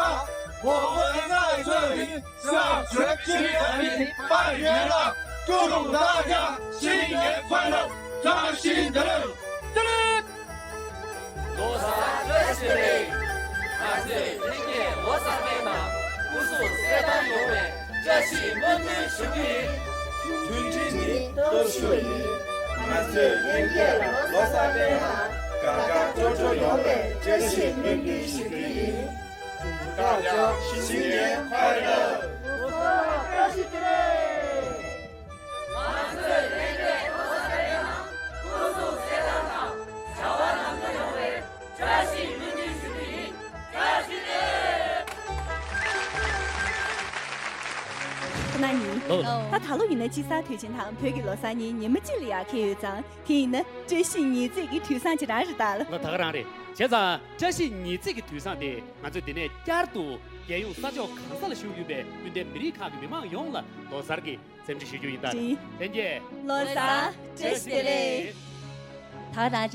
我们在这里 向全体人民拜年了，祝大家新年快乐，扎西德勒，德勒。 ལོ་གསར་བཀྲ་ཤིས་བདེ་ལེགས། ང་ཚོས་ལྷན་རྒྱས་ལོ་གསར་པའི་ནང་སྐུ་གཟུགས་གསལ་ཐང་ཡོང་བའི་བཀྲ་ཤིས་སྨོན་འདུན་ཞུ་གི་ཡིན། མཐུན་སྒྲིལ་ནི་སྟོབས་ཤུགས་ཡིན། ང་ཚོས་ལྷན་རྒྱས་ལ་ལོ་གསར་པའི་ནང་དགའ་དགའ་སྤྲོ་སྤྲོ་ཡོང་བའི་བཀྲ་ཤིས་སྨོན་འདུན་ཞུ་གི་ཡིན། 祝大家新年快乐！ ཁོ་ན་ཉིན། ལོ། ད་ད་ལོ་ཡིན་ན་དཔྱིད་གསར་དུས་ཆེན་དང་བོད་ཀྱི་ལོ་གསར་གཉིས་ཉི་མ་གཅིག་ལ་ཡར་འཁེལ་ཡོད་ཙང་། དེ་ཡིན་ན་བཀྲ་ཤིས་ཉི་ཚེས་ཀྱི་དུས་བཟང་ཅིག་རང་རེད་ད། ལ་ད་ག་རང་རེད། བྱས་ཙང་བཀྲ་ཤིས་ཉི་ཚེས་ཀྱི་དུས་བཟང་དེ་ང་ཚོས་འདི་ནས་བསྐྱར་དུ་རྒྱལ་ཡོངས་ས་ཕྱོགས་གང་ས་ལ་བཞུགས་ཡོད་པའི་སྤུན་ཟླའི་མི་རིགས་ཁག་གི་མི་མང་ཡོངས་ལ་ལོ་གསར་གྱི་འཚམས་འདྲི་ཞུ་རྒྱུ་ཡིན་ད། ལོ་གསར་བཀྲ་ཤིས་བདེ་ལེགས། ད་རང་རེད།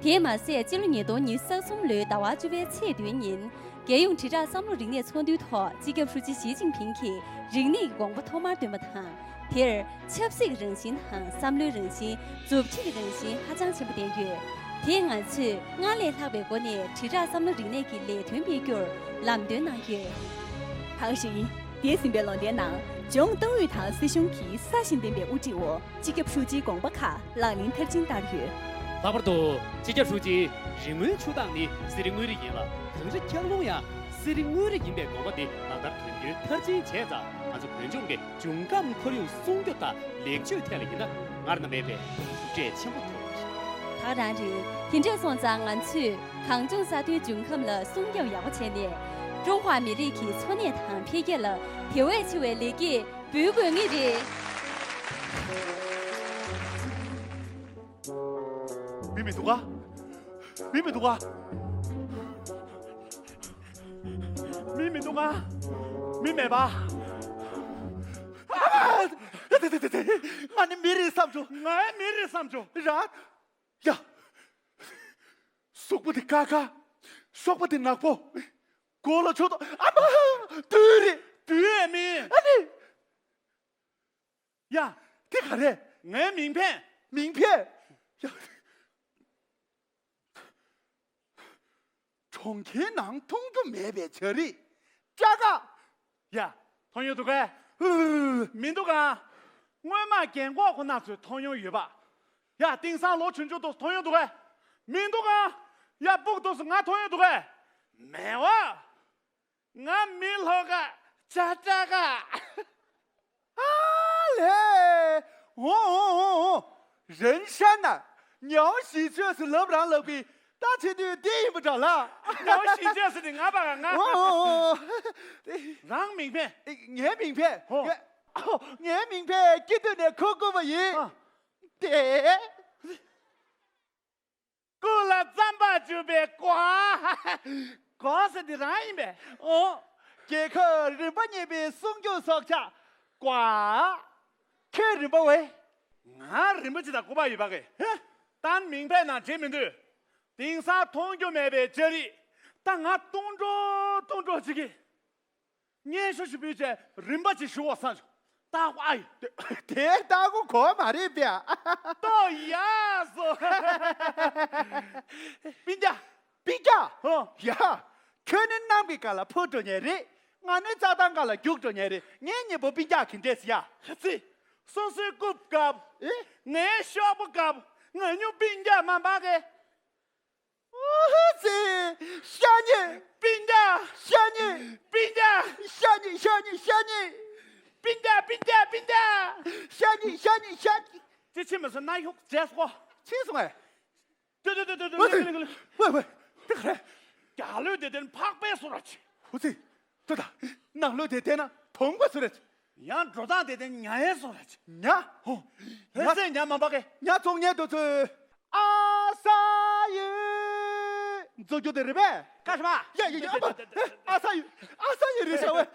དེས་མ་ཟད་སྤྱི་ལོ་ཉིས་སྟོང་ཉི་ཤུ་རྩ་གསུམ་ལོའི་ཟླ་བ་བཅུ་པའི་ཚེས་བདུན་ཉིན། རྒྱལ་ཡོངས་དྲིལ་བསྒྲགས་བསམ་བློ་རིག་གནས་ཚོགས་འདུའི་ཐོག་སྤྱི་ཁྱབ་ཧྲུའུ་ཅི་ཞི་ཅིན་ཕིང་གིས་རིག་གནས་ཀྱི་དགོངས་པ་ཐོག་མར་བཏོན་པ་དང་། དེར་ཆབ་སྲིད་ཀྱི་རང་བཞིན་དང་བསམ་བློའི་རང་བཞིན། མཛུབ་ཁྲིད་ཀྱི་རང་བཞིན་ཧ་ཅང་ཆེན་པོ་ལྡན་ཡོད། དེས་ང་ཚོས་སྔར་ལས་ལྷག་པའི་སྒོ་ནས་དྲིལ་བསྒྲགས་བསམ་བློ་རིག་གནས་ཀྱི་ལས་དོན་སྤེལ་རྒྱུར་ལམ་སྟོན་གནང་ཡོད། ད་ག་ཞིག་ཡིན། འདས་ཟིན་པའི་ལོ་ཟླའི་ནང་ལྗོངས་ཏང་ཨུད་དང་སྲིད་གཞུང་གིས་སྲ་ཞིང་བརྟན་པའི་དབུ་ཁྲིད་འོག་སྤྱི་ཁྱབ་ཧྲུའུ་ཅིའི་དགོངས་པ་ཁག་ལག་ལེན་མཐར་ཕྱིན་བསྟར་ཡོད། ལྷག་པར་དུ་སྤྱི་ཁྱབ་ཧྲུའུ་ཅིའི་རིག་དངོས་ཆུ་དྭངས་ནི་གསེར་དངུལ་ཡིན་ལ། གངས་རི་འཁྱགས་ཀླུང་ཡང་གསེར་དངུལ་ཡིན་པའི་དགོངས་པ་འདི་ལག་བསྟར་དོན་འཁྱོལ་མཐར་ཕྱིན་བྱས་ཙང་། ང་ཚོ་བོད་ལྗོངས་ཀྱི་འབྱུང་ཁམས་ཁོར་ཡུག་སྲུང་སྐྱོབ་དང་ལེགས་བཅོས་ཐད་ལ་ཡིན་ན་སྔར་ན་མེད་པའི་གྲུབ་འབྲས་ཆེན་པོ་ཐོབ་ཡོད། ད་རང་རེད། དེ་འདྲ་སོང་ཙང་ང་ཚོས་གངས་ལྗོངས་ས་མཐོའི་འབྱུང་ཁམས་ལ་སྲུང་སྐྱོབ་ཡག་པོ་བྱས་ནས། ཀྲུང་ཧྭ་མི་རིགས་ཀྱི་འཚོ་གནས་དང་འཕེལ་རྒྱས་ལ་དེ་བས་ཆེ་བའི་ལེགས་སྐྱེས་འབུལ་དགོས་ངེས་རེད། མི་མི་འདུག་ག་མི་མི་འདུག་ག་མི་མི་འདུག་ག་མི་མེད་པ། ཨ། དེ་དེ་དེ་དེ། ང་ནི་མི་རེད་བསམ་བྱུང་། ང་ཡང་མི་རེད་བསམ་བྱུང་། ར། ཡ། གཟུགས་པོ་དེ་དཀར་དཀར། གཤོག་པ་དེ་ནག་པོ། མགོ་ལ་ཕྱོགས་ཏོ། ཨ་མ། བདུད་རེད། བདུད་ཨེ་མིན། ཨ་ནི། ཡ། དེ་ག་རེད། ངའི་མིང་ཕན། མིང་ཕན། ཡ། གྲོང་ཁྱེར་ནང་མཐོང་རྒྱུ་མེད་པའི་བྱ་རིགས། སྐྲ་དཀར། ཡ། མཐོང་ཡོང་འདུག་གས། ཧུ། མི་འདུག་ག་སྔོན་མ་རྒན་གོག་ཁོ་ན་ཚོས་མཐོང་ཡོང་ཡོད་པ། ཡ། དེང་སང་ལོ་ཆུང་ཆུང་དུས་མཐོང་ཡོང་འདུག་གས། མི་འདུག་ག་ཡ། སྤུ་གུ་དུས་སུ་ང་མཐོང་ཡོང་འདུག་གས། མེད་བ། ང་མི་ལྷོ་ཁ་ཅ་ཏྲ་ཁ། ཨ་ལེ། འོ་འོ་འོ་འོ། རེན་ཤན་ན། ཉའོ་ཞི་ཅོས་སུ་ལབ་རང་ལབ་གི། ད་བྱེད་དུས་འདི་ཡིན་པ་འདྲ་ལ། ཉའོ་ཞི་ཅོས་སུ་ནི་ང་པ་ག་ང་། འོ་འོ་འོ། རང་མིང་ཕན། ངའི་མིང་ཕན། ཧོ། ངའི་མིང་ཕན་སྐྱིད་སྡུག་ནས་ཁུག་ཁུག་པ་ཡིན། ཨ། དེ། སྐུ་ལ་རྩམ་པ་བྱུག་པའི་ཀོ། ཀོ་ཟེར་འདི་རང་ཡིན་པས། ཨོ། རྒྱལ་ཁབ་རིམ་པ་གཉིས་པའི་སྲུང་སྐྱོབ་སྲོག་ཆགས་ཀོ། ཁྱོད་རིམ་པ་བས། ང་རིམ་པ་ཅི་དང་སྐུ་པར་ཡོད་པ་གི། ཧེ། ད་མིང་ཕན་ནང་བྲིས་མི་འདུག་དེང་སང་མཐོང་རྒྱུ་མེད་པའི་བྱ་རིགས། ད་ང་སྟོང་གྲོགས་སྟོང་གྲོགས་ཅིག་གིས། སྙན་ཞུ་ཞུ་བུའི་ཆེད་རིམ་པ་ཅིག་ཞུ་བ་སང་ཞུ། ལྟ་ཧུ་ཨ་ཡི། དེ་ལྟ་ཧུ་གོ་མ་རེད་པས། ཏོ་ཡ་སོ། སྤུན་ཀྱག་སྤུན་ཀྱག་ཧོ། ཡ། ཁྱོད་ནི་གནམ་གྱི་སྒང་ལ་འཕུར་འགྲོ་ཉེ་རེད། ང་ནི་རྩྭ་ཐང་སྒང་ལ་རྒྱུག་འགྲོ་ཉེ་རེད། ངའི་གཉེན་པོ་སྤུན་ཀྱག་གི་འདྲས་ཡ། ཙི། སོ་སོའི་རྐུབ་བཀབ། ཨེ། ངའི་ཤོག་བུ་བཀབ། ང་ཉུ་སྤུན་ཀྱག་མ་འབག་གི། ཨོ་ཙི། ཤ་ཉེ། སྤུན་ཟླ། ཤ་ཉེ། སྤུན་ཟླ། ཤ་ཉེ་ཤ་ཉེ་ཤ་ཉེ། སྤུན་ཟླ་སྤུན་ཟླ་སྤུན་ཟླ། ཤ་ཉེ་ཤ་ཉེ་ཤ་ཉེ། ཅི་ཕྱིན་མི་སོང་ན་ཡོག་བྱས་སོ། ཕྱིན་སོང་ངས། ཏུ་ཏུ་ཏུ་ཏུ་ཏུ། ཝེ་ཝེ་ཝེ་ཝེ། དེ་ག་རེད། རྒྱ་ལོས་དེ་དོན་འཕགས་པའི་སོ་ར་ཆེ། ཧུ་ཙི། ལྟོས་དང་། ནང་ལོས་དེ་བལྟས་ན་དོང་པའི་སོ་ར་ཆེ། ཡང་འགྲོ་སྟངས་དེ་དོན་ཉ་ཡའི་སོ་ར་ཆེ། ཉ། ཧོ། ལྷ་སའི་ཉ་མ་འབག་གི། ཉ་བཙོང་ཉན་དུ་ཚུ། ཨ་ས་ཡུ། འཛུགས་རྒྱུ་དེ་རེད་པས། ཀ་ཤ་མ། ཡ་ཡ་ཡ་ཨ་མ། ཨ་ས་ཡུ། ཨ་ས་ཡུ་རེད་ཤག་ཝེ།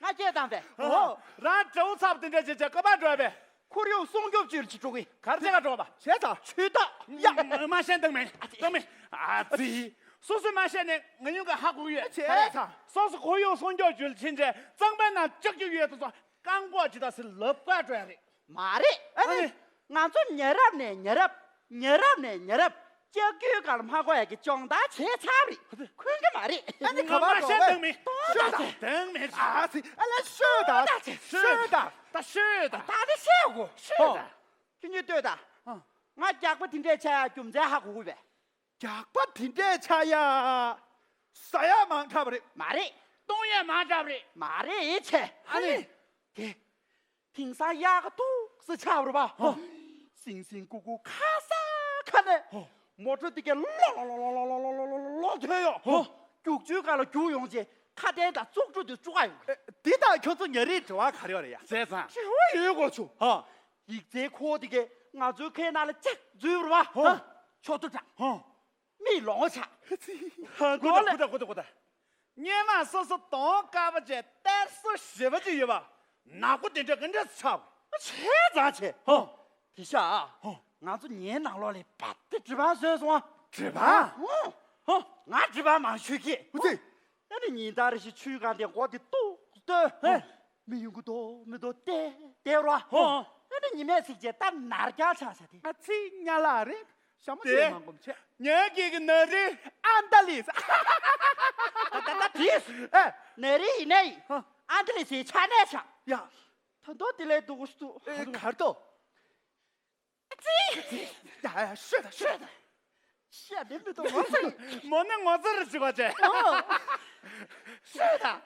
ང་སྐད་བཏང་པས། ཨོ། རང་དགྲ་བོ་ཚབ་དེ་འདྲ་བྱེད་བྱེད་ཀ་པ་འགྲོ་བས། ཁོར་ཡུག་སྲུང་སྐྱོབ་ཅུས་ལ་ཅིག་འགྲོ་གི། གར་ཅེ་ག་འགྲོ་བ། བྱས་ཙང་ཆུ་ཐག་ཡ། མ་ཤེས་འདུག་མེད་འདུག་མེད། ཨ་ཙི། སོ་སོས་མ་ཤེས་ནས་ང་ཡུང་གི་ཧ་གོ་གི་ཡོད། བྱས་ཙང་། སོ་སོ་ཁོར་ཡུག་སྲུང་སྐྱོབ་ཅུས་ལ་ཕྱིན་བྱས་གཙང་པའི་ནང་ལྕགས་རྒྱུ་ཡོད་དུ་སོང་རྐང་འགོག་ཅི་ད་སི་ལབ་ཀ་འགྲོ་ཡ་རེད། མ་རེད། ཨ་ནི། ང་ཚོ་ཉེ་རབས་ནས་ཉེ་རབས། ཉེ་རབས་ནས་ཉེ་རབས། ལྕགས་རྒྱུའི་སྒང་ལ་མ་གོ་ཡ་གི་སྦྱོང་བརྡར་བྱས་ཚར་རེད། འཁོན་གི་མ་རེད། ཨ་ནི་ག་པར་འགྲོ་བས། ཤོད་དང་། ཤོད་དང་། ཨ་ལ་ཤོད་དང་། ཤོད་དང་། ད་ཤོད་དང་། ད་ཤོད་དང་། ད་ནི་ཤོད་གོ། ཤོད་དང་། ཁྱོད་གཉིས་ལྟོས་དང་། ང་རྒྱགས་པ་དེ་འདྲས་ཆགས་ཡ་རྒྱུ་མཚན་ཧ་གོ་གི་བས། རྒྱགས་པ་དེ་འདྲས་ཆགས་ཡ། ཟ་ཡ་མང་དྲགས་པ་རེད། མ་རེད། བཏུང་ཡ་མང་དྲགས་པ་རེད། མ་རེད་ཆེ། ཨ་ནི། དེ། དེང་སང་ཡག་ག་འདུག་སེ་ཆགས་པ་རེད་པ། ཧོ། སིང་སིང་ཀུ་ཀུ་ཁ་ས་ཁ་ནས། ཧོ། མོ་ཊ་དེ་གས་ལོག་ལོག་ལོག་ཐོན་ཡོང་། ཧོ། རྒྱུག་ཆུའི་སྒང་ལ་རྒྱུག་ཡོང་རྗེས་ཁ་དན་དང་བཙོག་དྲུག་དེ་བཅུག་ག་ཡོང་གི། འདི་དང་ཁྱོད་ཚོ་ཉ་རིགས་འབྲེལ་བ་ག་རེ་ཡོད་རེད་ཡ། བྱས་ཙང་། འབྲེལ་བ་ཡོད་དགོས་བྱུང་། ཧོ། ཡིག་ཚད་ཁོ་དེ་གས་ང་ཚོའི་ཁའི་ནང་ལ་ཅིག་འཛུལ་བ་རེད་པ། ཧོ། ཆོག་ཏུ་དྲག་ཧོ། མིག་ལོང་ཆགས། ཧ་གོ་ད་གོ་ད་གོ་ད་གོ་ད། སྔོན་མ་སོ་སོ་གདོང་དཀར་པོ་བྱས་གཏེར་སོ་ཞེ་པོ་ཅིག་ཡོད་པ། ནག་པོ་དེ་འདྲ་ག་འདྲ་ཆགས། བྱས་ཙང་བྱས། ཧོ། དེ་ཤ། ཧོ། ང་ཚོ་ཉའི་ནང་ལོགས་ལ་བ་དེ་གྲིབ་པ་བཟོས་སོང་ཨ། གྲིབ་པ། ཧོ། ཧོ། ང་གྲིབ་པ་མང་ཤོས་ཀྱིས། ཨུ་ཙི། ཨ་ནི་ཉིན་ལྟར་རེ་བཞིན་ཆུའི་སྒང་དེ་མགོ་དེ་གཏུག་ལྟོས། ཧོ། མི་ཡོང་གི་འདུག་མི་འདུག་བལྟས་བལྟས་རོ། ཧོ། ཨ་ནི་ཉི་མས་གཟིགས་བྱས་ད་ནར་རྒྱག་ཆགས་ཤག་དེ། ཨ་ཙི་ཉ་ལགས་རེད། ཞྭ་མོ་དེ་ཅིག་མ་སྒོམ་བྱས། ཉ་གི་གི་ན་རི་ཨན་ཏ་ལིས། ད་ད་ད་དྲིས། ཨེ། ན་རི་ཡིན་ནའི། ཧ། ཨན་ཏ་ལིས་ཡི་ཆ་ནས་ཤག་ཡ། ད་མདོ་དེ་ལས་སྡུག་སྡུག་ཨེ་གར་དོ། ཨ་ཙི། ཡ་ཡ་ཤོད་ད་ཤོད་ད། ཤ་དེ་མི་འདུག་ངོ་ཚ་ཡིན། མོ་ནི་ངོ་ཚ་རུ་ཞིག་བ་བྱས། ཨོ། ཤོད་ད།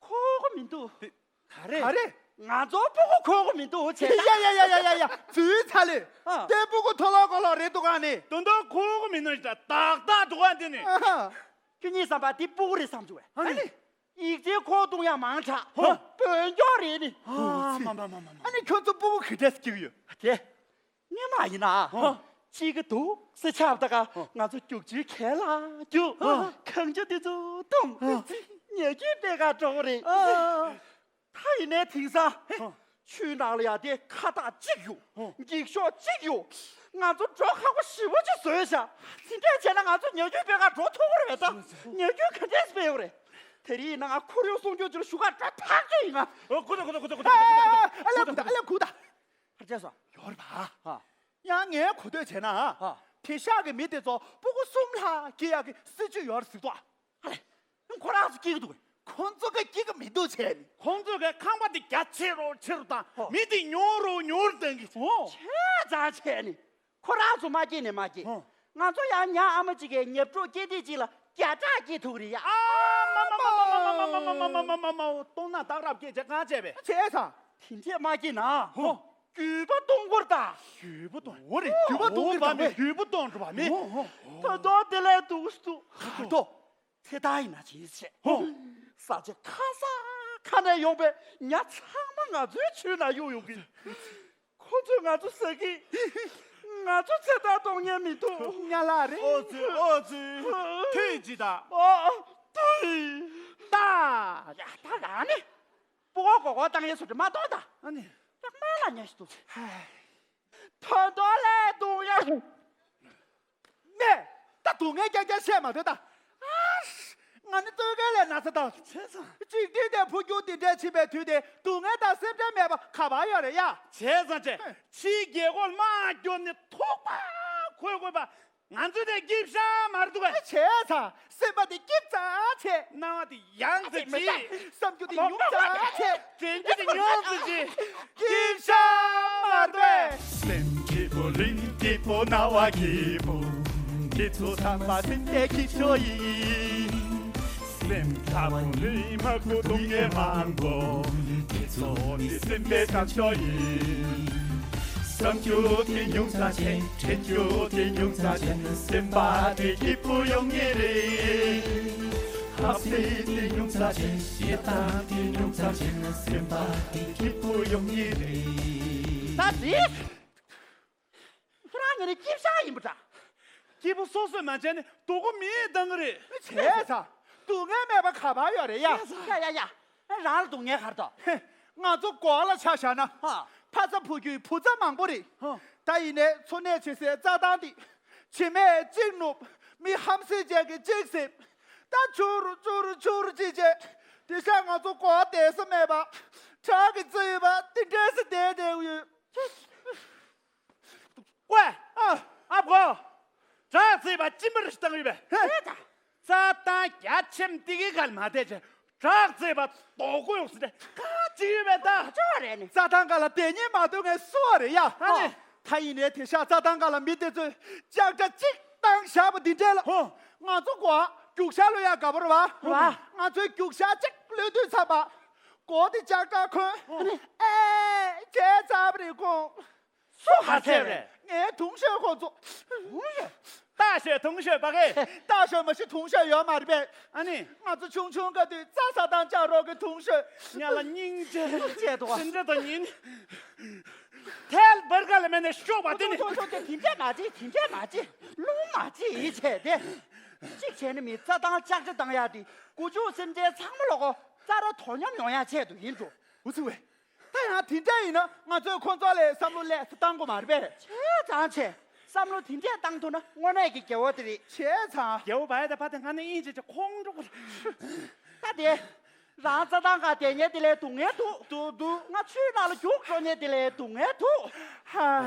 ཁོ་གོ་མི་འདུག་ག་རེ། ག་རེ། ང་ཚོ་སྤུ་གུ་ཁོ་གོ་མི་འདུག་བྱས་ད། ཡ་ཡ་ཡ་ཡ་ཡ་ཡ་ཚུལ་ཚ་ལེ། ཨ། དེ་སྤུ་གུ་ཐོ་ལོ་གོ་ལོ་རེད་འདུག་ག་ནི། དོན་དག་ཁོ་གོ་མི་འདུག་ད་ཏག་ཏག་འདུག་ག་འདི་ནི། ཨ་ཧ། ཁྱོད་གཉིས་བསམ་པ་དེ་སྤུ་གུ་རེད་བསམ་བྱུང་བས། ཨ་ནི། ཡིག་ཚད་ཁོ་བཏུང་ཡ་མང་དྲགས། ཧོ། དཔོན་སྐྱོག་རེད་ནི། ཧོ་ཙི། མ་མ་མ་མ་མ། ཨ་ནི་ཁྱོད་ཚོ་སྤུ་གུ་ག་འདྲས་སྐྱེ་གི་ཡོད། དེ། སྔོན་མ་ཡིན་ན། ཧོ། གཅིག་གི་འདུག་སེ་ཆགས་ད་ག་ཧོ། ང་ཚོ་རྒྱུག་ཆུའི་ཁ་ལ་རྒྱུག་ཧོ། གངས་ཆུ་དེ་ཚོ་འཐུང་། ཧོ། ཉ་རྒྱུད་སྤེལ་ག་འགྲོ་གི་རེད། ཨ། ད་ཡིན་ནའི་དེང་སང་། ཧོ། ཆུའི་ནང་ལ་ཡ་དེ་ཁ་བཏགས་གཅིག་ཡོད། ཧོ། འགྱིག་ཤོག་གཅིག་ཡོད། ང་ཚོ་འགྲོ་ཁག་པོ་ཞེ་པོ་ཅིག་བཟོས་ཤག་དེ་འདྲས་བྱས་ན་ང་ཚོ་ཉ་རྒྱུད་སྤེལ་ག་འགྲོ་ཐུབ་ཀྱི་རེད་པས་ད། ཉ་རྒྱུད་ག་འདྲས་སྤེལ་ཡོད་རེད། དེ་རིང་ཡིན་ན་ང་ཁོར་ཡུག་སྲུང་སྐྱོབ་ཅུས་ལ་ཞུ་ག་འགྲོ་ཐག་ཆོད་ཡིན་ང་། ཨོ་ཁུ་ད་ཁུ་ད་ཁུ་ད་ཁུ་ད་ཨ་ལ་ཁུ་ད་ཨ་ལ་ཁུ་ད། ཧར་ཅེས་སོ། ཡོར་བ། ཧ། ཡང་ངའི་གོ་ཐོས་བྱས་ན། ཧ། དེ་ཤག་གི་མི་དེ་ཚོ་སྤུ་གུ་གསུམ་ལྷག་སྐྱེ་ཡག་གི་སྲིད་ཇུས་ཡོད་རེད་ཟེར་འདུག་ཨ་ལས། ཁོ་རང་ཚོ་སྐྱེ་གི་འདུག་ཁོ་ཚོ་ག་སྐྱེ་གི་མི་འདུག་བྱས་ནི། ཁོང་ཚོས་ག་ཁང་པ་དེ་རྒྱ་ཆེ་རུ་ཆེ་རུ་དང་ཧོ། མི་དེ་ཉུང་རུ་ཉུང་རུ་བཏང་གི། ཨོ། བྱས་ཙང་བྱས་ནི། ཁོ་རང་ཚོ་མ་སྐྱེས་ནི་མ་སྐྱེས། ཧོ། ང་ཚོ་ཡང་ཉ་ཨ་མ་གཅིག་གིས་ཉ་གྲོགས་སྐྱེ་དུས་གཅིག་ལ་བརྒྱ་ཕྲག་སྐྱེ་ཐུབ་ཀྱི་རེད་ཡ། ཨ་མ་མ་མ་མ་མ་སྟོང་ན་སྟག་རབ་སྐད་ཆ་གང་བྱས་པས། བྱས་ཙང་། དེ་འདྲས་མ་སྐྱེས་ན། ཧོ། རྒྱུད་པ་སྟོང་པོར་ད། རྒྱུད་པ་སྟོང་། འོ་རེད། རྒྱུད་པ་སྟོང་གི་འོ་བ་མེད། རྒྱུད་པ་སྟོང་འགྲོ་བ་མེད། ཧོ་ཧོ། ད་དོ་དེ་ལས་སྡུག་སྡུག་ཁ་དོ། ཚེ་ཐར་ཡིན་ན་བྱེད་ཤེས། ཧོ། ས་ཆ་ཁ་ས་ཁ་ནས་ཡོང་པའི་ཉ་ཚང་མ་ང་ཚོའི་ཆུའི་ནང་གཡུག་ཡོང་གི། ཁོ་ཚོས་ང་ཚོ་ཟ་གི། ང་ཚོ་ཚེ་ཐར་གཏོང་མཁན་མི་འདུག་ཉ་ལགས་རེད། ཨོ་ཙི་ཨོ་ཙི། ཐུགས་རྗེ་ད། ཨོ། ཐུགས། ད། ཡ་ད་རང་ནི། སྤུ་གོ་གོ་གོ་བཏང་ཡས་སུ་དྲི་མ་གཏོང་ད། ཨ་ནི། ཡག་མ་ལ་ཉ་ཞིག་འདུག་ཧེ། ད་དོ་ལས་སྡུག་ཡ། ནས། ད་སྡུག་བསྔལ་རྐྱང་རྐྱང་བཤད་མ་སྡོད་ད། ཨ། ང་ནི་སྟོན་ཁའི་ལས་ན་ཚ་དང་། བྱས་ཙང་། འཇིག་རྟེན་དེ་འཕོ་འགྱུར་འདི་འདྲའི་ཕྱིན་པའི་དུས་དེ་སྡུག་བསྔལ་དང་སེམས་ཁྲལ་མེད་པ་ག་པར་ཡོད་རེད་ཡ། བྱས་ཙང་བྱས། ཕྱིའི་རྒྱལ་སྒོར་དམག་རྒྱོབ་ནས་ཐུག་པ་འཁོལ་དགོས་པ། ང་ཚོ་དེ་སྐྱིད་ཤ་མར་འདུག་ག་བྱས་ཙང་སེམས་པ་དེ་སྐྱིད་ཙང་བྱས། སྣང་བ་དེ་ཡང་ཙམ་བྱེད། བསམ་རྒྱུ་དེ་ཉུང་ཙམ་བྱས། དྲན་རྒྱུ་དེ་ཉུང་ཙམ་བྱེད། སྐྱིད་ཤ་མར་འདུག་གས། སེམས་སྐྱིད་པོ་གླིང་སྐྱིད་པོ་རྣ་བ་སྐྱིད་པོ། ཁྱེད་ཚོ་ཚང་མ་སེམས་པའི་སྐྱིད་ཤོས་ཡིན། སེམས་ཐག་པོ་ལུས་མ་ཁུ་སྡུག་བསྔལ་མང་པོ། ཁྱེད་ཚོ་ནི་སེམས་པའི་སྐྱིད་ཤོས་ཡིན། བསམ་རྒྱུ་དེ་ཉུང་ཙམ་བྱས། དྲན་རྒྱུ་དེ་ཉུང་ཙམ་བྱས། སེམས་པ་དེ་སྐྱིད་པོ་ཡོང་ངེས་རེད། ཧབ་སེ་དེ་ཉུང་ཙམ་བྱས། ཞེ་སྡང་དེ་ཉུང་ཙམ་བྱས། སེམས་པ་དེ་སྐྱིད་པོ་ཡོང་ངེས་རེད། ད་དེ། ཁྱེད་རང་ངེད་ཀྱི་སྐྱིད་ཤོས་ཡིན་པ་འདྲ། སྐྱིད་པོ་སོ་སོས་མ་བྱས་ནས་སྡུག་པོ་མིས་བཏང་གི་རེད། བྱས་ཙང་སྡུག་བསྔལ་མེད་པ་ག་པར་ཡོད་རེད་ཡ། ཡ་ཡ་ཡ། རང་ལ་སྡུག་བསྔལ་ག་རེ་འདུག་ཧེ། ང་ཚོ་གོ་ལ་ཆ་བཞག་ན། ཧ། ཕ་ཚ་བུ་རྒྱུད་བུ་ཚ་མང་པོ་རེད། ཧ། ད་ཡིན་ནའི་འཚོ་གནས་བྱེད་སའི་རྩྭ་ཐང་འདི། བྱེ་མས་གཅིག་བསྣུབས། མི་ཧམ་སེམས་ཅན་གྱིས་གཅིག་བསྲེགས། ད་ཆུ་རུ་ཆུ་རུ་ཆུ་རུ་ཅིག་བྱས། དེང་སང་ང་ཚོ་གོ་བ་བསྡད་ས་མེད་པ། བྲག་གི་རྩེ་ཡོད་པ་འདི་འདྲས་སུ་བསྡད་བསྡད་ཡོད། ཀོས། ཨ། ཨ་ཕོ། བྲག་རྩེ་བ་གཅིན་པ་རེ་བཏང་ཡོད་པས། ཧེ། རྩྭ་ཐང་རྒྱ་ཆེམ་འདི་གའི་གར་མ་བསྡད་ཅེ། བྲག་རྩེ་བ་རྡོ་སྐོར་ཡོང་ཟེར་ཏེ་ཁ་ཅིག་ཡོད་པས་ད། ཅོ་རེད་ནི། རྩྭ་ཐང་ག་ལ་དེ་ཉིད་མ་ཐོན་ངས་སུ་བ་རེད་ཡ། ཨ་ནི། ད་ཡིན་ནའི་དེང་སང་རྩྭ་ཐང་ག་ལ་མི་དེ་ཚོས་ལྕགས་དྲ་གཅིག་བཏང་བཞག་པ་འདི་འདྲས་ལ། ཧོ། ང་ཚོ་གོ་རྒྱུག་ཤར་ལོ་ཡ་དགའ་པོ་རེད་བ། རེད་བ། ང་ཚོའི་རྒྱུག་ཤར་གཅིག་ལོས་དུས་ཚར་བ། གོ་དེ་ལྕགས་དྲ་ཁོན། ཨ་ནི། ཨེ། བྱས་ཚར་བ་རེད་ཁོང་། སུ་ཧ་ཚེ་རེད། ངའི་དུང་ཤོས་ཁོ་ཚོ། དུང་ཤོས། སྟག་ཤོས་དུང་ཤོས་པ་གེ། སྟག་ཤོས་མ་གཞི་དུང་ཤོས་ཡོད་མ་རེད་པས། ཨ་ནི། ང་ཚོ་ཆུང་ཆུང་སྐབས་དུས་རྩྭ་ཟ་སྟངས་ལྕགས་རོགས་ཀྱི་དུང་ཤོས། ཉ་ལ་སྙིང་རྗེ། སྙིང་རྗེ་འདུག་བ། སེམས་ཁྲལ་དང་ཉིན། ཐལ་བར་ག་ལ་མེད་ནས་ཤོག་པ་དེ་ནི། ཆོག་ཆོག་ཆོག་དེ་འདྲས་མ་བྱེད། དེ་འདྲས་མ་བྱེད། རླུང་མ་བྱེད་ཡིད་ཆེས་ཏེ། གཅིག་བྱས་ནས་མི་རྩྭ་ཐང་ལྕགས་དྲ་བཏང་ཡག་དེ་སྒོ་ཕྱུགས་སེམས་ཅན་ཚང་མ་ལོ་གོ་རྩྭ་ར་དོ་མཉམ་ཡོང་ཡག་ཆེད་དུ་ཡིན་འགྲོ། འུ་ཚུ་བས། ད་ཡང་དེ་འདྲ་ཡིན་ན་ང་ཚོས་ཁོང་ཚོ་ལ་བསམ་བློ་ལེགས་སུ་བཏང་དགོས་མ་རེད་པས། བྱས་ཙང་བྱས། བསམ་བློ་དེ་འདྲས་བཏང་ཐུབ་ན་དངོས་གནས་ཀྱི་རྒྱལ་བོ་དེ་རེད། བྱས་ཙང་། རྒྱལ་བོ་བ་ཡ་ད་ཕ་དེ་ང་ནི་ཨིན་ཅེ་ཅེ་ཁོང་འགྲོ་གི་རེད། ད་དེ། རང་རྩྭ་ཐང་ག་བསྡད་མཁན་དེ་ལས་སྡུག་བསྔལ་འདུག་འདུག་འདུག་ང་ཆུའི་ནང་ལ་རྒྱུག་འགྲོ་མཁན་དེ་ལས་སྡུག་བསྔལ་འདུག་ཧ།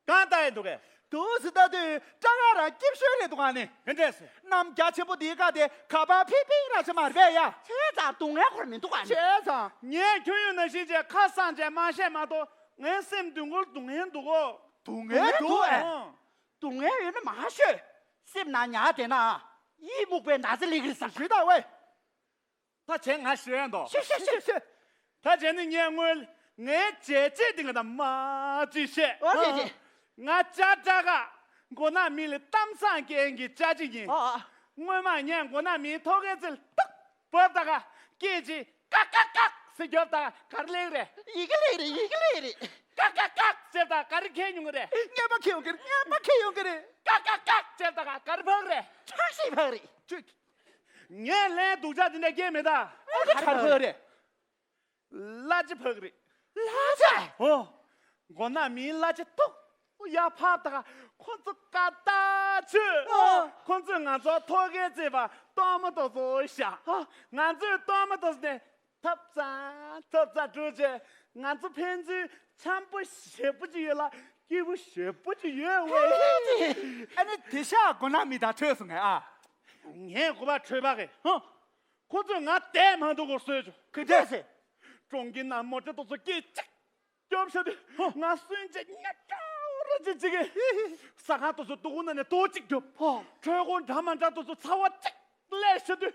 གང་ལྟ་ཡི་འདུག་གས། འདུག་སེ་ལྟ་དུས་སྤྲང་ང་རང་སྐྱིད་ཤོས་རེད་འདུག་ག་ནི། ག་འདྲས་སེ། གནམ་རྒྱ་ཆེན་པོ་འདིའི་ཁ་དེ་ག་པར་ཕིག་ཕིག་ར་ཆེ་མ་རེད་པས་ཡ། བྱས་ཙང་སྡུག་བསྔལ་ཁོར་མི་འདུག་ག་ནི། བྱས་ཙང་། ངས་ཁྱོད་ཡོད་ན་ཤེས་བྱས་ཁ་སང་བྱས་མ་བཤད་མ་གཏོགས་ངའི་སེམས་མདུན་སྐོར་སྡུག་བསྔལ་འདུག་གོ། སྡུག་བསྔལ་འདུག་ཨེ། ཨང་། སྡུག་བསྔལ་ཡོད་ན་མ་ཤོད། སེམས་ནང་ཉར་བསྡད་ན། ཡིད་མུག་པའི་ན་ཚ་སླེབས་ཀྱི་རེད་ས། ཞུས་དང་ཝེ། ད་བྱས་ང་ཞུ་ཡ་འདུག་ཤེ་ཤེ་ཤེ་ཤེ། ད་བྱས་ནི་ངས་སྔོན་ངའི་བྱས་རྗེས་འདི་ང་དང་མ་ཅི་བཤད། ཨོ་ཤེ་ཤེ། ང་ཅ་ཅ་ག་མགོ་ནག་མི་ལ་གཏམ་བཟང་རྐྱེན་གྱི་ཅ་ཅི་ཡིན། ཨོ་ཨོ། སྔོན་མ་ངས་མགོ་ནག་མིའི་ཐོག་ཁའི་རྩེ་ལ་ཏག་བབས་ད་ག་སྐད་ཅིག་ཀག་ཀག་ཀག་ཟེར་རྒྱོབ་ད་ག་ག་རེ་ལེགས་རེད། ཡི་གེ་ལེགས་རེད། ཡི་གེ་ལེགས་རེད། ཀག་ཀག་ཀག་ཟེར་ད་ག་རེ་ཁེལ་ཡོང་གི་རེད། རྔན་པ་ཁེལ་ཡོང་གི་རེད། རྔན་པ་ཁེལ་ཡོང་གི་རེད། ཀག་ཀག་ཀག་ཟེར་ད་ག་ག་རེ་ཕག་རེད། ཁྲག་ཤེད་ཕག་རེད། ཁྱོད། ངས་ལན་སྡུག་ཅག་དེ་འདྲ་སྐྱེལ་མེད་ད། ཨ་ཁ་ཕག་རེད། གླ་ཆ་ཕག་རེད། གླ་ཆ། ཨོ། མགོ་ནག་མིའི་གླ་ཆ་ཐུག་ཡར་ཕབ་ད་ག་ཁོ་ཚོ་ཀ་ད་ཆོས། ཨོ། ཁོ་ཚོས་ང་ཚོ་ཐོག་ཁའི་རྩེ་བ་ཏོ་མ་ཏོ་ཚོ་བཞག་ཨོ། ང་ཚོས་ཏོ་མ་ཏོ་ཚོ་ནས་ཐབ་ཚང་ཐབ་ཚང་བཀྲུས་བྱས་ང་ཚོ་ཕན་ཚུན་འཆམ་པོ་ཞེ་པོ་ཅིག་ཡོད་ལ་སྐྱིད་པོ་ཞེ་པོ་ཅིག་ཡོད་ཝེ། ཨ་ནི་དེ་ཤ་མགོ་ནག་མི་དང་འཕྲོད་སོང་ངས་ཨ། ངས་གོ་བ་འཕྲོད་པ་གི། ཧོ། ཁོ་ཚོས་ང་བསྡད་མ་འདུག་གོ་བཟོས་བྱུང་། ག་འདྲས་སེ། གྲོང་ཁྱེར་ནང་མོ་ཊ་ཏོག་ཙམ་སྐད་ཅིག་རྒྱོབ་ཤ་དུས་ང་སུན་ཅེ་ཉ་ཀྲའུ་ར་ཅི་ཅི་གི། ཟ་ཁང་ཏོག་ཙམ་སྡུག་གུ་ན་ནས་ཏོག་ཅིག་རྒྱོབ། ཧོ། འཕྲུལ་འཁོར་འདྲ་མ་འདྲ་ཏོག་ཙམ་ཚ་བ་ཅིག་ལས་ཤ་དུས་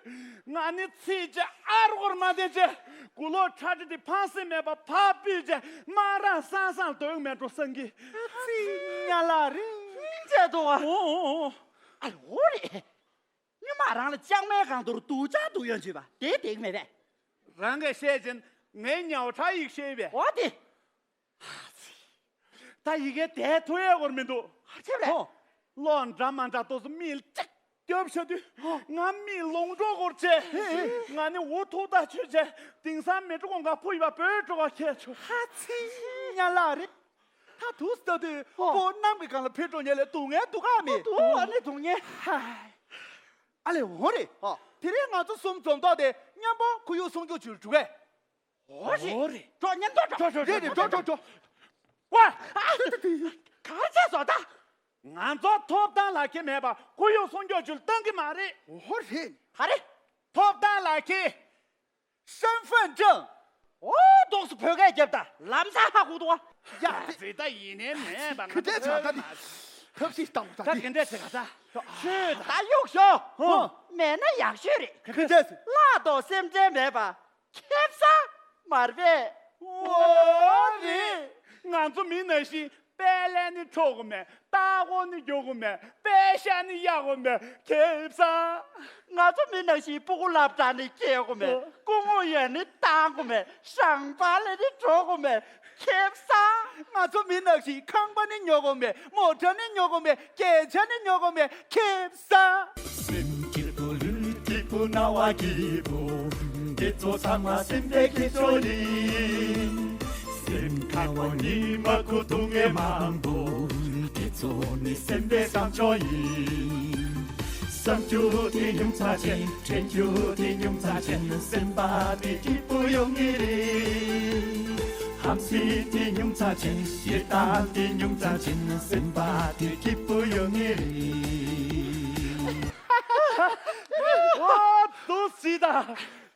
ང་ནི་ཚིག་ཅེ་ཨ་རུ་གོར་མ་བསྡད་ཅེ་གུ་ལོ་ཁྲ་ཁྲི་དེ་ཕངས་སེམས་མེད་པ་ཕ་ཕུད་ཅེ་དམར་རང་སང་སང་སྡོད་མེད་འགྲོ་སང་གི། ཚིག་ཉ་ལ་རེ་ཅེ་དོ་བ། ཨོ་ཨོ་ཨོ། ཨ་ལོ་རེད། སྔོན་མ་རང་ལ་ལྕང་མའི་སྒང་དུ་སྡུག་ཅག་སྡུག་ཡོང་བྱོས་པ་དེ་དེག་མེད་པས། རང་གིས་བཤད་ཅིན་ངའི་ཉའོ་ཁྲ་ཡིག་ཤེས་པས། འོ་དེ། ད་ཡི་གེ་དེ་ཐོ་ཡས་སྐོར་མི་འདུག་ཧ་ཅེ་ལེ། ཧོ། ལོ་འདྲ་མ་འདྲ་ཏོག་ཙམ་མིག་ལ་ཅིག་རྒྱོབ་ཤ་དུས་ང་མིག་ལོང་འགྲོ་སྐོར་བྱས། ང་ནི་འུ་ཐུག་ད་ཆོད་བྱས་དེང་སང་མེ་ཀྲུ་གོང་ག་ཕུ་ཡི་བ་བོད་འགྲོ་བ་ཁྱེད་ཆོ། ཧ་ཚི་ཉ་ལ་རེད། ད་དུས་ལྟ་དུས་ཧོ། ཁོ་གནམ་གྱི་སྒང་ལ་ཕེབས་འགྲོ་ཉེ་ལས་སྡུག་བསྔལ་འདུག་ག་མི་འདུག་ཨ་ནི་སྡུག་བསྔལ། ཧ། ཨ་ལེ་འོང་རེད། ཨ། དེ་རིང་ང་ཚོ་གསུམ་འཛོམས་ཐོག་དེ་མཉམ་པོ་ཁོར་ཡུག་སྲུང་སྐྱོབ་བྱེད་འགྲོ་གས། འོ་རེད། འོ་རེད། འགྲོ་མཉམ་དུ་འགྲོ། འགྲོ་འགྲོ་རེད་རེད་འགྲོ་འགྲོ་འགྲོ། ཀོ། གར་ཆགས་སོ་ད། ང་ཚོ་ཐོབ་ཐང་ལག་ཁྱེར་མེད་པ་ཁོར་ཡུག་སྲུང་སྐྱོབ་བྱེད་ལ་གཏང་གི་མ་རེད། འོ་རེད། ག་རེ། ཐོབ་ཐང་ལག་ཁྱེར། 身份证。 ཨོ་ཏོག་སུ་བོད་སྐད་རྒྱབ་ད་ལམ་སང་ཧ་གོ་འདུག་བ། ཡ། ད་ཟེ་ད་ཡིན་ནའི་མེད་པ། ག་འདྲས་བྱས་ད་འདི། ཐབས་ཤེས་བཏང་ད་ད་འདི། ག་འདྲས་བྱས་ད། ཤོད་ད། ད་གཡུག་ཤོག་ཧོ། མེད་ན་ཡག་ཤོས་རེད། ག་འདྲས་བྱས། བརླག་ཏོ་སེམས་ཅན་མེད་པ། ཁེ་བཟང་མ་རེད་པས། འོ་རེད། ང་ཚོ་མི་ནང་བཞིན་པད་ལས་ནི་འཕྲོག་གི་མེད། སྟག་འོག་ནི་རྒྱུག་གི་མེད། པད་ཤག་ནི་གཡར་གི་མེད། ཁེ་བཟང་། ང་ཚོ་མི་ནང་བཞིན་སྤུ་གུ་སློབ་གྲྭ་ནི་སྐྱེལ་གི་མེད། སྐུ་ངོ་ཡོད་ནི་བཏང་གི་མེད། ཞང་པ་ལས་ནི་འགྲོ་གི་མེད། ཁེ་བཟང་། ང་ཚོ་མི་ནང་བཞིན་ཁང་པ་ནི་ཉོ་གི་མེད། མོ་ཊ་ནི་ཉོ་གི་མེད། རྒྱན་ཆ་ནི་ཉོ་གི་མེད། ཁེ་བཟང་། སེམས་སྐྱིད་པོ་ལུས་སྐྱིད་པོ་རྣ་བ་སྐྱིད་པོ། དེ་ཚོ་ཚང་མ་སེམས་པའི་སྐྱིད་ཆོས་ཡིན། སེམས་ཁ་བོ་ཉི་མ་ཁུ་སྡུག་བསྔལ་མང་པོ། དེ་ཚོ་ནི་སེམས་པའི་བཟང་ཕྱོགས་ཡིན། བསམ་རྒྱུ་དེ་ཉུང་ཙམ་བྱས། དྲན་རྒྱུ་དེ་ཉུང་ཙམ་བྱས། སེམས་པ་དེ་སྐྱིད་པོ་ཡོང་གི་རེད། ཧམ་སེམས་དེ་ཉུང་ཙམ་བྱས། ཞེ་སྡང་དེ་ཉུང་ཙམ་བྱས། སེམས་པ་དེ་སྐྱིད་པོ་ཡོང་གི་རེད། ཨོ། འདུག་སེ་ད།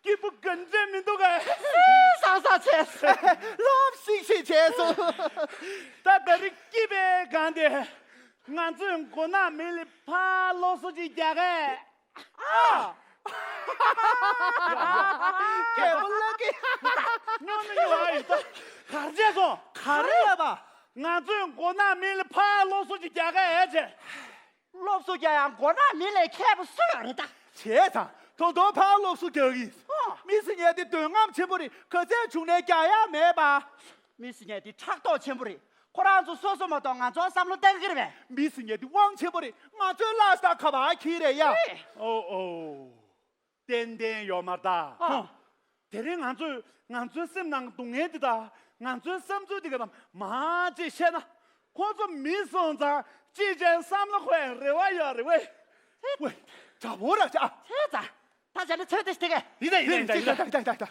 སྐྱིད་པོ་ག་འདྲས་མི་འདུག་གས། ས་ས་བྱས། ལོབས་ཤིག་ཤིག་བྱས་སོང་། ད་ད་རེས་སྐྱིད་པའི་སྒང་དེ། ང་ཚོས་མགོ་ནག་མི་ལ་ཕར་སློབ་གསོ་ཅིག་རྒྱག་གས། ཨ། རྒད་པོ་ལགས་ཀྱིས། སྨྱོ་ནི་ཡོད་ཨ་ཡོད་ད། གར་བྱས་སོང་། ག་རེ་ལབ་པ། ང་ཚོས་མགོ་ནག་མི་ལ་ཕར་སློབ་གསོ་ཅིག་རྒྱག་གས་ཨེ་བྱས། སློབ་གསོ་རྒྱག་ཡང་མགོ་ནག་མི་ལས་མཁས་པ་སུ་ཡོད་རེད་ད། བྱས་ཙང་ད་དུང་ཕར་སློབ་གསོ་རྒྱག་གི་ཡིན། ཨོ། མི་ཟེར་མཁན་དེ་འདོད་རྔམ་ཆེན་པོ་རེད། ག་ཚད་བྱུང་ནའི་རྒྱག་ཡག་མེད་པ། མི་ཟེར་མཁན་དེ་ཕྲག་དོག་ཆེན་པོ་རེད། ཁོ་རང་ཚོ་སོ་སོ་མ་གཏོགས་ང་ཚོར་བསམ་བློ་གཏོང་གི་རེད་པས། མི་ཟེར་མཁན་དེ་དབང་ཆེན་པོ་རེད། ང་ཚོའི་བླ་སྟག་ཁ་བ་ཁྱི་རེད་ཡ། ཨེ། ཨོ་ཨོ། ཏན་ཏན་ཡོད་མ་རེད་ད། ཨ། དེ་རིང་ང་ཚོས་ང་ཚོའི་སེམས་ནང་སྡུག་བསྔལ་འདི་དང་། ང་ཚོའི་བསམ་ཚུལ་འདི་ག་དང་མ་ཅིག་བཤད་ན། ཁོ་ཚོ་མི་སོང་ཙང་ཅིག་ཅན་བསམ་བློ་འཁོར་ཡག་རེ་བ་ཡོད་རེད་པས། ཝེ། དྲང་པོ་ར་ཅག་ཚེ་ཙང་། ད་བྱས་ན་ཚོད་ལྟ་ཞིག་དེ་གས། ཡིན་ད་ཡིན་ད་ཡིན་ད་ཡིན་ད།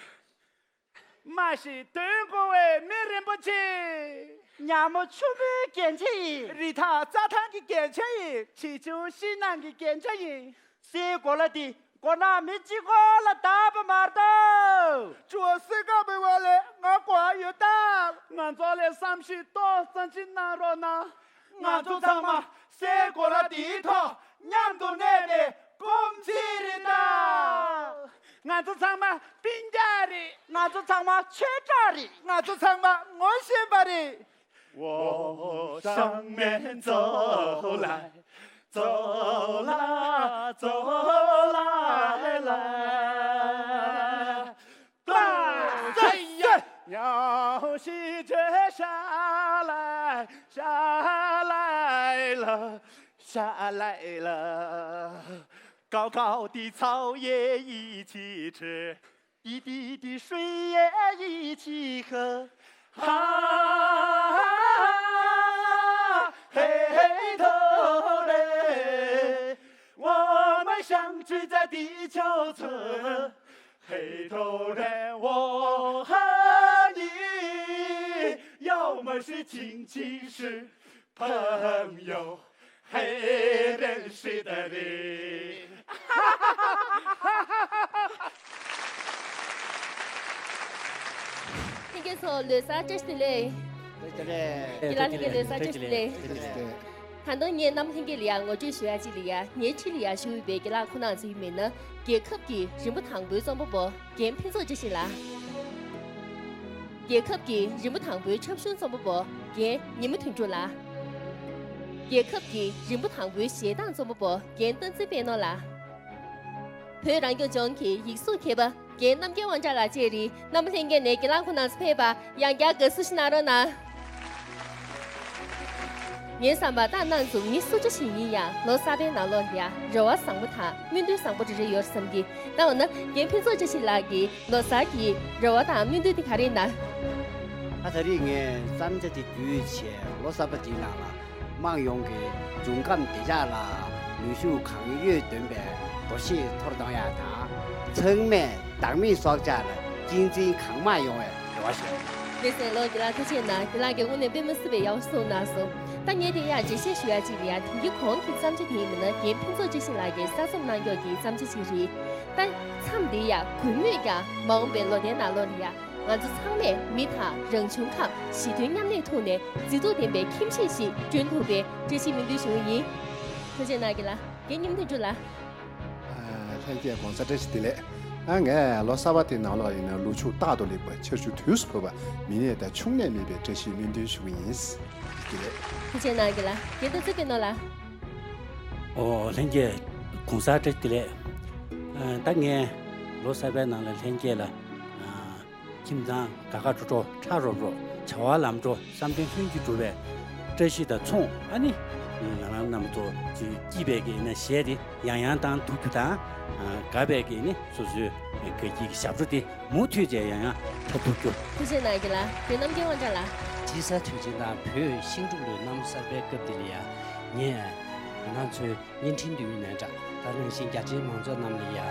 མ་ཤི་དོན་གོ་བའི་མི་རིན་པོ་ཆེ། ཉ་མོ་ཆུ་མོའི་རྒྱན་ཆ་ཡིན། རི་དྭགས་རྩྭ་ཐང་གི་རྒྱན་ཆ་ཡིན། བྱིའུ་ཆུང་ཤིང་ནགས་ཀྱི་རྒྱན་ཆ་ཡིན། སའི་གོ་ལ་འདི་མགོ་ནག་མི་གཅིག་པོ་ལ་བདག་པ་མ་གཏོགས། ཇོ་སེ་ཀ་མི་བ་ལས་ང་གོ་ཨ་ཡོད་ད། ང་ཚོ་ལ་བསམ་ཤེས་ཏོག་ཙམ་ཅིག་གནང་རོགས་གནང་། ང་ཚོ་ཚང་མ་སའི་གོ་ལ་འདིའི་ཐོག་མཉམ་དུ་གནས་པའི་སྐོམ་ཚིག་རེད་ད། ང་ཚོ་ཚང་མ་སྤུན་ཀྱག་རེད། ང་ཚོ་ཚང་མ་ཆོས་གྲོགས་རེད། ང་ཚོ་ཚང་མ་ངོ་ཤེས་པ་རེད། 我上面走来，走啦，走啦，来啦。大山呀，鸟喜鹊下来，下来了，下来了。高高的草也一起吃， 一滴滴水也一起喝。啊，嘿嘿头嘞，我们相聚在地球村。嘿头嘞，我和你，要么是亲戚，是朋友， 还认识的人。 ལྷན་རྒྱས་ཚོ་ལོ་གསར་བཀྲ་ཤིས་བདེ་ལེགས། བཀྲ་ཤིས་བདེ་ལེགས། རྒན་ལགས་ལྷན་རྒྱས་ལོ་གསར་བཀྲ་ཤིས་བདེ་ལེགས། བཀྲ་ཤིས་བདེ་ལེགས། ད་དུང་ངས་རྣམ་པ་ལྷན་རྒྱས་ལ་ཡང་ངོ་སྤྲོད་ཞུ་ཡ་ཅིག་ལ་ཡ། ངའི་འཁྲིས་ལ་ཡ་བཞུགས་ཡོད་པའི་རྒན་ལགས་ཁོང་རྣམ་ཚོའི་མིང་ནི་རྒྱལ་ཁབ་ཀྱི་རིམ་པ་དང་པོའི་རྩོམ་པ་པོ་རྒན་ཕུན་ཚོགས་བཀྲ་ཤིས་ལགས། རྒྱལ་ཁབ་ཀྱི་རིམ་པ་དང་པོའི་འཁྲབ་གཞུང་རྩོམ་པ་པོ་རྒན་ཉི་མ་དོན་གྲུབ་ལགས། རྒྱལ་ཁབ་ཀྱི་རིམ་པ་དང་པོའི་གཞས་གདངས་རྩོམ་པ་པོ་རྒན་བསྟན་འཛིན་དཔལ་ནོར་ལགས། བོད་རང་སྐྱོང་ལྗོངས་ཀྱི་ཡིག་གཟུགས་མཁས་པ་རྒན་རྣམ་རྒྱལ་དབང་གྲགས་ལགས་བཅས་རེད། རྣམ་པ་ལྷན་རྒྱས་ནས་རྒན་ལགས་ཁོང་རྣམ་ཚོ་ཕེབས་པར་ཡང་བསྐྱར་དགའ་བསུ་ཞུ་གནང་རོགས་གནང་། ངའི་བསམ་པར་ད་རྣམ་ཚོ་མི་སུ་འདྲ་ཞིག་ཡིན་ཡང་ལོ་གསར་པའི་ནང་ལོགས་ལ་ཡ་རེ་བ་བཟང་པོ་དང་སྨོན་འདུན་བཟང་པོ་རེ་རེ་ཡོད་བསམ་གི། ད་འོ་ན་རྒན་ཕུན་ཚོགས་བཀྲ་ཤིས་ལགས་ཀྱི་ལོ་གསར་གྱི་རེ་བ་དང་སྨོན་འདུན་དེ་ག་རེ་ཡིན་ན། ད་ད་རེས་ངས་བརྩམས་བྱ་དེ་བརྒྱུད་བྱས་ལོ་གསར་པ་འདིའི་ནང་ལ་དམངས་ཡོངས་ཀྱི་འབྱུང་ཁམས་བདེ་འཇགས་ལ་ནུས་ཤུགས་གང་ཡོད་འདོན་པའི་འདུ་ཤེས་མཐོར་གཏོང་ཡག་དང་། ཚང་མས་བདག་མེད་སྲོག་ཆགས་ལ་གཅེས་འཛིན་གང་མང་ཡོང་བའི་རེ་བ་ཞུ། ལེ་ཚན་ལོ་རྒན་ལགས་ཐུགས་རྗེ་གནང་། རྒན་ལགས་ཀྱིས་དངོས་གནས་དཔེ་མི་སྲིད་པའི་ཡག་པོ་གསུངས་གནང་སོང་། ད་ངས་དེ་ཡང་འགྲེལ་བཤད་ཞུ་ཡ་གཅིག་ལ་ཡ། དེང་གི་གོང་གི་བརྩམས་བྱ་དེ་ཡིན་ན་རྒན་ཕུན་ཚོགས་བཀྲ་ཤིས་ལགས་ཀྱིས་གསར་རྩོམ་གནང་ཀྱོག་གི་བརྩམས་བྱ་ཅིག་རེད། ད་མཚམས་འདི་ཡ་གུས་མོས་ཀྱང་མ་འོངས་པའི་ལོ་ཟླའི་ནང་ལོགས་ལ་ཡ་ ང་ཚོ་ཚང་མས་མི་དང་རང་བྱུང་ཁམས་ཞི་མཐུན་མཉམ་གནས་ཐོག་ནས་མཛེས་སྡུག་ལྡན་པའི་ཁྱིམ་གཞིས་ཤིག་བསྐྲུན་ཐུབ་པའི་བཀྲ་ཤིས་སྨོན་འདུན་ཞུ་གི་ཡིན། ཐུགས་རྗེ་གནང་གི་ལགས། རྒན་ཉིམ་དོན་གྲུབ་ལགས། ལྷན་རྒྱས་གོང་ས་བཀྲ་ཤིས་བདེ་ལེགས། ཨ་ངས་ལོ་གསར་པ་དེ་ནང་ལོགས་ཡིན་ན་ལོ་ཕྱུགས་རྟག་ཏུ་ལེགས་པ་ཆར་ཆུ་དུས་སུ་བབས་པ་མི་ནད་དང་ཕྱུགས་ནད་མེད་པའི་བཀྲ་ཤིས་སྨོན་འདུན་ཞུ་གི་ཡིན། བདེ་ལེགས། ཐུགས་རྗེ་གནང་གི་ལགས། རྒན་དོན་གྲུབ་སྤེན་ནོར་ལགས། ཨོ་ལྷན་རྒྱས་གོང་ས་བཀྲ་ཤིས་བདེ་ལེགས། ཨ་ད་ངས་ལོ་གསར་པའི་ནང་ལ་ལྷན་རྒྱས་ལ་ཨ་ཁྱིམ་ཚང་དགའ་དགའ་སྤྲོ་སྤྲོ་ཕྲ་རོབ་རོབ་བྱ་བ་ལམ་འགྲོ་བསམ་དོན་ལྷུན་གྱིས་འགྲུབ་པའི་བཀྲ་ཤིས་དང་མཚུངས། ཨ་ནི་ང་རང་རྣམ་ཚོ་ཚུར་སྐྱིད་པའི་གི་ན་གཞས་དེ་ཡང་ཡང་བཏང་ཐུབ་རྒྱུ་དང་། ཨ་དགའ་པའི་གི་ནི་སོ་སོའི་དགའ་སྐྱིད་ཀྱི་ཞབས་བྲོ་དེ་མུ་མཐུད་བྱས་ཡང་ཡང་འཁྲབ་ཐུབ་རྒྱུ། ཐུགས་རྗེ་གནང་གི་ལགས། རྒན་རྣམ་རྒྱལ་དབང་གྲགས་ལགས། དཔྱིད་གསར་དུས་ཆེན་དང་བོད་ཤིང་འབྲུག་ལོའི་གནམ་གསར་པའི་སྐབས་འདི་ལ་ཡང་ངས་ང་རང་ཚོའི་བརྙན་འཕྲིན་བརྒྱུད་ནས་འདྲ། ད་ནང་བཞིན་རྒྱ་ཆེའི་མང་ཚོགས་རྣམས་ལ་ཡང་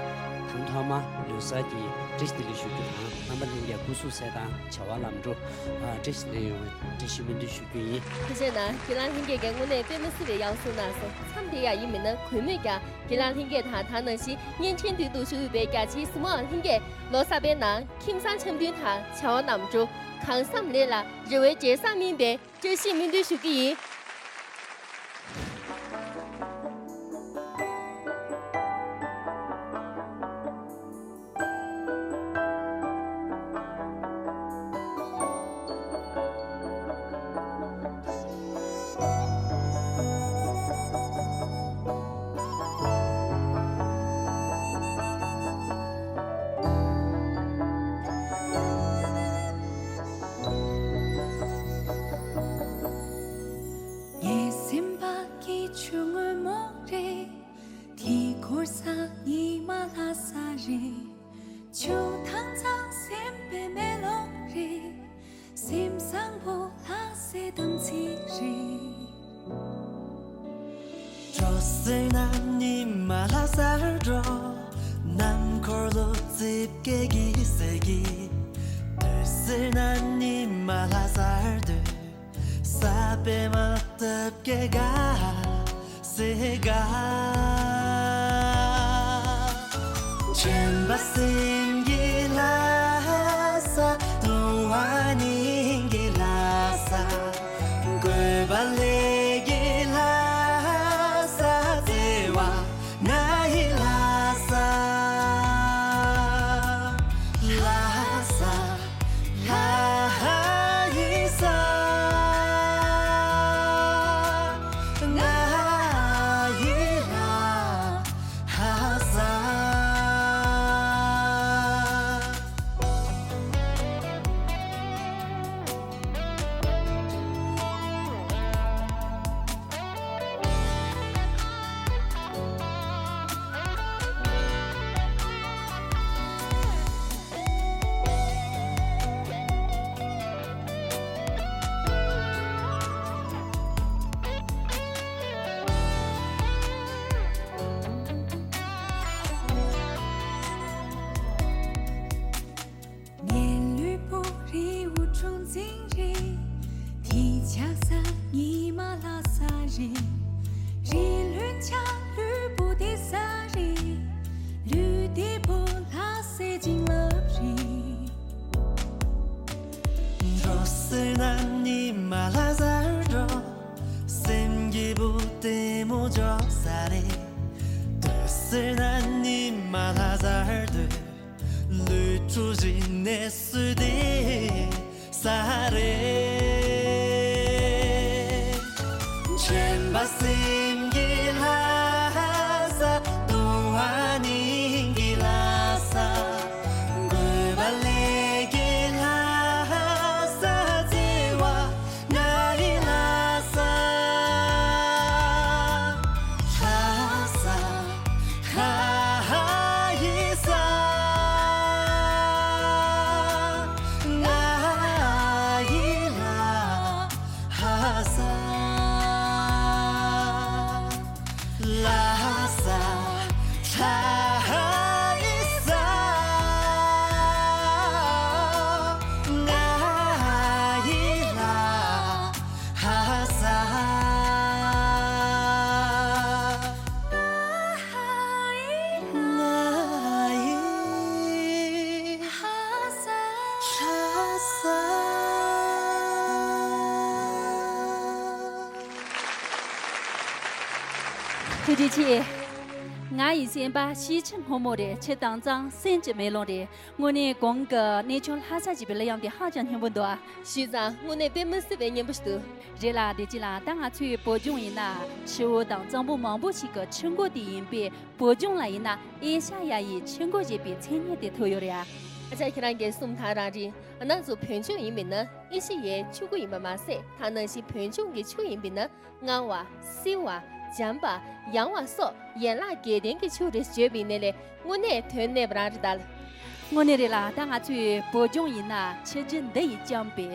དང་ཐོག་མ་ལོ་གསར་གྱི་བཀྲ་ཤིས་བདེ་ལེགས་ཞུ་རྒྱུ་དང་། རྣམ་པ་ལྷན་རྒྱས་སྐུ་གཟུགས་གསལ་ཐང་། བྱ་བ་ལམ་འགྲོ། ཨ་བཀྲ་ཤིས་བདེ་ལེགས་ཡོང་བའི་བཀྲ་ཤིས་སྨོན་འདུན་ཞུ་རྒྱུ་ཡིན། ཐུགས་རྗེ་གནང་། རྒན་ལགས་ལྷན་རྒྱས་ཀྱིས་དངོས་གནས་དཔེ་མི་སྲིད་པའི་ཡག་གསུངས་གནང་སོང་། མཚམས་དེ་ཡང་ཡིན་མིན་ན་གུས་མོས་ཀྱང་རྒན་ལགས་ལྷན་རྒྱས་དང་ད་ནང་བཞིན་བརྙན་འཕྲིན་མདུན་དུ་བཞུགས་ཡོད་པའི་རྒྱ་ཆེའི་གཟིགས་མོ་བ་ལྷན་རྒྱས་ལོ་གསར་པའི་ནང་ཁྱིམ་ཚང་འཆམ་མཐུན་དང་བྱ་བ་ལམ་འགྲོ། གང་བསམ་ལེགས་ལ་རེ་བའི་འབྲས་བཟང་སྨིན་པའི་བཀྲ་ཤིས་སྨོན་འདུན་ཞུ་གི་ཡིན། ངའི་སེམས་པ་གི་ཆུ་སྔོན་མོ་རེད། དེ་འཁོར་ས་ཉི་མ་ལྷ་ས་རེད། ཆུ་དྭངས་གཙང་སེམས་པའི་མེ་ལོང་རེད། སེམས་བཟང་པོ་ལྷ་སའི་དམ་ཚིག་རེད། འགྲོ་ཟེར་ན་ཉི་མ་ལྷ་སར་འགྲོ། ནམ་འཁོར་ལོ་རྩིབས་བརྒྱད་ཀྱི་ཟེར་གྱི། སྡོད་ཟེར་ན་ཉི་མ་ལྷ་སར་སྡོད། ས་པད་མ་སྟབས་བརྒྱད་ག་ཟེར་ག། ཆེན་པ་སེམས་ཀྱི་ལྷ་ས། དུང་བ་སྙིང་གི་ལྷ་ས། བཀོད་པ་ལས་ཀྱི་ལྷ་ས། བརྩེ་བ་ང་ཡི་ལྷ་ས། ལྷ་ས། ལྷ་ཡི་ས། ང་ཡི་ལྷ་ས། ངའི་ལུས་པོ་རི་བོ་གྲུ་འཛིན་རེད། དེ་ཆགས་ས་ཉི་མ་ལྷ་ས་རེད། རི་ལྷུན་ཆགས་ལུས་པོ་བདེ་ས་རེད། ལུས་བདེ་པོ་ལྷ་སའི་བྱིན་རླབས་རེད། འགྲོ་ཟེར་ན་ཉི་མ་ལྷ་སར་འགྲོ། སེམས་སྐྱིད་པོ་ལྟད་མོ་འཇོག་ས་རེད། སྡོད་ཟེར་ན་ཉི་མ་ལྷ་སར་སྡོད། ལུས་གྲུ་བཞི་ནས་སུ་བདེ་ས་རེད། ཆེན་པ་སེམས་ཀྱི་ལྷ་ས། དུང་བ་སྙིང་གི་ལྷ་ས། བཀོད་པ་ལས་ཀྱི་ལྷ་ས། བརྩེ་བ་ང་ཡི་ལྷ་ས། ལྷ་ས། ལྷ་ཡི་ས། ང་ཡི་ལྷ་ བཀྲ་ཤིས་བདེ་ལེགས། ང་ཡི་སེམས་པ་ཤེལ་ཆུ་སྔོན་མོ་རེད། ཁྱེད་དྭངས་གཙང་སེམས་ཀྱི་མེ་ལོང་རེད། དངོས་གནས་གོང་གི་གནས་མཆོག་ལྷ་ས་ཞེས་པའི་གླུ་དབྱངས་དེ་ཧ་ཅང་སྙན་པོ་འདུག་ཨ། ཞུས་ཙང་དངོས་གནས་དཔེ་མི་སྲིད་པའི་སྙན་པོ་ཞིག་འདུག་རེད་ལ་བདེ་སྐྱིད་ལགས། ད་ང་ཚོའི་བོད་ལྗོངས་ཡིན་ན་ཆུ་བོ་དང་གཙང་པོ་མང་པོ་ཞིག་གི་ཆུ་མགོ་དེ་ཡིན་པས། བོད་ལྗོངས་ལ་ཡིན་ན་ཨེ་ཤ་ཡ་ཡི་ཆུ་མགོ་ཞེས་པའི་མཚན་སྙན་དེ་ཐོབ་ཡོད་རེད་ཨ། ཨ་ཅག་ཁྱེད་རང་གིས་གསུངས་ཐག་རང་རེད། ང་ཚོ་བོད་ལྗོངས་ཡིན་པས་ན་ཨེ་ཤ་ཡའི་ཆུ་མགོ་ཡིན་པ་མ་ཟད། ད་ནང་བཞིན་བོད་ལྗོངས་ཀྱི་ཆུ་ཡིན་པས་ན་མངར་བ། བསིལ་བ། འཇམ་པ། ཡང་བ་སོགས་ཡན་ལག་བརྒྱད་ལྡན་གྱི་ཆུ་རེད་བརྗོད་པ་ཡིན་ནའི་ལས་དངོས་གནས་དོན་གནས་པ་རང་རེད་ད། དངོས་གནས་རེད་ལ། ད་ང་ཚོའི་བོད་ལྗོངས་ཡིན་ན་ཆུ་རྒྱུད་འདི་ཡིས་བསྐྱངས་པའི་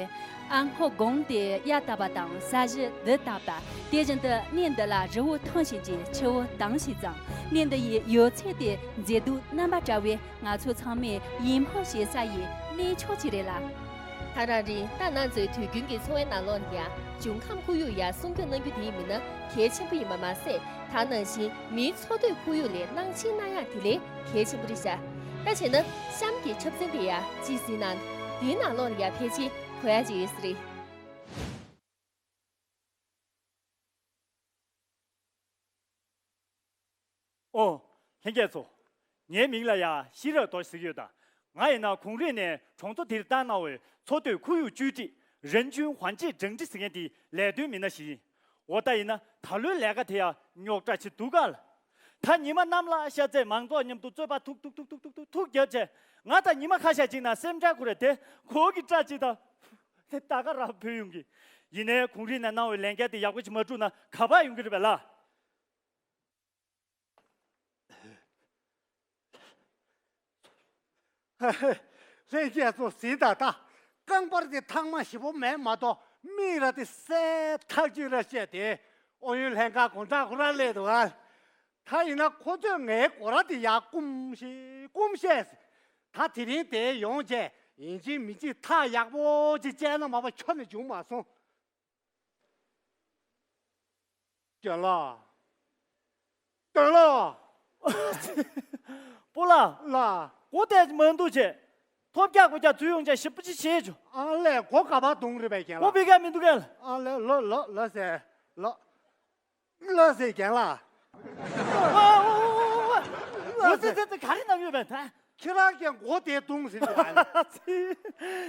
ཨ་སྔོ་དགུང་དེ་གཡའ་དག་པ་དང་ས་གཞི་རྡུལ་དག་པ། དེ་བཞིན་དུ་གནས་འདི་ལ་རི་བོ་ཐང་ཞིང་གི་ཆུ་བོ་དྭངས་ཤིང་གཙང་། གནས་འདི་ཡི་ཡོད་ཚད་དེ་མཛེས་སྡུག་རྣམ་པར་བཀྲ་བས། ང་ཚོ་ཚང་མས་ཡིད་སྨོན་བྱེད་ས་ཡི་གནས་མཆོག་ཅིག་རེད་ལ། ད་རང་རེད། ད་ང་ཚོའི་དུས་རྒྱུན་གྱི་འཚོ་བའི་ནང་ལོགས་ལ་ཡང་འབྱུང་ཁམས་ཁོར་ཡུག་ཡར་སྲུང་སྐྱོབ་གནང་རྒྱུ་དེ་ཡིན་པས་ན་གལ་ཆེན་པོ་ཡིན་པ་མ་ཟད། ད་ནང་བཞིན་མིའི་འཚོ་སྡོད་ཁོར་ཡུག་ལ་སྣང་ཆེན་གནང་ཡག་དེ་ལས་གལ་ཆེན་པོ་རེད་ཤག་ད་བྱས་ན་གཤམ་གྱི་ཆབ་ཚན་དེ་ཡང་ཅིག་གཟིགས་ན། དེའི་ནང་ལོགས་ལ་ཡང་ཕལ་ཆེར་གོ་ཡག་ཅིག་ཡོད་ས་རེད། ཨོ། ལྷན་རྒྱས་ཚོ། ངའི་མིང་ལ་ཡ་ཤེས་རབ་རྡོ་རྗེ་ཟེར་གྱི་ཡོད་ད། ང་ཡིན་ན་གུང་རིང་ནས་གྲོང་ཚོ་འདིར་བཏང་གནང་བའི་འཚོ་སྡོད་ཁོར་ཡུག་བཅོས་སྒྲིག་རང་བྱུང་ཝང་ཅིན་ཀྲང་ཀྲི་ཟེར་མཁན་དེའི་ལས་དོན་མི་སྣ་ཞིག་ཡིན། འོ་ད་ཡིན་ན་ད་ལོའི་ལས་ཀ་དེ་ཡ་རྙོག་དྲ་ཆེ་འདུག་ག་ལ། ད་ཉི་མ་གནམ་ལ་ཤར་ཚེ་མང་ཚོགས་མཉམ་དུ་རྩོད་པ་ཐུག་ཐུག་ཐུག་ཐུག་ཐུག་ཐུག་ཐུག་བརྒྱབ་བྱས། ང་ད་ཉི་མ་ཁ་ཤས་ཅིག་ན་སེམས་ཁྲལ་ཁུར་རེ་དེ་གོ་གི་སྐྲ་ཅིག་དང་། དེ་ད་ག་རང་བུད་ཡོང་གི། ཡིན་ནའི་གུང་རིང་ནས་གནང་བའི་ལས་འགན་དེ་ཡག་པོ་ཅིག་མ་བསྒྲུབས་ན་ག་པར་ཡོང་གི་རེད་པས་ལ། ལྷན་རྒྱས་ཚོ་གཟིགས་དང་ལྟ། རྐང་པར་དེ་ཐང་མ་ཞིབ་པོ་མེད་མ་གཏོགས་མིག་ར་དེ་གསལ་ཐག་ཆོད་ར་བཤད་དེ། ཨུ་ཡོན་ལྷན་ཁང་དགོང་དག་ཁོ་ར་སླེབས་འདུག་ཨ། ད་ཡིན་ན་ཁོ་ཚོས་ངའི་སྒོ་ར་དེ་ཡར་བསྐུམ་ཤིག་བསྐུམ་ཤེས། ད་དེ་རིང་དེ་ཡོང་བྱས་ཡིན་གཅིག་མིན་གཅིག་ཐག་ཡག་པོ་ཅིག་བཅད་ན་མ་པ་ཁྱོན་ནས་འབྱུང་མ་སོང་། རྒན་ལགས། རྒན་ལགས། སྤོ་ལགས། ལགས། སྒོ་དེ་མ་འདུག་བྱས། ཐོབ་རྒྱག་སྒོ་རྒྱག་ཚུར་ཡོང་བྱས་ཞིབ་པོ་ཅིག་བྱེད་ཆོག་ཨ་ལས་སྒོ་ག་པར་རྡུང་རེད་པས་རྒན་ལགས། སྒོ་ཕ་གིར་མི་འདུག་གས། ཨ་ལས་ལོ་ལོ་ལོ་ཟེར་ལོ། ལོ་ཟེར་རྒན་ལགས། ཨོ་ཙི་ཙི་ཙི་ག་རེ་གནང་ཡོད་པས་ད། ཁྱེད་རང་གིས་སྒོ་དེ་བརྡུངས་ཟེར་གྱི་ཨ་ལས།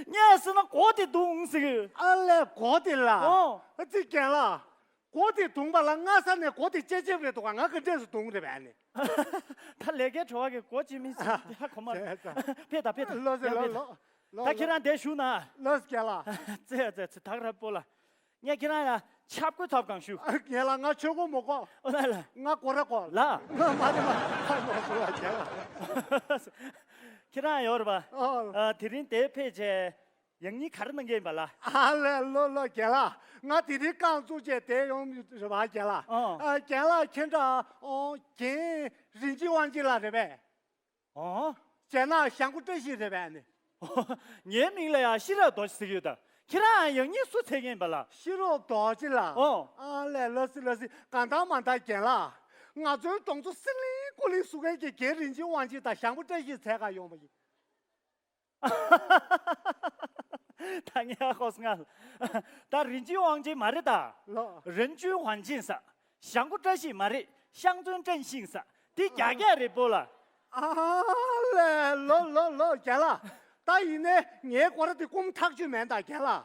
ངས་ཟེར་ན་སྒོ་དེ་བརྡུངས་ཟེར་གྱི། ཨ་ལས་སྒོ་དེ་ལ། ཨོ། ཨ་ཙི་རྒན་ལགས། སྒོ་དེ་བརྡུངས་པ་ལ་སྔ་ས་ནས་སྒོ་དེ་ལྕེབ་ལྕེབ་རེད་འདུག་ག་ང་ག་འདྲས་སུ་བརྡུངས་རེད་པས་ཨ་ནི། ད་ལས་ཀའི་བྲོ་བ་གི་སྒོ་ལྕེབ་མི་ཟེར་ཡ་གོ་མ་རེད། ཕེབས་དང་ཕེབས་དང་། ལོ་ཟེར་ཡ་ལོ་ཕེབས་དང་། ལོ། ད་ཁྱེད་རང་འདིར་བཞུགས་ན། ལོ་ཟེར་རྒན་ལགས། ཙེ་ཙེ་ཙེ་ད་ག་རང་སྤོ་ལགས། ངས་ཁྱེད་རང་ལ་ཆབ་གོས་ཐོབ་གང་ཞུ། ངས་ལ་ང་ཆོས་གོས་མོ་གོ། ཨོ་ལ་ལ། ང་གོ་ར་གོ། ལ། ང་མ་རེད་མ་རེད་མ་ཞུ་བ་རྒན་ལགས། ཁྱེད་རང་ཡོད་རེད་པ། ཨོ། ཨ་དེ་རིང་དེ་ཕེབས་བྱས། ཡང་སྙིང་ག་རེ་གནང་གི་ཡིན་པ་ལ། ཨ་ལས་ལོ་ལོ་རྒན་ལགས། ང་དེ་རིང་རྐང་བཙུགས་བྱས་དེ་ཡོང་རེད་པ་རྒན་ལགས། ཨོ། ཨ་རྒན་ལགས་ཁྱེད་འདྲ་ཨོ་རྒན་རིན་ཆེན་དབང་ཆེན་ལགས་རེད་པས། ཨོ། བྱས་ན་ཞང་པོ་བཀྲ་ཤིས་རེད་པས་ནི། ངའི་མིང་ལ་ཡང་ཤེས་རབ་རྡོ་རྗེ་ཟེར་གྱི་ཡོད་ད། ཁྱེད་རང་ཡང་སྙིང་སུ་འཚོལ་མཁན་ཡིན་པ་ལ། ཤེས་རབ་རྡོ་རྗེ་ལགས། ཨོ། ཨ་ལས་ལ་སི་ལ་སི་གང་ལྟར་མ་ལྟར་རྒན་ལགས། ང་ཚོའི་གྲོང་ཚོ་སི་ལིང་ཀུ་ལིང་བཟོ་མཁན་གྱི་རྒན་རིན་ཆེན་དབང་ཆེན་དང་ཞང་པོ་བཀྲ་ཤིས་འཚོལ་ག་ཡོང་བ་ཡིན། ད་ངས་ཧ་གོ་སོང་ང་། ད་རིན་ཆེན་དབང་ཆེན་མ་རེད་ད། ལོ། རིན་ཆེན་དབང་ཆེན་ཟེར། ཞང་པོ་བཀྲ་ཤིས་མ་རེད། ཤང་ཙུན་ཀྲེང་ཤིང་ཟེར། དེ་རྒྱ་སྐད་རེད་སྤོ་ལགས། ཨ་ལས་ལོ་ལོ་ལོ་རྒན་ལགས། ད་ཡིན་ནའི་ངའི་སྒོ་ར་དེ་བསྐུམ་ཐག་ཆོད་མེད་ད་རྒན་ལགས།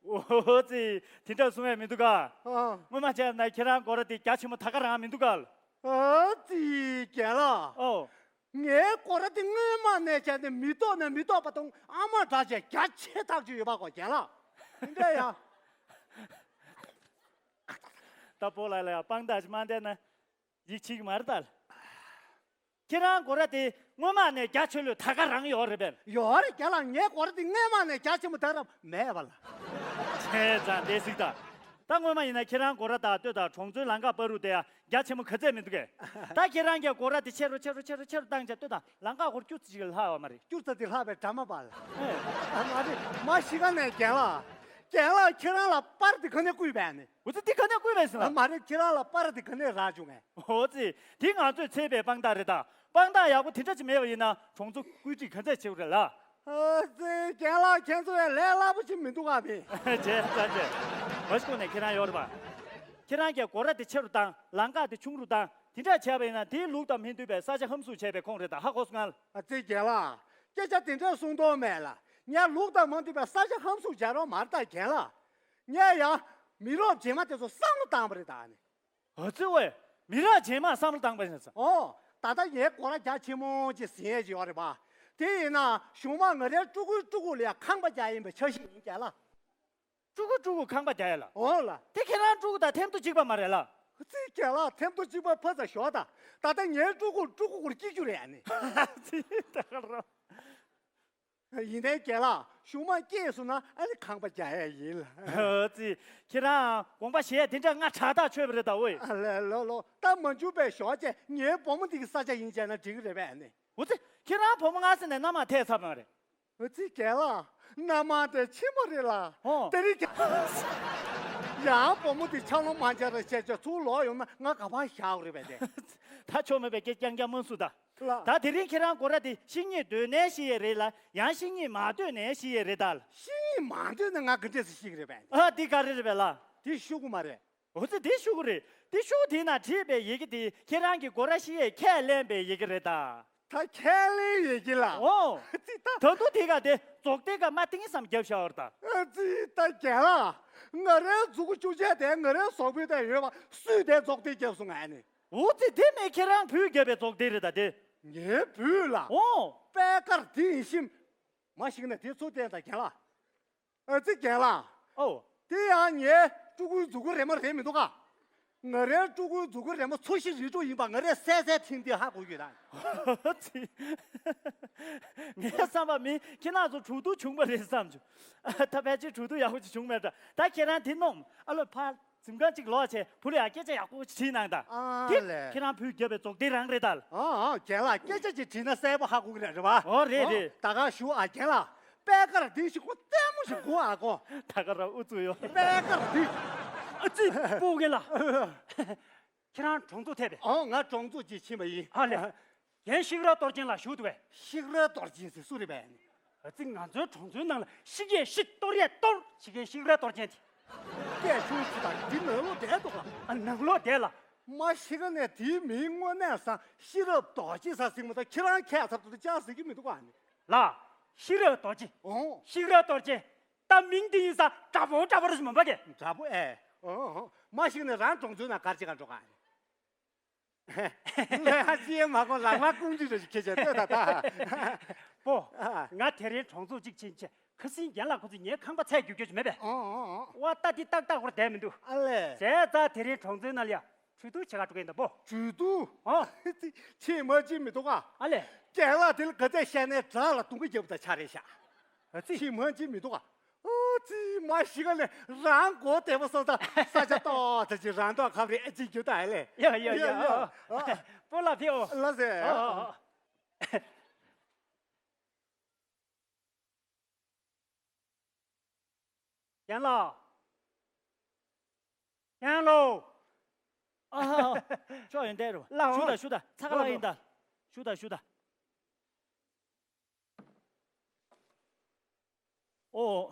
ཨོ་ཙི། དེ་འདྲ་གསུང་ཡས་མི་འདུག་ག་ཨ། སྔོན་མ་བྱས་ན་ཁྱེད་རང་སྒོ་ར་དེ་རྒྱ་ཆེན་མོ་ད་ག་རང་མི་འདུག་ག་ཨ་ཙི་རྒན་ལགས། ཨོ། ངའི་སྒོ་ར་དེ་སྔོན་མ་ནས་བྱས་ནས་མི་ཐོག་ནས་མི་ཐོག་པ་དང་ཨ་མ་འདྲ་བྱས་རྒྱ་ཆེ་ཐག་ཆོད་ཡོད་པ་གོ་རྒན་ལགས། དེ་འདྲ་ཡ། ད་སྤོ་ལགས་ལ་ཡ་དཔང་རྟགས་ཅིག་མ་བསྟན་ན་ཡིད་ཆེས་ཀྱི་མ་རེད་ད། ཁྱེད་རང་སྒོ་ར་དེ་སྔོན་མ་ནས་རྒྱ་ཆེ་ལོས་ད་ག་རང་ཡོད་རེད་པས། ཡོད་རེད་རྒན་ལགས། ངའི་སྒོ་ར་དེ་སྔོན་མ་ནས་རྒྱ་ཆེན་པོ་ད་རང་མེད་པ་ལ། བྱས་ཙང་དེ་གཟིགས་དང་། ད་སྔོན་མ་ཡིན་ན་ཁྱེད་རང་སྒོ་ར་དང་ལྟོས་དང་གྲོང་ཚོའི་ལམ་ཁ་བར་དུ་དེ་ཡ་རྒྱ་ཆེན་པོ་ག་ཚད་མི་འདུག་གས། ད་ཁྱེད་རང་གིས་སྒོ་ར་དེ་ཆེ་རུ་ཆེ་རུ་ཆེ་རུ་ཆེ་རུ་བཏང་བྱས་ལྟོས་དང་ལམ་ཁ་སྒོར་སྐྱུར་ཙམ་ཅིག་ལྷག་པ་མ་རེད། སྐྱུར་ཙམ་ཅིག་ལྷག་པའི་གྲ་མ་པ་ལ། ཨེ། ཨ་མ་རེད། མ་གཞི་ག་ནས་རྒན་ལགས། རྒན་ལགས་ཁྱེད་རང་ལ་པར་དེ་ག་ནས་བརྐུས་པས་ནི། འོ་ཙི་དེ་ག་ནས་བརྐུས་པས་ཟེར་ལ། ཨ་མ་རེད། ཁྱེད་རང་ལ་པར་དེ་ག་ནས་རག་བྱུང་ངས། འོ་ཙི། དེ་ང་ཚོས་འཚོལ་བའི་དཔང་རྟགས་རེད་ད། དཔང་རྟགས་ཡག་པོ་དེ་འདྲ་ཅིག་མེད་པ་ཡིན་ན་གྲོང་ཚོ་བཀོད་སྒྲིག་ག་ཚད་བྱེད་དགོས་རེད་ལ། ཨ་ཙི། རྒན་ལགས་ཁྱེད་ཚོ་ཡང་ལས་སླ་པོ་ཅིག་མི་འདུག་ག་མི། བྱས་ཙང་བྱས། མ་གཞི་ཁོ་ནས་ཁྱེད་རང་ཡོད་རེད་པ། ཁྱེད་རང་གིས་སྒོ་ར་དེ་ཆེ་རུ་བཏང་། ལམ་ཁ་དེ་ཆུང་རུ་བཏང་ དེ་འདྲ་བྱས་པ་ཡིན་ན་དེའི་ལུགས་དང་མི་མཐུན་པའི་ས་ཆ་ཧམ་བཟུང་བྱས་པའི་ཁོངས་རེད་ད། ཧ་གོ་སོང་ང་། ཨ་ཙི་རྒན་ལགས། སྐད་ཆ་དེ་འདྲ་གསུང་དོན་མེད་ལ། ངས་ལུགས་དང་མ་མཐུན་པའི་ས་ཆ་ཧམ་བཟུང་བྱས་རོགས་མ་རེད་ད་རྒན་ལགས། ངས་ཡང་མི་རབས་རྗེས་མ་དེ་ཚོ་བསམ་བློ་བཏང་པ་རེད་ད་ནི། ཨ་ཙི་ཝེ། མི་རབས་རྗེས་མ་བསམ་བློ་བཏང་པ་ཡིན་ཟེར། ཨོ། ད་ལྟ་ངའི་སྒོ་ར་རྒྱ་ཆེན་མོ་ཅིག་ཟིན་ཡས་ཅིག་ཡོད་རེད་པ། དེ་ཡིན་ན་གཞུག་མ་ང་རའི་ཕྲུ་གུའི་ཕྲུ་གུ་ལ་ཡ་ཁང་པ་རྒྱག་ཡིན་པའི་འཆར་གཞི་ཡིན་རྒན་ལགས། ཕྲུ་གུ་ཕྲུ་གུ་ཁང་པ་རྒྱག་ཡ་ལ། ཨོ་ལ། དེ་ཁྱེད་རང་ཕྲུ་གུ་དང་ཐེམ་ཐོ་གཅིག་པ་མ་རེད་ལ། ཙི་རྒན་ལགས་ཐེམ་ཐོ་གཅིག་པ་ཕ་ཚ་ཞོག་ད། ད་ལྟ་ངའི་ཕྲུ་གུ་ཕྲུ་གུ་སྐོར་སྐྱེ་རྒྱུ་རེད་ཨ་ནི། ཙི་ད་ག་རང་། ཡིན་ནའི་རྒན་ལགས་གཞུག་མ་སྐྱེས་སོང་ན་ཨ་ནི་ཁང་པ་རྒྱག་ཡ་ཡིན་ལ། ཙི། ཁྱེད་རང་དགོངས་པ་བཞེས་དེ་འདྲ་ང་དྲག་ཐག་ཆོད་པ་རེད་ད་ཝེ། ཨ་ལེ་ལོ་ལོ། ད་མ་འཇུག་པའི་ཞོག་ཅེ་ངའི་བུ་མོ་འདི་གི་ས་ཆ་ཡིན་བྱས་ན་འགྲིག་གི་རེད་པས་ཨ་ནི། འོ་ཙི། ཁྱེད་རང་བུ་མོ་སྔ་ས་ནས་མནའ་མ་ཐེབས་ཚར་བ་རེད། ཨ་ཙི་རྒན་ལགས། མནའ་མ་དེ་ཕྱི་མ་རེད་ལ། ཨོ། དེ་རིང་རྒན། ཡང་བུ་མོ་དེ་ཆགས་ལོང་མ་འཇལ་ར་བྱས་བྱས་ཚུར་ལོག་ཡོང་ན་ང་ག་པར་བཞག་དགོས་རེད་པས་དེ། ད་ཆོ་མེད་པའི་སྐད་རྐྱང་རྐྱང་མ་གསུང་ད། ལགས། ད་དེ་རིང་ཁྱེད་རང་སྒོ་ར་དེ་བཤིག་སྙིང་འདོད་ནའི་བཤིག་ཡས་རེད་ལ་ཡང་བཤིག་སྙིང་མ་འདོད་ནའི་བཤིག་ཡས་རེད་ད། བཤིག་སྙིང་མ་འདོད་ན་ང་ག་འདྲས་སེ་བཤིག་གི་རེད་པས། ཨ་དེ་ག་རེ་རེད་པས་ལ། དེ་ཤོག་གུ་མ་རེད། འོ་ཙི་དེ་ཤོག་གུ་རེད། དེ་ཤོག་གུ་དེའི་ནང་བྲིས་པའི་ཡི་གེ་དེ་ཁྱེད་རང་གི་སྒོ་ར་བཤིག་ཡས་ཁས་ལེན་པའི་ཡི་གེ་རེད་ད། ད་ཁས་ལེན་ཡི་གེ་ལ། ཨོ། ཙི་ད། ད་དུང་དེ་ག་དེ་རྫོགས་ལྡན་ག་མ་ཏིང་སམ་རྒྱབ་ཤ་བར་ད། ཙི་ད་རྒན་ལགས། ང་རའི་མཛུ་གུ་བཅུ་ཆ་དེ་ང་རའི་ཟོག་པོའི་དེ་ཡོད་པ་སུས་དེ་རྫོགས་ལྡན་རྒྱབ་སོང་ང་ནི། འོ་ཙི་དེ་མེད་ཁྱེད་རང་བུས་རྒྱབ་པའི་རྫོགས་ལྡན་རེད་ད་དེ། ངའི་བུས་ལ། ཨོ། པད་དཀར་དེ་ཡིན་ཤིམ། མ་ཤིག་ན་དེ་ཚོ་བསྟན་ད་རྒན་ལགས། ཨ་ཙི་རྒན་ལགས། ཨོ། དེ་ཡང་ངའི་ཕྲུ་གུའི་མཛུ་གུ་རེ་མ་རེད་མི་འདུག་ག། ང་རའི་ཕྲུ་གུའི་མཛུ་གུ་རེ་མ་ཚོ་ཤི་རི་ཁྲོ་ཡིན་པ་ང་རས་གསལ་གསལ་ཐིང་ཐིང་ཧ་གོ་ཡོད་ད། ཨ་ཙི། ངའི་བསམ་པ་མིན་ཁྱེད་རང་ཚོ་གྲོས་བསྡུར་བྱུང་བ་རེད་བསམ་བྱུང་། ད་ཕལ་ཆེར་གྲོས་བསྡུར་ཡག་པོ་ཅིག་བྱུང་མེད་འདྲ། ད་ཁྱེད་རང་དེ་སྣོམ་ཨ་ལོ་ཕར། གཟིམ་ཁང་གཅིག་ལོག་བྱས་བུ་ལ་ཡང་སྐད་ཆ་ཡག་པོ་ཅིག་དྲིས་གནང་དང་། ཨ་དེ་ལས། ཁྱེད་རང་བུས་བརྒྱབ་པའི་རྫོགས་ལྡན་རང་རེད་ད། ཨ་ཨ་རྒན་ལགས་སྐད་ཆ་ཅིག་དྲིས་ན་གསལ་པོ་ཧ་གོ་གི་རེད་རེད་བ། ཨོ་རེད་ཨོ་རེད། ད་ག་ཞུ་ཨ་རྒན་ལགས། པད་དཀར་འདི་ཞིག་གོ་ལྟད་མོ་ཞིག་གོ་ཨ་གོ། ད་ག་རང་ཨུ་ཚུགས་ཡོད། པད་དཀར་འདི། ཨ་ཙི་སྤོ་རྒན་ལགས། ཁྱེད་རང་གྲོང་ཚོ་ཐད་པས། ཨོ་ང་གྲོང་ཚོ་ཅིག་ཕྱིན་པ་ཡིན། ཨ་ལས། རྒན་ཤེག་ར་གཏོར་ཅན་ལགས་བཞུགས་འདུག་པས། ཤེག་ར་གཏོར་ཅན་ཟེར་སུ་རེད་པས། ཨ་ཙི་ང་ཚོའི་གྲོང་ཚོའི་ནང་ལ་ཤི་ཡས་ཤི་གཏོར་ཡས་གཏོར་བྱེད་མཁན་ཤེག་ར་གཏོར་ཅན་དེ། སྐད་ཆུང་ཆུང་དང་འདི་ནང་ལོགས་བསྡད་འདུག་ག། ཨ་ནང་ལོགས་བསྡད་ལ། མ་ཤི་ག་ནས་དེའི་མིང་དངོས་གནས་སང་ཤེས་རབ་རྡོ་རྗེ་ཟ་ཟིག་མ་གཏོགས་ཁྱེད་རང་ཁྱད་མཚར་དུ་ཅང་ཟེར་གྱི་མི་འདུག་ག་ནི། ལགས། ཤེས་རབ་རྡོ་རྗེ། ཨོ། ཤེག་ར་གཏོར་ཅན། ད་མིང་འདི་ཡིན་ས་དྲག་པོ་དྲག་པོ་རེད་ཞིག་མ་འབའ་གི། དྲག་པོ་ཨེ། ཨོ་ཨོ། མ་ཤི་ག་ནས་རང་གྲོང་ཚོའི་ནང་གར་ཅི་ག་འགྲོ་ག་ནི། ལས་ཨ་ཅེ་མ་གོ་ལག་མ་ཀུང་ཀྲི་རེ་ཞིག་ཁྱེད་ཅག་ལྟོས་ད་ད། པོ། ཨ། ང་དེ་རིང་གྲོང་ཚོ་གཅིག་ཕྱིན་ཆད་ཁ་སང་རྒན་ལགས་ཁོ་ཚོས་ངའི་ཁང་པ་ཚད་རྒྱུག་རྒྱུ་ཅིག་མེད་པས། ཨོ་ཨོ་ཨོ། ཝ་ད་འདི་ཏག་ཏག་ཧོར་བསྡད་མི་འདུག། ཨ་ལས། བྱས་ཙང་དེ་རིང་གྲོང་ཚོའི་ནང་ལ་ཡ་གྲོས་བསྡུར་བྱེད་ག་འགྲོ་གི་ཡིན་ད་པོ། གྲོས་བསྡུར། ཨོ། ཆེས་མ་ཅིག་མི་འདུག་ག། ཨ་ལས། རྒན་ལགས་དེ་ལ་ག་ཚད་བཤད་ནའི་བྲག་ལ་དུང་གི་རྒྱབ་ད་ཆ་རེད་ཤག། ཨ་ཙི། ཆེས་མ་ཅིག་མི་འདུག་ག། ཨོ་ཙི་མ་ཤི་ག་ནས་རང་མགོ་བདེ་པོ་སོང་ཙང་ས་ཆ་ཏོག་ཙམ་ཅིག་རང་ཐོག་ཁབ་རེ་ཨེ་ཅིག་རྒྱུ་ད་ཨེ་ལས། ཡ་ཡ་ཡ། ཡ། ཨ། པོ་ལ་ཕེ་ཨོ། ལ་ཟེ། ཨ་ཨ་ཨ། རྒན་ལགས། རྒན་ལགས། ཨ་ཧ་ཧ། ཅོག་ཡོན་ཏན་རུ། ལགས་འོང་། ཞུ་ད་ཞུ་ད་ཚ་ཁ་ལག་ཡིན་ད། ཞུ་ད་ཞུ་ད། ཨོ།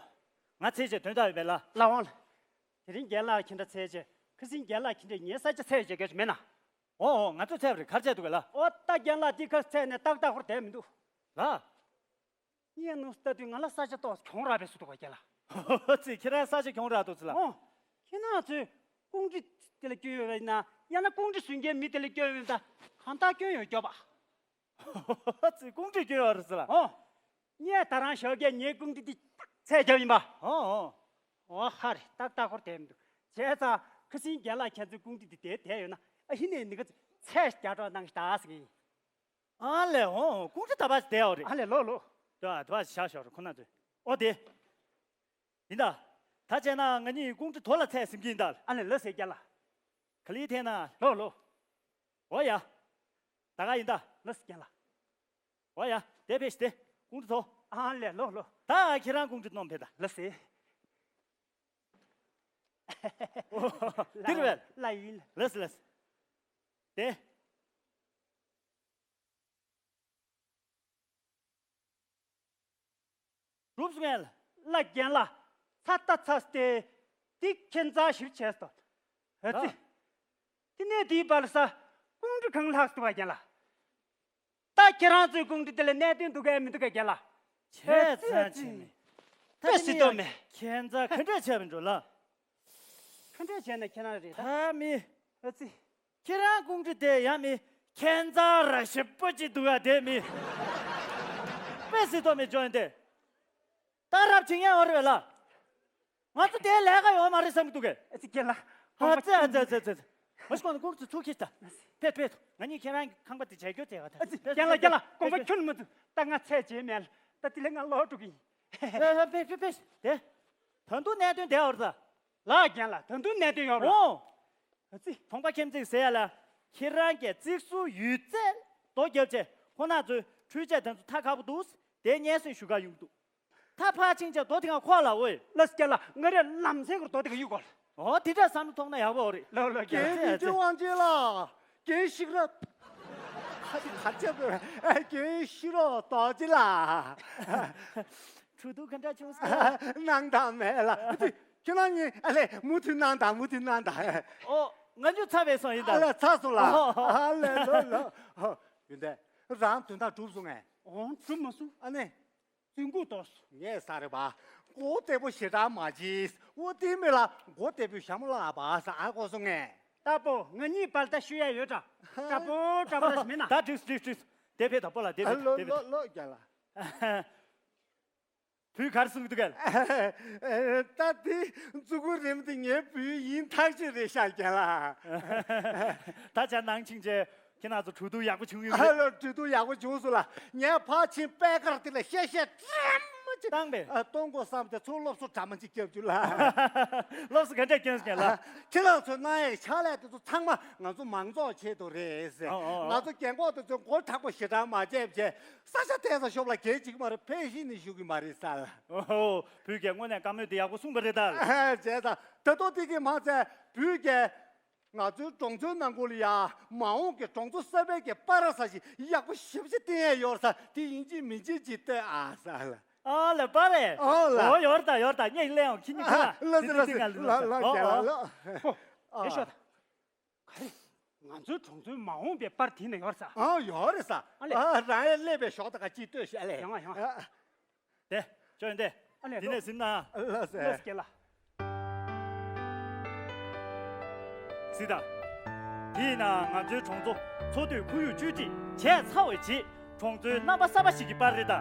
ང་ཚེ་ཆེ་དོན་དག་ཡོད་པས་ལ། ལགས་འོང་ལ། དེ་རིང་རྒན་ལགས་ཁྱེད་འདྲ་ཚེ་ཆེ། ཁ་སང་རྒན་ལགས་ཁྱེད་འདྲ་ངའི་ས་ཆ་ཚད་ཡོད་ཀྱི་མེད་ན། ཨོ་ཨོ་ང་ཚོས་ཚད་པ་རེད་གར་ཚད་འདུག་གས་ལ། ཨོ་ད་རྒན་ལགས་འདི་ཁ་ཚད་ནས་ཏག་ཏག་ཧོར་བསྡད་མི་འདུག། ལ། ངས་ནུས་ལྟ་དུས་ང་ལ་ས་ཆ་ཏོག་གྱོང་རག་པའི་སུ་འདུག་ག་རྒན་ལགས། ཨོ་ཙི་ཁྱེད་རང་ས་ཆ་གྱོང་རག་འདུག་ཙི་ལ། ཨོ། ཁྱེད་རང་ཚོས་ཀུང་ཀྲི་དེ་ལ་སྐྱོན་ཡོད་པ་ཡིན་ན་ཡང་ན་ཀུང་ཀྲི་བཟོས་མཁན་མི་དེ་ལ་སྐྱོན་ཡོད་ད་གང་ལྟར་སྐྱོན་ཡོད་སྐྱོ་པ། ཨོ་ཙི་ཀུང་ཀྲི་སྐྱོན་ཡོད་རེད་ཙི་ལ། ཨོ། ངས་ད་རང་ཞོགས་ཀས་ངའི་ཀུང་ཀྲི་འདི་ཚད་རྒྱབ་ཡིན་པ། ཨོ་ཨོ། ཨོ་ཧ་རེ་ཏག་ཏག་ཧོར་དེ་མི་འདུག་བྱས་ཙང་ཁ་སང་རྒན་ལགས་ཁྱེད་ཚོའི་ཀུང་ཀྲི་འདི་དེ་དེ་ཡོད་ན་ཨ་ཧི་ནས་ནི་ག་ཚད་རྒྱག་གྲོགས་གནང་ཞིག་ད་ཟེར་གི་ཡིན། ཨ་ལས་ཨོ་ཀུང་ཀྲི་ད་བ་ཞིག་དེ་ཨོ་རེད། ཨ་ལས་ལོ་ལོ། ད་ད་བ་ཞིག་བཞག་ཞོག་རེ་ཁོ་ན་ཚོས་ཨོ་དེ། ཡིན་ད། ད་བྱས་ན་ང་གཉིས་ཀུང་ཀྲི་དོ་ལ་ཚད་ཟིན་གྱི་ཡིན་ད། ཨ་ལས་ལོ་ཟེར་རྒྱ་ལ། ག་ལི་ཐེ་ན། ལོ་ལོ། ཨོ་ཡ། ད་ག་ཡིན་ད། ལོ་ཟེར་རྒྱ་ལ། ཨོ་ཡ། དེ་ཕེ་ཤི་དེ། ཀུང་ཀྲི་ཐོ། ཨ་ལས་ལོ་ལོ། ད་ཁྱེད་རང་ཀུང་ཀྲི་གནོན་ཕེ་ད། ལོ་ཟེར། ཨོ། དེ་རེད་པས། ལ་ཡིན། ལོ་ཟེར་ལོ་ཟེར། དེ། གྲུབ་སོང་ངས་ལ། ལ་རྒན་ལགས། ཚ་ལྟ་ཚ་སྟེ། འདི་ཁྱེད་རྩ་ཞིབ་བྱས་སོ། ཨ་ཙི། ཨ། དེ་ནས་འདིའི་བར་ས། ཀུང་ ཁོང་ཁྲོ་གང་ལྷག་སོང་བ་རྒན་ལགས། ད་ཁྱེད་རང་ཚོའི་ཁོང་ཁྲོ་དེ་ལ་གནད་དོན་འདུག་གས་མི་འདུག་གས་རྒན་ལགས། བྱས་ཙང་བྱས་ནས། ད་དཔེ་སྲིད་དོ་མེད། ཁྱད་མཚར་ག་འདྲས་བྱས་པ་འགྲོ་ལ། ག་འདྲས་བྱས་ན་ཁྱེད་རང་རེད་ད། ད་མི། ཨ་ཙི། ཁྱེད་རང་ཁོང་ཁྲོ་དེ་ཡང་མི། ཁྱད་མཚར་ར་ཞིབ་པོ་ཅིག་འདུག་ག་དེ་མི། དཔེ་སྲིད་དོ་མེད་འཇོན་ཏེ། ད་རབ་བྱེད་མཁན་འོ་རེད་བས་ལ། ང་ཚོ་དེའི་ལས་ཀ་ཡོད་མ་རེད་བསམ་གྱི་འདུག་གས། ཨ་ཙི་རྒན་ལགས། ཨ་ཙི་ཨ་ཙི་ཨ་ཙི་ཨ་ཙི། མ་གཞི་ཁོང་ཚོ་ཁོང་ཚོ་ཚུར་ཁྱེར་ད། ཕེབས་ཕེབས། ང་གཉིས་ཁྱེད་རང་གི་ཁང་པ་དེ་བྱས་རྒྱུ་བྱས་པ་ད། ཨ་ཙི་རྒན་ལགས་རྒན་ལགས་དགོངས་པ་ཁྱོན་མ་ཚོམས། ད་ང་ཚད་བྱེད་མེད་ལ། ད་དེ་ལས་ང་ལོག་འགྲོ་གི་ཡིན། ཕེབས་ཕེབས་ཕེབས་ཕེབས། དེ། ད་དུང་གནད་དོན་དེ་འོ་རེད་ད། ལགས་རྒན་ལགས། ད་དུང་གནད་དོན་ཡོད་རེད། ཨོ། ཨ་ཙི། གྲོང་པ་ཁྱིམ་མཚེས་ཟེར་ཡ་ལ། ཁྱེད་རང་གིས་རྩིག་ཟུར་ཡོད་ཚད་རྡོ་བརྒྱབ་བྱས་ཁོ་ན་ཚོའི་འཕྲུལ་ཆས་དེ་ཚོ་ཐག་ཁ་པོ་འདུག་དེ་སྙན་སེང་ཞུ་ག་ཡོང་གི་འདུག་ད་ཕར་ཕྱིན་བྱས་རྡོ་དེ་ག་ཁོག་ལ་འོས། ལགས་རྒན་ལགས། ང་རེ་ལམ་སེང་གི་རྡོ་དེ་ག་གཡུག་གོ་ལ། ཨོ་དེ་འདྲ་བསམ་བློ་ཐོངས་ན་ཡག་པོ་རེད། ལགས་ལགས་རྒན། རྒན་དབང་ཆེན་ལགས། རྒན་ཤེས་རབ། ཁ་ཅིག་གར་ཆགས་པའི་རྒན་ཤེས་རབ་རྡོ་རྗེ་ལགས། གྲོས་བསྡུར་ག་འདྲ་བྱུང་སོང་། གནང་དང་མེད་ལ། ཁྱེད་རང་གཉིས་ཨ་ལས་མུ་མཐུད་གནང་དང་མུ་མཐུད་གནང་དང་། ཨོ་ང་ཚོ་ཚར་བས་སོང་ཡིན་ད། ཨ་ལས་ཚར་སོང་ལ། ཨོ། ཨ་ལས་ལོ་ལོ། ཡོན་ཏན། རང་དོན་དག་གྲུབ་སོང་ངས། ཨོ་གྲུབ་མ་སོང་། ཨ་ནི། བཙུན་སྐུ་དོ། ངས་ས་རེ་བ། མགོ་བདེ་པོ་ཞེ་དྲག་མ་བྱེད། འོ་དེ་མེད་ལ་མགོ་བདེ་པོའི་ཞྭ་མོ་ལ་བ་ས་ཨ་གོ་སོང་ངས། ལྟ་བུ་ང་གཉིས་བར་ད་ཤོད་ཡ་ཡོད་དྲ། དྲ་པོ་དྲ་པོ་ར་ཞིག་མེད་ན། ད་འགྲིགས་འགྲིགས་འགྲིགས། དེ་ཕེ་ད་པོ་ལ་དེ་ཕེ་ལོ་དེ་ཕེ། ལོ་ལོ་རྒྱ་ལ། བུས་ག་རེ་གསུང་གི་འདུག་གས། ད་དེ་མཛུ་གུ་རིང་དེ་ངའི་བུའི་ཡིན་ཐག་ཆོད་རེད་ཤག་རྒན་ལགས། ད་ཆ་ནང་ཕྱིན་རྗེས་ཁྱེད་རང་ཚོ་གྲོས་བསྡུར་ཡག་པོ་བྱུང་ཡོད་ཨ་རེད། ལོ་གྲོས་བསྡུར་ཡག་པོ་བྱུང་སོང་ལ། ངས་ཕར་ཕྱིན་པད་དཀར་དེ་ལ་གཤེ་གཤེ་ཏྲམ་མ་ཅིག་བཏང་པས། ཨ་གཏོང་དགོས་བསམ་སྟེ་ཚུར་སློབ་གསོ་འདྲ་མ་ཅིག་བརྒྱབ་བཅུག་ལ། སློབ་གསོ་ག་འདྲས་བསྐྱོན་སོང་ལ། ཁྱེད་རང་ཚོས་གནང་ཡག་ཕྱག་ལས་དེ་ཚོ་ཚང་མ་ང་ཚོ་མང་ཚོགས་ཆེད་དུ་རེད་ཟེར། ཨོ་ཨོ་ཨོ། ང་ཚོ་རྒན་གོག་དེ་ཚོས་མགོ་མཁྲེགས་པོ་ཞེ་དྲག་མ་བྱས་བྱས། ས་ཆ་ཐད་ས་ཤོབ་ལ་གལ་ཅིག་མ་རེད། ཕེབས་ཤིག་ནི་ཞུ་གི་མ་རེད་ས་ལ། ཨོ་ཧོ། བུས་ཀྱང་དངོས་གནས་བཀའ་མོལ་དེ་ཡག་པོ་གསུངས་པ་རེད་ད། བྱས་ཙང་ད་དུང་དེ་གི་མ་ཚད་བུས་ཀྱང་ང་ཚོའི་གྲོང་ཚོའི་ནང་ཁུལ་ལ་ཡ་མ་འོངས་ཀྱི་གྲོང་ཚོ་གསར་པའི་གི་པར་ས་ཞིག་ཡག་པོ་ཞེ་པོ་ཅིག་བསྟན་ཡས་ཡོད་ས་དེ་ཡིན་གཅིག་མིན་གཅིག་ཅིག་ལྟོས་ཨ་ས་ལ། ཨ་ལ་པར་རེད། ཨོ་ལ། ཨོ་ཡོད་ད་ཡོད་ད་ངས་ལེན་ཡོང་ཁྱི་གཉིས་ཁ་ལ། ལ་ཟི་ལ་ཟི་ལ་ལ་ལ་ལ་ལ། ཨོ་ཨོ། ཨོ་དེ་ཤོད་ད། ག་རེ། ང་ཚོའི་གྲོང་ཚོའི་མ་འོངས་པའི་པར་དེ་ན་ཡོད་ས། ཨང་ཡོད་རེད་ས། ཨ་ལས། ཨ་རང་ཡང་སླེབས་པའི་ཞོགས་ད་ག་ཅིག་ལྟོས་ཤིག་ཨ་ལས། ཡོང་ཨ་ཡོང་ཨ། དེ་ཅོ་ཡོན་ཏན། ཨ་ལས། འདི་ནས་ཟིན་ན། ལགས་སོ། ལགས་སོ་རྒན་ལགས། གཟིགས་དང་། དེས་ན་ང་ཚོའི་གྲོང་ཚོ་འཚོ་སྡོད་ཁོར་ཡུག་བཅོས་སྒྲིག་བྱས་ཚར་བའི་རྗེས། གྲོང་ཚོའི་རྣམ་པ་གསར་པ་ཞིག་གི་པར་རེད་ད།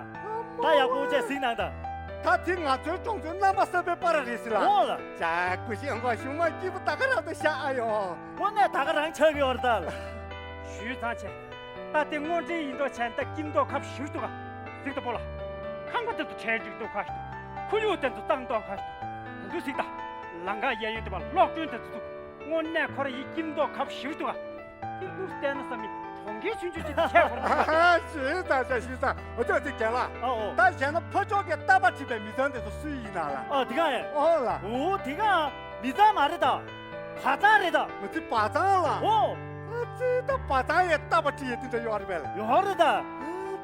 ད་ཡག་པོ་བྱས་གཟིགས་གནང་དང་། ད་དེ་ང་ཚོའི་གྲོང་ཚོའི་རྣམ་པ་གསར་པའི་པར་རེད་ཟེར་ལ། འོ་ལ། ཇ་ཀུ་ཤེ་འགོ་ཞུ་མ་སྐྱིད་པོ་ད་ག་རང་དུ་ཤ་ཨ་ཡོ། དངོས་གནས་ད་ག་རང་ཆགས་ཀྱི་ཡོད་རེད་ད། ཞུས་ཚང་ཆེ། ད་དེ་དངོས་འབྲེལ་ཡིན་མདོག་བྱས་ད་སྐྱིད་མདོག་ཁ་པོ་ཞུ་འདུག་ག་གཟིགས་དང་པོ་ལ། ཁང་པ་དེ་ཚོ་གྲལ་འགྲིག་མདོག་ཁ་ཞུ། ཁོར་ཡུག་དེ་ཚོ་གཙང་མདོག་ཁ་ཞུ། དུ་གཟིགས་ད། ལམ་ཁ་གཡས་གཡོན་དེ་བ་གློག་སྒྲོན་དེ་ཚོ་འདུག་དངོས་གནས་ཁོ་ར་ཡིན་སྐྱིད་མདོག་ཁ་པོ་ཞུ་འདུག་ག་ཨི་ནུ་བལྟས་ན་བསམ་མི་གྲོང་ཁྱེར་ཆུང་ཆུང་ཅིག་ཁྱད་ཁོ་རང་། ཞུས་ཙང་ཞུས་ཙང་འོ་ཅོག་ཅིག་རྒན་ལགས། ཨ་འོ། ད་བྱས་ན་ཕ་ཕྱོགས་ཀྱི་རྟ་པ་བྲིས་པའི་མི་ཚང་དེ་ཚོ་སུའི་ཡིན་ན་ལ། ཨ་དེ་ག་ཨེ། ཨོ་ལ། འོ་དེ་ག་མི་ཚང་མ་རེད་ད། བ་ཚང་རེད་ད། ང་ཚོའི་བ་ཚང་ལ། འོ། ཨ་ཙི་ད་བ་ཚང་ཡས་རྟ་པ་བྲིས་ཡས་དེ་འདྲ་ཡོད་རེད་པས་ལ། ཡོད་རེད་ད། ཨ་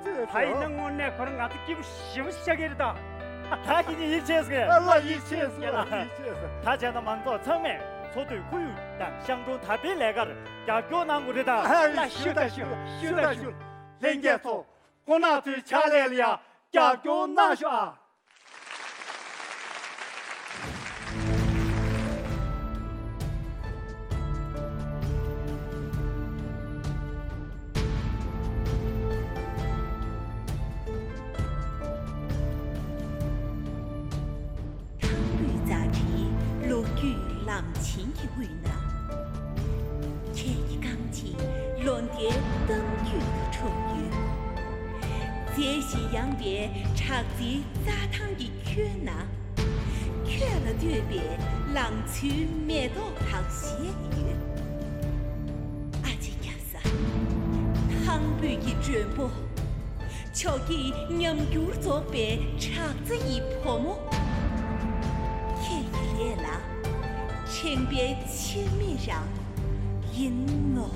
ཙི་ད་ཡིན་ན་དངོས་གནས་ཁོ་རང་ང་ཚོ་སྐྱིད་པོ་ཞེ་པོ་ཤ་གི་རེད་ད། ད་ཁྱེད་ཀྱིས་ཡིད་ཆེས་སོང་ངས། ཨ་ལ་ཡིད་ཆེས་སོང་། ཡིད་ཆེས་སོང་། ད་བྱས་ན་མང་ཚོགས་ཚང་མས་འཚོ་སྡོད་ཁོར་ཡུག་དང་ཤང་གྲོང་དར་སྤེལ་ལས་ཀར་རྒྱབ་སྐྱོར་གནང་དགོས་རེད་ད། ཨ་ལ་ཞུ་ད་ཞུ་ཞུ་ད་ཞུ། ལྷན་རྒྱས་ཚོ། ཁོང་རྣམ་ཚོའི་ཕྱག་ལས་ལ་ཡང་རྒྱབ་སྐྱོར་གནང་ཤོག་ཨ། ཐང་ཕུད་རྫ་ཁྲིའི་ལོ་རྒྱུས་ལམ་ཆེན་གྱི་དབུས་ན། ཁྱེད་ཀྱི་རྐང་རྗེས་ལོ་ཟླའི་གཏམ་རྒྱུད་དུ་འཁྲུངས་ཡོད། མཛེས་ཤིང་ཡངས་པའི་བྲག་རྩའི་རྩྭ་ཐང་གི་ཁྱོན་ན། ཁྱོད་ལ་ལྟོས་པའི་ལང་ཚོའི་མེ་ཏོག་དག་བཞད་ཡོད། ཨ་ཅེ་རྒྱ་བཟའ། ཐང་ཕུད་ཀྱི་མགྲོན་པོ། ཕྱོགས་ཀྱི་ཉམས་འགྱུར་རྫོགས་པའི་བྲག་རྩ་ཡི་བུ་མོ། ཁྱེད་ཀྱི་ལས་ལ་ཕྲེང་བའི་ཕྱིར་མིག་རང་ཡིན་ནོ།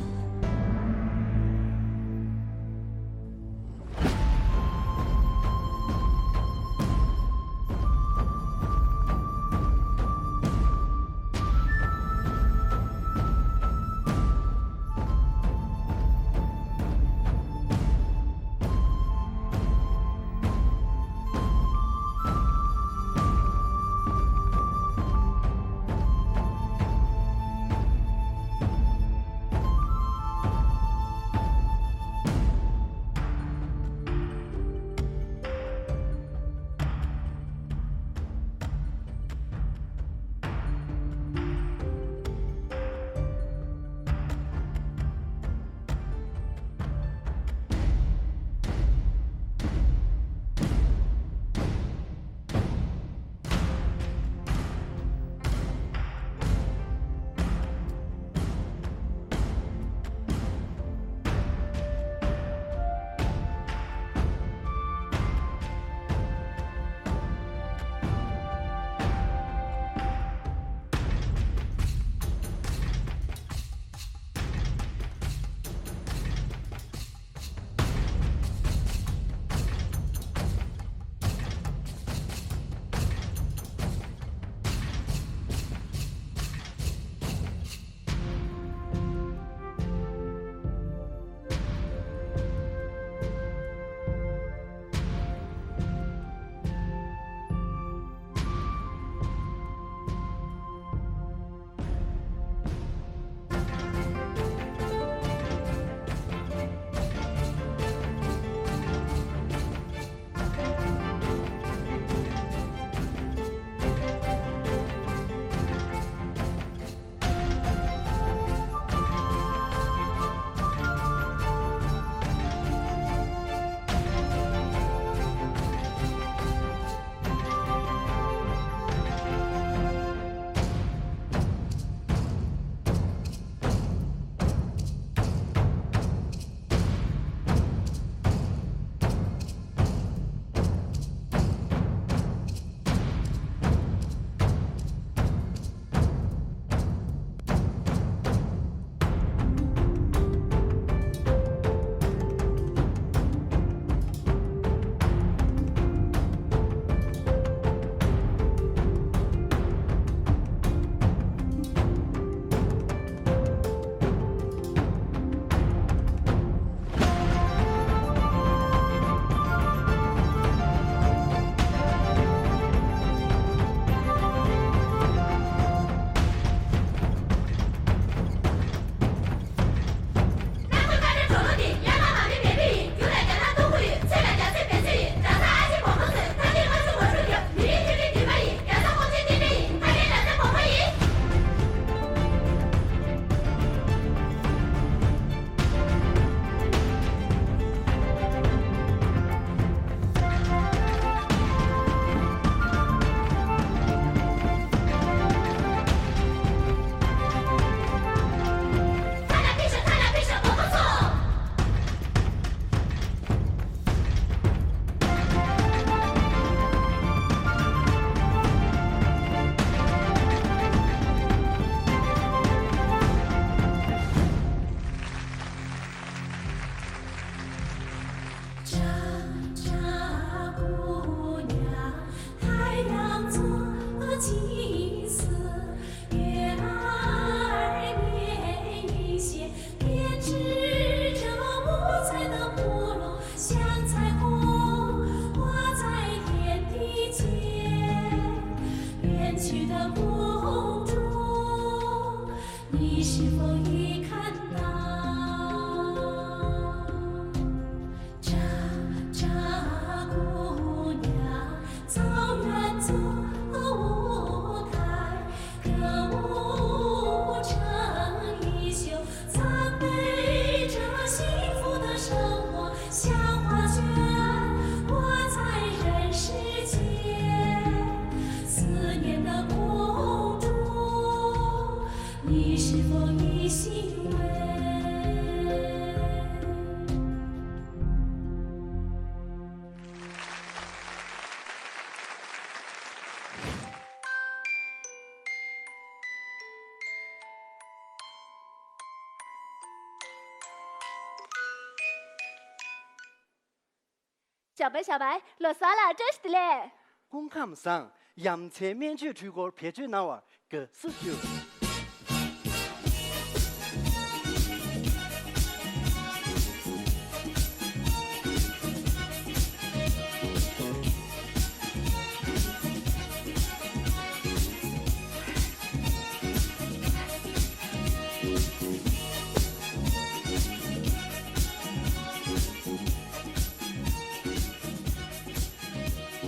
ཞའོ་པའི་ཞའོ་པའི་ལོ་གསར་ལ་བཀྲ་ཤིས་བདེ་ལེགས། སྐུ་ཁམས་བཟང་། ཡ་མཚན་སྨན་བཅོས་འཕྲུལ་འཁོར་བེད་སྤྱོད་གནང་བར་དགའ་བསུ་ཞུ།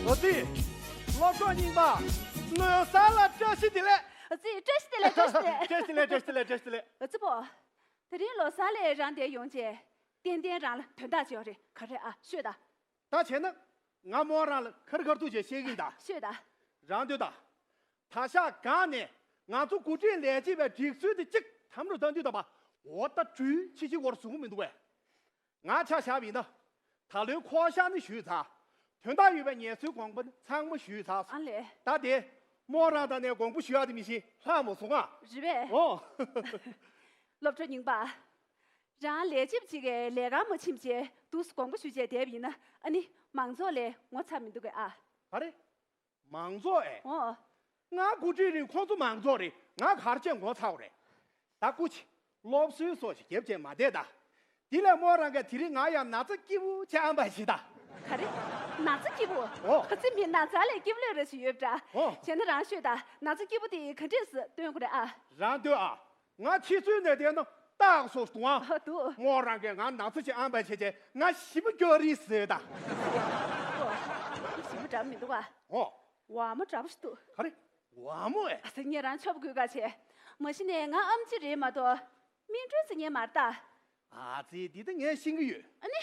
ཨོ་ཙི། སློབ་གྲོགས་རྙིང་པ། ལོ་གསར་ལ་བཀྲ་ཤིས་བདེ་ལེགས། ཨོ་ཙི། བཀྲ་ཤིས་བདེ་ལེགས། བཀྲ་ཤིས་བདེ་ལེགས། བཀྲ་ཤིས་བདེ་ལེགས། བཀྲ་ཤིས་བདེ་ལེགས། བཀྲ་ཤིས་བདེ་ལེགས། ཨོ་ཙི་པོ། དེ་རིང་ལོ་གསར་ལ་རང་འདིར་ཡོང་བྱས། ཏན་ཏན་རང་ལ་དོན་དག་ཅིག་ཡོད་རེད། ག་རེ་ཨ། ཤོད་ད། ད་བྱས་ན། ང་མོ་རང་ལ་ཁ་རི་ཁ་ཐུག་བྱས་བཤད་ཀྱིན་གདའ། ཤོད་ད། རང་སྡོད་ད། ད་ཞག་གང་ནས་ང་ཚོ་འགོ་ཁྲིད་ལས་བྱེད་པའི་སྒྲིག་སྲོལ་དེ་གཅིག་དམ་རུ་བཏང་དུས་ད་པ། འོ་ད་གྲུས་ཕྱི་ཕྱི་བོར་བཟུང་མི་འདུག་བས། ང་ཆ་བཞག་པ་ཡིན་ན། ད་ལོའི་ཁོག་བཤགས་ནི་ཞུས་ཚར། དོན་དག་ཡོད་པའི་ངལ་གསོའི་དགོངས་པ་ནི་ཚང་མ་ཞུས་ཚར་སོང་། ཨ་ལས། ད་དེ། མོ་རང་དང་ནས་དགོངས་པ་ཞུ་ཡག་དེ་མི་ཤེས་ལྷག་མ་སོང་ཨ། རེད་པས། ཨོ། སློབ་གྲོགས་རྙིང་པ། རང་ལས་བྱེད་ཅིག་གི་ལས་ཁང་མ་ཕྱིན་བྱས་འདུག་སེ་དགོངས་པ་ཞུས་བྱས་བསྡད་པ་ཡིན་ན། ཨ་ནི་མང་ཚོགས་ལས་ངོ་ཚ་མི་འདུག་གས་ཨ། ག་རེ། མང་ཚོགས་ཨེ། ཨོ། ང་འགོ་ཁྲིད་རེད། ཁོང་ཚོ་མང་ཚོགས་རེད། ང་ག་རེ་བྱས་ངོ་ཚ་དགོས་རེད། ད་སྐུ་མཁྱེན། སློབ་གསོའི་སོ་ཞིག་རྒྱབ་བྱས་མ་བསྡད་ད། དེ་ལས་མོ་རང་གིས་དེ་རིང་ང་ཡང་ན་ཚ་སྐྱིད་པོ་བྱས་ཨམ་པ་བྱེད་ད། ག་རེ། ན་ཚ་སྐྱིད་པོ། ཨོ། ཁ་ཚིག་མི་ན་ཚ་ལས་སྐྱིད་པོ་ལོས་རེ་ཞིག་ཡོད་པ་འདྲ། ཨོ། བྱས་ན་རང་ཤོད་ད། ན་ཚ་སྐྱིད་པོ་དེ་ག་འདྲས་སེ་སྟོན་དགོས་རེད་ཨ། རང་སྡོད་ཨ། ང་ཕྱི་ཚུལ་ནས་བལྟས་ན་སྟག་སོགས་འདུག་ཨ། འདུག་མོ་རང་གིས་ང་ན་ཚ་ཅིག་ཨམ་པ་བྱས་བྱས་ང་ཞི་མོ་སྐྱོ་རིས་ཟེར་ད། ཨོ། ཞི་མོ་འདྲ་མི་འདུག་ཨ། ཨོ། ཝ་མོ་འདྲ་པོ་ཞིག་འདུག་ག་རེ། ཝ་མོ་ཨེ། ཨ་ཙི། ངས་རང་ཆོབ་དགོས་ག་བྱས། མ་གཞི་ནས་ང་ཨམ་ཆི་རེད་མ་གཏོགས། སྨིན་གྲོལ་ཟེར་མཁན་མ་རེད་ད། ཨ་ཙི། འདི་ད་ངས་ཤེས་ཀྱི་ཡོད། ཨ་ནི།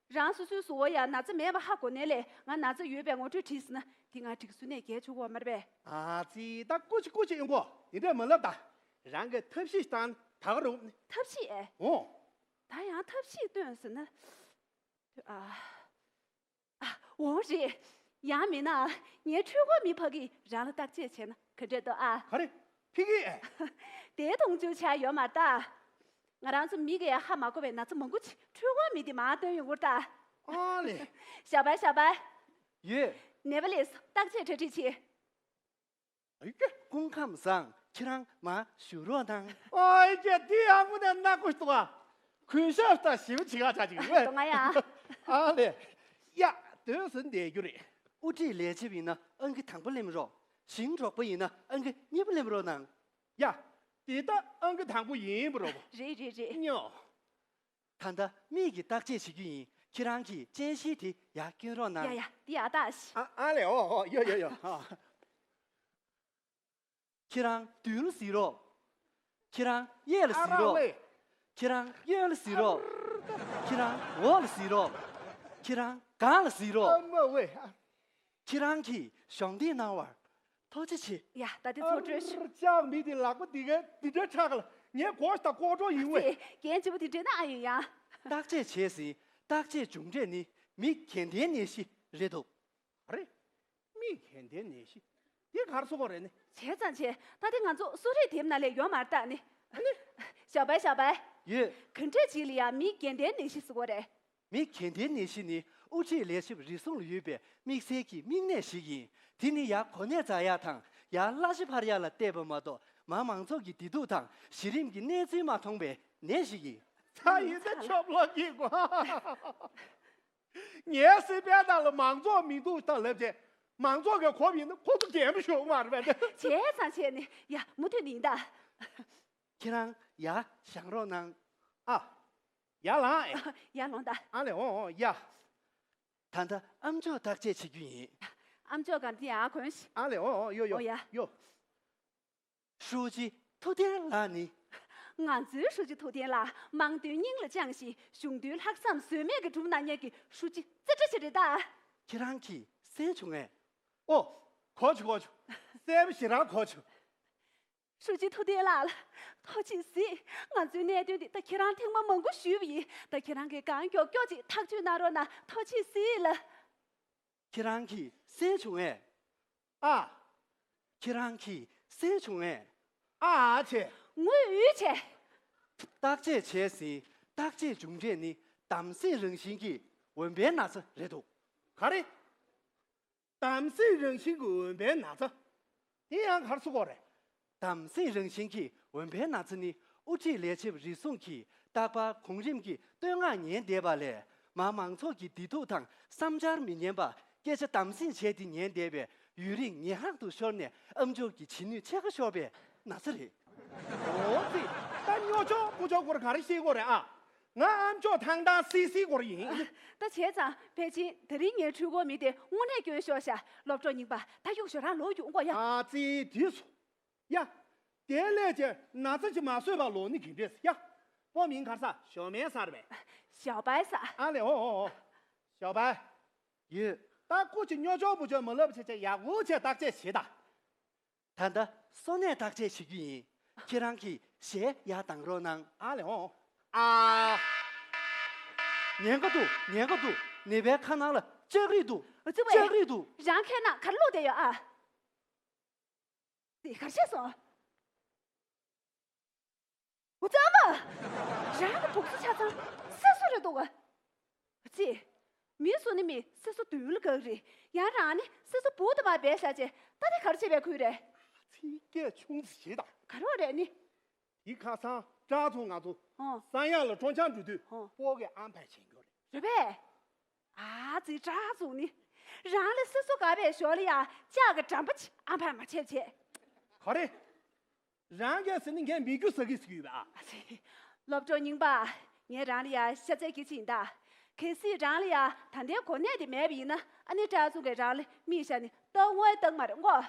རང་སོ་སོའི་གཟུགས་པོ་ཡང་ན་ཚ་མེད་པ་ཧ་གོ་ནའི་ལས་ང་ན་ཚ་ཡོད་པའི་ངོ་སྤྲོད་བྲིས་ཟིན་ན་དེ་ང་སྒྲིག་སྲོལ་ནས་འགལ་ཆོག་གི་མ་རེད་པས། ཨ་ཙི། ད་སྐུ་མཁྱེན་སྐུ་མཁྱེན་ཨེ་གོ། དེ་འདྲས་མ་ལབ་ད། རང་གིས་ཐབས་ཤེས་བཏང་ད་ག་རུ། ཐབས་ཤེས་ཨེ། འོ། ད་ཡང་ཐབས་ཤེས་སྟོན་ཟེར་ན། ཨ། ཨ། འོ་རེད། ཡང་མིན་ན་ངའི་འཕྲུལ་འཁོར་མི་ཕ་གིས་རང་ལ་བརྟག་དཔྱད་བྱས་ན་ག་འདྲས་འདུག་ཨ། ག་རེ། ཕ་གིས་ཨེ། དེ་མཐོང་ཆུང་བྱས་ཡོད་མ་རེད་ད། ང་རང་ཚོ་མི་གིས་ཧ་མ་གོ་བའི་ན་ཚ་མང་པོ་ཅིག་འཕྲུལ་འཁོར་མི་དེས་མར་སྟོན་ཡོང་གི་རེད་ད། ཨ་ལས། ཞའོ་པའི་ཞའོ་པའི། ཡོད། ནེ་པ་ལིས་བརྟག་དཔྱད་གྲ་སྒྲིག་བྱེད། ཨི་ཀྱེ། སྐུ་ཁམས་བཟང་། ཁྱེད་རང་མར་བཞུགས་རོགས་གནང་། ཨོ་ཨི་ཀྱེ། འདི་ཡང་དངོས་གནས་སྣ་དགུ་ཞིག་འདུག་ཨ། གུས་ཞབས་ད་ཞེ་པོ་བྱེད་ག་བྱ་ཅིག་རེད། དོ་ང་ཡ། ཨ་ལས། ཡ། སྡོད་ཟིན་བསྡད་རྒྱུ་རེད། དབུ་ཁྲིད་ལས་བྱེད་པ་ཡིན་ན་ཨང་ཀི་དང་པོ་སླེབས་རོགས། ཞིང་འབྲོག་པ་ཡིན་ན་ཨང་ཀི་གཉིས་པ་སླེབས་རོགས་གནང་། ཡ། འདི་ད་ཨང་ཀི་དང་པོ་ཡིན་པ་རེད་པ། རེད་རེད་རེད། སྨྱོ། ད་ལྟ་མིག་གིས་བརྟག་དཔྱད་བྱེད་རྒྱུ་ཡིན། ཁྱེད་རང་གིས་སྤྱན་ཤེལ་དེ་ཡར་བསྐྱོན་རོགས་གནང་། ཡ་ཡ། འདི་ཡར་བཏགས་ཤིག་ཨ་ཨ་ལས། ཨོ་ཨོ། ཡོ་ཡོ་ཡོ། ཨ། ཁྱེད་རང་མདུན་ལ་གཟིགས་རོགས། ཁྱེད་རང་གཡས་ལ་གཟིགས་རོགས། ཨ་ར་ཝེ། ཁྱེད་རང་གཡོན་ལ་གཟིགས་རོགས། ཁྱེད་རང་འོག་ལ་གཟིགས་རོགས། ཁྱེད་རང་སྒང་ལ་གཟིགས་རོགས། ཨ་མ་ཝེ། ཨ། ཁྱེད་རང་གིས་གཞོགས་འདེགས་གནང་བར་ཐུགས་རྗེ་ཆེ། ཡ། ད་དེ་ཚོ་སྤྲོད་ཤོག་ཨ་ཅག་མི་དེ་ལག་པ་དེ་ག་དེ་འདྲ་ཁྲག་ག་ལ། ངའི་མགོ་ཞིག་ད་ལྐོག་གྲོགས་ཡིན་ཝེ། ཨ་ཙི། རྒན་བྱིས་པོ་དེ་འདྲས་ན་ཨ་ཡོད་ཡ། བརྟག་དཔྱད་བྱས་ཟིན། བརྟག་དཔྱད་མཇུག་འབྲས་ནི་མིག་གྱེན་འཐེན་ནད་གཞི་རེད་འདུག་ཨ་རེ། མིག་གྱེན་འཐེན་ནད་གཞི། འདི་ག་རེ་ཟེར་དགོས་རེད་ནི། བྱས་ཙང་བྱས། ད་དེ་ང་ཚོ་གསོ་རིག་དེབ་ནང་ལ་ཡོད་མ་རེད་ད་ནི། ཨ་ནི། ཞའོ་པའི་ཞའོ་པའི། ཡོད། ག་འདྲས་ཅིག་ལ་ཡང་མིག་གྱེན་འཐེན་ནད་གཞི་ཟེར་དགོས་རེད། མིག་གྱེན་འཐེན་ནད་གཞི་ནི་དབུ་ཁྲིད་ལས་བྱེད་པ་རེ་ཟུང་ལ་ཡོད་པའི་དམིགས་བསལ་གྱི་མིག་ནད་ཞིག་ཡིན། དེ་ནི་ཡར་གོ་གནས་འཛིན་ཡག་དང་ཡར་གླ་ཆ་འཕར་ཡག་ལ་བལྟས་པ་མ་གཏོགས་མང་མང་ཚོགས་ཀྱི་བདེ་སྡུག་དང་གཞི་རིམ་གྱི་གནས་ཚུལ་མ་མཐོང་པའི་ནད་ཞིག་ཡིན། ད་ཡིན་ན་ཆོབ་ལོ་གི་གོ། ངའི་སེམས་པའི་ནང་ལ་མང་ཚོགས་མི་འདུག་ད་ལབ་བྱས། མང་ཚོགས་ཀྱིས་གོ་བ་ཡིན་ན་ཁོ་ཚོ་རྒན་པོ་ཞིག་ཡོང་མ་རེད་པས། བྱས་ཙང་བྱས་ནས་ཡ་མུ་མཐུད་ནས་ཡིན་ད། ཁྱེད་རང་ཡར་བཞེངས་རོགས་གནང་། ཨ། ཡར་ལངས་ཨེ། ཡར་ལངས་ད། ཨ་ལས། འོ་འོ་ཡ། ད་ལྟ་ཨམ་ཅོག་བརྟག་དཔྱད་བྱེད་རྒྱུ་ཡིན། ཨམ་ཅོག་སྒང་དེ་ཡར་གོན་ཞིག་ཨ་ལས། འོ་འོ་ཡོ་ཡོ། འོ་ཡ། ཡོ། ཧྲུའུ་ཅི་ཐུབ་བསྟན་ལགས་ནི། ང་ཚོའི་ཧྲུའུ་ཅི་ཐུབ་བསྟན་ལགས་དམངས་དོན་སྙིང་ལ་བཅངས་ཤིང་གཞུང་དོན་ལྷག་བསམ་ཟོལ་མེད་ཀྱིས་སྒྲུབ་གནང་མཁན་གྱི་ཧྲུའུ་ཅི་རྩེ་གྲ་ཅིག་རེད་ད། ཁྱེད་རང་གིས་གསན་བྱུང་ངས། ཨོ། གོ་བྱུང་གོ་བྱུང་། གསལ་པོ་ཞེ་དྲག་གོ་བྱུང་། ཧྲུའུ་ཅི་ཐུབ་བསྟན་ལགས་ལ་ཐུགས་རྗེ་གཟིགས། ང་ཚོའི་གནད་དོན་འདི་ད་ཁྱེད་རང་ཐེངས་མ་མང་པོ་ཞུས་པ་ཡིན། ད་ཁྱེད་རང་གིས་གང་མགྱོགས་མགྱོགས་ཅིག་ཐག་གཅོད་གནང་རོགས་གནང་། ཐུགས་རྗེ་གཟིགས་ལ། ཁྱེད་རང་གིས་གསན་བྱུང་ངས། ཨ། ཁྱེད་རང་གིས་གསན་བྱུང་ངས། ཨ་ཨ་ཆེ། ངུ་འུ་ཆེ། བརྟག་དཔྱད་བྱས་ཟིན། བརྟག་དཔྱད་མཇུག་འབྲས་ནི་འདམ་སྲེག་རང་བཞིན་གྱི་འོན་པའི་ན་ཚ་རེད་འདུག་ག་རེ། དམ་སྲི་རང་བཞིན་གྱི་འོན་པའི་ན་ཚ། དེ་ཡང་ག་རེ་ཟེར་དགོས་རེད། དམ་སྲི་རང་བཞིན་གྱི་འོན་པའི་ན་ཚ་ནི་དབུ་ཁྲིད་ལས་བྱེད་པ་རེ་ཟུང་གིས་རྟག་པར་གོང་རིམ་གྱི་བསྟོད་བསྔགས་ཉན་བསྡད་པ་ལས། མར་མང་ཚོགས་ཀྱི་བདེ་སྡུག་དང་བསམ་འཆར་མི་ཉན་པར་སྐད་ཆ་དམ་སྲི་བྱས་ཏེ་ཉན་བསྡད་པས། ཡུན་རིང་ངན་སློང་དུ་ཤོར་ནས་ཨ་མཆོག་གི་བྱེད་ནུས་ཆེ་ཁ་ཤོར་བའི་ན་ཚ་རེད། འོ་ཙི། ད་སྨྱོ་ཆོག་པོ་ཆོག་སྐོར་ག་རེ་ཤེས་དགོས་རེད་ཨ། ང་ཨ་མཆོག་ཐང་ཐང་སི་སི་སྐོར་ཡིན། ད་བྱས་ཙང་ཕལ་ཆེར་དེ་རིང་ངའི་འཕྲུལ་འཁོར་མི་དེ་དངོས་གནས་སྐྱོན་ཤོར་ཤག་སློབ་གྲོགས་རྙིང་པ། ད་གཡུག་ཞོར་རང་ལོག་རྒྱུག་འགོ་ཡ། ཨ་ཙི་དུས་སུ། ཡ། དེ་ལས་ཀྱི་ན་ཚ་ཅིག་མ་བཟོས་པ་ལོག་ནི་གི་འདྲས་ཡ། པོ་མིང་ག་རེ་ཟེར། ཞའོ་མེན་ཟེར་བས། ཞའོ་པའི་ཟེར། ཨ་ལེ་ཨོ་ཨོ་ཨོ། ཞའོ་པའི། ཡོད། ད་ཁོ་ཅིག་སྨྱོ་ཆོག་པོ་ཆོག་མ་ལབ་བྱས་བྱས་ཡག་པོ་བྱས་བརྟག་དཔྱད་བྱེད་ད། ད་ལྟ་སོ་ནས་བརྟག་དཔྱད་བྱེད་རྒྱུ་ཡིན། ཁྱེད་རང་གིས་གཞས་ཡར་བཏང་རོགས་གནང་། ཨ་ལེ་ཨོ། ཨ། ཉེན་ཁ་འདུག་ཉེན་ཁ་འདུག་ནད་པའི་ཁ་ནང་ལ་ལྕགས་རིགས་འདུག་ཨ་ཙི་བས། ལྕགས་རིགས་འདུག་རང་ཁྱེད་ནང་ག་རེ་བླུགས་བསྡད་ཡོད་ཨ། དེ་ག་རེ་བྱས་སོང་། འོ་ཙམ་པ། རང་གི་སྦུག་སོ་ཆ་ཚང་སེ་སོ་རེད་འདུག་ཨ་ཙི། མི་སུ་ནི་མི་སེ་སོ་མདུན་ལ་གག་རེད། ཡང་རང་ནི་སེ་སོ་སྦུག་ཏུ་མར་སྦས་བཞག་བྱས་ད་དེ་ག་རེ་བྱེད་པའི་ཁུལ་རེད། ཚིག་སྐད་ཆུང་ཙི་བྱེད་དང་། ག་རེ་རེད་ནི། དེ་ཁ་སང་བཀྲ་ཚོ་ང་ཚོ་ཨོ། ས་ཡ་ལ་སྤྲོ་འཆམ་འགྲོ་དུས་ཨོ། སྤོ་གི་ཨམ་ཕ་བྱེད་འགྱོ་རེད། རེད་པས། ཨ་ཙི་བཀྲ་ཚོ་ནི། རང་ལ་སེ་སོ་ག་པའི་ཞོར་ལ་ཡ་ལྕགས་ཀྱི་འགྲམ་པ་ཅིག་ཨམ་ཕ་མ་བྱེད་བྱེད། ག་རེ། རང་གིས་ཟེར་ནི་ངས་མི་རྒྱུ་ཟ་གི་ཟེར་གི་ཡོད་པ་ཨ། ཨ་ཙི། སློབ་གྲོགས་རྙིང་པ། ངས་རང་ལ་ཡ་ཤ་ཚའི་སྐྱེ་ཅི་ཡིན་ད། གལ་སྲིད་རང་ལ་ཡ་ད་ལྟའི་གོ་གནས་དེ་མེད་པ་ཡིན་ན་ཨ་ནི་བཀྲ་ཚོ་གིས་རང་ལ་མིག་ཤར་ནི་ཏག་ངོའི་ཏག་མ་རེད་མགོ།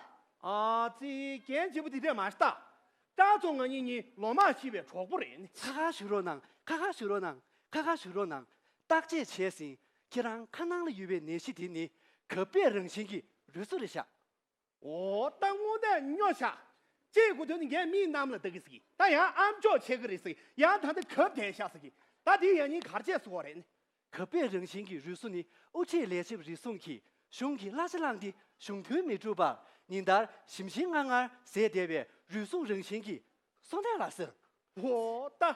ཨ་ཙི། རྒན་བྱེད་པོ་དེ་འདྲས་མ་ཤི་ད། བཀྲ་ཚོ་ང་གཉིས་གཉིས་ལོ་མང་ཤི་བའི་གྲོགས་པོ་རེད། ཁ་ཁ་ཞུ་རོགས་གནང་། ཁ་ཁ་ཞུ་རོགས་གནང་། ཁ་ཁ་ཞུ་རོགས་གནང་། བརྟག་དཔྱད་བྱས་ཟིན། ཁྱེད་རང་ཁ་ནང་ལ་ཡོད་པའི་ནད་གཞི་དེ་ནི་གབ་པའི་རང་བཞིན་གྱི་རུས་སུ་རེད་ཤག་འོ་ད་དངོས་གནས་སྨྱོ་ཤག་ཅེས་གོ་དོན་ནི་ངས་མིའི་གནམ་ལ་ལྟ་གི་ཟིག་ད་ཡང་ཨམ་ཅོག་ཆེ་གི་རེད་ཟིག་ཡང་ད་ལྟ་གབ་བསྡད་ཤག་ཟིག་ད་དེ་ཡང་ཉིན་གར་བྱས་སུ་བ་རེད། གབ་པའི་རང་བཞིན་གྱི་རུས་སུ་ནི་དབུ་ཁྲིད་ལས་བྱེད་པ་རེ་ཟུང་གིས་གཞུང་གི་གླ་ཆ་བླངས་ཏེ་གཞུང་དོན་མི་སྒྲུབ་པར་ཉིན་ལྟར་ཞིམ་ཞིམ་ངར་ངར་ཟས་བསྡད་པའི་རུས་ཟུངས་རང་བཞིན་གྱི་སོ་ནད་ལ་ཟེར། འོ་ད།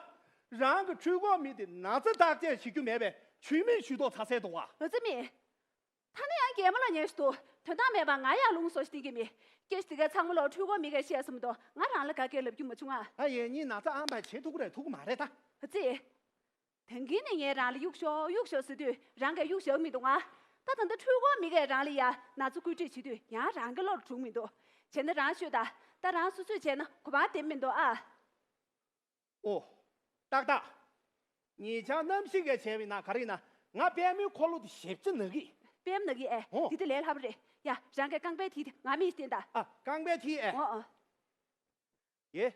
རང་གི་འཕྲུལ་འཁོར་མི་དེ་ན་ཚ་བརྟག་དཔྱད་བྱེད་རྒྱུ་མེད་པས་ཆུ་མིག་ཆུ་ཏོག་ཚ་སེ་འདུག་བ། ཨ་ཙི་མི། ད་ནི་ཡང་རྒན་མོ་ལ་ཉན་ཞིག་འདུག་དོན་དག་མེད་པར་ང་ཡང་ལུང་སོ་ཞིག་བསྟན་གྱི་མེད། སྐད་ཆ་དེ་ག་ཚང་མ་ལོག་འཕྲུལ་འཁོར་མི་གས་བཤད་སོང་མི་འདུག་ང་རང་ལ་ག་སྐད་ལབ་རྒྱུ་མ་བྱུང་ཨ། ད་ཡིན་ནའི་ན་ཚ་ཨམ་ཕ་བྱེད་ཐུབ་ཀྱི་རེད་ཐུབ་ཀྱི་མ་རེད་ད། ཨ་ཙི། དེང་གི་ནས་ངས་རང་ལ་གཡུག་ཤོག་གཡུག་ཤོག་ཟེར་དུས་རང་གིས་གཡུག་བཞག་མི་འདུག་ང་། ད་ད་ལྟ་འཕྲུལ་འཁོར་མི་གས་རང་ལ་ཡ་ན་ཚ་སྐུལ་ཁྲིད་བྱེད་དུས་ཡང་རང་གི་བློ་ལ་འགྲོ་གི་མི་འདུག་བྱས་ན་རང་ཤོད་ད། ད་རང་སོ་སོས་བྱས་ན་གོ་འཕང་ལྡེམ་མི་འདུག་ཨ། ཨོ། ཏག་ཏག་ཉེ་ཆར་གནམ་གཤིས་གས་བྱས་པའི་ནང་ག་རེ་ཡིན་ན་ང་པད་མའི་འཁོར་ལོ་དེ་ཞེ་པོ་ཅིག་ན་གི། པད་མ་ན་གི་ཨེ། ཨོ། དེ་དེ་ལས་སླ་པོ་རེད། ཡ་རང་གི་རྐང་པའི་མཐིལ་དེ་ང་མིག་བསྟན་ད། ཨ་རྐང་པའི་མཐིལ་ཨེ། ཨོ་ཨོ། དེ།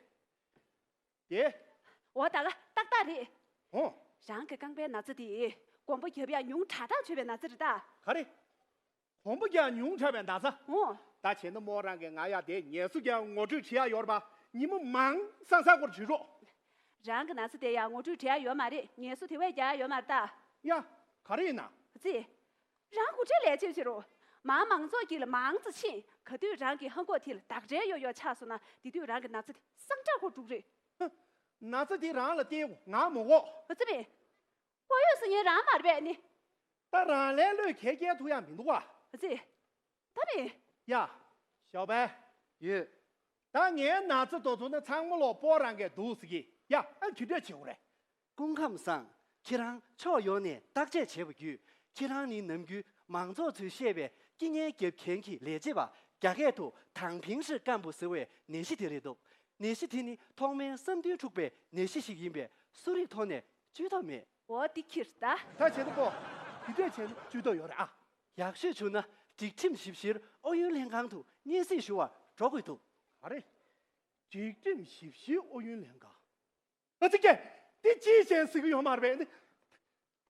དེ། འོ་ད་ག་ཏག་ཏག་རེད། ཨོ། རང་གི་རྐང་པའི་ན་ཚ་དེ་གོམ་པ་རྒྱབ་ཡག་ཉུང་དྲགས་ཐག་ཆོད་པའི་ན་ཚ་རེད་ད། ག་རེ། གོམ་པ་རྒྱག་ཉུང་དྲགས་པའི་ན་ཚ། ཨོ། ད་བྱས་ན་མོ་རང་གིས་ང་ཡ་དེ་ངལ་གསོ་རྒྱག་ངོ་སྤྲོད་བྱེད་ཡ་ཡོད་རེད་པ། ཉིན་མོ་མང་སང་སང་སྐོར་བྱེད་རོགས། རང་གི་ན་ཚ་དེ་ཡ་ངོ་སྤྲོད་བྱེད་ཡ་ཡོད་མ་རེད། ངལ་གསོ་དེ་བས་རྒྱག་ཡ་ཡོད་མ་རེད་ད། ཡ། ག་རེ་ཡིན་ན། ཙི། རང་འགོ་ཁྲིད་ལས་བྱེད་བྱེད་རོགས། མང་མང་ཚོགས་དཀྱིལ་ལ་མང་ཙམ་ཕྱིན། ག་དུས་རང་གི་ཧང་གོག་དེ་ལ་དག་འབྲེལ་ཡོད་ཡོད་ཆགས་སོང་ན་དེ་དུས་རང་གི་ན་ཚ་དེ་སངས་དྲག་གོ་འགྲོ་གི་རེད། ཧ། ན་ཚ་དེ་རང་ལ་བསྟན་དགོས་ང་མ་གོ། ཙི་མི། ཁོ་ཡོད་སུ་ཡིན་རང་མ་རེད་པས་ནི། ད་རང་ལས་བློས་ཁེ་སྐྱེལ་ཐུབ་ཡ་མི་འདུག་བ། ཙི། ད་མི། ཡ། ཞའོ་པའི། ཡོད། ད་ངའི་ན་ཚ་དོ་ཚོ་ནི་ཚང་མ་ལོག་སྤོ་རང་གིས་འདུག་ཟེར་གི། ཡ་ཨ་དེ་འདྲས་བྱེད་དགོས་རེད། སྐུ་ཁམས་བཟང་། ཁྱེད་རང་ཕྱོགས་ཡོངས་ནས་བརྟག་དཔྱད་བྱས་པ་བརྒྱུད་ཁྱེད་རང་ནི་ནམ་རྒྱུན་མང་ཚོགས་ཚོས་བཤད་པའི་སྐྱིད་ཉལ་རྒྱབ་མཁན་གྱི་ལས་བྱེད་པ་རྒྱ་སྐད་དུ་དང་ཕིང་ཧྲི་ཀམ་པོ་ཟེར་བའི་ནད་གཞི་དེ་རེད་འདུག་ནད་གཞི་དེ་ནི་ཐོག་མའི་བསམ་འདུན་འཁྲུགས་པའི་ནད་གཞི་ཞིག་ཡིན་པས་གསོ་རིག་ཐོག་ནས་བཅོས་ཐབས་མེད། འོ་འདི་ཁྱེར་ད། ད་བྱས་ན་པོ། འདི་འདྲས་བྱས་ན་བཅོས་ཐབས་ཡོད་རེད་ཨ། ཡག་ཤོས་བྱུང་ན་སྒྲིག་ཁྲིམས་ཞིབ་བཤེར་ཨུ་ཡོན་ལྷན་ཁང་དུ་སྙན་སེང་ཞུ་བར་འགྲོ་དགོས་འདུག་ག་རེ། སྒྲིག་ཁྲིམས་ཞིབ་བཤེར་ཨུ་ཡོན་ལྷན་ཁང་། ཨ་ཙི་ཀྱེ། འདི་ཅིའི་ཆེད་ཟེར་གི་ཡོད་མ་རེད་པས།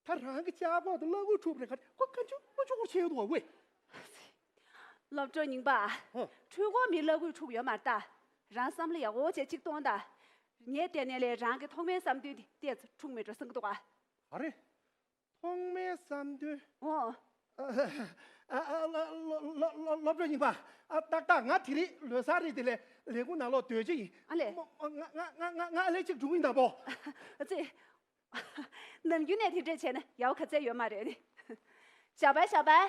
ད་རང་གི་ལྕགས་ཁོག་ཏུ་བླ་གོས་འཁྲུགས་པ་རེད། ག་རེ་ཁོ་ག་ཅུ་མ་ཅུ་གོ་བྱས་འདུག་བ་ཝེ། སློབ་གྲོགས་རྙིང་པ། ཧོ། འཕྲུལ་འཁོར་མི་བླ་གོས་འཁྲུགས་ཡོད་མ་རེད་ད། རང་བསམ་བློ་ཡག་པོ་བྱས་ཅིག་གཏོང་ད། ངས་བལྟས་ནས་ལས་རང་གི་ཐོག་མའི་བསམ་འདུན་དེ་ཏོག་ཙམ་འཁྲུགས་མེད་འགྲོ་བསམ་གི་འདུག་ག་ག་རེ། ཐོག་མའི་བསམ་འདུན། འོ། ཨ་ཨ་ཨ་ལ་ལ་ལ་ལ་སློབ་གྲོགས་རྙིང་པ། ཨ་ཏག་ཏག་ང་དེ་རིང་ལོ་གསར་རེད། དེ་ལས་ལས་ཁུངས་ནང་ལོག་སྡོད་ཀྱི་ཡིན། ཨ་ལས། མོ་མོ་ང་ང་ང་ང་ང་ཨ་ལས་ཅིག་འགྲོ་གི་ཡིན་ད་པོ། ཨ་ཙི། ནམ་རྒྱུན་ནས་དེ་འདྲས་བྱས་ན་ཡག་པོ་ག་ཚད་ཡོད་མ་རེད་ནི། ཞའོ་པའི་ཞའོ་པའི།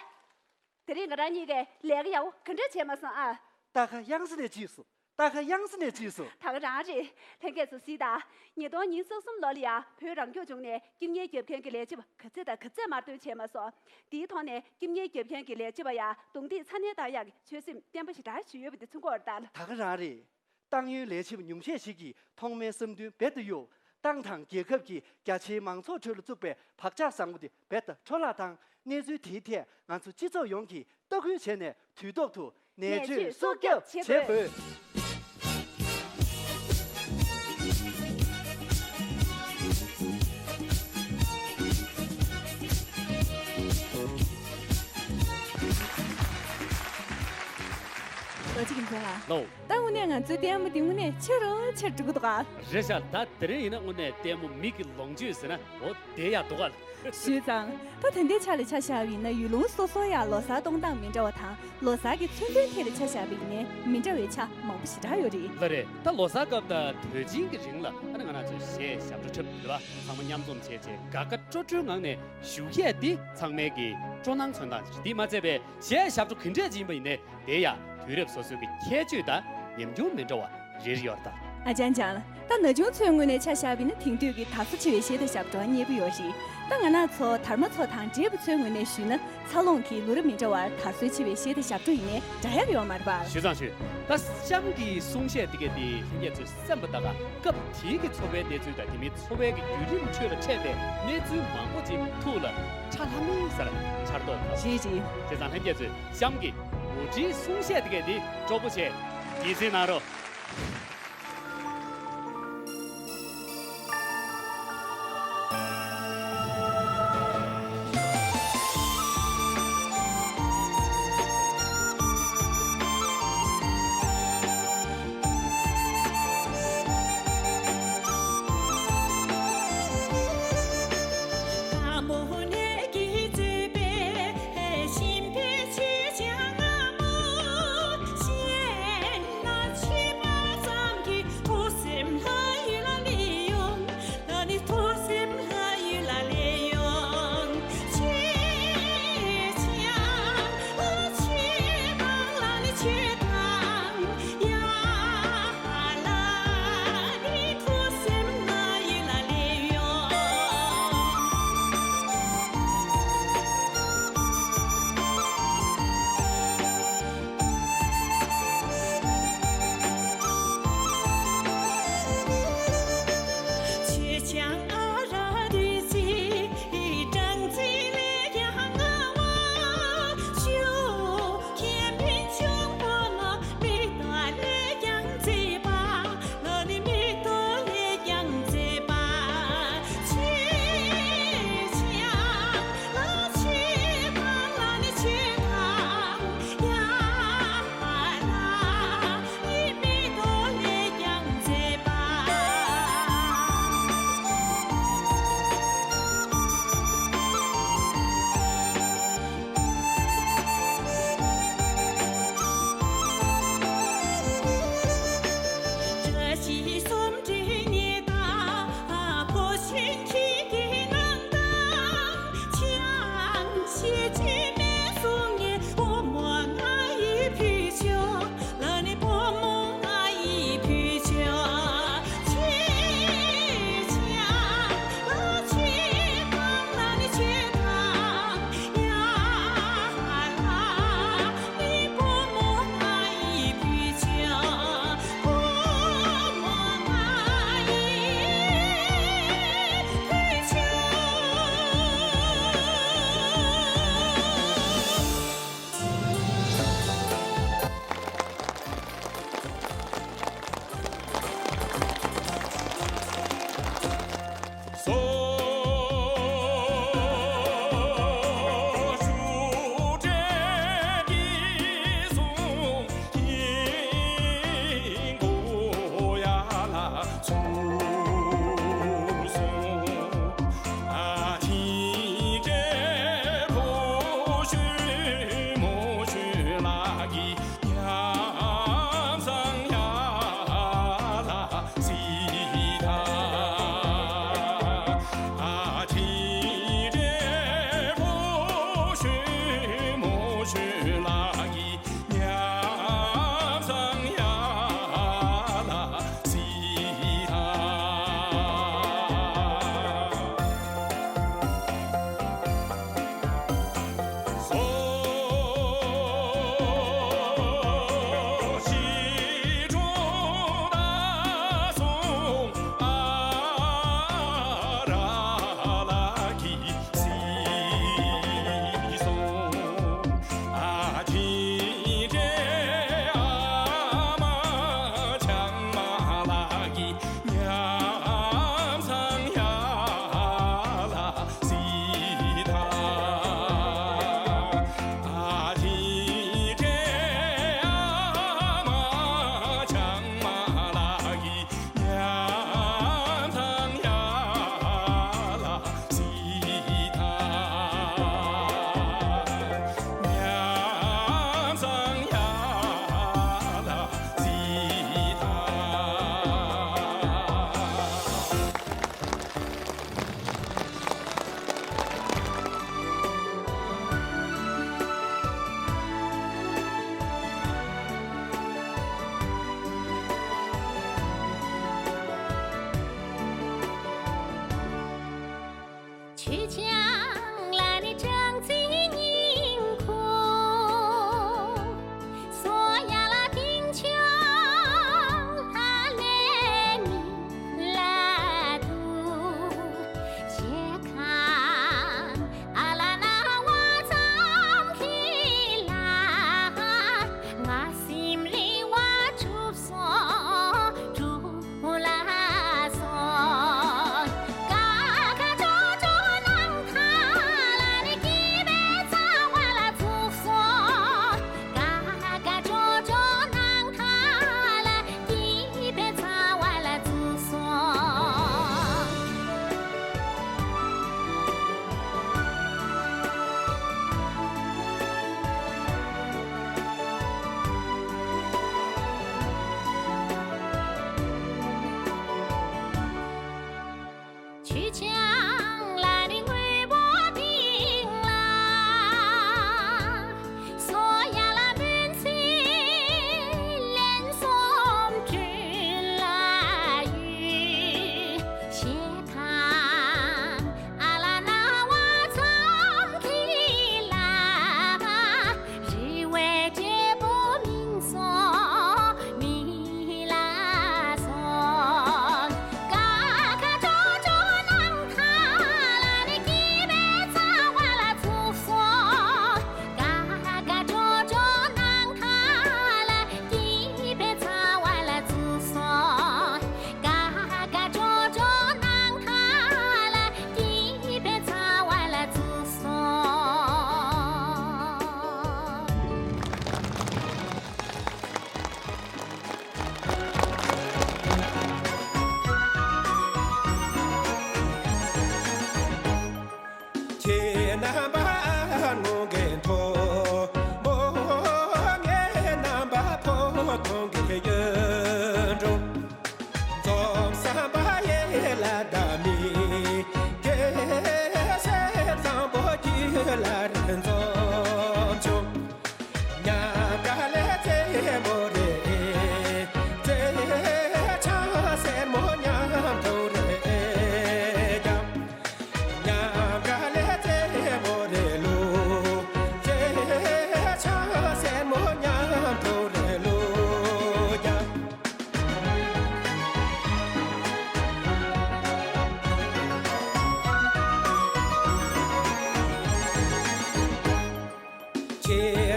དེ་རིང་ང་རང་གཉིས་ཀས་ལས་ཀ་ཡག་པོ་ག་འདྲ་བྱས་མ་སོང་ཨ། ད་ག་ཡང་སེ་ནས་བྱས་སོང་། ད་ག་ཡང་སེ་ནས་བྱས་སོང་། ད་ག་རང་རེད། ལྷན་རྒྱས་ཚོ་གཟིགས་དང་། ཉིས་སྟོང་ཉི་ཤུ་རྩ་གསུམ་ལོ་ལ་ཡ་བོད་རང་སྐྱོང་ལྗོངས་ནས་སྐྱིད་གཉེར་རྒྱབ་མཁན་གྱི་ལས་བྱེད་པ་ག་ཚད་དང་ག་ཚད་མར་ཐོན་བྱས་མ་སོང་། དེའི་ཐོག་ནས་སྐྱིད་གཉེར་རྒྱབ་མཁན་གྱི་ལས་བྱེད་པ་ཡ་རྡུང་རྡེག་ཚ་ནན་བཏང་ཡག་གི་ཆོད་སེམས་བརྟན་པོ་ཞེ་དྲག་ཞིག་ཡོད་པ་འདི་མཚོན་གྱི་ཡོད་རེད་ད། ད་ག་རང་རེད། ཏང་ཡོན་ལས་བྱེད་པ་ཉུང་ཤས་ཤིག་གིས་ཐོག་མའི་བསམ་འདུན་རྦད་དེ་གཡོ། ཏང་དང་རྒྱལ་ཁབ་ཀྱིས་རྒྱ་ཆེའི་མང་ཚོགས་ཁྲོད་ལ་བཙུགས་པའི་བག་ཆགས་བཟང་པོ་དེ་རྦད་དེ་འཕྲོ་བརླག་བཏང་། གནས་ཚུལ་དེའི་ཐད་ང་ཚོ་སྤྱི་ཚོགས་ཡོངས་ཀྱིས་ལྟ་སྐུལ་བྱས་ནས་དུས་ཐོག་ཏུ་ནད་བཅོས་སྲུང་སྐྱོབ་བྱེད་དགོས། ལོ་གཅིག་གི་འགོ་ལ། ལོ། ད་དངོས་གནས་ང་ཚོའི་ལྟད་མོ་འདི་དངོས་གནས་ཆེ་རུ་ཆེར་འགྲོ་གི་འདུག་ག་རེད་ཤག་ད་དེ་རིང་ཡིན་ན་དངོས་གནས་ལྟད་མོ་མིག་གི་ལོངས་སྤྱོད་ཟེར་ན་འོ་དེ་ཡག་འདུག་ག་ཞུས་ཙང་། ད་ད་ལྟའི་ཆ་ལ་ཆ་བཞག་པ་ཡིན་ན་ཡུལ་ལུང་སོ་སོ་ཡ་ལོ་གསར་གཏོང་སྟངས་མི་འདྲ་བ་དང་། ལོ་གསར་གྱི་མཚོན་དོན་ཐད་ལ་ཆ་བཞག་པ་ཡིན་ནའི་མི་འདྲ་བའི་ཆ་མང་པོ་ཞེ་དྲག་ཡོད་རེད། ལགས་རེད། ད་ལོ་གསར་སྐབས་དང་དུས་ཆེན་གྱི་རིང་ལ་ཨ་ནི་ང་རང་ཚོས་གཞས་ཞབས་བྲོ་འཁྲབ་རེད་པ། ཚང་མ་མཉམ་འཛོམས་བྱས་བྱས་དགའ་དགའ་སྤྲོ་སྤྲོའི་ངང་ནས་བཞུགས་ཡས་འདི་ཚང་མའི་གི་སྤྲོ་སྣང་མཚོན་སྟངས་ཅིག་རེད། འདི་མ་ཚད་པའི་གཞས་ཞབས་བྲོ་ག་འདྲས་ཅིག་ཡིན་པ་ཡིན་ནའི་དེ་ཡང་དུས་རབས་སོ་སོའི་གི་ཁྱད་ཆོས་དང་ཉམས་མྱོང་མི་འདྲ་བ་རེ་རེ་ཡོད་རེད་ད། ཨ་ཅང་ཅང་། ད་ན་ཆུང་ཚོའི་ངོས་ནས་ཆ་བཞག་པ་ཡིན་ན་དེང་དུས་ཀྱི་དར་སོ་ཆེ་བའི་གཞས་དང་ཞབས་བྲོ་མཉེས་པོ་ཡོད་རེད། ད་ང་རང་ཚོ་དར་མ་ཚོ་དང་བགྲེས་པ་ཚོའི་ངོས་ནས་ཞུས་ན་འཚར་ལོངས་ཀྱི་ལོ་རབས་མི་འདྲ་བར་དར་སོ་ཆེ་བའི་གཞས་དང་ཞབས་བྲོ་ཡིན་ནའི་འདྲ་ཡག་ཡོད་མ་རེད་པ། ཞུས་ཙང་ཞུས། ད་གཤམ་གྱི་གསུང་བཤད་འདི་གས་དེ་ལྷན་རྒྱས་ཚོས་གསན་པ་ད་ག་སྐབས་དེའི་གི་འཚོ་བའི་གནས་ཚུལ་དང་དེ་མིན་འཚོ་བའི་གི་བརྒྱུད་རིམ་ཁྲོད་ལ་འཕྲད་པའི་གནས་ཚུལ་མང་པོ་ཅིག་ཐུགས་ལ་འཆར་ལྷམ་མེ་སར་འཆར་མདོག་ཁ་པོ། རེད་རེད། བྱས་ཙང་ལྷན་རྒྱས་ཚོས་གཤམ་གྱི་མུ་འབྲེལ་གསུང་བཤད་དེ་གས་འདི་སྤྲོ་པོ་བྱས་ཡིད་ཚིམ་གནང་རོགས།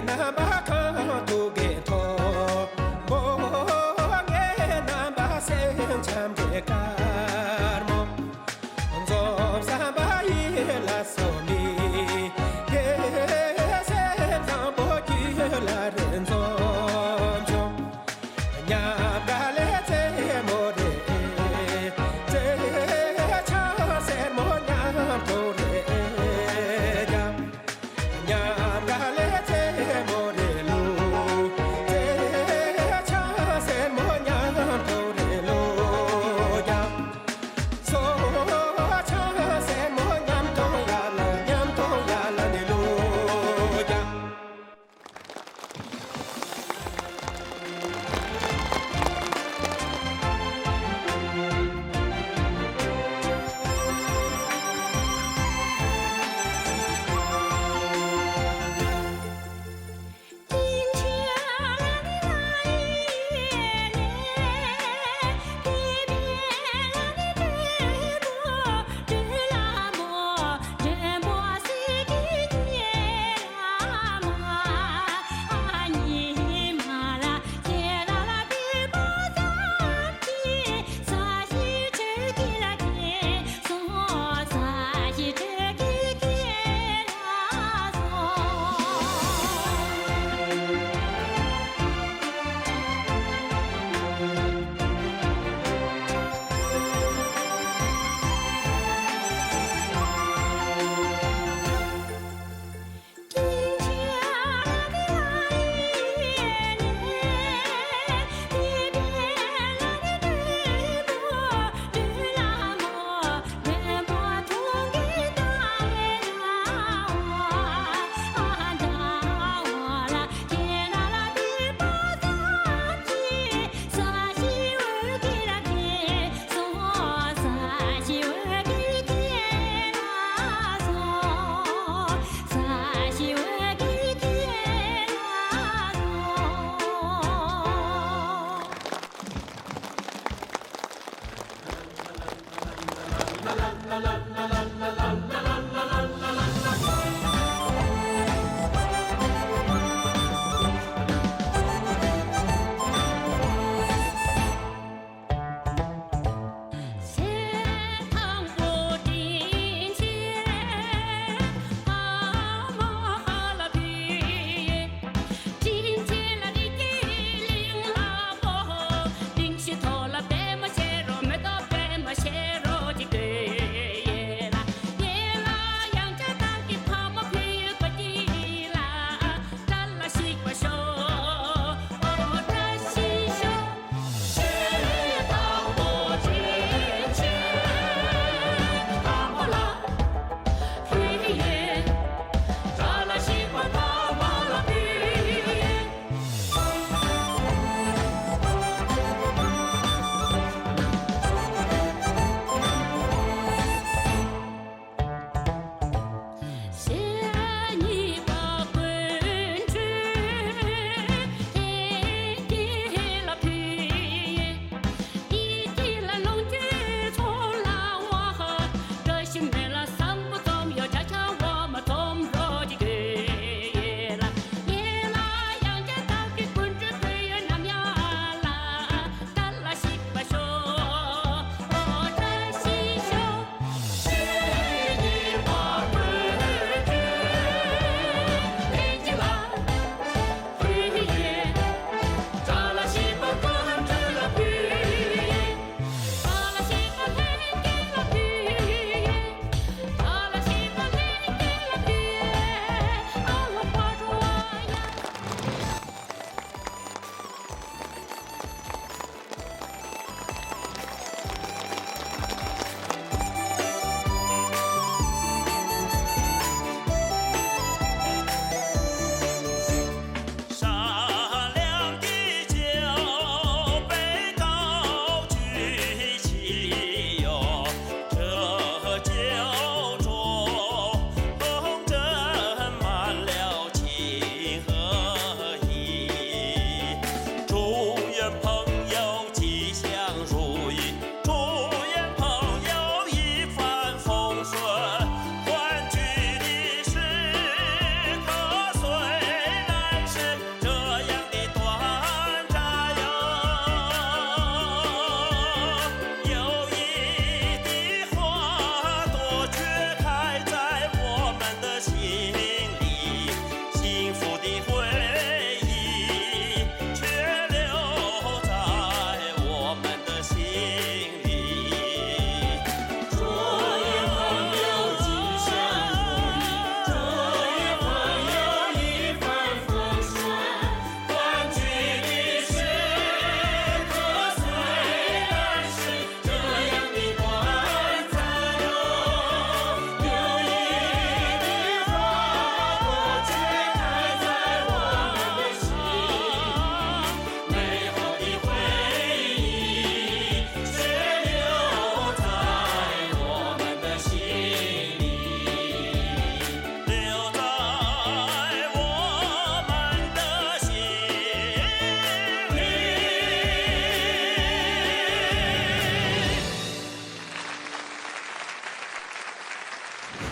རྣམ་པ་གང་དུ་དགེ་ཐོབ་པོ། ངའི་རྣམ་པ་སེང་ལྕམ་དྲེད་དཀར་མོ། འཛོམས་བསམ་པ་ཡིད་ལ་སོ་མི། དེ་སེམས་བཟང་པོ་རྒྱུད་ལ་རེ་འཛོམས་བྱུང་། ཉམས་དགའ་ལས་རྩེད་མོ་རེད། རྩེ་ཆང་སེར་མོ་མཉམ་དུ་རེད་ཀྱང་། ཉམས་དགའ་ལས་རྩེད་མོ་རེད།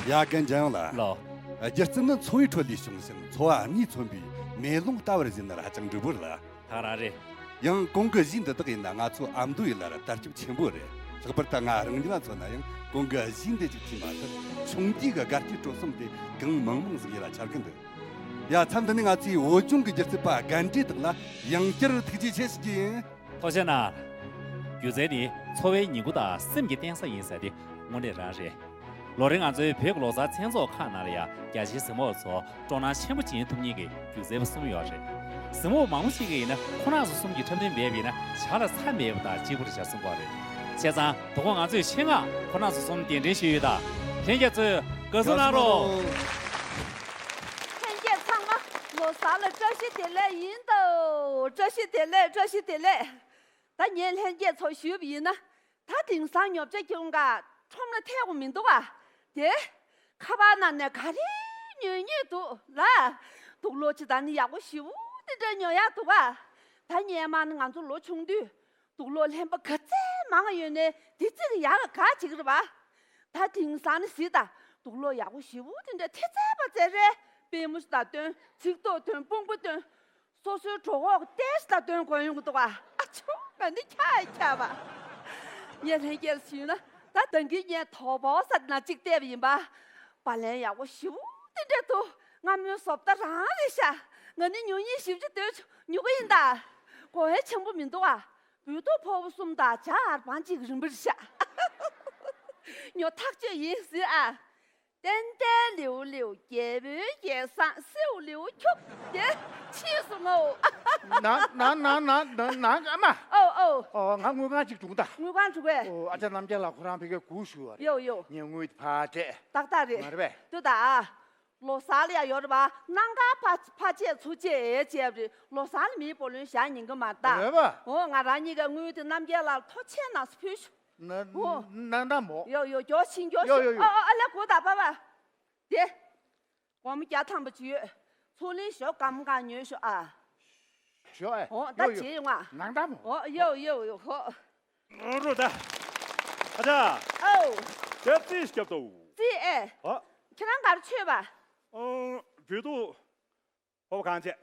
ཡ། རྒན་འཇམ་དབྱངས་ལགས། ལགས། རྒྱུ་རྩལ་ནི་འཚོ་བའི་ཁྲོད་ལས་བྱུང་ཞིང་འཚོ་བ་སྣས་མཚོན་པའི་མེ་ལོང་ལྟ་བར་བཞེད་ན་ཧ་ཅང་འགྲིག་པོ་རེད། ད་ག་རང་རེད། ཡང་གོང་གི་གཞས་འདི་དག་ཡིན་ན་ང་ཚོ་ཨ་མདོ་ཡི་ལ་ར་དར་ཁྱབ་ཆེན་པོ་རེད། ལྷག་པར་དུ་ང་རང་ཉིད་ལ་མཚོན་ན་ཡང་གོང་གི་གཞས་འདི་གཅིག་གིས་མ་ཚད་ཆུང་དུས་ཀྱི་དགའ་སྐྱིད་སྤྲོ་གསུམ་དེ་གང་མང་མང་ཟིག་ཡིད་ལ་འཆར་གི་འདུག་ཡ། མཚམས་འདི་ནས་ང་ཚོའི་བོད་ལྗོངས་ཀྱི་སྒྱུ་རྩལ་པ་དགའ་འབྲེལ་དག་ལ་ཡང་བསྐྱར་ཐུགས་རྗེ་ཆེ་ཞུ་རྒྱུ་ཡིན། ཐུགས་རྗེ་གནང་། སྒྱུ་རྩལ་ནི་འཚོ་བའི་ཉིང་ཁུ་དང་སེམས་ཀྱི་རྟེན་ས་ཡིན་ཟེར་དེ་དངོས་གནས་རང་རེད། ལོ་རིང་ང་ཚོའི་བོད་ཀྱི་ལོ་གསར་མཚན་ཚོགས་ཁག་ནང་ལ་ཡང་རྒྱ་ཆེའི་གཟིགས་མོ་བ་ཚོ་སྤྲོ་སྣང་ཆེན་པོ་སྦྱིན་ཐུབ་མཁན་གྱི་སྒྱུ་རྩལ་པ་གསུམ་ཡོད་རེད། གཟིགས་མོ་བ་མང་པོ་ཞིག་གིས་ཡིན་ན་ཁོང་རྣམ་ཚོ་གསུམ་གྱི་འཁྲབ་སྟོན་འབད་པ་ཡིན་ན་བྱ་ལ་ཚ་མེད་པ་དང་གཅིག་པ་རེད་བྱ་གསུང་གི་ཡོད་རེད། བྱས་ཙང་དོ་དགོང་ང་ཚོས་ཆེད་མངགས་ཁོང་རྣམ་ཚོ་གསུམ་གདན་འདྲེན་ཞུས་ཡོད། ད་ལྷན་རྒྱས་ཚོས་དགའ་བསུ་གནང་རོགས། ལྷན་རྒྱས་ཚང་མ་ལོ་གསར་ལ་བཀྲ་ཤིས་བདེ་ལེགས་ཡིན་ད། བཀྲ་ཤིས་བདེ་ལེགས། བཀྲ་ཤིས་བདེ་ལེགས། ད་ངས་ལྷན་རྒྱས་ཚོ་ཞུས་པ་ཡིན་ན། ད་དེང་སང་ཉོ་ཆ་གྱོང་ག་ཁྲོམ་ལ་ཐེག་པ་མི་འདུག་ག་དེ། ཁ་པར་ནང་ནས་ག་རེ་ཉོས་ཉོས་འདུག་ལ། དུག་ལོག་ཅིག་ད་ནི་ཡག་པོ་ཞེ་པོ་དེ་འདྲ་ཉོ་ཡག་འདུག་ག་ད་སྔོན་མ་ནི་ང་ཚོ་ལོ་ཆུང་དུས་དུག་ལོག་ལྷན་པ་ག་ཚད་མང་ཡོད་ནའི་དེ་ཚིག་ཡག་ག་གཅིག་རེད་པ། ད་དེང་སང་ནི་གཟིགས་དང་། དུག་ལོག་ཡག་པོ་ཞེ་པོ་དེ་འདྲ་ཐེབས་ཚད་པ་ཚད་རེད། པུས་མོ་ཞིག་ད་སྟོན། ཚིགས་ཐོ་སྟོན། དཔུང་པ་སྟོན། སོ་སོའི་གྲོད་ཁོག་ཏོག་ཙམ་ལ་སྟོན་དགོས་ཡོང་གི་འདུག་ག་ཨ་ཆོ། ང་འདི་ཁྱག་ཡ་ཁྱག་པ། ངས་ལྷན་རྒྱས་ལ་ཞུས་ན་ད་ད་གིན་ངས་དོ་པོ་ས་ན་གཅིག་བལྟས་པ་ཡིན་པ། བ་ལན་ཡག་པོ་ཞེ་པོ་དེ་འདྲ་འདུག་སྔ་མོའི་བཟོ་ལྟ་རང་རེད་ཤག་ང་ནི་ཉོ་སྙིང་ཞེ་པོ་ཅིག་འདོད་བྱུང་། ཉོ་གི་ཡིན་ད། གོང་ཧེ་ཆེན་པོ་མི་འདུག་ག་བོད་ཐུག་ཕོར་པ་གསུམ་དང་ཇ་ཧར་པང་གཅིག་རིན་པོ་རེད་ཤག་ཉོ་ཐག་ཆོད་ཡིན་ཟེར་ཨ། ཏན་ཏན་ལེའུ་ལེའུ་རྒྱལ་པོའི་རྒྱལ་བཟང་སེའུ་ལེའུ་ཁྱུག་དེ་ཕྱིས་སོང་ངོ་། ནང་ནང་ནང་ནང་ནང་ནང་ཨ་མ། ཨོ་ཨོ། ཨོ་ང་དངུལ་ཁང་གཅིག་བྱུང་ད། དངུལ་ཁང་བྱུང་བས། ཨོ་ཨ་ཅག་རྣམ་རྒྱལ་ལགས་ཁོ་རང་ཕ་གིར་སྒུག་བཞུགས་པ་རེད། ཡོ་ཡོ། ངས་དངུལ་དེ་ཕར་སྤྲད། ཏག་ཏག་རེད། མ་རེད་པས། ལྟོས་དང་། ལོ་གསར་ལ་ཡ་ཡོད་རེད་པ། གནམ་གང་ཕ་ཕ་ཆད་ཚུར་ཆད་ཨེ་བྱས་པ་རེད། ལོ་གསར་ལ་མིའི་བུ་ལོན་བཞག་ཉན་གི་མ་རེད་ད། རེད་པ། ཨོ་ང་རང་གཉིས་ཀའི་དངུལ་དེ་རྣམ་རྒྱལ་ལགས་ལ་ཐོ་ཆེན་ནང་སུ་ཕུལ་ཤོག་ན་ཨོ། ན་ན་མོ། ཡོ་ཡོ་མགྱོགས་ཕྱིན་མགྱོགས་ཡོ་ཕྱིན། ཡོ་ཡོ། ཨ་ཨ་ཨ་ལེ་གོ་ད་པ་པ། དེ། སྒོར་མོ་བརྒྱ་ཐམ་པ་ཅིག་ཡོད། ཚོང་ལས་ཞོག་སྒམ་གང་ཉོས་ཤོག་ཨ། ཞོག་ཨེ། ཨོ་ད་ཡོ་ཡོ། བྱེད་ཡོང་ཨ། ནང་ད་མོ། ཨོ་ཡོ་ཡོ་ཡོ་ཧོ། རོ་ད། ཨ་ཅག་ཨོ། དེ་རྩིས་སྐྱོབ་དོ། རྩིས་ཨེ། ཨོ། ཁྱེད་རང་ག་རེ་མཆོད་པ། ཨོ། བོད་ཐུག་ཕོར་པ་གང་བྱས།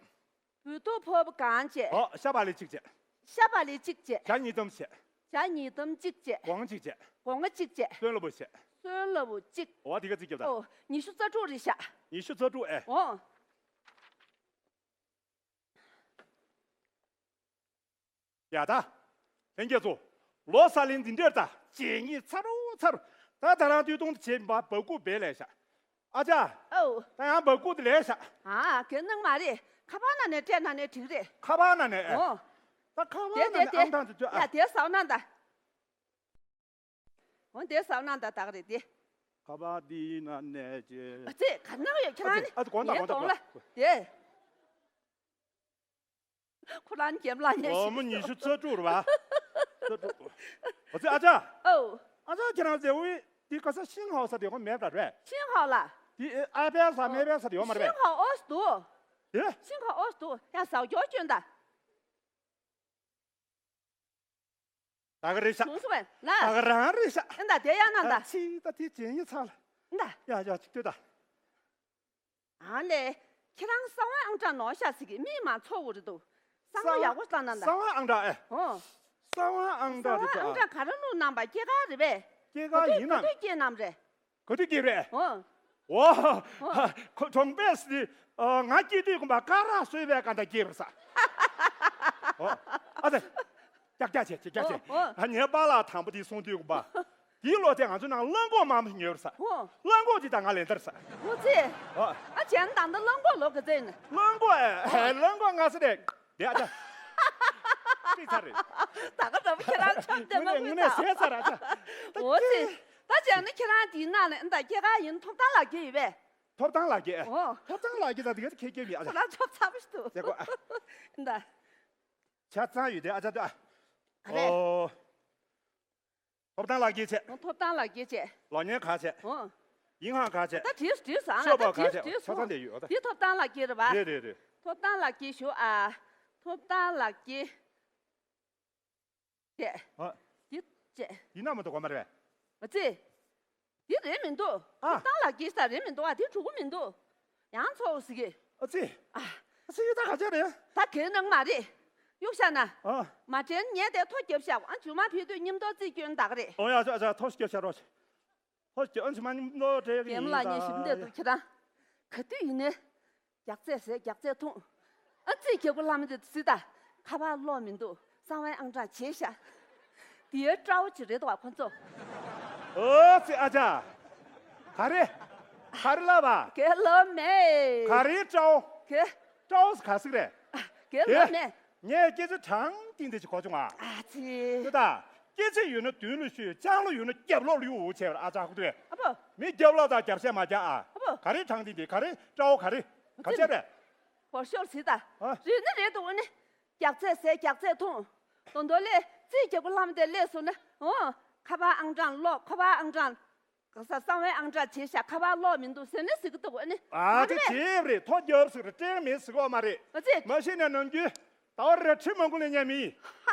བོད་ཐུག་ཕོར་པ་གང་བྱས། ཨོ་ཤ་པ་ལི་གཅིག་བྱས། ཤ་པ་ལི་གཅིག་བྱས། ཇ་གཉིས་འཐུམ་བྱས། ཇ་གཉིས་འཐུམ་གཅིག་བྱས། སྒོང་གཅིག་བྱས། སྒོང་ང་གཅིག་བྱས། སོན་ལ་བུ་བྱས། སོན་ལ་བུ་གཅིག་ཨོ་དེ་ག་རྩིས་སྐྱོབ་ད། ཨོ་ཉི་ཤུ་རྩ་དྲུག་རེད་ཤག་ཉི་ཤུ་རྩ་དྲུག་ཨེ། ཨོ། ཡ་ད། ལྷན་རྒྱས་ཚོ། ལོ་གསར་ལས་འདི་འདྲར་ད་བྱས་ཉེས་ཚ་རུ་ཚ་རུ། ད་ད་རང་དུས་ཐུང་དུ་བྱས་མ་བ་ཀུ་བེ་ལས་ཤག་ཨ་ཅག་ཨོ། ད་ཡང་བ་ཀུ་དེ་ལས་ཤག་ཨ་གན་ནང་མ་རེད། ཁ་པར་ནང་ནས་སྤྲད་ན་ནས་འགྲིག་རེད། ཁ་པར་ནང་ནས་ཨེ། ཨོ། ད་ཁ་པར་དེ་ནང་དེ་ནས་དེ་ཨང་གྲངས་དེ་ཚོ་ཨ། ཡ་དེ་ཟ་ན་ད། འོ་དེ་ཟ་ན་ད་དག་རེད་དེ། ཁ་པར་འདི་ནང་ནས་ཀྱི། ཨ་ཙི་ག་ནང་ཡོད་ཁྱེད་རང་ནི། ཨ་ཙི་གོང་ད་ངའི་གོང་ད་གདོང་ལ་གོང་། དེ། ཁོ་རང་རྒྱབ་ལ་ཉལ་ཨོ་ཞིག་མོ་ཉི་ཤུ་རྩ་དྲུག་རེད་པ། རྩ་དྲུག་ཨོ་ཙི་ཨ་ཅག་ཨོ། ཨ་ཅག་ཁྱེད་རང་ཟེར་བའི་འདི་ག་ས་ཤིང་ཧའོ་ས་དེ་ཁོ་མེད་པ་རེད། ཤིང་ཧའོ་ལ། འདི་ཨ་པེལ་ས་མེད་པའི་ས་དེ་ཡོད་མ་རེད་པས། ཤིང་ཧའོ་ཨོ་སི་འདུག་ཨེ། ཤིང་ཧའོ་ཨོ་སི་འདུག་ཡང་ཟ་རྒྱོ་སྐྱོན་ད། ད་ག་རེད་ཤག་བྱུང་སོང་བས་ལ། ད་ག་རང་རེད་ཤག་ཨ་ད་དེ་ཡང་ན་ད། ཨ་ཕྱི་ད་དེ་བྱེད་ཡིན་ཚར་ལ། ད། ཡ་ཡ་ཅིག་ལྟོས་ད། ཨ་ལས། ཁྱེད་རང་གསང་བ་ཨང་གྲངས་ནོར་ཤག་ཟེར་གི་མིག་མ་ཚོར་བོ་རེད་འདུག་གསང་བ་ཡག་པོ་བཏང་ན་ད། གསང་བ་ཨང་གྲངས་ཨེ། ཨོ། གསང་བ་ཨང་གསང་བ་གྲངས་རེད་ཨང་ད། གྲངས་ག་རེ་བླུགས་གནང་པ་སྐྱེས་སྐར་རེད་པས། སྐྱེས་སྐར་ཡིན་ནམ། ག་དུས་སྐྱེས་ནམ་རེད། ག་དུས་སྐྱེས་རེད། ཨོ། ཨོ། ཁོ་གྲོང་པས་སི། ང་སྐྱེས་དུས་ཀུན་པ་ཀ་ར་སོས་པའི་ཀ་འདྲ་སྐྱེས་པར་ས། ཨོ། ཨ་ཙི། ཀྱག་ཀྱག་བྱེད་ཀྱག་ཀྱག་བྱེད། ཨོ། ཨ་ངའི་པཱ་ལགས་དང་པོ་དེ་གསུངས་དུས་ཀུན་པ། དེའི་ལོ་དེ་ང་ཚོ་ནང་གླང་གོག་མང་པོ་ཉོས་པར་ས། ཨོ། གླང་གོག་དེ་ད་ང་ལེན་དར་ས། ཨོ་ཙི། ཨོ། ཨ་བྱས་ན་ད་ལྟ་གླང་གོག་ལོ་ག་ཚོད་ཡིན། གླང་གོག་ཨེ། གླང་གོག་ང་ས་རེད། དེ་ཨ་ཅག་ཅིག་ཚར་རེད། ད་ག་འདྲ་པོ་ཁྱེད་རང་འཆམ་དེ་དངོས་གནས་དངོས་གནས་ཟས་ཚར་ཨ་ཅག་ད་ཨོ་ཙི། ཁྱེད། ད་བྱས་ན་ཁྱེད་རང་དེའི་ནང་ནས་ད་སྐྱེས་སྐར་ཡིན་ཐོབ་ཐང་ལག་འཁྱེར་ཡོད་པས། ཐོབ་ཐང་ལག་འཁྱེར། ཨོ། ཐོབ་ཐང་ལག་འཁྱེར་ད་དེ་ག་ཁྱེད་སྐྱེས་མི་ཨ་ཅག་ཁྱེད་རང་ཆོབ་ཚ་པོ་ཞིག་འདུག་ཟེར་གོ་ཨ། ད། ཆ་ཚང་ཡོད་དེ་ཨ་ཅག་ད། ཨ་རེད། ཨོ། ཐོབ་ཐང་ལག་འཁྱེར་བྱས། ཐོབ་ཐང་ལག་འཁྱེར་བྱས། ལོ་ཉན་ག་བྱས། ཨོ། ཡིན་ཧང་ག་བྱས། ད་བྲིས་བྲིས་སོང་ཨ། ཤོག་པ་ག་བྲིས་བྱས། བྲིས་ཆ་ཚང་སོང་། དེ་ཡོད་ད། འདི་ཐོབ་ཐང་ལག་འཁྱེར་རེད་པ། རེད་རེད་རེད། ཐོབ་ཐང་ལག་འཁྱེར་ཞུ་ཨ། ཐོབ་ཐང་ལག་འཁྱེར། བྱས། ཨ། འདི་བྱས། ཡིན་ན་མ་གཏོགས་གོ་མ་རེད་པས། ཨ་ཙི། འདི་རེད་མི་འདུག་ཨ། ཐུབ་བསྟན་ལགས་ཀྱིས་ས་རེད་མི་འདུག་ཨ། འདི་གྲུ་གུ་མི་འདུག་ཡང་ཚོགས་ཟིག་གི་ཨ་ཙི། ཨ། ཨ་ཙི་ད་ག་ཚོད་རེད། ད་གའི་ནང་མ་རེད། གཡུག་བཞག་ན། ཨ། མ་དྲན་ངས་དེ་ཐོ་རྒྱབ་བཞག་ཨ། མཇུག་མ་ཕུལ་དུས་མཉམ་དུ་རྩིས་སྐྱོན་བདག་རེད། ཨོ་ཡ་ཨ་ཙི་ཨ་ཙི་ཐོ་རྒྱབ་བཞག་རོགས། ཧོ་ཅི་ཨན་ཅི་མ་ནི་ནོ་ཏྲེ་གི་རྒན་མོ་ལགས་ངས་ཞིབ་འདེད་འདུག་ཁྱེད་རང་། ག་དུས་ཡིན་ནའི། རྒྱགས་ཚད་ཟས་རྒྱགས་ཚད་འཐུང་། ཨ་ཙི་རྒྱལ་པོ་བླ་མ་དེ་ཙི་ད། ཁ་པར་གློག་མི་འདུག་གསང་བའི་ཨང་གྲངས་བརྗེད་ཤག་དེའི་སྤྲ་བོ་ཅི་རེད་དོ་ཁོ་ཚོ། ཨོ་ཙི་ཨ་ཅག་ག་རེ། ག་རེ་ལབ་པ། གའི་ལབ་མེད། ག་རེ་སྤྲ་བོ། གའི། སྤྲ་བོ་ག་ཟིག་རེད། གའི་ལབ་མེད། ངས་སྐད་ཆ་དྲང་བདེན་དེ་ཅིག་གོ་བྱུང་ང་། ཨ་ཙི། ཙི་ད། སྐྱེ་ཚེ་ཡོད་ན་མདུན་ལ་ཤོད། ལྕང་ལོ་ཡོད་ན་རྒྱབ་ལོགས་ལ་གཡུག་འོ་བྱས་པར་ཨ་ཅག་ཧུ་ཏུ། ཨ་ཕོ། མི་རྒྱབ་ལོགས་དང་རྒྱབ་ཤ་མ་རྒྱག་ཨ། ཨ་ཕོ། ག་རེ་དྲང་བདེན་དེ་ག་རེ་སྤྲ་བོ་ག་རེ། ག་ཚད་རེད། བོར་ཤོར་ཟིག་ད། ཨ། རེད་ནི་རེད་འདུག་ཨ་ནི། རྒྱགས་ཚད་ཟས་རྒྱགས་ཚད་འཐུང་། དོ་དོ་ལས་རྩིས་རྒྱག་པོ་ལྷམ་དེ་ལས་སོང་ན་འོ། ཁ་པར་ཨང་གྲངས་ཀློག་ཁ་པར་ཨང་གྲངས། ག་ས་གསང་བའི་ཨང་གྲངས་བྱས་ཤག་ཁ་པར་གློག་མི་འདུག་ཟེར་ནས་ཟེར་གི་འདུག་ཨ་ནི། ཨ་ཙི་བྱས་རེད་ཐོ་རྒྱབ་ཟིག་རེད་སྤྲད་མེད་ཟེར་གོ་མ་རེད། ཨ་ཙི། མ་གཞི་ནས་ནམ་རྒྱུན། ད་བར་རེ་ཁྲི་མང་པོ་ལེན་མཁན་མི།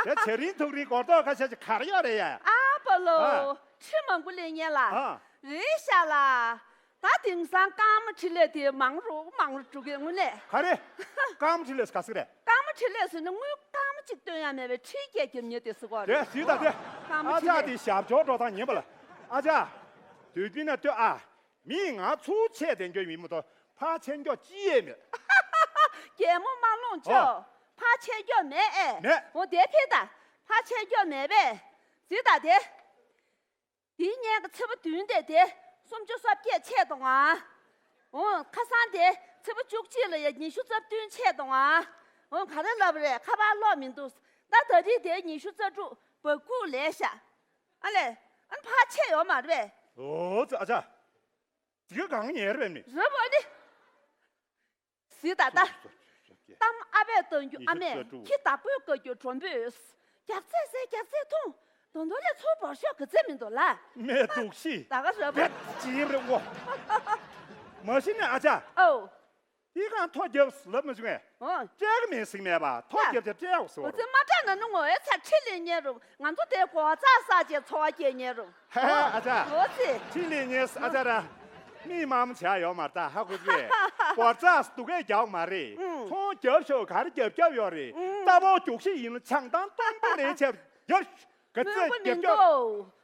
དེ་ཚེ་རིང་ཐུག་རིང་སྒོར་ཐོག་ཁ་ཤས་ཀྱི་གར་ཡོད་རེད་ཡ། ཨ་པ་ལོ། ཨ། ཁྲི་མང་པོ་ལེན་མཁན་ལ། ཨ། རེད་ཤག་ལ། ད་དེང་སང་སྐར་མ་ཁྲི་ལས་དེ་མང་རུ་མང་རུ་འགྲོ་གི་དངོས་གནས། ག་རེ། སྐར་མ་ཁྲི་ལས་ག་ཟིག་རེད། སྐར་མ་ཁྲི་ལས་ཟེར་ན་དངུལ་སྐར་མ་གཅིག་བཏོན་ཡ་མེད་པའི་ཁྲི་བརྒྱད་བརྒྱབ་མཁན་དེ་ཟེར་གོ་རེད། དེ་ཟིག་ད་དེ། སྐར་མ་ཨ་ཁྲི་ཅག་ལས། དེ་ཞབས་ཇོ་འགྲོ་སྟངས་ཉན་པ་ལ། ཨ་ཅག་དུས་རྒྱུན་ན་ལྟོས་ཨ། མིས་ང་ཚུར་ཆད་དེ་འགྱོ་ཡིན་མ་གཏོགས་ཕར་ཆད་འགྱོ་ཅི་ཡས་མེད། རྒན་མོ་མ་ལོངས་ཨོ། ཆོག་ཕར་ཆད་འགྱོ་མེད་ཨེ། མེད། འོ་དེ་ཕེ་ད། ཕར་ཆད་འགྱོ་མེད་པས། ཟི་ད་དེ། དེའི་སྔོན་གྱི་ཚེས་པ་བདུན་དེ་དེ་སུམ་ཅུ་སོ་བརྒྱད་ཆད་དང་ཨ། འོ་ཁ་སང་དེ་ཚེས་པ་བཅུ་གཅིག་ལ་ཡ་ཉི་ཤུ་རྩ་བདུན་ཆད་དང་ཨ། འོ་ག་རེ་ལབ་རེད་ཁ་པར་གློག་མི་འདུག་ད་ད་རེས་དེ་ཉི་ཤུ་རྩ་དྲུག་སྦ་ཁུག་ལས་ཤག་ཨ་ལས། ཨ་ནི་ཕར་ཆད་ཡོད་མ་རེད་པས། ཨོ་ཙི་ཨ་ཅག་དེ་ག་གང་ཉེ་རེད་པས་ནི། རེད་པ་ནི། ཟི་ད་ད། གཏམ་ཨ་ཕས་བཏང་རྒྱུ་ཨ་མས་ཁྱི་བདག་པོས་བཀའ་རྒྱུ་མགྲོན་པོས། རྒྱགས་ཚད་ཟས་རྒྱགས་ཚད་འཐུང་། དོན་དོན་ལས་ཚུར་བོར་ཤོག་གི་ཚད་མི་འདུག་ལ། མེད་འདུག་ཤི། ད་ག་རེད་པ། ཅི་རེད་འོ། མ་གཞི་ནས་ཨ་ཅག་ཨོ། དེ་གང་ཐོ་རྒྱབ་ལབ་མ་བྱུང་ངས། ཨོ། སྤྲད་གི་མེད་ཟིག་མེད་པ་ཐོ་རྒྱབ་ཅེས་སྤྲད་འོ་ཟེར་བ་རེད། ང་ཚོ་མ་སྤྲད་ན་ནི་ངོ་ཨེ་ཚ་ཁྲི་ལེན་ཉེ་རུ་ང་ཚོ་དེ་གོ་ཚ་ས་ཅེས་འཚོ་བ་སྐྱེལ་ཉེ་རུ། ཧ་ཧ་ཨ་ཅག་ཨོ་ཙི། ཁྲི་ལེན་ཉེ་ཨ་ཅག་ར། མི་མང་བྱ་ཡོད་མ་རེད་ད་ཧ་གོ་གི། གོ་ཚ་སྡུག་གས་རྒྱག་མ་རེད། ཨུམ། ཚོང་རྒྱབ་ཤོག་ག་རེ་རྒྱབ་རྒྱབ་ཡོད་རེད། ཨུམ། རྟ་ཕོ་རྒྱུག་ཤི་ཡིན་ལ་ཆང་ཐང་སྟོང་པོ་ལེན་ཆེ་ཡོད། ག་ཚོད་རྒྱབ་རྒྱབ། སྨོན་གུ་མི་འདུག་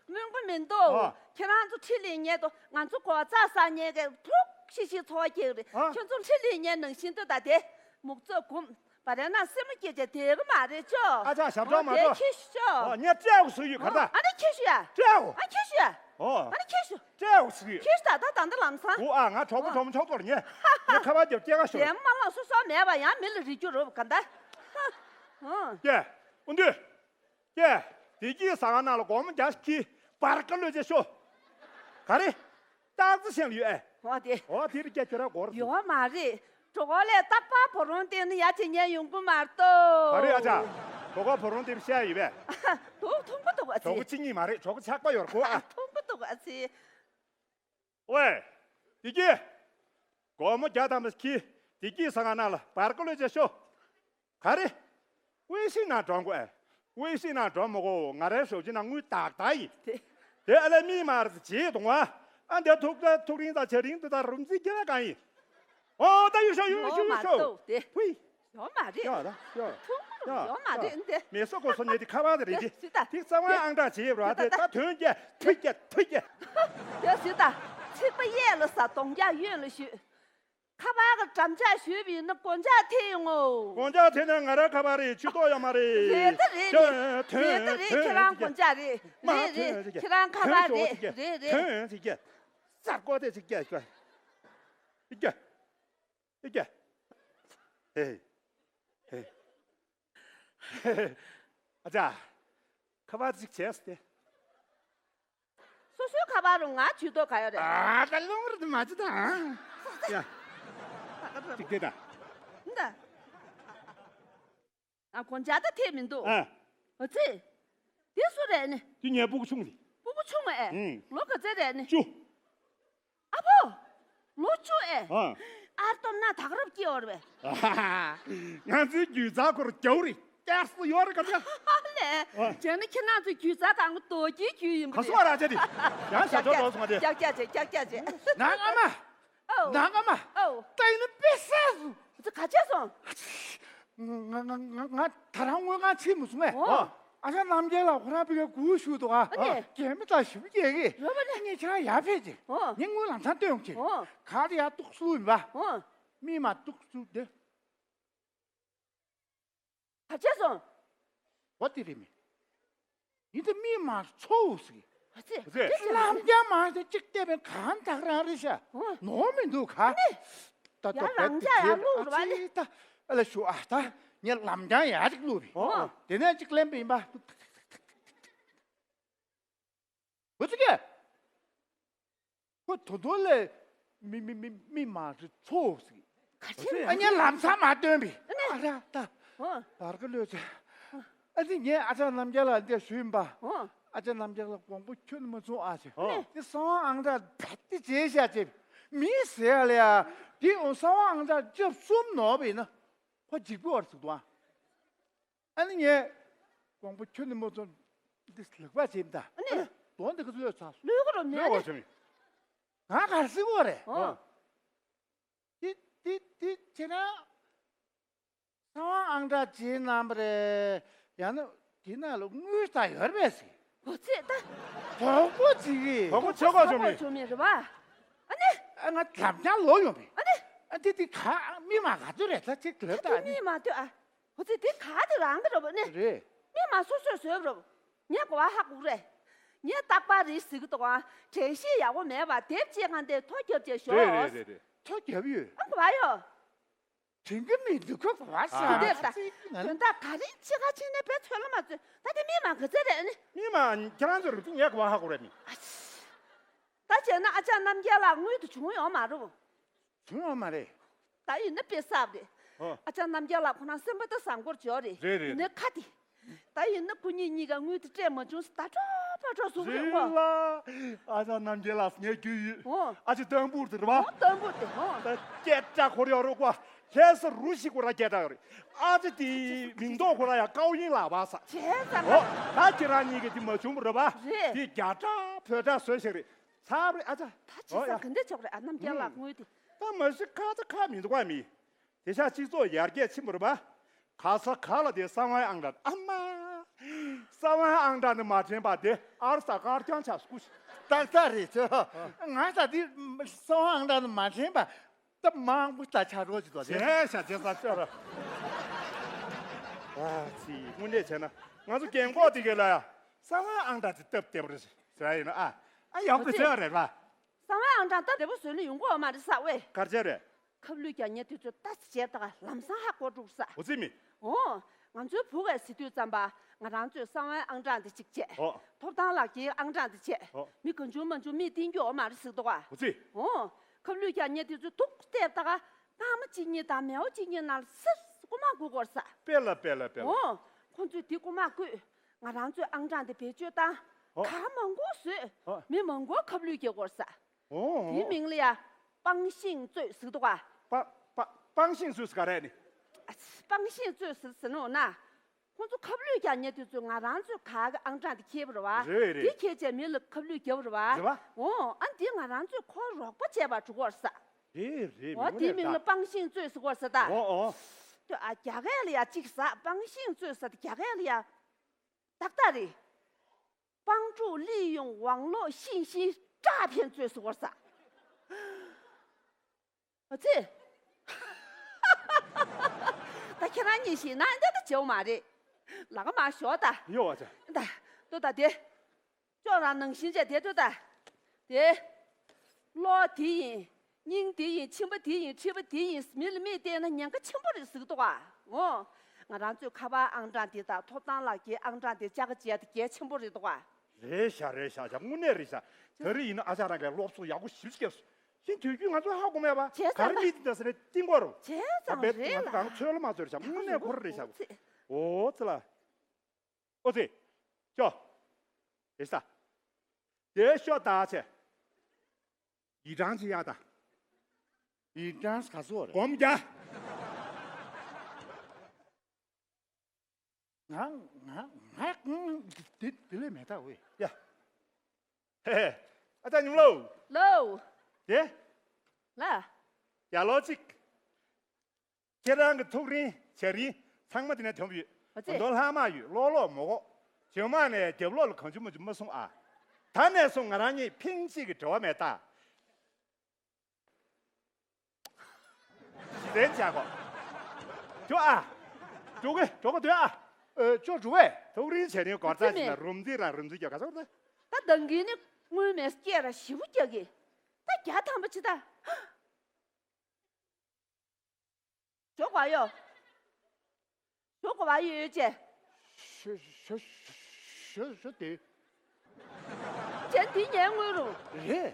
སྨོན་གུ་མི་འདུག་ཨ། ཁྱེད་རང་ཚོ་ཁྲི་ལེན་ཉེ་དུ་ང་ཚོ་གོ་ཚ་ས་ཉེ་གས་ཕུག་ཤི་ཤི་འཚོ་བ་སྐྱེལ་རེད། ཨ། ཁྱོད་ཚོ་ཁྲི་ལེན་ཉེ་ནང་བཞིན་དུ་ད་དེ་མུག་ཚོད་གུམ། བ་རེ་ན་སེམས་མ་སྐྱེ་ཅེ་དེ་གི་མ་རེད་ཅོ། ཨ་ཅག་ཞབས་བྲོ་མ་འགྲོ། ཁྱི་ཤི་ཅོ། ཨོ་ངས་སྤྲད་འོ་ཟེར་ཡོད་ག་ད། ཨ་ནི་ཁྱི་ཤི་ཡ། སྤྲད་འོ། ཨ་ཁྱི་ཤི། སྤྲད་འོ་ཟེར་ཡོད། ཁྱི་ཤི་ད་ད་ད་འདི་ལམ་སང་། འོ་ཨ་ང་གྲོགས་པོ་གྲོགས་མོ་ཆོག་ཐོར་ཉེ། ངས་ཁ་པར་རྒྱབ་སྐྱེལ་ག་ཤོར། རྒན་མ་ལ་སོ་སོ་མེད་པ་ཡང་མི་ལ་རིག་རྒྱུ་རོབ་ག་ད། ཧ། ཧ། ཀྱེ། ཨུ་འདུས། ཀྱེ། བདེ་སྐྱིད་ཟ་ཁང་ནང་ལ་སྒོར་མོ་བརྒྱ་ཞིག་གིས་སྦར་ཀ་ལོས་ཅེ་ཤོ། ག་རེ། སྟག་རྩེ་ཞིང་ལ་ཡོད་ཨེ། འོ་དེ། འོ་དེ་རིགས་ཀྱ་ཁྱོད་ར་སྒོར་ཡོད་མ་རེད། གྲོགས་པོ་ལས་རྟག་པར་བུ་རོང་སྟེང་ནས་ཡར་བྱེད་ཉན་ཡོང་གི་མ་གཏོགས། ག་རེ་ཨ་ཅག་གྲོགས་པོ་བུ་རོང་སྟེང་བཤད་ཡོད་པས། འདུག་མཐོང་གི་འདུག་ཨ་ཙི། གྲོགས་པོ་གཅིག་གཉིས་མ་རེད་གྲོགས་པོ་ཆགས་པ་ཡོད་རེད་གོ་ཨ། མཐོང་གི་འདུག་ཨ་ཙི། ཝེ། བདེ་སྐྱིད། སྒོར་མོ་བརྒྱ་ཐམ་པ་ཁྱི་བདེ་སྐྱིད་ཟ་ཁང་ནང་ལ་སྦར་ཀ་ལོས་ཅེ་ཤོ། ག་རེ། 微信ནང་འགྲོ་དགོས་ཨེ། 微信ནང་འགྲོ་མི་དགོས་ང་རའི་ཞབས་ཕྱི་ནང་དངུལ་ཏག་ཏག་ཡིན། དེ། དེ་ཨ་ལས་མི་མ་རེད་བྱེད་གཏོང་བ། ཨ་འདི་ཐུག་ད་ཐུག་རིང་ད་བྱ་རིང་དུ་ད་རུམ་རྩིས་རྒྱག་གང་ཡིན། ཨོ་ད་ཡུ་ཤོ་ཡུ་ཤོ་ཡུ་ཤོ། ཡོད་མ་རེད། ཕུའི། ཡོད་མ་རེད། ཡ་ད་ཡ། ཐུག་ཡ་ཡོད་མ་ཡ། རེད་འདི། མེ་སོ་གོ་སོ་ཉེ་དེ་ཁ་བ་དེ་རེད་དེ། ཡ་སི་ད། དེ་རྩ་བ་ཨང་གྲངས་བྱེད་རོ་ཨ་དེ་ད་དོན་རྒྱ་ཐུ་རྒྱ་ཐུ་རྒྱ། ཡ་སི་ད། ཚིག་པ་གཡས་ལ་ཟ་གདོང་རྒྱ་གཡོན་ལ་ཞུས། ཁ་པར་གྱི་འགྲམ་ལྕག་ཞུས་པ་ཡིན་ན་སྒོ་ལྕག་ཐེ་ཡོང་ངོ་། སྒོ་ལྕག་ཐེ་ན་ང་རང་ཁ་པར་རེད་ཆུ་ཏོག་ཡོད་མ་རེད། རེད་ད་རེད་རེད། རེད་ད་རེད་ཁྱེད་རང་སྒོ་ལྕག་རེད། རེད་རེད་ཁྱེད་རང་ཁ་པར་རེད། རེད་རེད། ཐོན་ཟེར་གྱ། ཟར་ཀོ་དེ་ཟེར་གྱ། ཨི་གྱ། ཨི་གྱ། ཨ་ཅག་ཁ་པར་ཅིག་བྱས་ཏེ། སོ་སོའི་ཁ་པར་རུ་ང་ཇུས་གཏོགས་ག་ཡོད་རེད། ཨ་ད་ལོང་རེད་མ་ཅི་ད། ཡ། ཅིག་དེ་ད། འདི། ཨ་གོན་ཇ་ད་ཐེབས་མི་འདུག་ཨ། འོ་ཙི། འདི་སུ་རེད་ནི། འདི་ངའི་སྤུ་གུ་ཆུང་རེད། སྤུ་གུ་ཆུང་ཨེ། ཨུང་། ལོ་ག་ཚོད་རེད་ནི། བཅུ། ཨ་ཕོ། ལོ་བཅུ་ཨེ། ཨ། ཨར་སྟོབས་ན་དག་རབ་སྐྱེ་བར་བས། ང་ཚོའི་རྒྱུད་ཚ་ཁོར་རྒྱའུ་རེད་སྐྱར་སུ་ཡོད་རེད་ག་ཚ། ཨ། བྱས་ན་ཁྱེད་རང་ཚོ་རྒྱུད་ཚ་གང་གི་རྡོ་རྗེའི་རྒྱུད་ཡིན་པ་ག་སོང་རེད། ར་ཅེ་དེ། ཡང་ཞབས་ཀྱག་ཀྱག་འགྲོ་སོང་བ་དེ། ཀྱག་ཀྱག་བྱེད། ཀྱག་ཀྱག་བྱེད། ནང་ཨ་མ། ཨོ། ནང་ཨ་མ། ཨོ། ད་ཡིན་ན་དཔེ་བསགས་སོང་། ཚེ་ག་བྱས་སོང་། ང་ང་ང་ང་ད་རང་དངུལ་ཁང་ཕྱིན་མ་སོང་ངས། ཨོ། ཨ་ཅག་རྣམ་རྒྱལ་ལགས་ཁོ་རང་བི་གའི་གུ་ཞུ་འདུག་ཨ། ཨ་ནི། རྒྱན་མི་དང་ཞིབ་རྒྱས་གི། རོ་པ་ནི། ངས་ཁྱེད་རང་ཡར་ཕེབས་ཅིག་ཨོ། ངས་དངུལ་ལམ་སང་སྟོན་ཡོང་ཅིག་ཨོ། ག་དེ་ཡར་ཏོག་སུ་ཡིན་པ། ཨོ། མི་མ་ཏོག་སུ་དེ། ག་བྱས་སོང་། འོ་དེ་རེད་མི། ཡིན་ད་མི་མ་ཚོ་ཟིག་ཨ་ཙི། ཨ་ཙི། ལམ་རྒྱ་མ་དེ་གཅིག་བལྟས་པའི་གང་དག་རང་རེད་ཤག་ཨོ། ནོར་མི་འདུག་ག་ཨ་ནི། ད་ཡ་ལམ་རྒྱ་ཡ་བླུགས་ར་བ་ནི། ད་ཨ་ལ་ཞུ་ཨ་ད་ངས་ལམ་རྒྱ་ཡ་ཅིག་བླུགས་པས། ཨོ། དེ་ནས་གཅིག་ལེན་པ་ཡིན་པ། འོ་ཙི་ཀེ། ཁོ་ད་དུང་ལས་མི་མི་མི་མི་མ་རེད་ཚོ་ཟིག་ག་ཚོད་ཨ་ཉན་ལམ་སང་མ་སྟོན་པས། ཨ་ནི། ཨ་ར་ད། ཨོ། བར་ག་ལོས་ཚེ། ཨ་ནི་ངས་ཨ་ཅག་རྣམ་རྒྱལ་ལགས་འདིར་ཞུས་ཡིན་པ། ཨོ། ཨ་ཅག་རྣམ་རྒྱལ་ལགས་དགོངས་པ་ཁྱོན་ནས་མ་ཚོམས་ཨ་ཅེ། ཨོ། འདི་གསང་བ་ཨང་གྲངས་བེད་དེ་བྱས་བཞག་ཅེ། མི་ཟེར་ཡ་ལ་ཡ། འདི་འོང་གསང་བ་ཨང་གྲངས་ལྕགས་གསུམ་ནོར་བ་ཡིན་ན། ཁོ་འཇིགས་པོ་བར་ཟིག་འདུག་ཨ། ཨ་ནི་ངས་དགོངས་པ་ཁྱོན་ནས་མ་ཚོམས། འདི་ལེགས་པ་བྱེད་མི་ད། ཨ་ནི། དོན་འདི་ག་ཚོད་ཚར། ལུས་ག་རུ་ནས་ལུས་ནས། བ་བྱུང་ཡིན། ང་གར་སྲིད་གོ་རེད། ཨོ། འདི་འདི་འདི་ཁྱེད་རང་གསང་བ་ཨང་གྲངས་བྱེད་གནང་བ་རེད། ཡང་ན་འདི་ནང་ལ་དངུལ་ད་ཡོད་རེད་ཟེར། གོ་ཚད་ད། དོག་པོ་ཅིག་གིས། དོག་པོ་ཆོག་ག་བྱུང་མི། བྱུང་མི་རེད་བ། ཨ་ནི། ཨ་ང་ལམ་རྒྱང་ལོག་ཡོང་བས། ཨ་ནི། ཨ་འདི་འདི་ག་མི་མ་ག་ཚོད་རེད་ད་ཅིག་ལབ་ད་ཨ་ནི། མི་མ་ལྟོས་ཨ། ཁོ་ཚོས་དེ་ག་དེ་རང་གི་རེད་པ་ནི། རེད། མི་མ་སོ་སོས་བཟོས་པ་རེད་པ། ངས་གོ་བ་ཧ་གོ་རེད། ངས་རྟག་པར་རེད་ཟེར་གི་འདུག་ཨ། དྲན་ཤེས་ཡག་པོ་མེད་པ་དེབ་ཅེས་གང་དེ་ཐོ་རྒྱབ་ཅེས་ཞོག་རེད་རེད་རེད་རེད། ཐོ་རྒྱབ་ཡོད། ཨ་གོ་བ་ཡོད། དྲན་གི་མི་འདུག་གོ་བ་ས་དེ་འདེབས་ད། ཅིག་ང་དོན་དག་ག་རེ་ཅི་ག་ཅི་ནས་པའི་ཚོད་ལ་མ་ཚོད་ད་དེ་མི་མ་ག་ཚད་རེད་ཨ་ནི། མི་མ་ཁྱེད་རང་ཚོ་རུ་ཚུགས་ངས་གོ་བ་ཧ་གོ་རེད་མི། ཨ་ཙི། ད་བྱས་ན་ཨ་ཅག་རྣམ་རྒྱལ་ལགས་དངུལ་དུ་བྱུང་ཡོད་མ་རེད། བྱུང་ཡོད་མ་རེད། ད་ཡིན་ན་དཔེ་གསར་རེད། ཨ། ཨ་ཅག་རྣམ་རྒྱལ་ལགས་ཁོ་རང་སེམས་པ་ད་བཟང་པོར་འཇོག་རེད། རེད་རེད། ཡིན་ན་ཁ་དེ། ད་ཡིན་ན་ཁོ་གཉིས་གཉིས་ཀ་དངུལ་དེ་སྤྲད་མ་བྱུང་ཟེར་ད་སྤྲོ་པོ་སྤྲོ་བཟུང་རེད་རེད་གོ། ལ། ཨ་ཅག་རྣམ་རྒྱལ་ལགས་ངས་རྒྱུས་ཡོད། ཨོ། ཨ་ཅག་ཏམ་བུར་དེ་རེད་བ། ཨོ་ཏམ་བུར་དེ་ཨོ། ད་སྐད་གྲགས་ཁོར་ཡོད་རེད་གོ། ལྷ་ས་རུ་ཞིག་ཁོ་རང་སྐད་གྲགས་ཡོད་རེད། ཨ་ཅག་དེའི་མིང་ཐོག་ཁོ་རང་ཡང་ཀའོ་ཡིན་ལགས་བ་ས། བྱས་ཙང་། ཨོ། ད་ཁྱེད་རང་གཉིས་ཀྱི་དེ་མ་བྱུང་བ་རེད་བ། རེད། དེ་རྒྱ་གྲགས་བོད་གྲགས་བཟོས་ཤིག་རེད། ཚར་རེད་ཨ་ཅག་ད་བྱས་ཙང་ག་འདྲ་ཆོག་རེད་ཨ་རྣམ་རྒྱལ་ལགས་དངུལ་དེ། ད་མ་གཞི་ཁ་ཚ་ཁ་མི་འདུག་ག་མི། དེ་ཤ་སྤྱི་ཚོགས་ཡར་རྒྱས་ཕྱིན་པ་རེད་པ། ག་ས་ག་ལ་དེ་གསང་བའི་ཨང་གྲངས་ཨ་མ། གསང་བའི་ཨང་གྲངས་ནི་མ་དྲན་པ་དེ་ཨར་ས་དཀར་རྐྱང་ཆགས་སྐུ། ཏག་ཏག་རེད་ཚོ། ང་ས་དེ་གསང་བའི་ཨང་གྲངས་ནི་མ་དྲན་པ། ད་མང་པོ་ད་ཆགས་རོགས་ཀྱི་དོ་དེ། བྱས་ཤ་བྱས་ས་ཤོར། ཨ་ཙི་དངོས་གནས་བྱས་ན་ང་ཚོ་རྒན་གོག་དེ་གས་ལ་ཡ་གསང་བའི་ཨང་གྲངས་དེ་སྟབས་བདེ་པོ་རེད་ཟེར་ཡ་ཡིན་ན་ཨ་ཨ་ཡག་པོ་བྱས་པ་རེད་པ། གསང་བའི་ཨང་གྲངས་སྟབས་བདེ་པོ་བཟོས་ན་ཡོང་གི་ཡོད་མ་རེད་ས་ཝེ། ག་རེ་བྱས་རེད། ཁབ་ལུད་རྒྱག་མཁན་དེ་ཚོས་ལྟ་ཙམ་བྱས་ད་ལམ་སང་ཧ་གོ་འགྲོ་ས། འོ་ཙི་མི། འོ། ང་ཚོའི་བུ་གས་ཟེར་དུས་ཙམ་པ་ང་རང་ཚོས་གསང་བའི་ཨང་གྲངས་དེ་གཅིག་བྱས། འོ། ཐོབ་ཐང་ལག་འཁྱེར་ཨང་གྲངས་དེ་བྱས། འོ། མི་གང་བྱུང་མང་བྱུང་མིས་བསྟན་རྒྱུ་ཡོད་མ་རེད་ཟེར་འདུག་ག་འོ་ཙི། འོ། ཁབ་ལུད་རྒྱག་མཁན་དེ་ཚོས་ཐུག་བལྟས་ད་ག་རྟགས་མ་གཅིག་གཉིས་དང་མེའོ་གཅིག་གཉིས་ནང་ལ་སིར་རྐུ་མ་རྐུ་དགོས་ས། དཔེ་ལ་དཔེ་ལ་དཔེ་ལ། འོ། ཁོང་ཚོས་དེ་རྐུ་མ་རྐུས། ང་རང་ཚོའི་ཨང་གྲངས་དེ་བེད་སྤྱོད་བཏང་། འོ། གང་མང་པོ་བཟོས། འོ། མི་མང་པོ་ཁབ་ལུད་རྒྱག་དགོས་ས། འོ། དེའི་མིང་ལ་ཡ་པང་ཤིང་རྩོད་ཟེར་འདུག་ག་པ་པ་པང་ཤིང་རྩོད་ཟེར་ག་རེ་ནི། ཨ་ཙི། པང་ཤིང་རྩོད་ཟེར་ཟེར་ནོ་ན། ཁོང་ཚོ་ཁབ་ལུད་རྒྱག་མཁན་དེ་ཚོས་ང་རང་ཚོའི་ག་གི་ཨང་གྲངས་དེ་ཁྱེར་བ་རེད་བ། རེད་རེད། དེ་ཁྱེར་བྱས་མི་ལ་ཁབ་ལུད་རྒྱབ་པ་རེད་བ། རེད་བ། འོ་ཨ་འདི་ང་རང་ཚོས་ཁོར་རོགས་པ་བྱས་པ་འགྲོ་གི་ཡོད་རེད་ས། རེད་རེད། འོ་དེའི་མིང་ལ་པང་ཤིང་རྩོད་ཟེར་གི་ཡོད་ས་ད། འོ་འོ། ལྟོས་ཨ་རྒྱ་སྐད་ལ་ཡ་གཅིག་ཟ་པང་ཤིང་རྩོད་ཟེར་ད་རྒྱ་སྐད་ལ་ཡ། ཏག་ཏག་རེད། 帮助利用网络信息诈骗罪是我啥？我这，ད་ཁྱེད་རང་གཉིས་ཤིག་ན་འདི་ད་བྱེད་མ་རེད། ལག་མ་ཞོག་ད། ཡོ་བ་ཚ། ད་ལྟོས་ད་དེ། ཅོག་རང་ནང་བཞིན་བྱས་དེ་ལྟོས་ད། དེ། གློག་དེ་ཡིན། སྙིང་དེ་ཡིན། མཆིན་པ་དེ་ཡིན། མཁྲིས་པ་དེ་ཡིན། མི་ལ་མིས་བལྟས་ན་ཉེན་ཁ་ཆེན་པོ་རེད་ཟེར་གི་འདུག་ག་འོ། ང་རང་ཚོའི་ཁ་པར་ཨང་གྲངས་དེ་དང་ཐོབ་ཐང་ལག་འཁྱེར་ཨང་གྲངས་དེ་ལྕགས་ཀ་བྱས་ཏེ་གལ་ཆེན་པོ་རེད་འདུག་ག་རེད་ཤག་རེད་ཤག་ཤག་དངོས་གནས་རེད་ཤག་ད་རེས་ཡིན་ན་ཨ་ཅག་རང་གིས་སློབ་གསོ་ཡག་པོ་ཞིབ་བྱས་སོང་། ཤིན་དུས་རྒྱུན་ང་ཚོ་ཧ་གོ་མེད་པ། བྱས་ཙང་ག་རེ་མི་དེ་འདྲ་ཟེར་ནས་གཏིང་གོ་རུ། བྱས་ཙང་རྦད་རེད་ང་ཚོ་ལ། གང་ཚོད་ལ་མ་ཚོད་རེད་ཤག་དངོས་གནས་ཁོ་ར་རེད་ཤག་འོ་ཙི་ལ། ཨོ་ཙི། ཤོ། དེ་ས། དེ་ཤོ་ད་ཆེ། ཡི་ཀྲང་ཅི་ཡ་ད། ཡི་ཀྲང་ག་ཚོད་རེད། སྒོམ་རྒྱ། ང་ང་ང་ང་འདི་འདི་ལས་མེད་ད་ཝེ། ཡ། ཧེ་ཧེ། ཨ་ཅག་ཉུང་ལོ། ལོ། དེ། ལ། ཡ་ལོ་གཅིག་ཁྱེད་རང་གི་ཐུགས་རིང་བྱ་རིང་ཚང་མ་དེ་ནས་དོན་པ་ཡོད། ཨ་ཙི། མདོ་ལྷག་མ་ཡོད། ལོག་ལོག་མོ་གོ་ཇོ་མ་ནས་རྒྱབ་ལོག་ལ་གང་བྱུང་མ་བྱུང་མ་སོང་ཨ། ད་ནས་བཟུང་ང་རང་གཉིས་ཕིང་གཅིག་གི་འབྲེལ་བ་མེད་ད། གཞི་རྩའི་བྱ་གོ་ཇོ་ཨ། ཇོ་གེ་ཇོ་གོ་དོན་ཨ། ཨེ་ཅོ་ཇོ་ཝེ། ཐུགས་རིང་བྱ་རིང་སྒོར་རྩ་ཅིག་ལ་རུམ་རྩིས་ར་རུམ་རྩིས་རྒྱག་ག་ཚོར་ཏེ། ད་ད་གིན་ནི་དངུལ་མེད་སྐྱེས་ར་ཞིབ་པོ་རྒྱག་གི། ད་བརྒྱ་ཐམ་པ་ཅི་ད། ཞོགས་པ་ཡོ། ཞོགས་པ་ཡོ་ཡོ་ཅེ། ཞོ་ཞོ་ཞོ་ཞོ་དེ། ཅན་དེ་ཉལ་དངུལ་རུང་། རེད།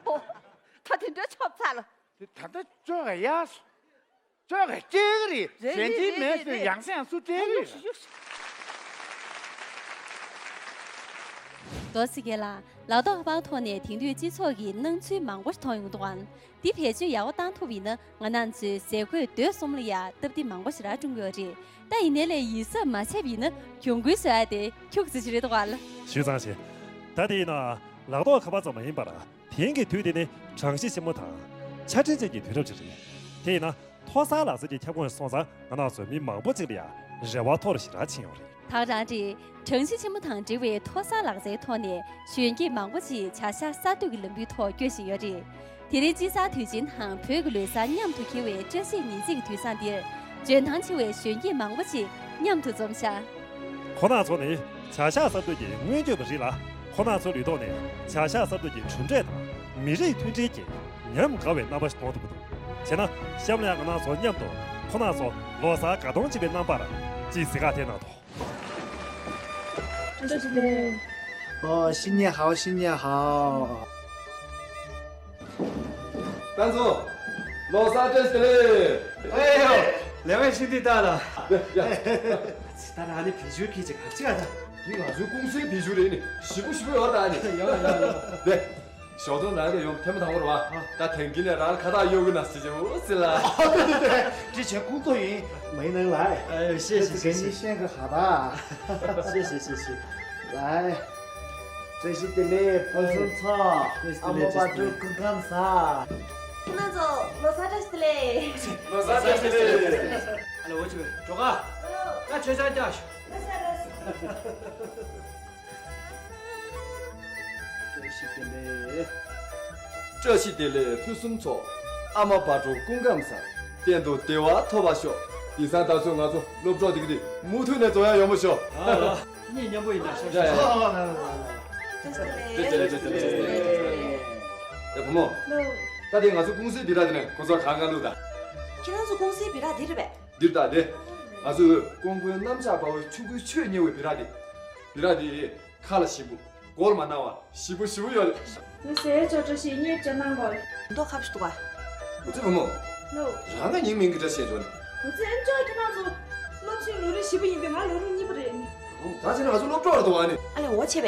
ཨོ། ད་དེ་འདྲ་ཆོབ་ཚར་ལ། དེ་ད་ལྟ་ཅོ་ག་ཡ། ཅོ་ག་སྐྱེ་གི་རེད། རེད་ཞན་ཅིན་མེད་ཚོས་ཡང་སེང་སུ་སྤྲད་གི་རེད། ཏོ་སི་ཀེ་ལ་ལག་ཐོགས་ཁ་པར་ཐོག་ནས་དེང་དུས་སྤྱི་ཚོགས་ཀྱི་སྣང་ཚུལ་མང་པོ་ཞིག་མཐོང་ཡོང་འདུག་ཨང་། འདི་བེད་སྤྱོད་ཡག་པོ་བཏང་ཐུབ་ཡིན་ན་ང་རང་ཚོའི་ཟས་གོས་སྡོད་གསུམ་ལ་ཡང་སྟབས་བདེ་མང་པོ་ཞེ་དྲག་བསྐྲུན་གྱི་ཡོད་རེད། ད་ཡིན་ནའི་ལས་ཡིད་གཟབ་མ་བྱས་པ་ཡིན་ན་གྱོང་གུན་བཟོ་ཡ་དེ་ཁྱུག་ཙམ་ཞིག་རེད་འདུག་ག་ལ། ཞུས་ཙང་ཞེ། ད་དེ་ཡིན་ན་ལག་ཐོགས་ཁ་པར་ཙམ་མ་ཡིན་པར་དེང་གི་དུས་འདི་ནི་གྲངས་གཞི་ཆེན་མོ་དང་ཆ་འཕྲིན་ཅན་གྱི་དུས་རབས་ཅིག་རེད། དེ་ཡིན་ན་མཐོ་གསར་ལག་རྩལ་གྱི་ཁྱབ་ཁོངས་སུ་སོང་ཙང་ང་རང་ཚོའི་མི་མང་པོ་ཅིག་ལ་ཡང་རེ་བ་མཐོ་རུ་ཞེ་དྲག་ཕྱིན་ཡོད་རེད། ད་ག་རང་རེད། གྲངས་གཞི་ཆེན་མོ་དང་འབྲེལ་བའི་མཐོ་གསར་ལག་རྩལ་ཐོག་ནས་གཞོན་སྐྱེས་མང་པོ་ཅིག་བྱ་གཞག་གསར་གཏོད་ཀྱི་ལམ་བུའི་ཐོག་སྐྱོད་བཞིན་ཡོད་རེད། དེ་རིང་དཔྱིད་གསར་དུས་ཆེན་དང་བོད་ཀྱི་ལོ་གསར་མཉམ་དུ་འཁེལ་བའི་བཀྲ་ཤིས་ཉི་ཚེ་གི་དུས་བཟང་འདིར་འཇོན་ཐང་ཆེ་བའི་གཞོན་སྐྱེས་མང་པོ་ཅིག་མཉམ་དུ་འཛོམས་ཤག་ཁོ་ན་ཚོ་ནི་བྱ་གཞག་གསར་གཏོད་ཀྱི་སྔོན་སྐྱོད་པ་རེད་ལ། ཁོ་ན་ཚོའི་ལུས་ཐོག་ནས་བྱ་གཞག་གསར་གཏོད་ཀྱི་གྲུབ་འབྲས་དང་མི་རིགས་མཐུན་སྒྲིལ་གྱི་ཉམས་དགའ་བའི་རྣམ་པ་ཞིག་མཐོང་ཐུབ་ཀྱི་འདུག་བྱས་ན་གཤམ་ལ་ཡང་ང་རང་ཚོ་མཉམ་དུ་ཁོ་ན་ཚོ་ལོ་གསར་དགའ་སྟོན་བྱེད་པའི་རྣམ་པར་ཅིག་གཟིགས་ག་དེ་ན་དོ། 哦，新年好，新年好。 ཏང་ཙུང་། ལོ་གསར་བཀྲ་ཤིས་བདེ་ལེགས། ཨེ་ཡོ། ལེ་ཝེ་ཤིན་ཏི་ཏཱ་ལ། ཡ། ད་རང་ནི་བེད་སྤྱོད་ཁྱི་ཅིག་ག་ཅི་ག་ད། འདི་ང་ཚོའི་ཀུང་སིའི་བེད་སྤྱོད་རེད་ནི། ཞིབ་པོ་ཞིབ་པོ་ཡོད་ད་ནི། ཡ་ཡ་ཡ། དེ། ཞོགས་ཏུང་རང་གི་ཡོང་ཐེངས་མ་དང་པོ་རེད་བ། ད་དེང་གི་ནས་རང་ཁ་བཏགས་གཡོག་གི་ན་ཟེར་གྱི་འོ་ཟེར་ལ། 对对对，之前工作人没能来。哎，谢谢谢谢。 谢谢谢谢。 来，བཀྲ་ཤིས་བདེ་ལེགས་ཕུན་སུམ་ཚོགས། ཨ་མ་བག་དྲོ་སྐུ་ཁམས་བཟང་། ཁྱེད་རང་ཚོ་ལོ་གསར་བཀྲ་ཤིས་བདེ་ལེགས། ལོ་གསར་བཀྲ་ཤིས་བདེ་ལེགས། ཨ་ལ་འོ་ཅི་བས་འགྲོ་ག་ང་ཆོས་ཆང་རྒྱག་ཤོག་བཀྲ་ཤིས་བདེ་ལེགས། བཀྲ་ཤིས་བདེ་ལེགས་ཕུན་སུམ་ཚོགས། ཨ་མ་བག་དྲོ་སྐུ་ཁམས་བཟང་། གཏན་དུ་བདེ་བ་ཐོབ་པར་ཤོག་དེང་སང་ད་ཚོད་ང་ཚོ་སློབ་གྲོགས་དེ་ག་དེ་མུ་མཐུད་ནས་འཛོམས་ཡ་ཡོང་བ་ཤོག་ཨ་ལ། གཉིས་མཉམ་པོ་ཡིན་ན་ཤོག་ཡ་ཡ། ཨ་ལ་ལ་ལ་ལ། བཀྲ་ཤིས་བདེ་ལེགས། བཀྲ་ཤིས་བདེ་ལེགས། ཡ་བུ་མོ། ལོ། ད་དེ་ང་ཚོ་ཀུང་སིའི་སྦི་ར་དེ་ནས་ཁོ་ཚོ་གང་ག་བླུགས་ད། ཁྱེད་རང་ཚོ་ཀུང་སིའི་སྦི་ར་འདི་རེད་པས། འདིར་ད་དེ། ང་ཚོས་ཀོང་པོའི་གནམ་ལྕགས་འབར་བའི་ཆུ་ཁོལ་ཆུས་མཉེ་བའི་སྦི་ར་དེ། སྦི་ར་དེ་ཁ་ལ་ཞིམ་པོ། སྒོར་མ་ན་བ་ཞིབ་པོ་ཞིབ་པོ་ཡོད་རེད། ངས་ཟས་ཅོ་འདྲ་ཞིག་རྙེད་བྱས་གནང་དགོས། མདོག་ཁ་པོ་ཞིག་འདུག་ག་འུ་ཚོའི་བུ་མོ། ལོ། རང་ག་ཉིན་མིན་གྱི་འདྲ་བཤད་འཇོག་ནི། འུ་ཚོའི་ཨེམ་ཅོག་ཁྱེད་རང་ཚོ་སློབ་ཆེན་ལོ་རིམ་བཞི་པ་ཡིན་པས་ང་ལོ་རིམ་གཉིས་པ་རེད། ད་ཕྱིན་ང་ཚོ་སློབ་གྲོགས་རེད་འདུག་ག་ནི། ཨ་ལས་འོ་བྱས་པས་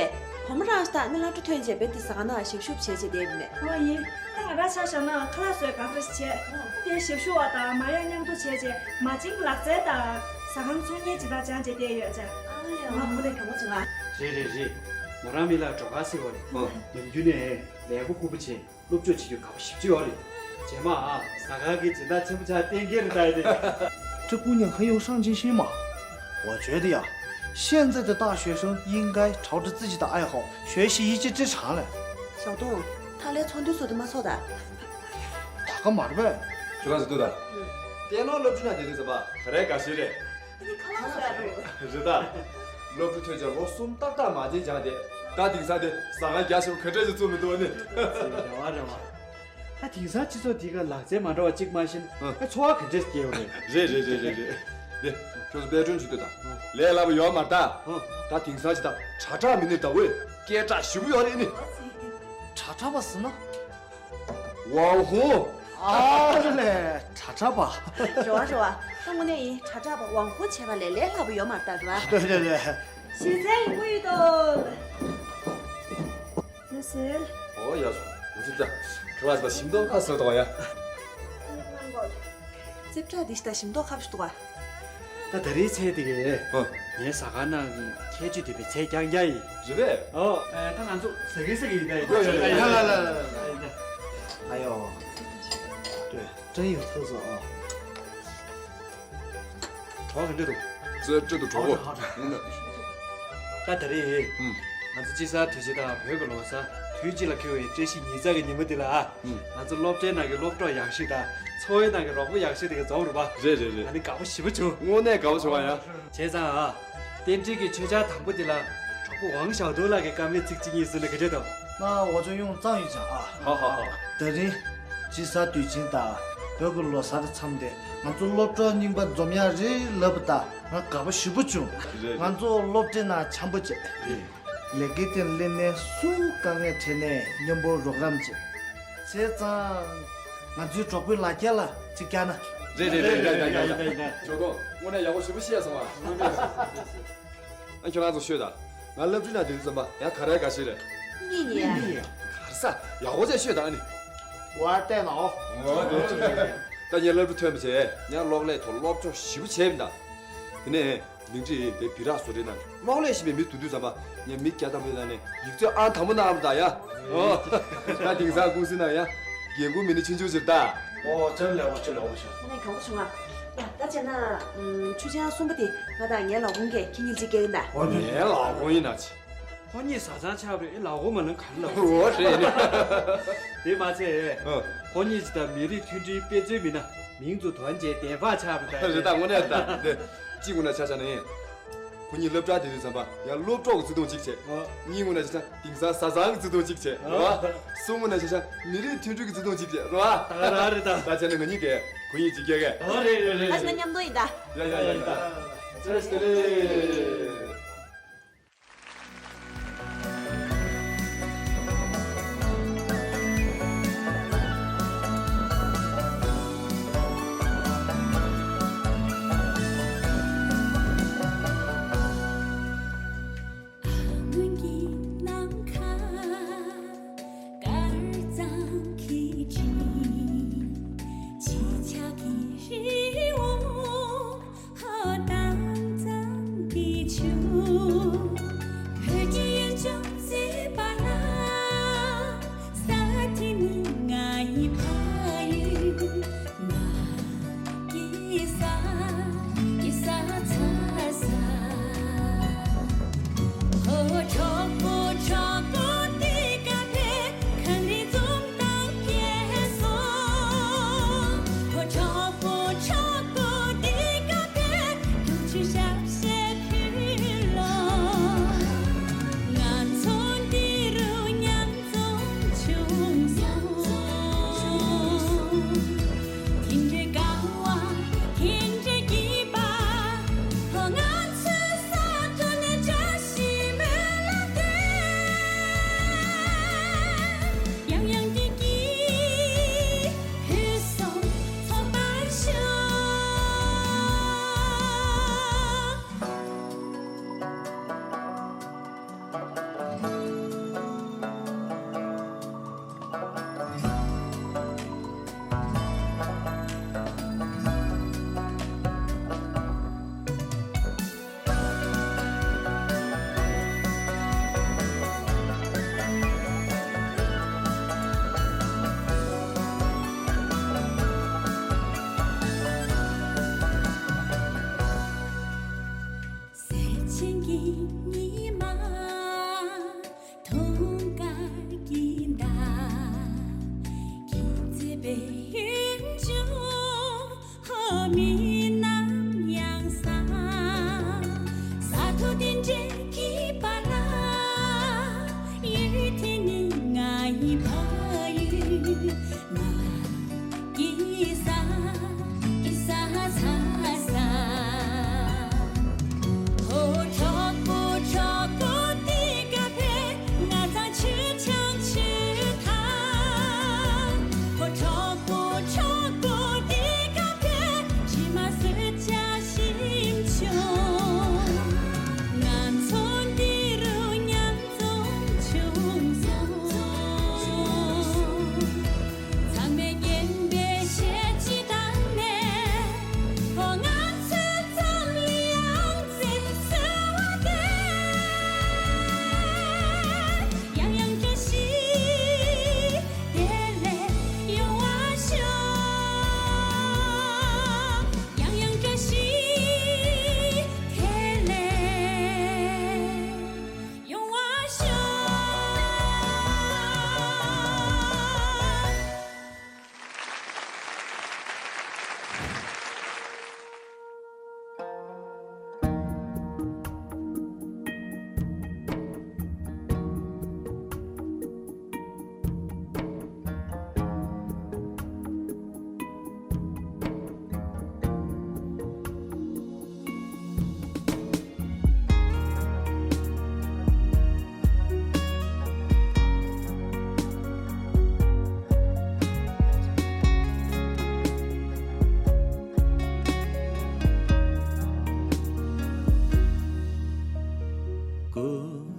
བུ་མོ་རང་ཤི་ད་ནི་སློབ་གྲྭ་ཐོན་རྗེས་རྦད་དེ་ཟ་ཁང་ནང་ཞབས་ཞུ་བྱས་བྱས་བསྡད་ཡོད་མེད། ཨོ་ཡིན། ད་ང་རང་ཆ་བཞག་ན་ཁ་ལག་བཟོས་གང་འདྲ་ཞིག་བྱས། དེ་ཞབས་ཞུ་བ་དང་མ་ཡ་མཉམ་དུ་བྱས་རྗེས་མ་བྱན་གྱི་ལག་རྩལ་དང་ཟ་ཁང་ཚོང་གཉེར་ཇི་ལྟར་སྦྱངས་བྱས་བསྡད་ཡོད་ཅག་ཨ་ཡ། ང་མུ་ནས་གད་མོ་བྱུང་ང་། རེད་རེད་རེད། མོ་རང་མི་ལ་འགྲོ་ཁ་སི་བ་རེད། ཨོ། ནམ་རྒྱུན་ནས་ལས་སྒོ་ཁུར་པོ་བྱས་སློབ་སྦྱོང་བྱེད་རྒྱུ་དགའ་པོ་ཞེ་པོ་ཅིག་ཡོད་རེད། རྗེས་མ་ཨ་ཟ་ཁང་གི་སྦྱིན་བདག་ཆེན་པོ་ཆགས་གཏན་འཁེལ་རེད་ད་ཡ་དེ། 这姑娘很有上进心嘛。我觉得呀，现在的大学生应该朝着自己的爱好学习一技之长嘞。小东，他连村队所都没错的。 ད་ག་མ་རེད་པས། ཁྱོད་རང་ཚོ་ལྟོས་དང་། ལྟད་མོ་སློབ་ཁྲིད་ན་དེ་དུས་ཟ་བ་ག་རེ་དགའ་ཤོས་རེད། འདི་ཁ་ལག་བཟོ་ཡ་འདུག་རེད་ད། སློབ་ཁྲིད་ཐོན་རྗེས་ལོ་གསུམ་ཏག་ཏག་མ་བྱན་སྦྱངས་ཏེ། ད་དེང་སང་དེ་ཟ་ཁང་རྒྱ་ཆེ་པོ་ག་འདྲ་ཞིག་བཙུགས་མི་འདུག་ཨ་ནི། རེད་བ་རེད་བ། ད་དེང་སང་སྤྱི་ཚོགས་འདི་ག་ལག་རྩལ་མ་འདྲ་བ་གཅིག་མ་ཤེས་ན་ཨ་འཚོ་བ་ག་འདྲས་སྐྱེལ་བ་རེད། རེད་རེད་རེད་རེད་རེད། དེ་ཁྱོད་ཚོ་དཔེ་སྐྲུན་བྱེད་དུས་དང་ལས་སླ་པོ་ཡོད་མ་རེད་ད། ད་དེང་སང་ཅི་ད་དྲ་གྲགས་མི་ནི་ད་ཝེ་སྐད་གྲགས་ཞེ་པོ་ཡོད་རེད་ནི། དྲ་གྲགས་པ་ཟེར་ན། ཝང་ཧུང་། ཨ་ལས་དྲ་གྲགས་པ། རེ་བ་རེ་བ། ད་དངོས་གནས་ཡིན་དྲ་གྲགས་པ་ཝང་ཧུང་བྱས་པ་ལས་ལས་སླ་པོ་ཡོད་མ་རེད་ད་རེད་བ། རེད་རེད་རེད། གཞི་རྩའི་ཡིན་པོ་ཡོད་དོ། ལ་ཟེར། ཨོ་ཡ་སོ། འུ་ཚོ་ད་ཁྲོ་བ་ཞིམ་མདོག་ཁ་སོ་དོ་ཡ། རྩེ་བྲག་འདི་ཞིག་ད་ཞིམ་མདོག་ཁ་བཞི་འདུག་ག་ད་ད་རེས་ཚལ་དེ་གས། ཨ། ངའི་ཟ་ཁང་ནང་གི་ཁྱད་ཆོས་ལྡན་པའི་ཚལ་རྐྱང་རྐྱང་ཡིན། རེད་པས། ཨོ། ཨ། ད་ང་ཚོ་ཟ་གིན་ཟ་གིན་ཡིན་ད་ཡིན། ཡ་ཡ་ཡ་ཡ། ཨ་ཡོ། ཀྲེན་ཡོད་ཚོད་སོང་ཨ། གྲོགས་ག་འདྲ་འདུག་ཙེ་ཀྲེ་དུ་གྲོགས་པོ། ད་ད་རེས། ཨུམ། ང་ཚོ་དཔྱིད་གསར་དུས་ཆེན་དང་བོད་ཀྱི་ལོ་གསར་དུས་གཅིག་ལ་འཁེལ་བའི་བཀྲ་ཤིས་ཉི་ཤུ་རྩ་གི་ཉིན་མོ་འདི་ལ། ཨུམ། ང་ཚོ་སློབ་གྲྭའི་ནང་གི་སློབ་གྲོགས་ཡག་ཤོས་དང་འཚོ་བའི་ནང་གི་རོགས་པ་ཡག་ཤོས་དེ་ག་འཛོམས་རེད་པ། རེད་རེད་རེད། ཨ་ནི་དགའ་པོ་ཞེ་པོ་བྱུང་། དངོས་གནས་དགའ་པོ་བྱུང་བ་ཡ། བྱས་ཙང་ཨ། རྟེན་འབྲེལ་གྱི་མཆོད་ཆང་དང་པོ་འདི་ལ་གྲོགས་པོ་ཝང་ཞའོ་ཏུང་ལགས་ཀྱིས་བཀའ་མོལ་ཚིག་གཅིག་གཉིས་གསུངས་ན་ག་འདྲ་འདུག་ང་འོ་ཅོ་ཡོང་ཙང་ཡོད་ཅང་ཨ། ཧ་ཧ་ཧ། ད་རིང་དཔྱིད་གསར་དུས་ཆེན་དང་བོད་ཀྱི་ལོ་གསར་དང་འཚམས་ཏེ་ང་ཚོ་སློབ་གྲོགས་རྙིང་པ་འཛོམས་ཡག་རེད་ལབ་པ་དང་ང་དགའ་པོ་ཞེ་པོ་བྱུང་། རེད། ང་ཚོ་སློབ་གྲྭའི་ནང་འཆམ་པོ་བྱས། རེད། ལས་ཀའི་སྟེང་ལས་གནས་སུ་དཀའ་ངལ་འཕྲད་ནའི་མཉམ་པོ་རོགས་རམ་བྱེད། བྱས་ཙང་ང་ཚོའི་གྲོགས་པོའི་ལག་ཁྱེར་ལ་གཅིག་བཀྱག་ན། རེད་རེད་རེད་རེད་རེད་རེད་རེད། ཇོ་ཏོང་དངོས་གནས་ཡག་པོ་ཞེ་པོ་བཤད་སོང་ཨ། ཨ་ཁྱོད་རང་ཚོ་ཤོད་དང་། ང་སློབ་གྲྭའི་ནང་བསྡད་དུས་ཙམ་པ་ཡང་ག་རེ་དགའ་ཤོས་རེད། གཉིས་གཉིས། ག་རེ་ཟ་ཡག་པོ་བྱས་ཤོད་དང་ཨ་ནི། ཝར་བལྟས་ན་འོ། ད་ངས་སློབ་གྲྭ་ཐོན་པ་བྱས་ངས་གློག་ཀླད་ཐོག་སློབ་སྦྱོང་ཞེ་པོ་བྱས་པ་ད། དེ་ནས། མིང་ཁྲིད་དེ་བི་རག་བཟོ་གྲྭའི་ནང་གློག་ཀླད་ཤེས་པའི་མི་དུ་དུས་ཙམ་པ་ངས་མི་བརྒྱ་ཐམ་པའི་ནང་ནས་ཡིག་ཚད་ཨང་དང་པོ་གནང་བ་ད་ཡ། ཨོ། ད་དེང་སང་ཀུང་སི་ནང་ཡ། རྒན་རྒོན་མི་སྣ་ཆུང་ཆུང་ཟེར་ད། ཨོ་ཅང་ལེགས་པོ་ཅི་ལེགས་པོ་ཞིག་ཨ་ནི་གང་པོ་བྱུང་ང་། ཡ་ད་བྱས་ན་ཨུམ་ཆུ་ཆེན་གསུམ་པ་དེ་ང་དང་ངའི་ལག་ཁོང་གིས་ཁྱེད་གཉིས་ལ་གཅིག་སྐྱེལ་གི་ཡིན་ད། ཨོ་ངའི་ལག་ཁོང་ཡིན་ན་ཆི། ཁོ་གཉིས་བཟའ་ཚང་ཆགས་པ་རེད་ཨེ་ལག་ཁོང་མ་ལོན་ག་རེ་ལབ། ཨོ་རེད་ནི། དེ་མ་ཚད། ཨོ། ཁོ་གཉིས་ཀྱི་ད་མི་རིགས་མཐུན་སྒྲིལ་དཔེ་མཛོད་མི་སྣ་མིང་དུ་དོན་བྱེད་བདེན་དཔང་ཆགས་པ་ད། རེད་ད་དངོས་གནས་རེད་ད་དེ། གཅིག་དངོས་གནས་ཆ་བཞག་ན་ཡིན། ཁོ་གཉིས་སློབ་གྲྭ་དེ་དུས་ཙམ་པ་ཡང་སློབ་གྲོགས་ཀྱི་བརྩེ་དུང་གཅིག་བྱས། ཨོ། གཉིས་དངོས་གནས་ཆ་བཞག་དེང་སང་བཟའ་ཚང་གི་བརྩེ་དུང་གཅིག་བྱས་རེད་བ། ཨོ། གསུམ་དངོས་གནས་ཆ་བཞག་མི་རིགས་མཐུན་སྒྲིལ་གྱི་བརྩེ་དུང་གཅིག་བྱས་རེད་བ། ད་ག་རང་རེད་ད། ད་བྱས་ན་ང་གཉིས་ཀས་ཁོ་གཉིས་གཅིག་སྐྱེལ་གས། ཨོ་རེད་རེད་རེད། ད་ཕྱིན་ན་མཉམ་དུ་ཡིན་ད། ཡ་ཡ་ཡ་ཡ། བཀྲ་ཤིས་བདེ་ལེགས།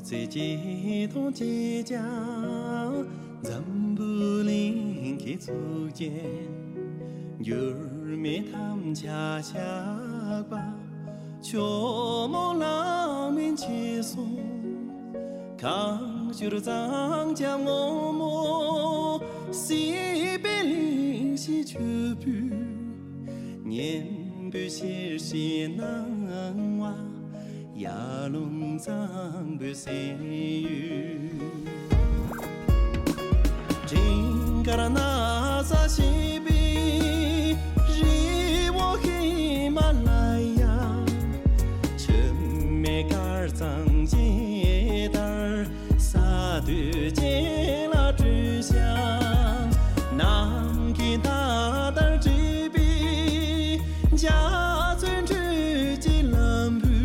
ཚེ་སྐྱིད་དང་བཅས་ཀྱང་འཛམ་བུ་གླིང་གི་གཙུག་རྒྱན། འགྱུར་མེད་ཐམས་ཅད་ཤར་བ། ཆོས་མང་ལམ་མིན་ཆོས་སོང་། གང་ཞུ་གཙང་རྐྱང་ངོ་མ། སྲིད་པའི་གླིང་བཞི་ཆུ་བོའི་གཉེན་པོའི་ཤེར་ཕྱིན་སྣང་བ། ཡར་ཀླུང་གཙང་པོའི་སྲིན་ཡུལ། སྤྲིན་དཀར་ན་བཟའ་བྱེད་པའི་རི་བོ་ཧི་མ་ལ་ཡ། འཁྲུལ་མེད་དཀར་གཙང་ཇི་ལྟར་ས་རྡུལ་ཅན་ལ་སྤྲུལ་ཞིང་། ནམ་མཁའི་མཐའ་ལྟར་བྲིས་པའི་འཇའ་ཚོན་འཕྲུལ་གྱི་ལམ་བུས།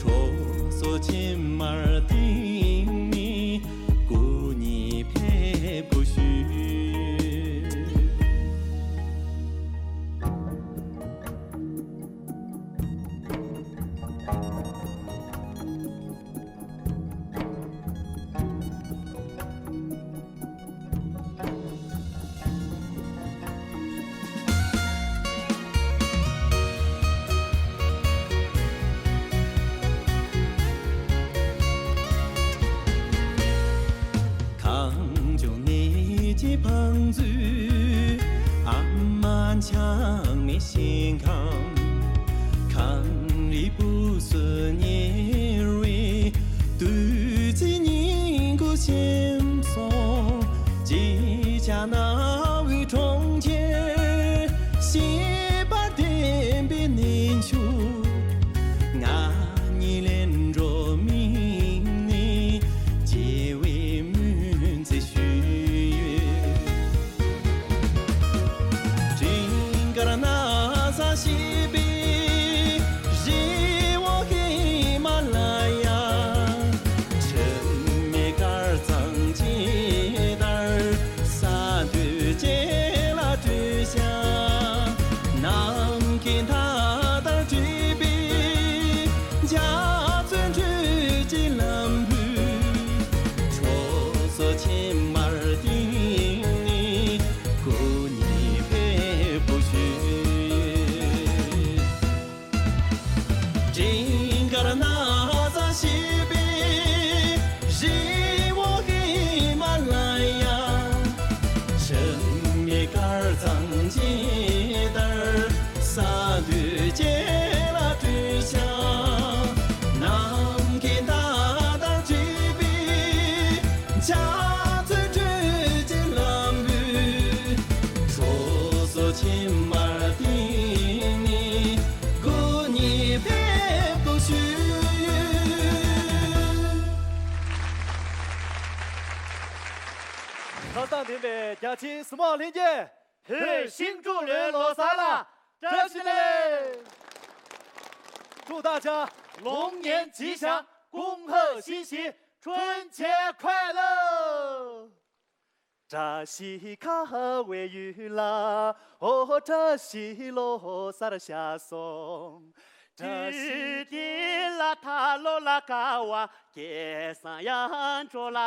གྲོགས་སུ་ཕྱི་མར་བསྟན་ནས། སྐུ་གཉིས་ཕེབས་སྐུ་ཞུ། གངས་ལྗོངས་གནས་ཀྱི་བང་མཛོད། ཨ་མ་འཆང་མའི་ཞིང་ཁམས། ཁམས་རིག་སྤུས་སུ་ཉེར་བའི་བདུད་རྩིའི་ཉིང་ཁུ་ཆེམ་སོང་། ཅི་བྱ་རྣ་བའི་གྲོང་ཁྱེར། ཤེས་པ་ལྡན་པའི་གནས་མཆོག་ང་གཉིས་ལེན་འགྲོ་མིན་ནི། བརྗེ་བའི་སྨོན་ཚིག་ཞུས་ཡོད། སྤྲིན་དཀར་ན་བཟའ་བྱེད་པའི་རི་བོ་ཧི་མ་ལ་ཡ། འཁྲུལ་མེད་དཀར་གཙང་ཇི་ལྟར་ས་རྡུལ་ཅན་ལ་སྤྲུལ་ཞིང་། ནམ་མཁའི་མཐའ་ལྟར་བྲིས་པའི་འཇའ་ཚོན་འཕྲུལ་གྱི་ལམ་བུས། གྲོགས་སུ་ཕྱི་མར་བསྟན་ནས། སྐུ་གཉིས་ཕེབས་སྐུ་ཞུ། སྤྲིན་དཀར་ན་བཟའ་བྱེད་པའི་རི་བོ་ཧི་མ་ལ་ཡ། འཁྲུལ་མེད་དཀར་གཙང་ཇི་ལྟར་ས་རྡུལ་ཅན་ལ་སྤྲུལ་ཞིང་། ནམ་མཁའི་མཐའ་ལྟར་བྲིས་པའི་འཇའ་ཚོན་འཕྲུལ་གྱི་ལམ་བུས། གྲོགས་སུ་ཕྱི་མར་བསྟན་ནས། སྐུ་གཉིས་ཕེབས་སྐུ་ཞུ། ཁ་སང་འདི་པའི་རྒྱ་ཆེའི་གཟིགས་མོ་ལྷན་རྒྱས། བོད་ཤིང་འབྲུག་ལོའི་ལོ་གསར་ལ་བཀྲ་ཤིས་བདེ་ལེགས། 祝大家龙年吉祥，恭贺新禧，春节快乐！ བཀྲ་ཤིས་ཁ་བའི་ཡུལ་ལ། ཨོ་བཀྲ་ཤིས་ལོ་གསར་ཤར་སོང་། བཀྲ་ཤིས། དུས་འདི་ལ་ད་ལོ་ལ་དགའ་བ་སྐལ་བཟང་ཡར་འགྲོ་ལ།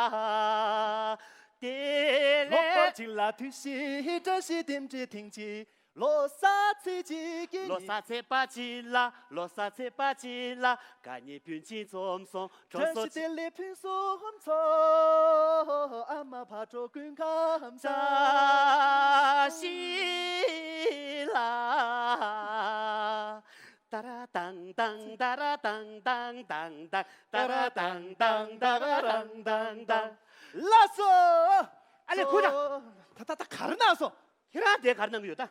དེ་ལོ་ལོ་བར་ཅིག་ལ་དུས་བཞི་བཀྲ་ཤིས་རྟེན་འབྲེལ་ཐེངས་གཅིག་ལོ་གསར་ཚེས་གཅིག་གི་ལོ་གསར་ཚེས་པ་གཅིག་ལ། ལོ་གསར་ཚེས་པ་གཅིག་ལ། དགའ་ཉེ་སྤུན་མཆེད་འཛོམས་སོང་། གྲོགས་སུ་བཀྲ་ཤིས་བདེ་ལེགས་ཕུན་སུམ་ཚོགས། ཨ་མ་ཕ་གྲོགས་ཀུན་ཁམས་བཀྲ་ཤིས་ལ། ཏ་ར་ཏང་ཏང་ཏ་ར་ཏང་ཏང་ཏང་ཏང་། ཏ་ར་ཏང་ཏང་ཏ་ར་ཏང་ཏང་ཏང་། ལགས་སོ། ཨ་ལེ་ཁུ་ད། ད་ད་ད་ག་རེ་གནང་སོང་། ཁྱེད་རང་དེ་ག་རེ་གནང་གི་ཡོད་ད།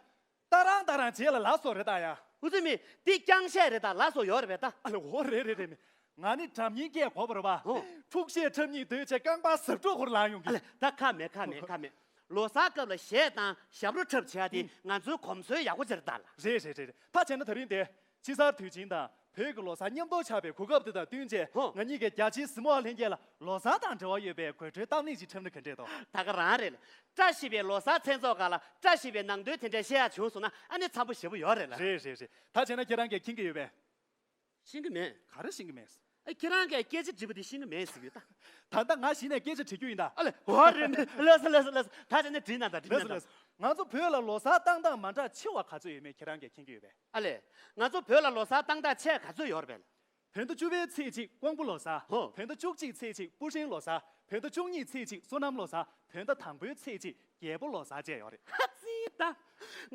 ཏ་རང་ཏ་རང་རྗེས་ལ་ལགས་སོ་རེད་ད་ཡ། འུ་ཚོ་མི་འདི་རྐྱང་བཤད་རེད་ད། ལགས་སོ་ཡོད་རེད་པས་ད། ཨ་ལེ་འོ་རེད་རེད་རེད་མི། ང་ནི་སྒྲ་སྙན་སྐད་གོ་བ་རེད་པ། ཨོ། འཁྲུག་གཞས་འཁྲབ་སྙིང་འདོད་བྱས་རྐང་པ་ཟབ་འགྲོ་ཧོར་ལངས་ཡོང་གི། ཨ་ལེ་ད་ཁ་མེད་ཁ་མེད་ཁ་མེད། ལོ་གསར་སྐབས་ལ་གཞས་དང་ཞབས་བྲོ་འཁྲབ་བྱས་ཏེ་ང་ཚོའི་གོམས་སྲོལ་ཡག་པོ་ཅིག་རེད་ད་ལ། རེད་རེད་རེད་རེད། ད་བྱས་ན་ད་རིང་དེ། དཔྱིད་གསར་དུས་ཆེན་དང་བོད་ཀྱི་ལོ་གསར་མཉམ་དུ་ཆགས་པའི་གོ་སྐབས་དེ་དང་བསྟུན་བྱས། ཧོ། ང་གཉིས་ཀྱིས་རྒྱ་ཆེའི་གཟིགས་མོ་བ་ལྷན་རྒྱས་ལ་ལོ་གསར་དང་འབྲེལ་བ་ཡོད་པའི་དགོད་བྲོའི་གཏམ་གླེང་ཅིག་འཁྲབ་ན་ག་འདྲས་འདུག་ད་ག་རང་རེད་ལ། བཀྲ་ཤིས་པའི་ལོ་གསར་མཚན་ཚོགས་སྒང་ལ་བཀྲ་ཤིས་པའི་ནང་དོན་དེ་འདྲ་བཤད་ཡག་བྱུང་སོང་ན་ཨ་ནི་འཚམ་པོ་ཞེ་པོ་ཡོད་རེད་ལ། རེད་རེད་རེད། ད་བྱས་ན་ཁྱེད་རང་གིས་མཁྱེན་གྱི་ཡོད་པས། ཤེས་ཀྱི་མེད། ག་རེ་ཤེས་ཀྱི་མེད། ཨ། ཁྱེད་རང་གིས་སྐད་ཆ་དྲིས་པ་དེ་ཤེས་ཀྱི་མེད་ཟེར་གྱི་ཡོད་ད། ད་ལྟ་ང་གཞི་ནས་སྐད་ཆ་དྲི་རྒྱུ་ཡིན་ད། ཨ་ལེ། འོ་རེད། ལགས་སོ་ལགས་སོ་ལགས་སོ། ད་བྱས་ན་དྲིས་ན་ད། དྲིས་ན་ད། ལགས་སོ་ལགས་སོ། ང་ཚོ་བོད་ལ་ལོ་གསར་བཏང་སྟངས་མ་འདྲ་ཆེ་བ་ག་ཚོད་ཡོད་མེད་ཁྱེད་རང་གིས་མཁྱེན་གྱི་ཡོད་པས། ཨ་ལེ། ང་ཚོ་བོད་ལ་ལོ་གསར་བཏང་སྟངས་ཆེ་ག་ཚོད་ཡོད་རེད་པས། བོད་ཟླ་བཅུ་པའི་ཚེས་གཅིག་ཀོང་པོ་ལོ་གསར། ཧོ། བོད་ཟླ་བཅུ་གཅིག་ཚེས་གཅིག་སྤུ་ཧྲེང་ལོ་གསར། བོད་ཟླ་བཅུ་གཉིས་ཚེས་གཅིག་སོ་ནམ་ལོ་གསར། བོད་ཟླ་དང་པོའི་ཚེས་གཅིག་རྒྱལ་པོ་ལོ་གསར་བཅས་ཡོད་རེད། ཧ་ཙི་ད།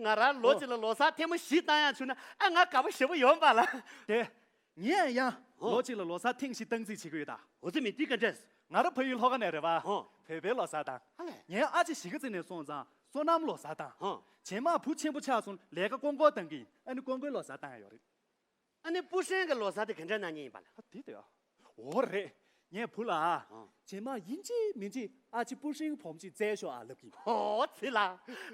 ང་རང་ལོ་གཅིག་ལ་ལོ་གསར་ཐེངས་མ་བཞི་བཏང་ཡག་བྱུང་ན་ཨ་ང་དགའ་པོ་ཞེ་པོ་ཡོང་པ་ལ། དེ། ངས་ཡང་། ཧོ། ལོ་གཅིག་ལ་ལོ་གསར་ཐེངས་བཞི་བཏང་རྩིས་བྱེད་ཀྱི་ཡོད་ད། འོ་ཙི་མི་འདི་ག་འདྲས། ང་རང་ཕ་ཡུལ་ལྷོ་ཁ་ནས་རེད་བ། ཧོ། བོད་པའི་ལོ་གསར་བཏང་། ཨ་ལས། ངའི་ཨ་ཅེ་གཞིས་ཀ་རྩེ་ནས་སོང་ཙང་སོ་ནམ་ལོ་གསར་བཏང་། ཧོ། རྗེས་མ་བུ་ཆེན་པོ་ཆགས་སོང་ལས་ཀ་ཀོང་ཀོ་བཏང་གི་ཡིན། ཨ་ནི་ཀོང་ཀོའི་ལོ་གསར་བཏང་ཡ་ཡོད་རེད། ཨ་ནི་སྤུ་ཧྲེང་གི་ལོ་གསར་དེ་ག་འདྲ་གནང་མཁན་ཡིན་པ་ལ། ཨ་དེ་དེ་ཨ། འོ་རེད། ངས་བུ་ལ། ཨ། རྗེས་མ་ཡིན་གཅིག་མིན་གཅིག་ཨ་ཅེ་སྤུ་ཧྲེང་བུ་མོ་ཅིག་བཙལ་ཤོག་ཨ་ལབ་ཀྱི། ཨོ་ཙི་ལ།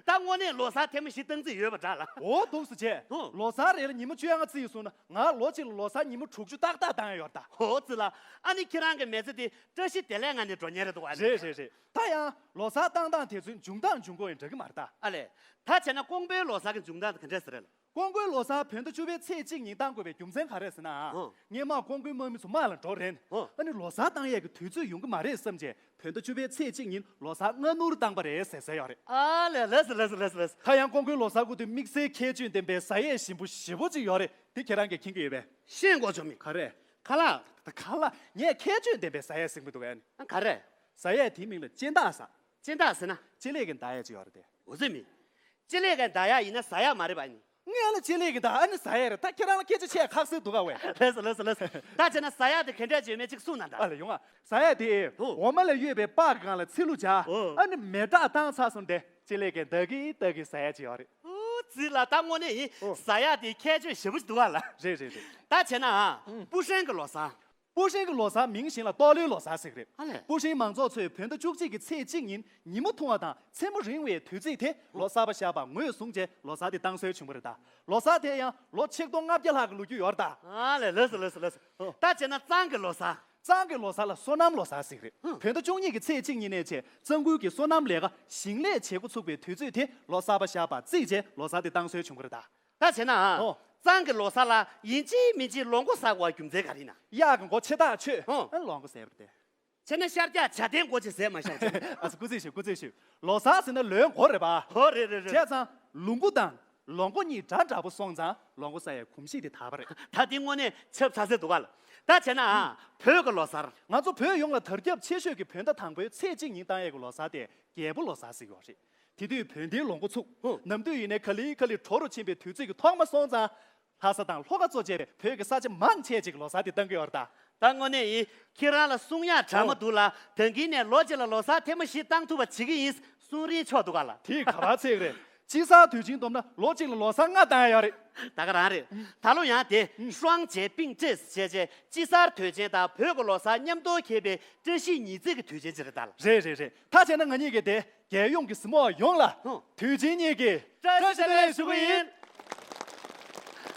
ད་དངོས་གནས་ལོ་གསར་ཐེངས་མ་བཞི་བཏང་རྩིས་ཡོད་པ་འདྲ་ལ། འོ་འདུག་སེ་བྱས། ཨོ། ལོ་གསར་རེ་ལ་ཉི་མ་བཅོ་ལྔ་རྩིས་སོང་ན་ང་ལོ་གཅིག་ལ་ལོ་གསར་ཉི་མ་དྲུག་ཅུ་ཏག་ཏག་བཏང་ཡ་ཡོད་ད། ཨོ་ཙི་ལ། ཨ་ནི་ཁྱེད་རང་གི་མི་ཚེ་དེ་བཀྲ་ཤིས་བདེ་ལེགས་ངང་ནས་འགྲོ་མཁན་རེད་འདུག་ཨ་ནི། རེད་རེད་རེད། ད་ཡང་ལོ་གསར་བཏང་སྟངས་དེ་ཚོའི་འབྱུང་སྟངས་འབྱུང་ཁུངས་ཡང་འདྲ་གི་མ་རེད་ད། ཨ་ལས། ད་བྱས་ན་ཀོང་པོའི་ལོ་གསར་གྱི་འབྱུང་སྟངས་དེ་ག་འདྲས་ཟེར་རེད་ལ། ཀོང་ཀོའི་ལོ་གསར་བོད་ཟླ་བཅུ་པའི་ཚེས་གཅིག་ཉིན་བཏང་དགོས་པའི་རྒྱུ་མཚན་ག་རེ་རེད་ཟེར་ན། ཧོ། སྔོན་མ་ཀོང་ཀོའི་དམག་མི་ཚོ་དམག་ལ་འགྲོ་རན། ཧོ། ཨ་ནི་ལོ་གསར་བཏང་ཡས་ཀྱི་དུས་ཚོད་ཡོང་གི་མ་རེད་བསམ་བྱས་བོད་ཟླ་བཅུ་པའི་ཚེས་གཅིག་ཉིན་ལོ་གསར་སྔ་སྣུར་བཏང་པ་རེད་ཟེར་ཟེར་ཡོད་རེད། ཨ་ལས། ལགས་སོ་ལགས་སོ་ལགས་སོ་ལགས་སོ། ད་ཡང་ཀོང་ཀོའི་ལོ་གསར་སྐུ་དུས་དམིགས་བསལ་ཁྱད་ཆོས་ལྡན་པའི་ཟ་ཡས་ཞིམ་པོ་ཞེ་པོ་ཅིག་ཡོད་རེད། དེ་ཁྱེད་རང་གིས་མཁྱེན་གྱི་ཡོད་པས། ཤེས་དགོས་བྱུང་མི། ག་རེ། ཁ་ལག་ད་ཁ་ལག་ངས་ཁྱད་ཆོས་ལྡན་པའི་ཟ་ཡས་ཟིན་པ་འདུག་ཨ་ནི། ཨ་ག་རེ། ཟ་ཡས་དེའི་མིང་ལ་སྤྱན་ལྡག་ཟེར། སྤྱན་ལྡག་ཟེར་ན། ལྕེ་ལེ་གི་མདའ་ཡས་ཅིག་ཡོད་རེད་དེ། འོ་ཙི་མི། ལྕེ་ལེ་གི་མདའ་ཡས་ཡིན་ན་ཟ་ཡས་མ་རེད་པ་ཨ་ནི། ངས་ལ་ལྕེ་ལེ་གི་མདའ་ཨ་ནི་ཟ་ཡས་རེད་ད། ཁྱེད་རང་ལ་སྐད་ཆ་བཤད་ཁག་སེ་འདུག་ག་བས། ལགས་སོ་ལགས་སོ་ལགས་སོ། ད་བྱས་ན་ཟ་ཡས་དེ་ག་འདྲས་ཅིག་ཡོད་མེད་ཅིག་གསུངས་ན་ད། ཨ་ལ་ཡོང་ཨ། ཟ་ཡས་དེ། ཨོ། འོ་མ་ལ་གཡོས་པའི་པགས་སྒང་ལ་ཚིལ་ལུ་བྱ། ཨོ། ཨ་ནི་མེ་སྲེག་བཏང་ཚར་སོང་དེ་ལྕེ་ལེ་གི་མདའ་གི་མདའ་གི་ཟ་ཡས་ཅིག་ཡོད་རེད། ཨོ་ཙི་ལ་ད་དངོས་གནས་ཡིན། ཨོ། ཟ་ཡས་དེ་ཁྱད་ཆོས་ཞེ་པོ་ཅིག་འདུག་ག་ལ། རེད་རེད་རེད། ད་བྱས་ན་ཨ། ཨང་། སྤུ་ཧྲེང་གི་ལོ་གསར། སྤུ་ཧྲེང་གི་ལོ་གསར་མིང་གཞན་ལ་ཏོག་ལོའི་ལོ་གསར་ཟེར་གི་རེད། ཨ་ལས། སྤུ་ཧྲེང་མང་ཚོགས་ཚོས་བོད་ཟླ་བཅུ་གཅིག་གི་ཚེས་གཅིག་ཉིན་ཉིན་མོ་ཐུང་བ་དང་མཚན་མོ་རིང་བའི་དུས་ཚིགས་དེ་ལོ་གསར་པ་ཞག་པ་ངོས་བཟུང་རྗེས་ལོ་གསར་དེ་བཏང་སྲོལ་བྱུང་བ་རེད་ད། ལོ་གསར་དེ་ཡང་ལོ་ཆིག་སྟོང་ལྔ་བརྒྱ་ལྷག་གི་ལོ་རྒྱུས་ཡོད་རེད་ད། ཨ་ལས། ལགས་སོ་ལགས་སོ་ལགས་སོ། ཨོ། ད་བྱས་ན་གཙང་གི་ལོ་གསར། གཙང་གི་ལོ་གསར་ལ་སོ་ནམ་ལོ་གསར་ཟེར་གི་རེད། ཧུམ། བོད་ཟླ་བཅུ་གཉིས་ཀྱི་ཚེས་གཅིག་ཉིན་ནས་བྱས་གཙང་ཁུལ་གྱི་སོ་ནམ་ལས་ཀ་ཞིང་ལས་བྱེད་འགོ་ཚུགས་པའི་དུས་ཚོད་དེ་ལོ་གསར་པ་ཞག་པ་བརྩིས་རྗེས་ལོ་གསར་དེ་བཏང་སྲོལ་བྱུང་བ་རེད་ད། ད་བྱས་ན་ཨ། ཨོ། གཙང་གི་ལོ་གསར་ལ་ཡིན་གཅིག་མིན་གཅིག་ལོ་མགོ་ཟ་དགོས་པའི་རྒྱུ་མཚན་ག་རེ་ཡིན་ན། གཡག་གི་མགོ་ཆེ་ཐག་ཆོད། ཨོ། ཨ་ལོ་མགོ་ཟས་པ་རེད་དེ། བྱས་ན་ཤར་རྒྱག་བྱ་ལྡན་མགོ་ཅིག་ཟས་མ་བཞག་ཅིག་ཨ་ཙི་སྐུ་རྩེད་ཞུ་སྐུ་རྩེད་ཞུ། ལོ་གསར་ཟེར་ན་ལོའི་མགོ་རེད་པ། ཧོ་རེད་རེད་རེད། བྱས་ཙང་ལོ་མགོ་དང་ལོ་མགོ་གཉིས་འདྲ་འདྲ་པོ་སོང་ཙང་ལོ་མགོ་ཟ་ཡའི་གོམས་གཤིས་དེ་དར་བ་རེད། ད་དེ་དངོས་གནས་ཆབ་ཚ་ཚ་འདུག་ག་ལ། ད་བྱས་ན་ཨ། བོད་ཀྱི་ལོ་གསར། ང་ཚོ་བོད་ཡོངས་ལ་དར་ཁྱབ་ཆེ་ཤོས་ཀྱི་བོད་ཟླ་དང་པོའི་ཚེས་གཅིག་ཉིན་བཏང་ཡས་ཀྱི་ལོ་གསར་དེ་རྒྱལ་པོ་ལོ་གསར་ཟེར་གྱི་ཡོད་རེད། དེ་དུས་བོད་ལྡན་ལོ་མགོ་ཚུགས། ཧུ། ནམ་དུས་ཡིན་ནའི་ག་ལེ་ག་ལེ་དྲོ་རུ་ཕྱིན་པའི་དུས་ཚོད་ཀྱི་ཐོག་མ་སོང་ཙང་། ལྷ་ས་དང་ལྷོ་ཁ་གཙོ་བྱས་པའི་བོད་ཀྱི་ས་ཆ་མང་ཆེ་ཅིག་ལོ་གསར་དེ་བཏང་གི་ཡོད་རེད་ད། ད་དངོས་གནས་ཡིན། ཁྱེད་རང་ལ་གསུང་ཡག་གྲ་མ་འདུག་ལ། ད་གིན་ནས་ལོ་གཅིག་ལ་ལོ་གསར་ཐེངས་མ་བཞི་བཏང་ཐུབ་པ་བྱེད་ཀྱི་ཡིན་གསུང་རིན་ཆོག་འདུག་ག་ལ། དེ་ག་པར་ཚད་རེད། དཔྱིད་གསར་དུས་ཆེན་བསྡོམས་ན་ལོ་གཅིག་ལ་ལོ་གསར་ལྔ་བཏང་ཡོད་རེད། ད་ག་རང་རེད། ད་ལོ་ཡང་དེ་ཧྲུའང་ཅེ་པིང་ཀྲེས་བྱས་བྱས་དཔྱིད་གསར་དུས་ཆེན་དང་བོད་ཀྱི་ལོ་གསར་མཉམ་དུ་འཁེལ་བའི་བཀྲ་ཤིས་ཉི་ཚེས་ཀྱི་དུས་ཆེན་ཅིག་རེད་ད་ལ། རེད་རེད་རེད། ད་བྱས་ན་ང་གཉིས་ཀྱིས་དེ། རྒྱལ་ཡོངས་ཀྱི་གཟིགས་མོ་བ་ཡོངས་ལ། ཧུང་། དུས་ཆེན་གཉིས་ཀྱི་བཀྲ་ཤིས་བདེ་ལེགས་ཞུ་གི་ཡིན།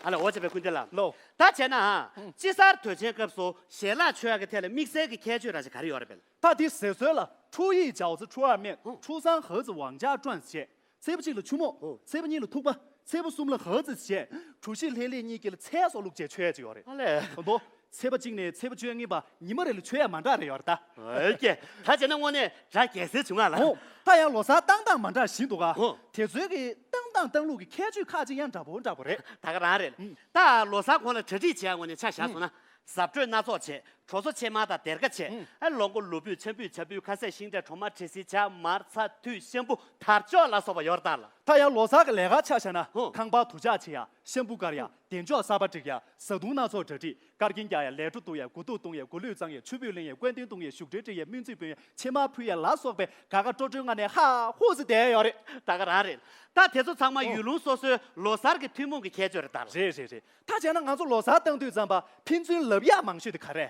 ཨ་ལ་འོ་བྱས་པའི་སྐུ་མདུན་ལ། ལོ། ད་བྱས་ན་ཨ། ཧུང་། དཔྱིད་གསར་དུས་ཆེན་སྐབས་སུ་ཞལ་ལག་མཆོད་ཡག་གི་ཐད་ལ་དམིགས་བསལ་གྱི་ཁྱད་ཆོས་ར་ཅིག་ག་རེ་ཡོད་རེད་པས། ད་དེ་ཟེར་སྲོལ་ལ་初一饺子，初二面，ཧུང་། 初三盒子往家转བྱས། ཚེས་པ་གཅིག་ལ་ཆུ་མོག་ཧུང་། ཚེས་པ་གཉིས་ལ་ཐུག་པ། ཚེས་པ་གསུམ་ལ་ཧ་ཙི་བྱས།除夕ལྷན་ལྷན་གཉིས་ཀྱི་ལ་ཚལ་སོགས་བླུགས་བྱས་མཆོད་ཡག་ཅིག་ཡོད་རེད། ཨ་ལས། ད་དོ། ཚེས་པ་གཅིག་ནས་ཚེས་པ་བཅོ་ལྔའི་བར་ཉི་མ་རེ་ལ་མཆོད་ཡག་མ་འདྲ་རེ་ཡོད་རེད་ད། ཨོ་ཀེ། ད་བྱས་ན་དངོས་གནས་དྲ་རྒྱས་སེ་བྱུང་ང་ལ། ཨོ། ད་ཡང་ལོ་གསར་བཏང་སྟངས་མ་འདྲ་ཞིག་འདུག་ག་ཨོ། དེ་ཚོའི་གི་བཏང་སྟངས་བཏང་ལུགས་ཀྱི་ཁྱད་ཆོས་ཁག་ཅིག་ཡང་འདྲ་པོ་འདྲ་པོ་རེད། ད་ག་རང་རེད། ཨུམ། ད་ལོ་གསར་གོང་ལ་གྲ་སྒྲིག་བྱེད་ཡག་ངོས་ནས་ཆ་བཞག་སོང་ན། ཨུམ། གཟབ་སྤྲོས་སྣ་ཚོགས་བྱེད། གྲོ་སོ་ཕྱེ་མར་དང་སྡེར་ཁ་བྱེད། ཨུམ། ཨ་ལོ་མགོ་ལོ་ཕུད་ཆམ་ཕུད་བྱ་ཕུད་ཁ་ཟས་ཤིང་འབྲས་གྲོ་མ་འབྲས་སིལ་ཇ་མར་ཚྭ་ཐུད་ཤམ་བུ་དར་ལྕོག་ལ་སོགས་པ་ཡོད་རེད་ད་ལ། ད་ཡང་ལོ་གསར་གྱི་ལས་ཀ་ཆ་བཞག་ན། ཧུང་། ཁང་པ་དུར་ལྕག་ཕྱེ་ཡག་ཤམ་བུ་བཀར་ཡག་བདེ་མཆོག་གསར་པ་སྒྲིག་ཡག་བཟའ་བཏུང་སྣ་ཚོགས་གྲ་སྒྲིག་དཀར་རྒྱན་རྒྱག་ཡག་ལས་འཕྲོ་གཏུག་ཡག་དགུ་ཐུག་གཏོང་ཡག་དགུ་ལུས་གཙང་ཡག་ཆུ་སྤོས་ལེན་ཡག་སྐུ་རྟེན་གཏོང་ཡག་སྨོན་ཚིག་འབུལ་ཡག་བཞུགས་གྲལ་སྒྲིག་ཡག་སྨོན་ཚིག་འབུལ་ཡག་ཕྱེ་མར་ཕུལ་ཡག་ལ་སོགས་པའི་དགའ་དགའ་སྤྲོ་སྤྲོའི་ངང་ནས་ཧ་ཧུ་ཟེར་བསྡད་ཡོད་རེད། ད་ག་རང་རེད། ད་དེ་ཚོ་ཚང་མ་ཨོ། ཡུལ་ལུང་སོ་སོའི་ལོ་གསར་གྱི་ཐུན་མོང་གི་ཁྱད་ཆོས་རེད་ད། རེད་རེད་རེད། ད་བྱས་ན་ང་ཚོ་ལོ་གསར་བཏང་དུས་ཙམ་པ་ཕན་ཚུན་ལབ་ཡག་མང་ཤོས་དེ་ག་རེ།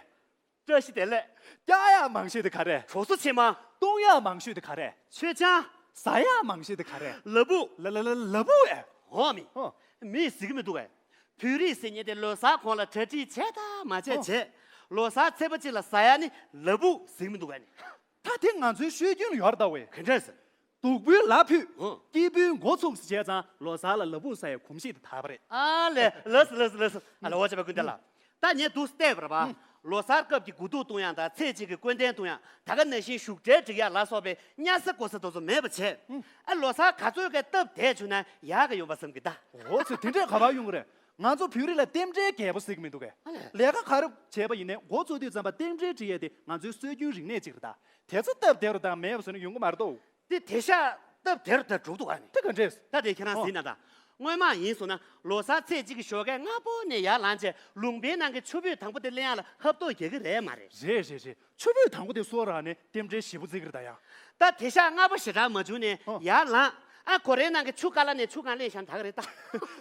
བཀྲ་ཤིས་བདེ་ལེགས། རྒྱག་ཡག་མང་ཤོས་དེ་ག་རེ། གྲོ་སོ་ཕྱེ་མར། བཏུང་ཡག་མང་ཤོས་དེ་ག་རེ། མཆོད་ཆང་། ཟ་ཡག་མང་ཤོས་དེ་ག་རེ། ལ་ཕུག་ལ་ལ་ལ་ལ་ཕུག་ཨེ། འོ་མི། ཧོ། མིས་གཟིགས་མི་འདུག་གས། བོད་རིགས་ཟེར་མཁན་དེ་ལོ་གསར་གོང་ལ་གྲ་སྒྲིག་བྱས་དང་མ་བྱས་ཨོ། བྱས། ལོ་གསར་ཚེས་པ་གཅིག་ལ་ཟ་ཡག་ནི་ལ་ཕུག་གཟིགས་མི་འདུག་གས་ནི། ད་དེ་ང་ཚོའི་ཤོད་རྒྱུན་ལ་ཡོད་རེད་ད་ཝེ། ག་འདྲས་ཟེར། སྟུག་པོའི་ལ་ཕུད། ཨོ། སྐྱིད་པོའི་འགོ་ཚུགས་ཟེར་བྱས་ཙང་ལོ་གསར་ལ་ལ་ཕུག་ཟ་ཡག་གོམས་གཤིས་དེ་དར་བ་རེད། ཨ་ལས། ལགས་སོ་ལགས་སོ་ལགས་སོ། ཨ་ལ་འོ་བྱས་པ་ཀུན་ཏེ་ལ། ད་ངས་འདུག་སེ་བལྟས་པ་རེད་པ། ཨུམ། ལོ་གསར་སྐབས་ཀྱི་དགུ་ཐུག་གཏོང་ཡག་དང་ཚེས་གཅིག་གི་སྐུ་རྟེན་གཏོང་ཡག་ད་ག་ནང་བཞིན་བཞུགས་གྲལ་སྒྲིག་ཡག་ལ་སོགས་པའི་གཉའ་ས་གོ་ས་དེ་ཚོ་མེད་པ་བྱས། ཨ་ལོ་གསར་ག་ཚོད་ཀྱི་སྟབས་བདེ་བྱུང་ན་ཡག་གི་ཡོད་པ་བསམ་གི་ད། འོ་ཚོད་དེ་འདྲས་ག་པར་ཡོང་གི་རེད། ང་ཚོ་བོད་རིགས་ལ་རྟེན་འབྲེལ་རྒྱས་པོ་ཟེར་གི་མི་འདུག་གས། ཨ་ལས། ལས་ཀ་ག་རེ་བྱས་པ་ཡིན་ནའི་འགོ་བཙུགས་དུས་ཙམ་པ་རྟེན་འབྲེལ་སྒྲིག་ཡས་དེ་ང་ཚོའི་སྲོལ་རྒྱུན་རིག་གནས་ཅིག་རེད་ད། དེ་ཚོ་སྟབས་བདེ་རུ་དང་མེད་པ་བཟོས་ན་ཡོང་གི་མ་རེད་དོ། དེ་དེ་ཤ་སྟབས་བདེ་རུ་ད་འགྲོ་གི་འདུག་ག་ནི། དེ་ག་འདྲས། ད་དེ་ཁྱེད་རང་ཨོ། ཟིན་ན་ད། སྔོན་མ་ཡིན་སོང་ན་ལོ་གསར་ཚེས་གཅིག་གི་ཞོགས་ཀས་སྔ་པོ་ནས་ཡར་ལངས་བྱས་ལུང་པའི་ནང་གི་ཆུ་ཕུད་དང་པོ་དེ་ལེན་ཡག་ལ་ཧབ་ཐོབ་རྒྱག་གི་རེད་མ་རེད། རེད་རེད་རེད། ཆུ་ཕུད་དང་པོ་དེ་གསོལ་རས་ནས་རྟེན་འབྲེལ་ཞེ་པོ་བརྩི་གི་རེད་ད་ཡ། ད་དེ་ཤ་སྔ་པོ་ཞེ་དྲག་མ་བྱུང་ནས་ཨོ། ཡར་ལངས། ཨ་གོ་རའི་ནང་གི་ཆུ་ཀ་ལ་ནས་ཆུ་གང་ལེན་བཞག་ད་ག་རེད་ད།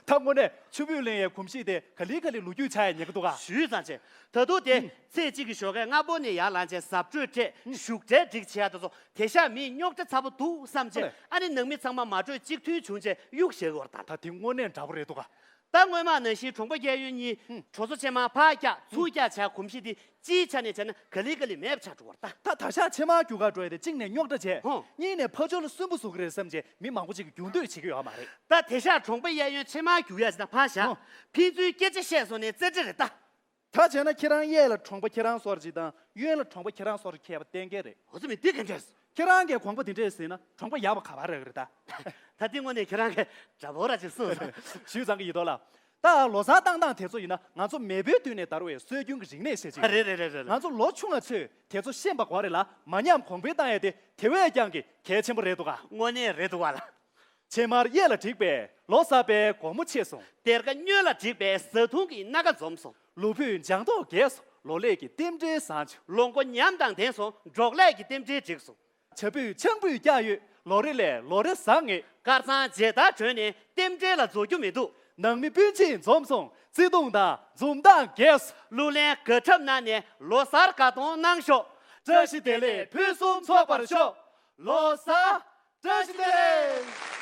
ད་དངོས་གནས་ཆུ་ཕུད་ལེན་ཡའི་གོམས་གཤིས་དེ་ག་ལེ་ག་ལེ་ལོ་རྒྱུས་ཆགས་ཡ་ཉེ་གི་འདུག་ག། ཞུས་ཙང་བྱས། ད་དུང་དེ་ཨུ། ཚེས་གཅིག་གི་ཞོགས་ཀས་སྔ་པོ་ནས་ཡར་ལངས་བྱས་གཟབ་སྤྲོས་སྤྲས་ཨུ། བཞུགས་གྲལ་སྒྲིག་བྱེད་ཡ་དེ་ཚོ་དེ་ཤ་མིའི་རྙོག་དྲ་ཚ་པོ་འདུག་བསམ་བྱས་ཨ་ནི་ནང་མི་ཚང་མ་མ་གྲོས་གཅིག་མཐུན་བྱུང་བྱས་གཡུག་བཞག་གི་ཡོད་རེད་ད། ད་དེ་དངོས་གནས་འདྲ་པོ་རེད་འདུག་ག། ད་སྔོན་མ་ནང་བཞིན་གྲོང་པ་གཡས་གཡོན་གཉིས་ཨུ། གྲོ་སོ་ཕྱེ་མར་ཕར་བཀྱག་ཚུར་བཀྱག་བྱ་གོམས་གཤིས་དེ་སྤྱིའི་ཆ་ནས་བྱས་ན་ག་ལེ་ག་ལེ་མེད་པ་ཆགས་འགྲོ་བ་རེད་ད། ད་ད་ཤ་ཕྱེ་མར་རྒྱུག་ག་འགྲོ་ཡ་དེ་གཅིག་ནས་རྙོག་དྲ་བྱས། ཧོ། གཉིས་ནས་ཕ་ཇོ་ལ་སུན་པོ་བཟོ་གི་རེད་བསམ་བྱས་མི་མང་པོ་ཅིག་གིས་རྒྱུག་འདོད་བྱེད་ཀྱི་ཡོད་མ་རེད། ད་དེ་ཤ་གྲོང་པ་གཡས་གཡོན་ཕྱེ་མར་རྒྱུག་ཡ་ཅིག་ད་ཕར་བཞག་ཧོ། ཕན་ཚུན་སྐད་ཆ་བཤད་སོང་ནས་རྩེ་འདྲེ་རེད་ད། ད་བྱས་ན་ཁྱེད་རང་གཡས་ལ་གྲོང་པ་ཁྱེད་རང་སོར་གཅིག་དང་གཡོན་ལ་གྲོང་པ་ཁྱེད་རང་སོར་ཁྱད་པར་གཏན་འཁེལ་རེད། འོ་ཙི་མི་འདི་ག་འདྲས། ཁྱེད་རང་གིས་གོང་པ་འདི་འདྲས་ཟིན་ན་གྲོང་པ་ཡག་པ་ག་པར་རག་གི་རེད་ད། ད་འདི་དངོས་གནས་ཁྱེད་རང་གིས་འདྲ་པོ་ར་ཅིག་གསུངས་སོང་། ཞུས་ཙང་གི་ཡིད་དོ་ལ། ད་ལོ་གསར་བཏང་སྟངས་དེ་ཚོ་ཡིན་ན་ང་ཚོ་མེས་པོའི་དུས་ནས་དར་བའི་སྲོལ་རྒྱུན་གྱི་རིག་གནས་ཤེས་ཀྱི་རེད། རེད་རེད་རེད། ང་ཚོ་ལོ་ཆུང་བ་ཚོས་དེ་ཚོ་ཤེས་པ་དགོས་རེད་ལ་མ་ཉམས་གོང་འཕེལ་བཏང་ཡས་དེ་དེ་བས་ཀྱང་གི་གལ་ཆེན་པོ་རེད་འདུག་ག། དངོས་གནས་རེད་འདུག་ག་ལ། ཕྱེ་མར་གཡས་ལ་བསྒྲིགས་པའི་ལོ་གསར་པའི་སྒོ་མོ་ཕྱེ་སོང་། གཏེར་ཁ་སྨྱོན་ལ་བསྒྲིགས་པའི་བཟའ་འཐུང་གི་སྣ་ཁ་འཛོམས་སོང་། ལོ་ཕུད་ལྗང་མདོག་རྒྱས་སོང་། ལོ་ལེགས་ཀྱི་རྟེན་འབྲེལ་བཟང་བྱུང་། ལོ་མགོ་ཉམས་དང་ལྡན་སོང་། འབྲོག་ལས་ཀྱི་རྟེན་འབྲེལ་འགྲིག་སོང་། བྱ་ཕོས་ཆང་ཕུད་བཀྱག་ཡོད། ལོ་རེ་ལས་ལོ་རེ་བཟང་ངེས། དཀར་གཙང་མཇལ་དར་གྲོལ་ནས་རྟེན་འབྲེལ་ལ་རྫོགས་རྒྱུ་མི་འདུག། ནང་མི་སྤུན་མཆེད་འཛོམས་སོང་། བརྩེ་དུང་དང་འཛུམ་མདངས་རྒྱས་སོང་། གླུ་ལེན་དགའ་འཁྲབ་གནང་ནས་ལོ་གསར་དགའ་གཏོང་གནང་ཤོག། བཀྲ་ཤིས་བདེ་ལེགས་ཕུན་སུམ་ཚོགས་པར་ཤོག། ལོ་གསར། བཀྲ་ཤིས་བདེ་ལེགས།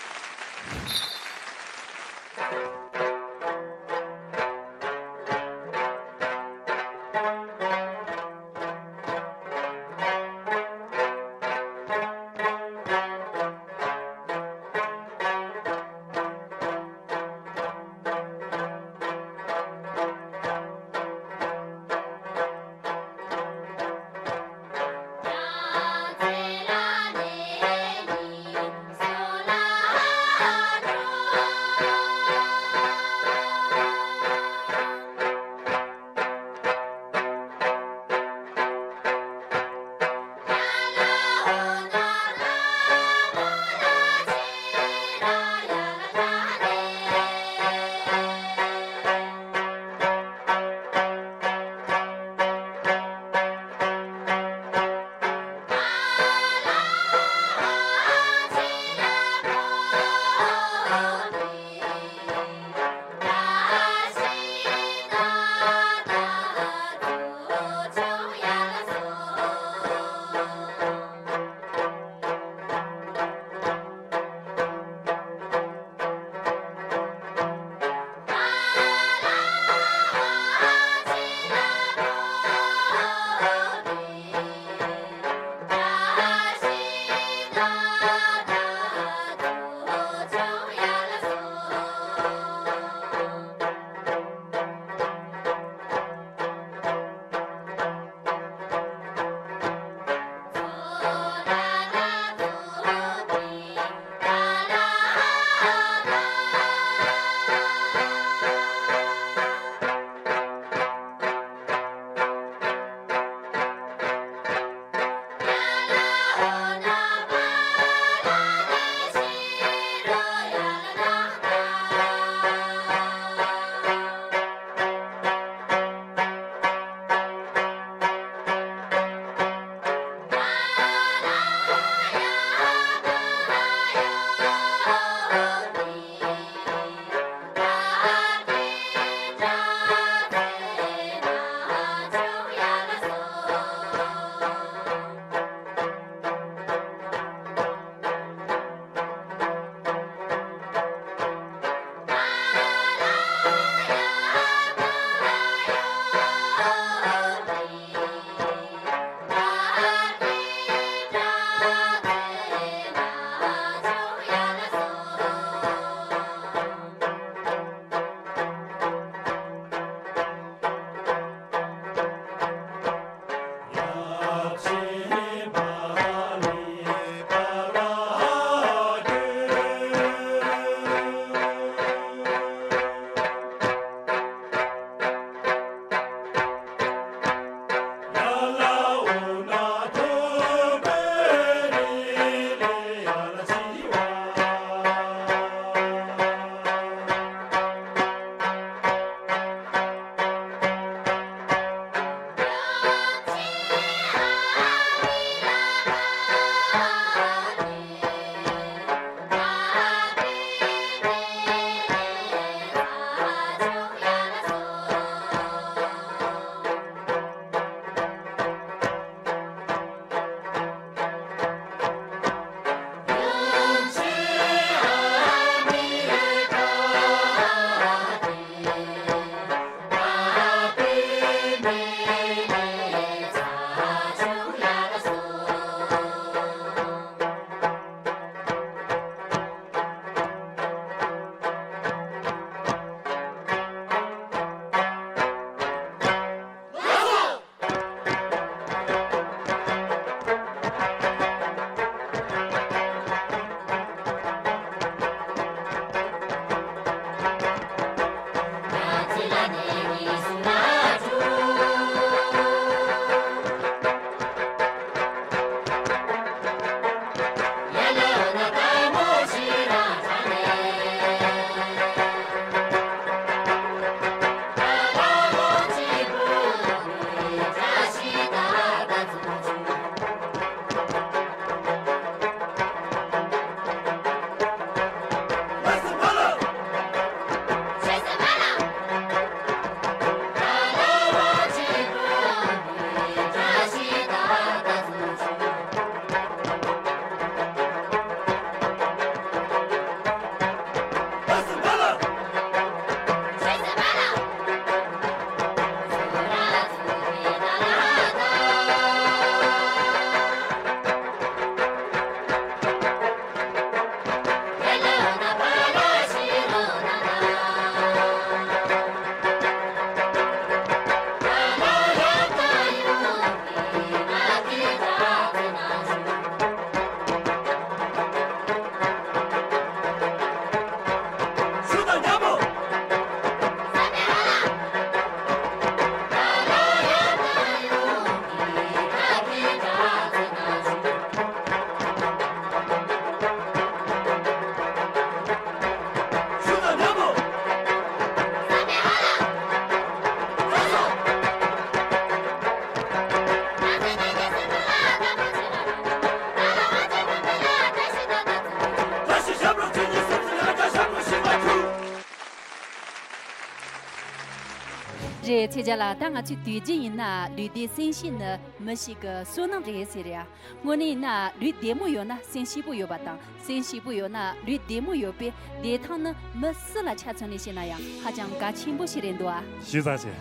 ཚེ་རྒྱལ་ལགས། ད་ང་ཚོའི་དུས་རྒྱུན་ཡིན་ན་ལུས་བདེ་སེམས་ཤེས་ནི་མི་ཞིག་གི་བསོད་ནམས་རེད་ཟེར་ཡ། དངོས་གནས་ཡིན་ན་ལུས་བདེ་མོ་ཡོད་ན་སེམས་སྐྱིད་པོ་ཡོད་པ་དང་། སེམས་སྐྱིད་པོ་ཡོད་ན་ལུས་བདེ་མོ་ཡོད་པའི་བདེ་ཐང་ནི་མི་སུ་ལ་ཆ་མཚོན་ནས་བཤད་ན་ཡང་ཧ་ཅང་གལ་ཆེན་པོ་ཞིག་རེད་འདུག་ཨ། ཞུས་ཙང་བྱས།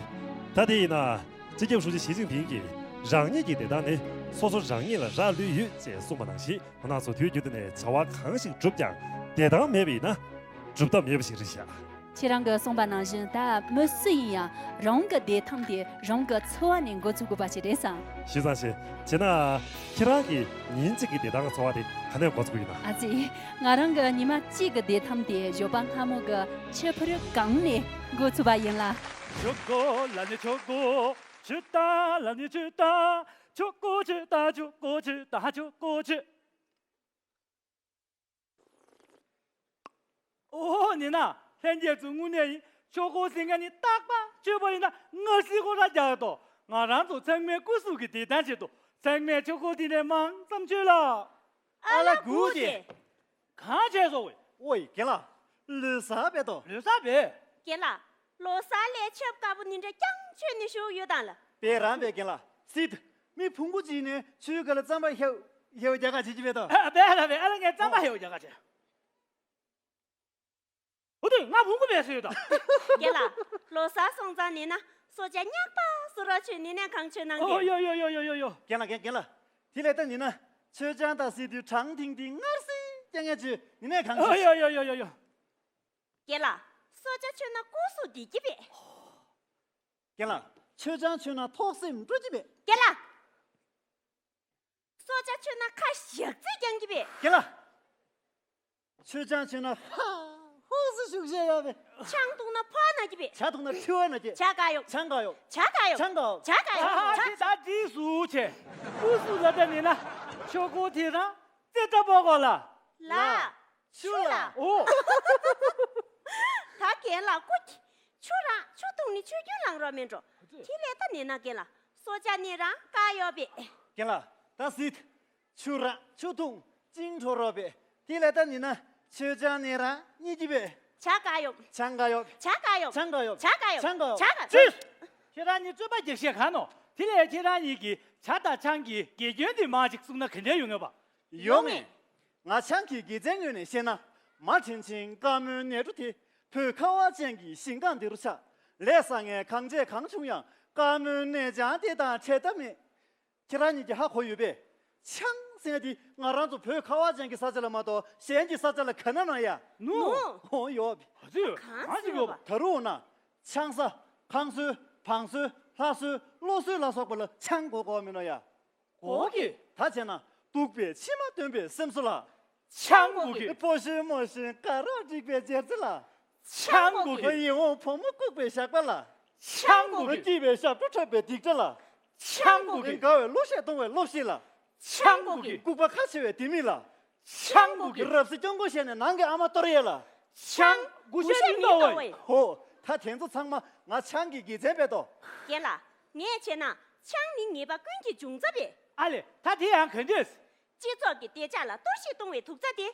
ད་དེ་ཡིན་ན། སྤྱི་ཁྱབ་ཧྲུའུ་ཅི་ཞི་ཅིན་ཕིང་གིས་རང་ཉིད་ཀྱི་བདེ་ཐང་ནི་སོ་སོ་རང་ཉིད་ལ་རག་ལུས་ཡོད་ཅེས་གསུངས་པ་ནང་བཞིན། ང་རང་ཚོ་དུས་རྒྱུན་དུ་ནས་བྱ་བ་གང་ཞིག་བསྒྲུབ་ཀྱང་བདེ་ཐང་མེད་པ་ཡིན་ན་སྒྲུབ་ཐབས་མེད་པ་ཞིག་རེད་ཤག། ཁྱེད་རང་གིས་གསུངས་པ་ནང་བཞིན། ད་མི་སུ་ཡིན་ཡང་རང་གི་བདེ་ཐང་དེ་རང་གི་འཚོ་བ་ནས་འགོ་ཚུགས་དགོས་པ་ཞིག་རེད་བསམ། ཞུས་ཙང་བྱས། བྱས་ན། ཁྱེད་རང་གིས་ཉིན་གཅིག་གི་བདེ་ཐང་གི་འཚོ་བ་དེ་ག་ནས་འགོ་ཚུགས་ཀྱི་ཡོད་ན། ཨ་ཙི། ང་རང་གི་ཉི་མ་གཅིག་གི་བདེ་ཐང་དེ་ཞོགས་པ་སྔ་མོ་གི་ཕྱི་ཕུར་གང་ནས་འགོ་ཚུགས་པ་ཡིན་ལ། ཆོག་གོ་ལ་ནི་ཆོག་གོ། ཆུ་ཏ་ལ་ནི་ཆུ་ཏ། ཆོག་གོ་ཆུ་ཏ། ཆོག་གོ་ཆུ་ཏ། ཆོག་གོ་ཆུ། ཨོ་ནི་ན། ལྷན་རྒྱས་ཚོ་དངོས་གནས་ཡིན། ཆོག་གོ་ཟེར་མཁན་ནི་རྟག་པར་བརྗོད་པ་ཡིན་ན་ང་སྲིད་གོ་ར་རྒྱག་དོ། ང་རང་ཚོ་ཚང་མའི་སྐུ་གཟུགས་ཀྱི་བདེ་ཐང་ཆེད་དུ་ཚང་མས་ཆོག་གོ་དེ་ནས་མང་ཙམ་མཆོད་ལ། ཨ་ལ་དགུ་སྟེ། གང་བྱས་སོ་བས། ཨོའི་རྒན་ལགས། ལོ་གསར་བས་དོ། ལོ་གསར་བས། རྒན་ལགས། ལོ་གསར་ལས་ཆབ་དཀར་པོ་ནི་འདྲ་རྐྱང་མཆོད་ནི་ཞུགས་ཡོད་དང་ལ། པའི་རང་བས་རྒན་ལགས། སྲིད། མི་ཕུང་པོ་གཅིག་ནས་ཆུའི་ཁ་ལ་རྩམ་པ་ཧེའུ་ཧེའུ་རྒྱག་ག་བྱེད་ཀྱི་བས་དོ། ཨ་བས་ལ་བས། ཨ་ལ་ངས་རྩམ་པ་ཧེའུ་རྒྱག་ག་བྱེད། འོ་དེ་ང་བུང་གུ་བས་སུ་ཡོད་དོ། རྒན་ལགས། ལོ་གསར་སོང་ཙང་ནི་ན་གསོལ་ཇ་ཉག་པ་བཟོ་རོགས་བྱོས། ནི་ནས་གང་བྱོས་གནང་ཨོ་གི། ཡོ་ཡོ་ཡོ་ཡོ་ཡོ་ཡོ། རྒན་ལགས། རྒན་རྒན་ལགས། དེ་ལས་ད་ནི་ན་མཆོད་ཆང་དང་སྲིད་དུས་གྲང་ཐིང་ཐིང་མངར་སིལ་རྐྱང་རྐྱང་བྱོས། ནི་ནས་གང་ཨོ་བྱོས། ཡོ་ཡོ་ཡོ་ཡོ་ཡོ། རྒན་ལགས། གསོལ་ཇ་མཆོད་ན་སྐུ་གཟུགས་བདེ་གི་བས། རྒན་ལགས། མཆོད་ཆང་མཆོད་ན་ཐོག་སེམས་སྤྲོ་གི་བས། རྒན་ལགས། གསོལ་ཇ་མཆོད་ན་ཁ་ཞག་ཚིག་རྐྱང་གི་བས། རྒན་ལགས། མཆོད་ཆང་མཆོད་ན་ཧ་ཧུ་སུ་ཤུགས་བཞེས་ཡོད་པས། ཆང་འཐུང་ན་ཕོ་ན་གི་བས། ཇ་འཐུང་ན་ཁྲི་བ་ན་གི། ཇ་ག་ཡོད། ཆང་ག་ཡོད། ཇ་ག་ཡོད། ཆང་ག་ཡོད། ཇ་ག་ཡོད། ཨ་ཇ། ད་འདི་སུ་ཆེ། སུ་སུ་ལ་ད་ནི་ན། ཆོ་གོ་དེ་རང་རྩེ་ད་པོ་གོ་ལ། ལ། ཆུ་ལ། ཨོ། ད་རྒན་ལགས་སྐུ། ཆུ་རང་ཆུ་འཐུང་ནི་ཆུ་རྒྱུན་ལངས་རོགས་མེད་འགྲོ། དེ་ལས་ད་ནི་ན་རྒན་ལགས། གསོལ་ཇ་ནི་རང་ག་ཡོད་པས། རྒན་ལགས། ད་སྲིད། ཆུ་ར་ཆུ་འཐུང་ཅིང་འཕྲོ་རོགས་པས། དེ་ལས་ད་ནི་ན་མཆོད་ཆང་ནི་རང་རྙེད་ཀྱི་བས། ཇ་ག་ཡོད། ཆང་ག་ཡོད། ཇ་ག་ཡོད། ཆང་ག་ཡོད། ཇ་ག་ཡོད། ཆང་ག་ཡོད། ཇ་ག་ཡོད། ཅི། ཁྱེད་རང་གཉིས་རྩོད་པ་རྒྱག་ཤེས་ག་ནོ། དེ་ལས་ཁྱེད་རང་གཉིས་ཀྱིས་ཇ་དང་ཆང་གི་དགེ་སྐྱོན་དེ་མང་ཅིག་གསུངས་ན་ག་འདྲ་ཡོང་ངེས་པ། ཡོང་ངེས། ང་ཆང་གི་དགེ་མཚན་ངོས་ནས་བཤད་ན། མ་དྲིན་ཆེན་དཀར་མོའི་ནས་འབྲུ་དེ། བོད་ཁ་བ་ཅན་གྱི་ཞིང་ཁམས་འདི་རུ་ཆགས། ལས་བཟང་ངན་གང་བྱས་གང་བྱུང་ཡང་། དཀར་མོའི་ནས་ཆང་དེ་དང་འཕྲད་ཐབས་མེད། ཁྱེད་རང་གཉིས་ཀྱིས་ཧ་གོ་ཡོད་པས། ཆང་ཟེར་ཡ་དེ་ང་རང་ཚོ་བོད་ཁ་བ་ཅན་གྱི་ས་ཆ་ལ་མ་གཏོགས་གཞན་གྱི་ས་ཆ་ལ་ག་ན་ན་ཡ། ནུ། ཧོ་ཡོད། ག་ཚོད་ཡོད་པ། ད་རུང་ན། ཆང་ས། ཁང་སོལ། བང་སོལ། ལྷ་སོལ། བློ་སོལ་ལ་སོགས་པ་ལ་ཆང་དགོས་དགོས་མིན་ནོ་ཡ། གོ་གི། ད་བྱས་ན་སྡུག་པའི་མཆི་མ་འདོན་པའི་སེམས་གསོ་ལ། ཆང་དགོས་གི། ཕོ་ཤེས་མོ་ཤེས་དགའ་རབ་འགྲིག་པའི་སྦྱར་རྩི་ལ། ཆང་དགོས་གི། ཡིད་འོང་བུ་མོ་བཀུག་པའི་ཞགས་པ་ལ། ཆང་དགོས་གི། སྐྱིད་པའི་ཞབས་བྲོ་འཁྲབ་པའི་སྡིག་སྒྲ་ལ། ཆང་དགོས་གི། དགའ་བའི་གླུ་གཞས་གཏོང་བའི་གློག་བཞི་ལ། ཆང་དགོས་གི། ལྐུགས་པ་ཁ་ཕྱེ་བའི་ལྡེ་མིག་ལ། ཆང་དགོས་གི། རབ་གསལ་སྐྱོང་མགོ་བཤད་ནས་ནང་གི་ཨ་མ་གཏོར་ཡས་ལ། ཆང་དགོས་ཤ་མི་འདུག་བས། ཧོ། ད་དེ་ཚོ་ཚང་མ་ང་ཆང་གི་དགེ་མཚན་བས་དོ། རྒན་ལགས། ངས་བྱས་ན་ཆང་ནི་ཉེས་པ་ཀུན་གྱི་འབྱུང་རྩ་བས། ཨ་ལས། ད་དེ་ཡང་ག་འདྲས། སྤྱི་ཚོགས་ཀྱི་བདེ་འཇགས་ལ་གཏོར་བཤིག་གཏོང་བའི་དུག་རྩ་དེ།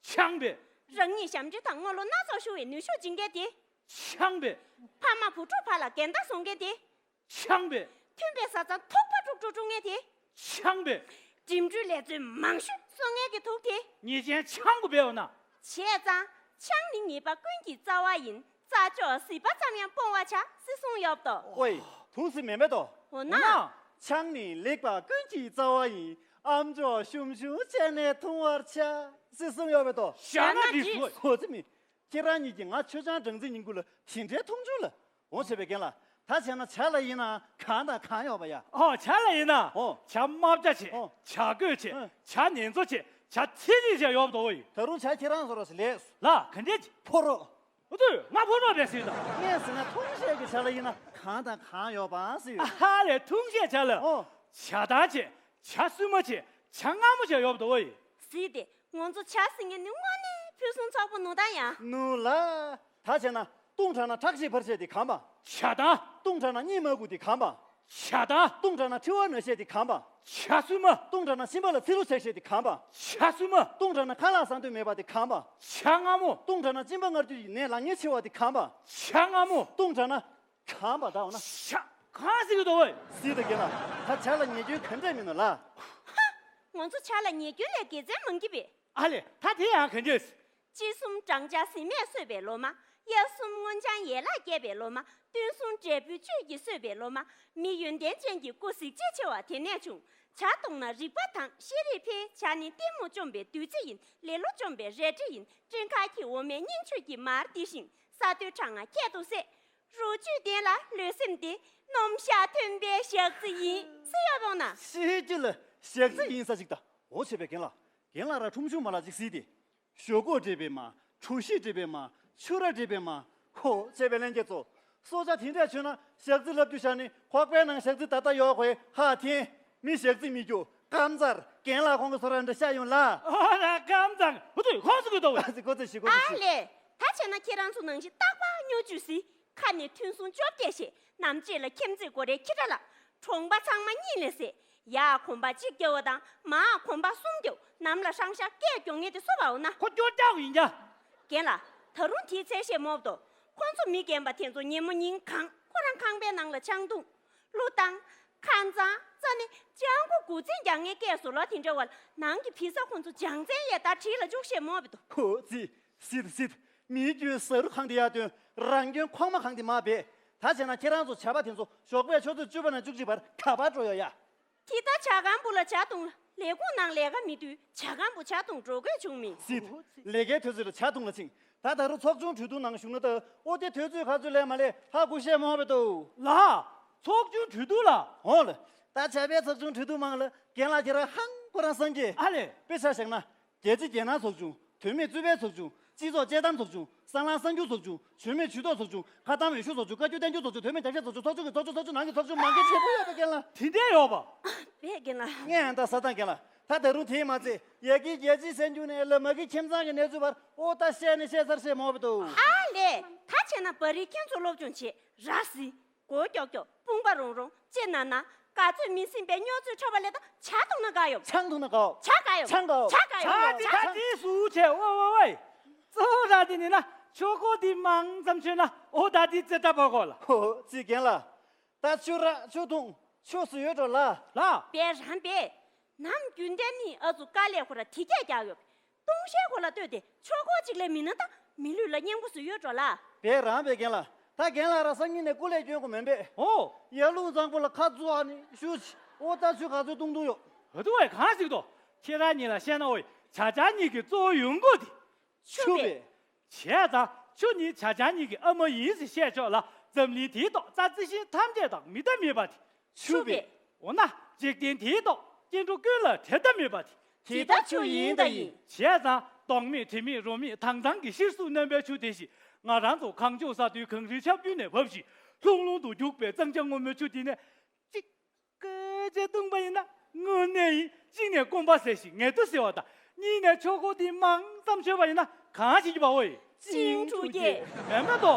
ཆང་བས། རང་ཉིད་ཞབས་འདྲེན་དང་དངོས་ལོ་སྣ་ཚོགས་ཤོར་བའི་ནུས་ཤུགས་སྦྱིན་མཁན་དེ། ཆང་བས། ཕ་མ་བུ་ཕྲུག་བར་ལ་འགལ་ཟླ་བཟོ་མཁན་དེ། ཆང་བས། མཐུན་པའི་བཟའ་ཚང་ཐུག་པ་དཀྲུག་དཀྲུག་དཀྲུག་མཁན་དེ། ཆང་བས། འགྲིམ་འགྲུལ་ལས་ཚོད་མང་ཤོས་བཟོ་མཁན་གྱི་དུག་དེ། ཉེས་ཅན་ཆང་དགོས་པས་འོ་ན། བྱས་ཙང་ཆང་ནི་ཉེས་པ་ཀུན་གྱི་རྩ་བ་ཡིན། རྩྭ་མཆོག་ཟིལ་པ་ཙམ་ཡང་སྤོང་བར་བྱ་ཟེར་གསུངས་ཡོད་དོ། ཨོའི། དུག་ཟེར་མེད་མེད་དོ། འོ་ན། འོ་ན། ཆང་ནི་ལེགས་པ་ཀུན་གྱི་རྩ་བ་ཡིན། ཨ་མཆོག་ཞུམ་ཞུམ་བྱས་ནས་འཐུང་བར་བྱ་ཟེར་གསུངས་ཡོད་པས་དོ། བཞག་ན་འགྲིག་སོ། ཁོ་ཚོ་མི། ཁྱེད་རང་གཉིས་ཀྱིས་ང་མཆོད་ཆང་སྦྲང་རྩི་ཉིན་གུང་ལ་དེ་འདྲའི་མཐོང་ཆུང་ལ། འོང་བྱས་པའི་རྒན་ལགས། ད་བྱས་ན་ཇ་ལ་ཡིན་ན་གང་དང་གང་ཡོད་པ་ཡ། ཨོ་ཇ་ལ་ཡིན་ན། ཨོ། ཇ་དམར་ཇ་བྱས། ཨོ། ཇ་བསྐོལ་བྱས། ཨ། ཇ་ནན་ཚོ་བྱས། ཇ་ཚིལ་ལི་བྱས་ཡོད་དོ་ཡིན། ད་རུང་ཇ་ཁྱེད་རང་བཟོ་རོགས་ཞིག་ལས། ལ་ག་འདྲས་ཀྱི། ཕོ་རོག། ཨོ་དུ་ང་ཕོ་རོག་རེད་ཟེར་ད། ངས་ཟེར་ན་འཐུང་བྱས་ཀྱི་ཇ་ལ་ཡིན་ན་གང་དང་གང་ཡོད་པ་ཟེར་ཡོད། ཨ་ཧ་ལས་འཐུང་བྱས་ཇ་ལ། ཨོ། ཇ་དང་བྱས། ཇ་སྲུབ་མ་བྱས། ཇ་མངར་མོ་བྱས་ཡོད་དོ་ཡིན། ཟེར་ཏེ། ང་ཚོ་ཇ་ཟེར་མཁན་ནི་དངོས་གནས་ཕུན་སུམ་ཚོགས་པོ་ནོ་ད་ཡ། ནུ་ལ། ད་བྱས་ན་བཏུང་དྲགས་ན་ཁྲག་ཤེད་འཕར་བྱས་དེ་གང་པ། ཇ་དང་། བཏུང་དྲགས་ན་གཉིད་མ་ཁུག་དེ་གང་པ། ཇ་དང་། བཏུང་དྲགས་ན་མཁྲིས་པ་ན་བཤད་དེ་གང་པ། ཇ་སྲུབ་མ། བཏུང་དྲགས་ན་གཤིན་པ་ལ་ཚིལ་ལུ་ཆགས་བཤད་དེ་གང་པ། ཇ་སྲུབ་མ། བཏུང་དྲགས་ན་ཁ་ལག་ཟ་འདོད་མེད་པ་དེ་གང་པ། ཇ་མངར་མོ། བཏུང་དྲགས་ན་གཅིན་པ་མངར་སྐྱུར་གྱི་ནད་ལངས་ཉེན་ཆེ་བ་དེ་གང་པ། ཇ་མངར་མོ། བཏུང་དྲགས་ན། གང་བ་ད་འོ་ན། ཤ། གང་ཟེར་གི་འདུག་བས། སྲིད་དུ་རྒན་ལགས། ད་ཇ་ལ་ཉེས་སྐྱོན་ག་འདྲས་མིན་ནོ་ལ། ཧ། ང་ཚོ་ཇ་ལ་ཉེས་སྐྱོན་ལས་དགེ་མཚན་མང་གི་པས། ཨ་ལས། ད་དེ་ཡང་ག་འདྲས། དཔྱིད་གསུམ་སྦྲང་ཆར་ཟིན་མས་གསོས་པའི་ལོ་མ། དབྱར་གསུམ་སྔོ་ལྗང་ཡན་ལག་རྒྱས་པའི་ལོ་མ། སྟོན་གསུམ་འབྲས་བུ་བཅུད་ཀྱིས་གསོས་པའི་ལོ་མ། མི་ཡོན་ཏན་ཅན་གྱི་སྐུ་གཟི་བརྗིད་ཆེ་བ་དེ་ནས་བྱུང་། ཇ་འཐུང་ན་རིག་པ་དྭངས། ཤེས་རིག་འཕེལ། ཇ་ནི་ལྟད་མོ་བཅོམ་པའི་བདུད་རྩི་ཡིན། ལེ་ལོ་བཅོམ་པའི་རལ་གྲི་ཡིན། སྤྲིན་དཀར་གྱི་འོ་མས་སྙིང་བཅུད་ཀྱི་མར་ལྡིང་ཞིང་། ས་རྡོའི་གྲང་ངར་ཁྱད་དུ་བསད། རོ་བཅུད་ལྡན་ལ་ལུས་སེམས་བདེ། སྣུམ་ཞག་ཐོན་པའི་ཞག་རྩི་ཡིན་ཟེར་ཡོད་པ་ན། ཤེས་ཀྱི་ལ་ཞག་རྩི་ཡིན་ས་ཞིག་ད། འོ་བྱས་པའི་རྒན་ལགས། རྒན་ལགས་ར་ཁྲུམ་ཆུང་མ་ལ་ཅིག་གཟིགས་ཏེ། ཞོག་ཁོག་འདྲེས་པའི་མ། གྲོ་ཞིབ་འདྲེས་པའི་མ། ཆུ་ར་འདྲེས་པའི་མ། ཧོ། བྱས་པའི་ལྷན་རྒྱས་ཚོ། སྲོག་ཆགས་དེ་འདྲས་བྱུང་ན་ཞག་རྩི་ལབ་རྒྱུ་བཞག་ནི་ཁོག་པའི་ནང་ཞག་རྩི་ད་ལྟ་ཡོད་ཁོའི་ཧ་འཐེན། མི་ཞག་རྩི་མི་རྒྱུ་སྐམ་ཚར། རྒན་ལགས་ཁོང་གི་ཚོ་ར་འདྲ་ཤ་ཡོང་ལ། ཨོ་ར་སྐམ་ཚར། ཧུ་ཚུ་ཁོང་ཚོ་གི་དོ་བས། ཨ་ཙི་ཀོ་ཙི་ཤི་ཀོ་ཙི་ཨ་ཤི། ལས། ད་བྱས་ན་ཁྱེད་རང་ཚོ་ནང་བཞིན་རྟག་པར་སྨྱོ་ཇུས་སི། ཁ་ནས་ཐུན་སུང་བཅོ་བརྒྱད་བཤད། ནམ་ཕྱེད་ལ་ཁྱིམ་མཚེས་སྒོ་རའི་ཁྱི་ཁྲ་ལ། གྲོང་པ་ཚང་མ་གཉིད་ལས་སད། ཡར་གོམ་པ་གཅིག་རྒྱབ་པ་དང་མར་གོམ་པ་གསུམ་རྒྱབ། ནམ་ལ་ཧྲང་ཤ་སྐད་རྒྱོག་ངེས་དེ་སོ་བའོ་ན། ཁོ་སྐྱོར་རྒྱག་ཡིན་ཀྱ། རྒན་ལགས། ད་རུང་དེའི་ཚེ་བཤད་མོབ་དོ། ཁོང་ཚོ་མི་རྒན་པ་དེ་ཚོ་ཉིན་མོ་ཉིན་གང་ཁོ་རང་ཁང་པའི་ནང་ལ་ཆང་འཐུང་། གླུ་བཏང་། ཁ་འཛང་། རྩ་ནི་སྤྱང་ཀོ་དགུ་ཚན་རྒྱག་ངའི་སྐད་སོ་ལོ་དེ་འདྲ་བ་ལ་ནང་གི་བི་ས་ཁོང་ཚོ་སྦྱང་ཚན་ཡས་ད་བྲིས་ལ་བཅུག་བཤད་མོབ་དོ། ཧོ་ཙི། སྲིད་སྲིད། མིའི་སྐྱོན་ཟ་རུ་གང་དེ་ཡར་བཏོན། རང་སྐྱོན་ཁོག་མ་གང་དེ་མར་སྦས། ད་བྱས་ན་ཁྱེད་རང་ཚོ་བྱ་བ་དེ་ཚོ་ཞོགས་པའི་ཆུ་ཚོད་བཅུ་པ་ནས་བཅུ་གཅིག་བར་ག་པར་འགྲོ་ཡོད་ཡ། དེ་ལྟར་ཇ་ཁང་བུ་ལ་ཇ་འཐུང་ལ་ལས་ཁུངས་ནང་ལས་ཀ་མི་འདུག་ཇ་ཁང་བུ་ཇ་འཐུང་འགྲོ་དགོས་བྱུང་མི། སྲིད། ལས་ཀའི་དུས་ཚོད་ལ་ཇ་འཐུང་ལ་ཕྱིན། ད་ད་རུང་ཚོགས་ཆུང་གྲོས་བསྡུར་ནང་ཞུགས་ན་ད་ཨོ་དེ་དུས་ཚོད་ག་ཚོད་ལས་མ་ལས་ཧ་གོ་ཤེས་མ་བས་དོ། ལགས། ཚོགས་ཆུང་གྲོས་བསྡུར་ལ། འོང་ལ། ད་བྱ་བའི་ཚོགས་ཆུང་གྲོས་བསྡུར་མང་ལ་རྒན་ལགས་ཁྱེད་རང་ཧང་ཁོ་རང་སངས་རྒྱས། ཨ་ལས། དཔེ་ཆ་བཞག་ན། རྒྱལ་སྤྱི་རྒྱལ་ནང་ཚོགས་ཆུང་། དོན་མེད་རྩོད་པའི་ཚོགས་ཆུང་། སྤྱི་ཚོགས་དཔྱད་གཏམ་ཚོགས་ཆུང་། སྲང་ལམ་གསར་འགྱུར་ཚོགས་ཆུང་། བྱོན་མེད་ཇུས་གཏོགས་ཚོགས་ཆུང་། ཁ་གཏམ་འོས་ཤོག་ཚོགས་ཆུང་། བཀའ་བཀྱོན་བསྟན་བསྐྱོན་ཚོགས་ཆུང་། དོན་མེད་རྒྱབ་བཤད་ཚོགས་ཆུང་། ཚོགས་ཆུང་གི་ཚོགས་ཆུང་། ཚོགས་ཆུང་ནང་གི་ཚོགས་ཆུང་མང་གི་ཆེ་པོ་ཡོད་པ་རྒན་ལགས། དེ་འདྲ་ཡོད་པ། བས་རྒན་ལགས། ངས་ཡང་ད་ས་དང་རྒན་ལགས། ད་ད་རུང་དེས་མ་ཚད་ཡ་གི་རྒྱལ་སྤྱིའི་གསར་འགྱུར་ནས་ལ་མ་གི་ཁྱིམ་ཚང་གི་གནས་ཚུལ་བར་ཨོ་ད་བཤད་ནས་བཤད་ཚར་བཤད་མ་འོ་བི་འདུག་ཨ་ལས། ད་བྱས་ན་བ་རི་ཁྱེད་ཚོ་སློབ་སྦྱོང་བྱེད་ར་སི། མགོ་ཀྱོག་ཀྱོག་དཔུང་པ་རོང་རོང་ལྕེ་ན་ན། ག་ཚོད་མི་སྲིན་པའི་སྨྱོ་ཚོད་འཁྲབ་པ་ལས་ད་ཇ་འཐུང་ན་དགའ་ཡོད། ཆང་འཐུང་ན་དགའ་འོ། ཇ་དགའ་ཡོད། ཆང་དགའ་འོ། ཇ་དགའ་ཡོད། ཇ་དེ་ཇ་ད་དེ་སུ་བྱས། ཝེ་ཝེ་ཝེ། གཙོ་བོ་ར་དེ་ནི་ན་ཆོ་གོ་དེ་མང་ཙམ་མཆོད་ན་ཨོ་ད་དེ་རྩེ་ད་བ་གོ་ལ། ཧོ་ཙི་རྒན་ལགས། ད་ཆུ་ར་ཆུ་འཐུང་ཆུ་སུ་ཡོད་འགྲོ་ལ། ལ། བས་རང་བས། ནམ་རྒྱུན་ལྡན་ནི་ཨ་ཚོ་དཀའ་ལས་ཁོ་ར་དེ་སྐད་རྒྱག་ཡོད། ལྟུང་བཤད་ཁོ་ལ་ལྟོས་ཏེ་ཆོ་གོ་གཅིག་ལས་མི་ན་ད་མི་ལུས་ལ་སྙིང་པོ་སུ་ཡོད་འགྲོ་ལ། བས་རང་བས་རྒན་ལགས། ད་རྒན་ལགས་ར་སང་ཉིན་ནས་སྐུ་ལས་སྐྱོན་དགོས་མིན་པས། ཨོ། ཡར་ཀླུང་གཙང་པོ་ལ་ཁ་བཙུགས་ཨ་ནི་ཞུ་ཅི། ཨོ་ད་ཆུ་ག་ཚོད་བཏུང་བཏུང་ཡོད། ཨ་དུ་བས་གང་ཞིག་དོ། ཁྱེད་རང་གཉིས་ལ་བཤད་ན་ཨོ་ཡི་ཇ་ཇ་གཉིས་ཀྱི་གཙོ་བོ་ཡོང་སྒོ་དེ། ཆུ་ཆུ་བས། བས། བྱས་ཙང་ཆུ་ནི་ཇ་ཇ་གཉིས་ཀྱི་ཨ་མ་ཡིན་ཟེར་བཤད་ཆོག་ལ། འཛམ་གླིང་དེའི་ཐོག་རྩྭ་རྩི་ཤིང་ཐམས་ཅད་དང་མི་འདྲ་མེད་པ་དེ། ཆུ་བས། འོ་ན་འཇིག་རྟེན་དེའི་ཐོག་སྐྱེ་འགྲོ་ཀུན་ལ་འབྲལ་ཐབས་མེད་པ་དེ། དེ་ལྟར་ཆུ་ཡིན་ད་ཡིན། བྱས་ཙང་སྟོང་མེད་དྲི་མེད་རོ་མེད་དྭངས་གཙང་གི་གཤེར་གཟུགས་རྣམ་པའི་ཆུ་དེ་བཞིན་ང་རང་ཚོ་གངས་ལྗོངས་ས་མཐོའི་གངས་རིའི་ཆབ་རྒྱུན་ནས་བབས་ཤིང་ལྷུང་ལྷུང་དུ་རྒྱུག་པའི་གཙང་ཆབ་སྔོན་མོའི་ཆུ་དེ་ནས་གཅིག་བཀོལ་བྱས་བཏུང་པ་ཡིན་ན་དངོས་གནས་ཡིན། གཅིག་ནས་སྐོམ་པ་སེལ་ཞིང་ངལ་དུ་སེལ་བ་དང་། གཉིས་ནས་ཆོ་གོ་དེ་མང་ཙམ་མཆོད་པ་ཡིན་ན་གང་ཞིག་གི་བའོ་ཡི། ཅིང་ཀྲུའུ་ཀྱེ། མེད་མེད་དོ།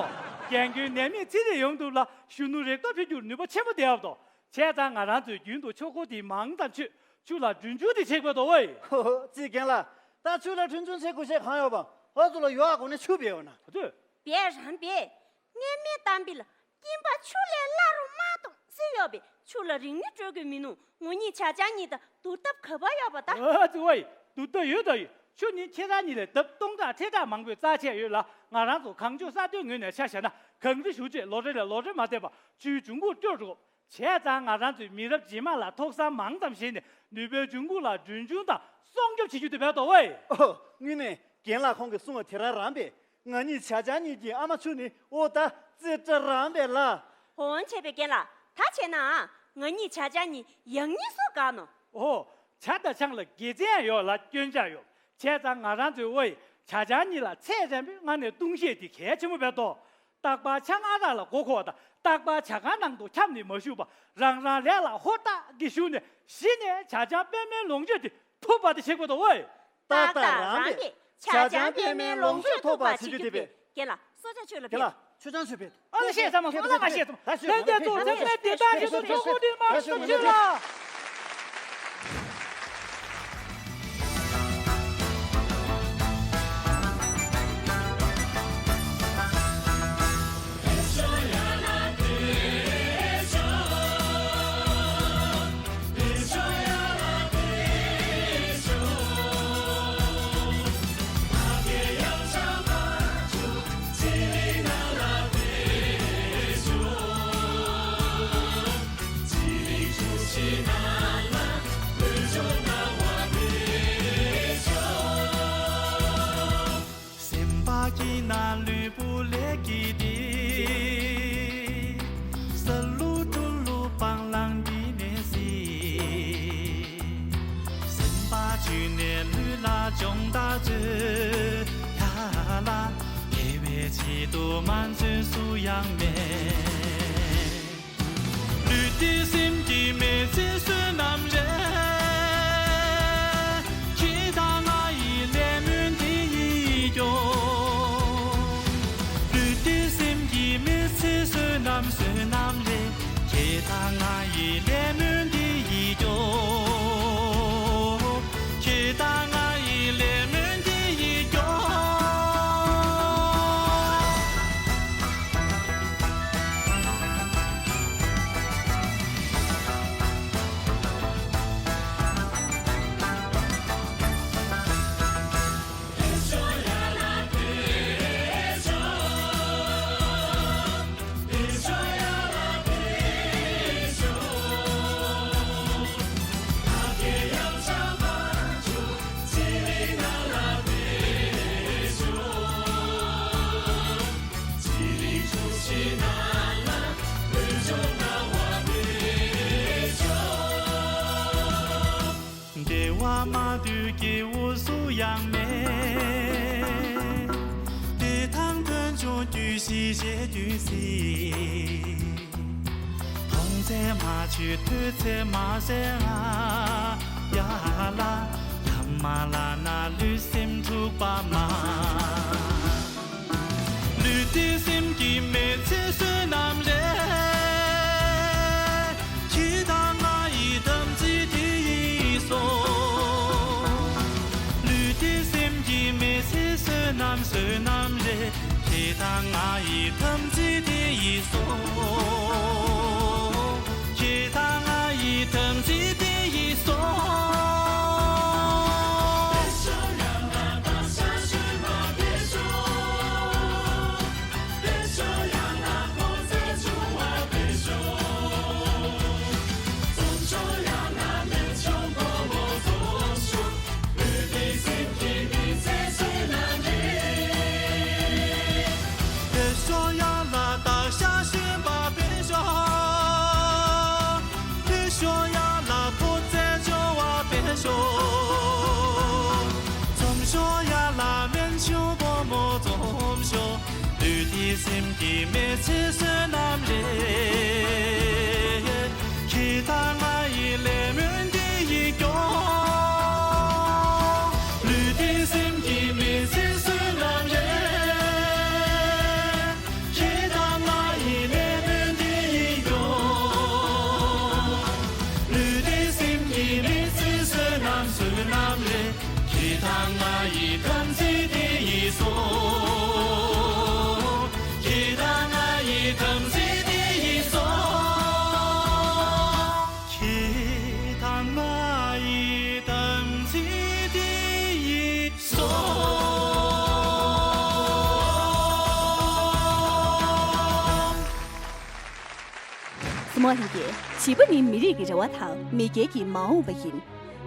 རྒན་རྒོན་ནད་མེད་ཚེ་རིང་ཡོང་ཐུབ་ལ་གཞོན་ནུ་རེག་ཐོག་འཕེལ་རྒྱུར་ནུས་པ་ཆེན་པོ་ལྡན་ཡོད་དོ། བྱས་ཙང་ང་རང་ཚོས་རྒྱུན་དུ་ཆོ་གོ་དེ་མང་ཙམ་མཆོད། ཆུ་ལ་གྲོན་ཆུང་དེ་བྱེད་དགོས་དོ་ཝེ། ཧོ་ཧོ་ཙི་རྒན་ལགས། ད་ཆུ་ལ་གྲོན་ཆུང་བྱེད་དགོས་ཤེས་གང་ཡོད་པ། ཨ་ཚོ་ལ་ཡོག་གོ་ནས་ཆུ་བེ་ཡོད་ན། ཨ་ཚོས། བས་རང་བས། སྔས་མའི་གཏམ་དཔེ་ལ་སྐྱིན་པ་ཆུ་ལས་སླ་རུ་མ་གཏོང་ཟེར་ཡོད་པས་ཆུ་ལ་རིང་ནི་སྤྲོད་དགོས་མི་ནུ་ངུ་གཉིས་ཆ་ཆང་གཉིས་དང་བསྡུར་ཐབས་ག་པ་ཡོད་པ་ད། ཨ་ཙི་ཝེ། བསྡུར་ཐབས་ཡོད་ད་ཡོད། ཆུ་ནི་ཁྱེད་རང་གཉིས་ལས་ལྡབ་སྟོང་ཕྲག་ཁྲི་ཕྲག་མང་པོའི་རྩ་ཆད་ཡོད་ལ། ང་རང་ཚོ་གངས་ལྗོངས་ས་མཐོའི་ངོས་ནས་ཆ་བཞག་ན་གངས་རི་བཞུར་རྗེས་ལོ་རེ་ལས་ལོ་རེ་མ་བརྟན་པར་ཆུའི་འབྱུང་ཁུངས་སྐྱོ་འགྲོ། བྱས་ཙང་ང་རང་ཚོས་མི་རབས་རྗེས་མ་ལ་ཐོག་བསམ་མང་ཙམ་བཞེས་ནས་ནུས་པའི་འབྱུང་ཁུངས་ལ་གྲོན་ཆུང་དང་སྲུང་སྐྱོབ་བྱེད་རྒྱུ་དེ་བས་དོ་ཝེ། ཨོ། དངོས་གནས་རྒན་ལགས་ཁོང་གིས་གསུངས་པ་དེ་རང་རང་པས། ང་གཉིས་ཆ་ཆང་གཉིས་ཀྱི་ཨ་མ་ཆུ་ནི་ཨོ་ད་རྩེ་བཀྲ་རང་པས་ལ། འོན་བྱས་པའི་རྒན་ལགས། ད་བྱས་ན་ང་གཉིས་ཆ་ཆང་གཉིས་ཡང་གཉིས་སུ་དགའ་ནོ། ཨོ། ཇ་དང་ཆང་ལ་དགེ་མཚན་ཡོད་ལ་སྐྱོན་ཆ་ཡོད། བྱས་ཙང་ང་རང་ཚོའི་ཝེ་ཆ་ཆང་གཉིས་ལ་ཚད་རན་པོའི་ངང་ནས་ལྟུང་བཤད་དེ་གལ་ཆེན་པོ་བས་དོ། རྟག་པར་ཆང་ཨ་རག་ལ་མགོ་འཁོར་བ་དང་རྟག་པར་ཇ་ཁང་ནང་དུ་འཁྱམས་ནས་མ་བཞུགས་པར་རང་རང་ལས་ལ་ཧོར་ཏག་གིས་ཞུགས་ནས་གཞི་ནས་ཇ་ཆང་པད་མའི་ལོངས་སྤྱོད་དེ་ཐུབ་པ་དེ་བྱེད་དགོས་དོ་ཝེ། ཏག་ཏག་རང་པས་ཇ་ཆང་པད་མའི་ལོངས་སྤྱོད་ཐུབ་པ་བྱེད་རྒྱུ་དེ་པས། རྒན་ལགས་སོ་ཆ་ཆོས་ལ་རྒན་ཕེབས། ལགས་ཆོས་ཆང་ཆོས་ཕེབས། ཨ་ལ་ཤེས་ཙམ་མ་སོང་ལ་མ་ཤེས་ཙམ་ལྷན་རྒྱས་ཚོ་ཚང་མས་དེ་ལྟར་བྱེད་དུ་ཆོག་གོ་དེ་མ་སོང་ཆོས་ལ། ད་ང་ཡི་ལས་སྨོན་འདི་ཡིས་སྐྱོབ། ཁྱེད་དང་ང་ཡི་ལས་སྨོན་འདི་ཡིས་སྐྱོབ། འབྲེལ་བ་མ་དུས་སྐྱེ་བོ་སུ་ཡང་མེད། བདེ་ཐང་དོན་ཆུང་དུས་ཤི་རྗེས་དུས་སྲིད། མཐོང་ཚེ་མ་ཆོད་ཐོས་ཚེ་མ་ཟེར་ང་། ཡ་ལ་ཐ་མ་ལ་ན་ལུས་སེམས་འཁྲུག་པ་མ། ལུས་བདེ་སེམས་སྐྱིད་མེད་ཚེ་བསོད་ནམས་ལས། ཁྱེད་དང་ང་ཡི་དམ་ཚིག་དེ་ཡིས་སོ། ལུས་བདེ་སེམས་སྐྱིད་མེད་ཚེ་བསོད་ནམས་བསོད་ནམས་ལས། ཁྱེད་དང་ང་ཡི་དམ་ཚིག་དེ་ཡིས་སོ། ཁྱེད་དང་ང་ཡི་དམ་ཚིག་དེ་ཡིས་སོ། འཕེལ་ཤོག་ཡར་ལ་བདག་ཞག་བཞིན་པ་འཕེལ་ཤོག་འཕེལ་ཤོག་ཡར་ལ་ཕོ་རྩལ་འབྱོར་བ་འཕེལ་ཤོག་འཛོམས་ཤོག་ཡར་ལ་སྨན་ཆུང་བུ་མོ་འཛོམས་ཤོག་ལུས་བདེ་སེམས་སྐྱིད་མེད་ཚེ་བསོད་ནམས་ལས། ཁྱེད་དང་ང་ཡི་ལས་སྨོན་འདི་ཡིས་སྐྱོབ། ལུས་བདེ་སེམས་སྐྱིད་མེད་ཚེ་བསོད་ནམས་ལས། ཁྱེད་དང་ང་ཡི་ལས་སྨོན་འདི་ཡིས་སྐྱོབ། ལུས་བདེ་སེམས་སྐྱིད་མེད་ཚེ་བསོད་ནམས་བསོད་ནམས་ལས། ཁྱེད་དང་ང་ཡི་དམ་ཚིག་དེ་ཡིས་སོ། ཁྱེད་དང་ང་ཡི་དམ་ཚིག་དེ་ཡིས་སོ། ཁྱེད་དང་ང་ཡི་དམ་ཚིག་དེ་ཡིས་སོ། སྲིང་མོ་ལྷན་རྒྱས། བྱིས་པ་ནི་མི་རིགས་ཀྱི་རེ་བ་དང་མི་སྒེར་གྱི་མ་འོངས་པ་ཡིན།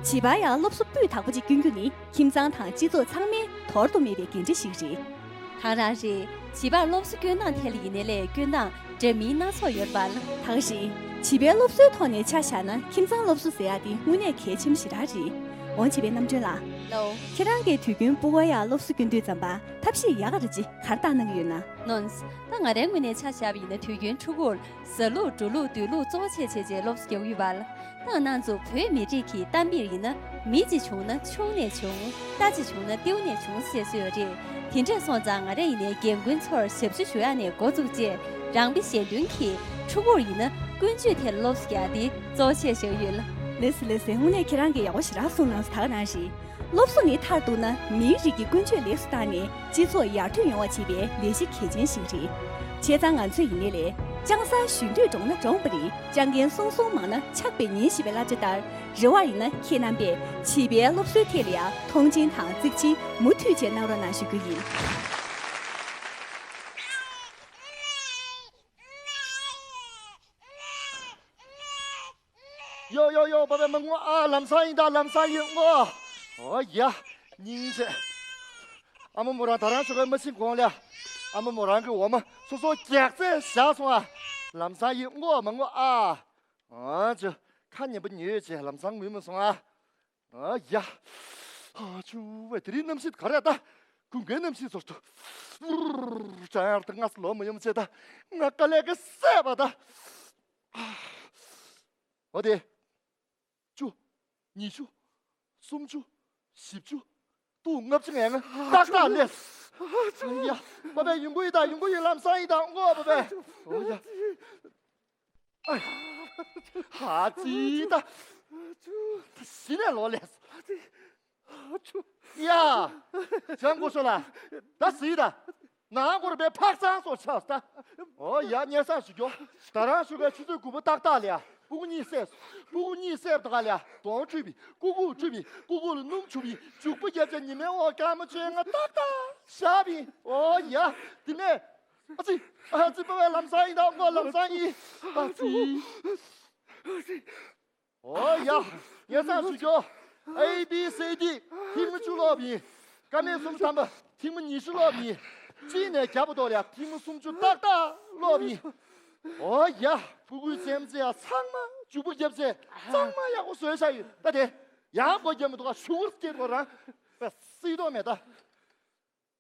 བྱིས་པར་ཡང་སློབ་གསོ་སྤུས་དག་པོ་ཅིག་བསྐྲུན་རྒྱུ་ནི་ཁྱིམ་ཚང་དང་སྤྱི་ཚོགས་ཚང་མའི་དོར་དུ་མེད་པའི་འགན་འཁྲི་ཞིག་རེད། ད་ག་རང་རེད། བྱིས་པར་སློབ་གསོ་སྐྱོན་སྟངས་ཐད་ལ་ཡིན་ནའི་ལས་སྐྱོན་སྟངས་འདྲ་མིན་སྣ་ཚོགས་ཡོད་རེད་པ། ད་ག་རེད། བྱིས་པའི་སློབ་གསོའི་ཐོག་ནས་ཆ་བཞག་ན་ཁྱིམ་ཚང་སློབ་གསོ་ཟེར་ཡག་དེ་དངོས་གནས་གལ་ཆེན་པོ་ཞེ་དྲག་རེད། འོང་བྱིས་པའི་རྣམ་གྲོན་ལགས། ལོ། ཁྱེད་རང་གིས་དུས་རྒྱུན་སྤུ་གུར་ཡར་སློབ་གསོ་སྐྱོན་དུས་ཙམ་པ་ཐབས་ཤེས་ཡག་ག་རེ་ཅིག་ག་རེ་བཏང་གནང་གི་ཡོད་ན། ནོན། ད་ང་རའི་ངོས་ནས་ཆ་བཞག་པ་ཡིན་ན་དུས་རྒྱུན་ཕྲུ་གུར་ཟ་ལུགས་འགྲོ་ལུགས་སྡོད་ལུགས་གཙོ་བོ་བྱས་བྱས་བྱས་སློབ་གསོ་རྒྱག་གི་ཡོད་པ་ལ། ད་ང་རང་ཚོ་བོད་མི་རིགས་ཀྱི་གཏམ་དཔེར་ཡིན་ན་མི་གཅིག་བྱུང་ན་ཆུང་ནས་བྱུང་། རྟ་གཅིག་བྱུང་ན་རྟེའུ་ནས་བྱུང་ཟེར་སྲོལ་ཡོད་རེད། དེ་འདྲས་སོང་ཙང་ང་རང་ཡིན་ནའི་རྒན་རྒོན་ཚོར་ཞབས་ཞུ་ཞུ་ཡག་ནས་འགོ་བཙུགས་རྗེས་རང་དཔེ་གཞན་སྟོན་གྱིས་ཕྲུ་གུར་ཡིན་ན་ཀུན་སྤྱོད་ཐད་སློབ་གསོ་རྒྱག་དེ་གཙོ་བོ་བྱས་བཞག་ཡོད་ལ། ལགས་སེ་ལགས་སེ། དངོས་གནས་ཁྱེད་རང་གིས་ཡག་པོ་ཞེ་དྲག་གསུངས་གནང་སོང་། ད་ག་ནང་བཞིན། སློབ་གསོ་ནི་མཐར་གཏུགས་ན་མིའི་རིགས་ཀྱི་ཀུན་སྤྱོད་ལེགས་སུ་བཏང་ནས་སྤྱི་ཚོགས་ཡར་ཐོན་ཡོང་བ་བྱེད་པའི་ལས་གཞི་གལ་ཆེན་ཞིག་རེད། བྱས་ཙང་ང་ཚོས་ཡིན་ནའི་ལས་ལྕང་གསར་གཞོན་དུས་འགྲོགས་ན་འགྲོགས་པ་རེད། ལྕང་རྒན་སོང་སོང་མང་ན་ཆགས་པའི་ཉིན་ཞེས་པའི་བསླབ་བྱ་ལྟར། རེ་བ་ཡིན་ན་ཁྱེད་རྣམ་པས་བྱིས་པའི་སློབ་གསོའི་ཐད་ལ་ཡང་མཐོང་ཆེན་དང་གཙིགས་ཆེན་མུ་མཐུད་བྱས་གནང་རོགས་གནང་ཞུ་རྒྱུ་ཡིན། ཡོ་ཡོ་ཡོ། པ་པའི་མ་ངུ་ཨ། ལམ་སང་ཡིན་ད། ལམ་སང་ཡིན་ངུ། ཨོ་ཡ། སྙིང་རྗེ། ཨ་མ་མོ་རང་ད་རང་ཞོགས་ཀས་མ་ཕྱིན་གོང་ལ། ཨ་མ་མོ་རང་གི་འོ་མ་སོ་སོ་རྒྱགས་ཚད་བཞག་སོང་ཨ། ལམ་སང་ཡིན་ངུ་མ་ངུ་ཨ། ཨ་ཅོ། ཁ་ཉན་པ་ཉོས་བྱས་ལམ་སང་ངུས་མ་སོང་ཨ། ཨ་ཡ། ཨ་ཆུ་བས་དེ་རིང་གནམ་གཤིས་ག་རེ་ད། དགུན་ཁའི་གནམ་གཤིས་ཚོར་དུ། ཅང་ཡར་ད་ང་ལོ་མ་ཡོང་བྱས་ད། ང་དཀའ་ལས་ཀ་སད་པ་ད། འོ་དེ། བཅུ། ཉི་ཤུ། སུམ་ཅུ། བཞི་བཅུ། སྟོང་ལྔ་བཅུ་ངས་ང་ཏག་ཏག་ལས། ཡ། པ་པའི་ཡོང་གི་ཡིན་ད། ཡོང་གི་ཡིན། ལམ་སང་ཡིན་ད། ངོ་པ་པའི། ཨོ་ཡ། ཨ་ཡ། ཧ་ཙི་ད། གཞི་ནས་ལོག་ལས། ཨ་ཙི། ཨ་ཆུ། ཡ། ལྕམ་སྐུ་ཞོགས་ལ། ད་གཟིགས་ད། ནང་སྐོར་པའི་འཕག་ཚང་སོགས་ཆགས་ད། ཨོ་ཡ། སྙན་སེང་ཞུ་རྒྱུ། ད་རང་ཞུ་གའི་ཆུ་ཚོད་དགུ་པ་ཏག་ཏག་ལ་ཡ། སྤུ་གུ་གཉིས་བསད་སོང་། སྤུ་གུ་གཉིས་བསད་པ་དང་ལ་ཡ། གདོང་འཁྲུད་པའི། ཀུ་ཀུ་འཁྲུད་པའི། ཀུ་ཀུ་ལ་སྣུམ་བྱུག་པའི། བྱུག་པ་བརྒྱབ་བྱས་ཉི་མའི་འོག་སྐར་མ་བཅོ་ལྔ་ཏག་ཏག་བཞག་པའི། ཨོ་ཡ། དེ་ནས། ཨ་ཙི། ཨ་ཙི། པ་བའི་ལམ་སང་ཡིན་ད་ངོ་། ལམ་སང་ཡིན། ཨ་ཙི། ཨ་ཙི། ཨོ་ཡ། སྙན་སེང་ཞུ་རྒྱུ། ཨེ་བི་སི་ཌི། ཐེངས་མ་བཅུ་ཀློག་པ་ཡིན། ཀ་མད་སུམ་ཐམ་པ། ཐེངས་མ་ཉི་ཤུ་ཀློག་པ་ཡིན། གཅིག་ནས་བརྒྱ་བར་དུ་ལ་ཡ། ཐེངས་མ་སུམ་ཅུ་ཏག་ཏག་ཀློག་པ་ཡིན། ཨོ་ཡ། ཕྲུ་གུའི་རྩེད་མོ་རྩེ་ཡ་ཚང་མ། བྱུག་པ་བརྒྱབ་བྱས་གཙང་མ་ཡག་པོ་བཟོས་བཞག་ཡོད། ད་དེ་ཡང་སྒོ་བརྒྱབ་མི་འདུག་ག་ཤུ་གུར་སྐྱེས་འགྲོ་རང་བསྲེས་དོགས་མེད་ད།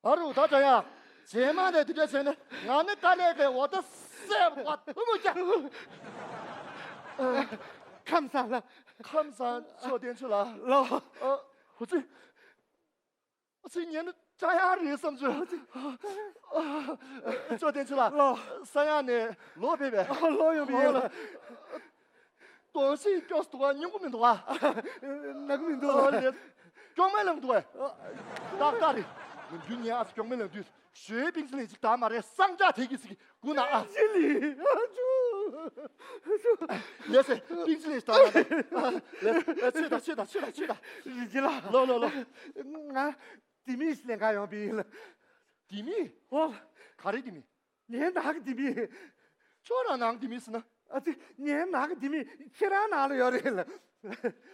ཨ་རུ་ད་འདྲ་ཡ། རྗེས་མ་ནས་དེ་འདྲ་བྱས་ན་ང་ནི་དཀའ་ལས་ཀྱི་འོ་ད་སེ་བ་ཐུ་མུ་ཀྱ། ཁམས་བཟང་ལ། ཁམས་བཟང་། མཆོག་བསྟན་ཆོས་ལ། ལོ། ཨ། ཧུ་ཙི། ཨ་ཙི། ངས་ནི་ཀྲ་ཡང་རེད་བསམ་བྱུང་། མཆོག་བསྟན་ཆོས་ལ། ལོ། ས་ཡ་ནས་ལོག་ཕེབས་པས། ལོག་ཡོང་པ་ཡིན་ལ། གདོང་ཞིག་སྐྱོ་སུ་འདུག་ག་སྙུང་གི་མི་འདུག་ག་ནག་གི་མི་འདུག་ཨོ་ལེ། སྐྱོག་མེ་ལངས་འདུག་གས། ཏག་ཏག་རེད། ནམ་རྒྱུན་ངས་ཨ་ཙི་སྐྱོག་མེ་ལངས་དུས་ཞོའི་པིང་སི་ལིན་ཅིག་དག་མ་རེད། སངས་ཀྱག་དེ་གི་ཟིག་གི་སྒུག་ན་ཨ། ཅི་ལི། ཨ་ཅུ། ལེ་སེ། པིང་སི་ལིན་ཅིག་དག་མ་རེད། ལེ་སེ། ཆོས་དང་ཆོས་དང་ཆོས་དང་ཆོས་དང་། རིན་ཆེན་ལགས། ལོ་ལོ་ལོ། ང་ལྡེ་མིག་ལེན་ག་ཡོང་པ་ཡིན་ལ། ལྡེ་མིག་ཨོ། ག་རེ་ལྡེ་མིག་ངའི་ནང་གི་ལྡེ་མིག་ཁྱོད་རང་ནང་གི་ལྡེ་མིག་ཟེར་ན། ཨ་ཙི། ངའི་ནང་གི་ལྡེ་མིག་ཁྱེད་རང་ནང་ལ་ཡོད་རེད་ལ།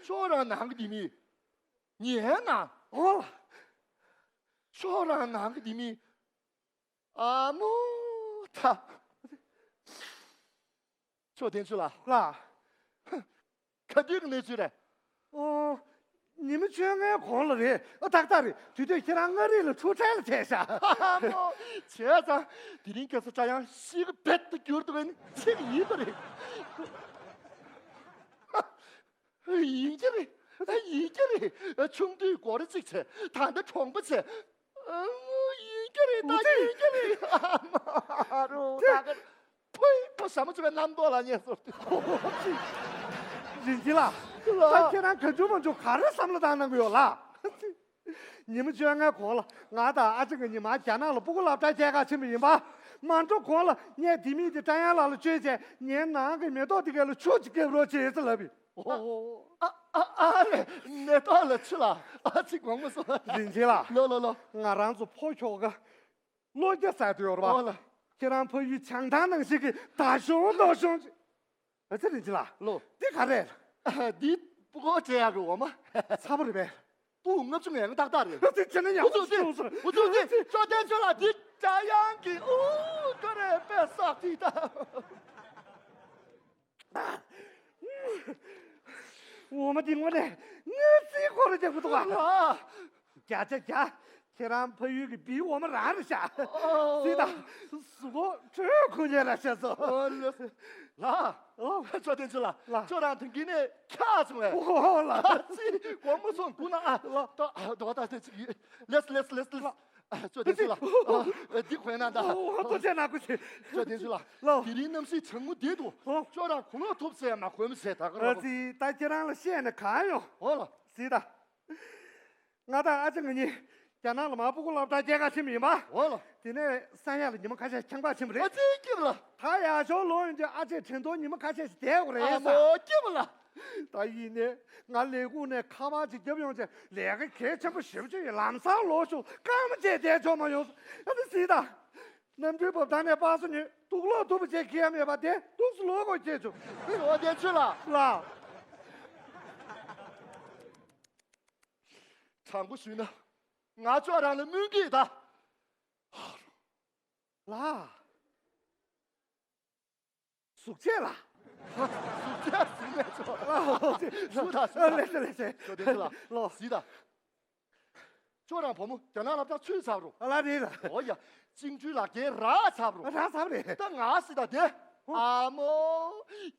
ཁྱོད་རང་ནང་གི་ལྡེ་མིག་ངའི་ནང་། ཨོ། ཁྱོད་རང་ནང་གི་ལྡེ་མིག་ཨ་མོ་ད། མཆོག་བསྟན་ཆོས་ལགས། ལགས། ག་དུས་ཀྱི་གནས་ཚུལ་རེད། ཨོ། ཉི་མ་བཅོ་ལྔའི་གོང་ལ་རེད། ཨ། ཏག་ཏག་རེད། དུས་དུས་ཁྱེད་རང་མངའ་རིས་ལ་འཁྲུག་འཕྲད་ལ་བྱས་ཤག་ཨ་མོ། བྱས་ཙང་དེ་རིང་ཁ་སང་ཀྲ་ཡང་ཤི་གི་རྦད་དེ་གྱུར་འདུག་ཨ་ནི་ཚིག་ཡིན་པ་རེད། ཡིན་གྱི་རེད། ཡིན་གྱི་རེད། ཆུང་དུས་སྒོ་ར་གཅིག་བྱས། ད་ལྟ་གྲོང་པ་བྱས། ཨ་མོ། ཡིན་གྱི་རེད་ད། ཡིན་གྱི་རེད། ཨ་མ་རུ་ད་ག་ཕུའི་ཕུ་ཞྭ་མོ་ཅོ་བའི་རྣམ་རྟོག་ལ་ཉེ་སོར་དུ། རིན་ཆེན་ལགས། ལགས། ད་ཁྱེད་རང་གང་བྱུང་མང་བྱུང་ག་རེ་བསམ་བློ་བཏང་གནང་གི་ཡོད་ལགས། ཉི་མ་བཅོ་ལྔའི་གོང་ལ་ང་དང་ཨ་ཅག་གཉིས་མར་རྒྱ་ནག་ལ་སྤུ་གུ་སློབ་གྲྭ་སྐྱེལ་ག་ཕྱིན་པ་ཡིན་པ། མ་འགྲོ་གོང་ལ་ངས་ལྡེ་མིག་དེ་ཀྲ་ཡང་ལགས་ལ་བཅོལ་བྱས། ངའི་ནང་གི་མེ་ཏོག་དེ་ག་ལ་ཆུ་ཅིག་བརྒྱབ་རོགས་བྱེད་ཟེར་ལབ་པས། ཨོ། ཨ་ཨ་ཨ་རེ། མེ་ཏོག་ལ་ཆུ་ལ། ཨ་ཙི་དགོངས་པ་སོང་། རིན་ཆེན་ལགས། ལོ་ལོ་ལོ། ང་རང་ཚོ་ཕོ་ཁྱོ་ག་བློ་རྒྱ་ཟ་དུ་ཡོད་རེད་པ། ཨོ་ལ། ཁྱེད་རང་ཕ་ཡུལ་བྱང་ཐང་ནང་བཞིན་གྱི་ད་གཞུང་ལྟོ་གཞུང་ཅིག་ཨ་ཙི་རིན་ཆེན་ལགས། ལོ། འདི་ག་རེ་རེད། འདི་སྤུ་གུ་སྤྲད་ཡག་གི་འོ་མ། ཚ་པོ་རེད་པས། སྤུ་གུ་ལྔ་བཅུ་ང་ལྔ་ཏག་ཏག་རེད། ཨ་ཙི་བྱས་ན་ཡག་པོ་ཞིག་བྱུང་སོང་། འུ་ཚོ་འདི་མཆོག་བསྟན་ཆོས་ལགས། འདི་ཀྲ་ཡང་གི་ཨུ་ཀ་རེ་པེ་སག་ཏི་ད། འོ་མ་འདི་དངོས་གནས་ངའི་རྩིས་ཁོ་ར་རྒྱག་གི་འདུག་ག་ལགས། བརྒྱ་ཆ་བརྒྱ། ཁྱེད་རང་ཕ་ཡུལ་གྱི་བིའི་འོ་མ་རང་རེད་ཤག་ཨོ། སྲིད་དང་གཟུགས་པོ་འཕྲོད་ཁུངས་ཉེ་ར་བཤད་སོང་། ཨོ་ལགས། ལགས། ཨོ། མཆོག་བསྟན་ཆོས་ལགས། ལགས། ཁྱོད་རང་དེང་གི་ནས་ཁྱག་བྱུང་བས། ཨོ་ལགས། ཨ་ཙི་དགོངས་པ་སོང་སྒུག་ན་ཨ། ལགས། ད་ད་ད་ཅིག་ལགས་ལགས་ལགས་ལགས། ལགས། ཨ་མཆོག་བསྟན་ཆོས་ལགས། ཨ་འདི་གོན་ན་ད། ཨོ་ཐུགས་རྗེ་གནང་། སྐུ་མཁྱེན། མཆོག་བསྟན་ཆོས་ལགས། ལགས། དེ་རིང་གནམ་གཤིས་གྲང་མོ་བསྡད་འདུག་ཨོ། ཁྱོད་རང་གོས་ལོག་ཐུབ་ཟེར་མ་གོན་མི་བྱེད་ད་ག་ཨ་ལ། ཙི་ད་ཁྱེད་རང་ལ་བཤད་ནས་གང་ཡོང་། ཨོ་ལགས། སྲིད་ད། ང་དང་ཨ་ཅག་ང་གཉིས་རྒྱ་ནག་ལ་མར་སྤུ་གུ་སློབ་གྲྭ་སྐྱེལ་ག་ཕྱིན་པ་ཡིན་པ། འོ་ལགས། དེ་ནས་ས་ཡ་ལ་ཉི་མ་ཁ་ཤས་ཁྱང་པ་ཕྱིན་པ་རེད། ཨ་ཙི་སྐྱིད་པོ་ལགས། ད་ཡར་ཞོར་ལོག་ཡོང་དུས་ཨ་ཅག་དྲན་རྟོག་ཉི་མ་ཁ་ཤས་ཤིག་བསྡད་དགོས་རེད་ཨ་ས། མོ་སྐྱིད་པོ་ལགས། ད་ཡིན་ནས་ང་ལས་ཁུངས་ནས་ཁ་པར་ཅིག་བརྒྱབ་ཡོང་བྱས། ལས་ཀ་གལ་ཆེན་པོ་ཞེ་པོ་ཅིག་ཡོད། ལམ་སང་ལོག་ཤོག་རྐང་མ་བཅས་བསྡད་ཆོག་མ་ཡོང་། ཨ་ཙི་སྲིད་ད། གནམ་གྲུའི་འབབ་ཐང་ནས་པ་སེ་ཉོས། དུག་ལོག་ཐུབ་པ་བྱས་ཁྱེར་ཡ་མེད་པ་དེ་འདུག་སེ་ལོག་དགོས་བྱས་བྱུང་། མཆོག་བསྟན་ཆོས་ལགས། ལགས། དྲང་པོ་ཞུས་ན་ང་ཁྱོད་རང་ལ་སྨོན་གྱི་ཡོད་ད། ལགས། གཟུགས་བྱད་ལ། གཟུགས་བྱད་གཟུགས་མེད་ཆོག་ལགས། ཞུ་དང་ཞུ་དང་། ལགས་སོ་ལགས་སོ། མཆོག་བསྟན་ཆོས་ལགས། ལགས། གཟིགས་དང་། ཁྱོད་རང་བུ་མོ་རྒྱ་ནག་སློབ་གྲྭ་ཚུད་ཚར་རོ། ཨ་ལ་རེད་ལ། འོ་ཡ། གཅིག་འཕྲུལ་ལག་འཁྱེར་རག་ཚར་རོ། རག་ཚར་རེད། ད་ང་སྲིད་ད་དེ། ཨོ། ཨ་མོ།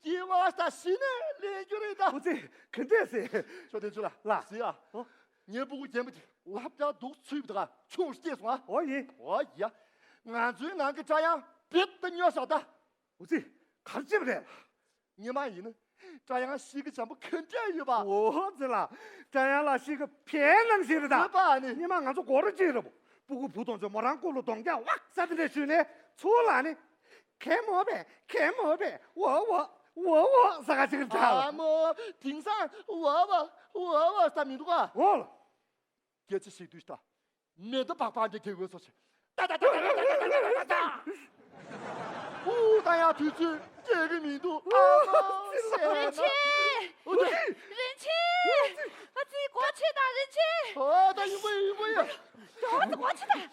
སྐྱེ་བ་ད་གཞི་ནས་ལེན་རྒྱུ་རེད་ད། ཨོ་ཙི། ག་འདྲས་ཟེར། མཆོག་བསྟན་ཆོས་ལགས། ལགས། གཟིགས་ཨ། ཨོ། ངའི་སྤུ་གུ་རྒན་པོ་དེ་སློབ་གྲྭ་འདུག་ཚུད་པ་ད་ཆུང་སྐྱེས་སོང་ཨ། ཨོ་ཡིན། འོ་ཡ། ང་ཚོའི་ནང་གི་སྐྲ་ཡང་རྦད་དེ་སྨྱོ་ཤག་ད། ཨོ་ཙི། ག་རེ་བྱས་པ་རེད། ཉི་མ་ཡིན་ན། བཀྲ་ཡང་གཤིས་ཀ་འཇམ་པོ་ག་འདྲ་ཡོད་པ། འོ་ཙི་ལ། བཀྲ་ཡང་ལ་གཤིས་ཀ་ཕན་ནང་བཞིན་རེད་ད། ཡོད་པ་ནི། ཉི་མ་ང་ཚོ་སྒོ་ར་གཅིག་རེད་པོ། སྤུ་གུ་བུ་དང་ཚོ་མོ་རང་སྐུ་ལ་གདོང་རྒྱག་ཝག་ས་དེ་འདྲ་ཞུས་ནས་ཚུར་ལ་ནི། གད་མོ་བས་གད་མོ་བས་འོ་འོ་འོ་འོ་ཟ་ག་ཅིག་རེད་ད། ཨ་མོ། དེང་སང་འོ་འོ་འོ་འོ་ཟ་མི་འདུག་ག། འོ་ལ། སྐད་ཆ་ཞིག་དུས་ད། མེ་ཏོག་པགས་པ་འདི་དགེ་བའི་སོ་ཆེ། ཏ་ཏ་ཏ་ཏ། ཨུ་ད་ཡ་དུས་ཚོད་སྐྱེལ་གི་མི་འདུག་ཨ་མ། རིན་ཆེན། ཨུ་ད། རིན་ཆེན། ཨ་ཙི་སྒོ་ཕྱེ་དང་རིན་ཆེན། ཨོ་ད་ཡིན་པ་ཡིན་པ་ཡ། ཨ་ཙི་སྒོ་ཕྱེ་དང་།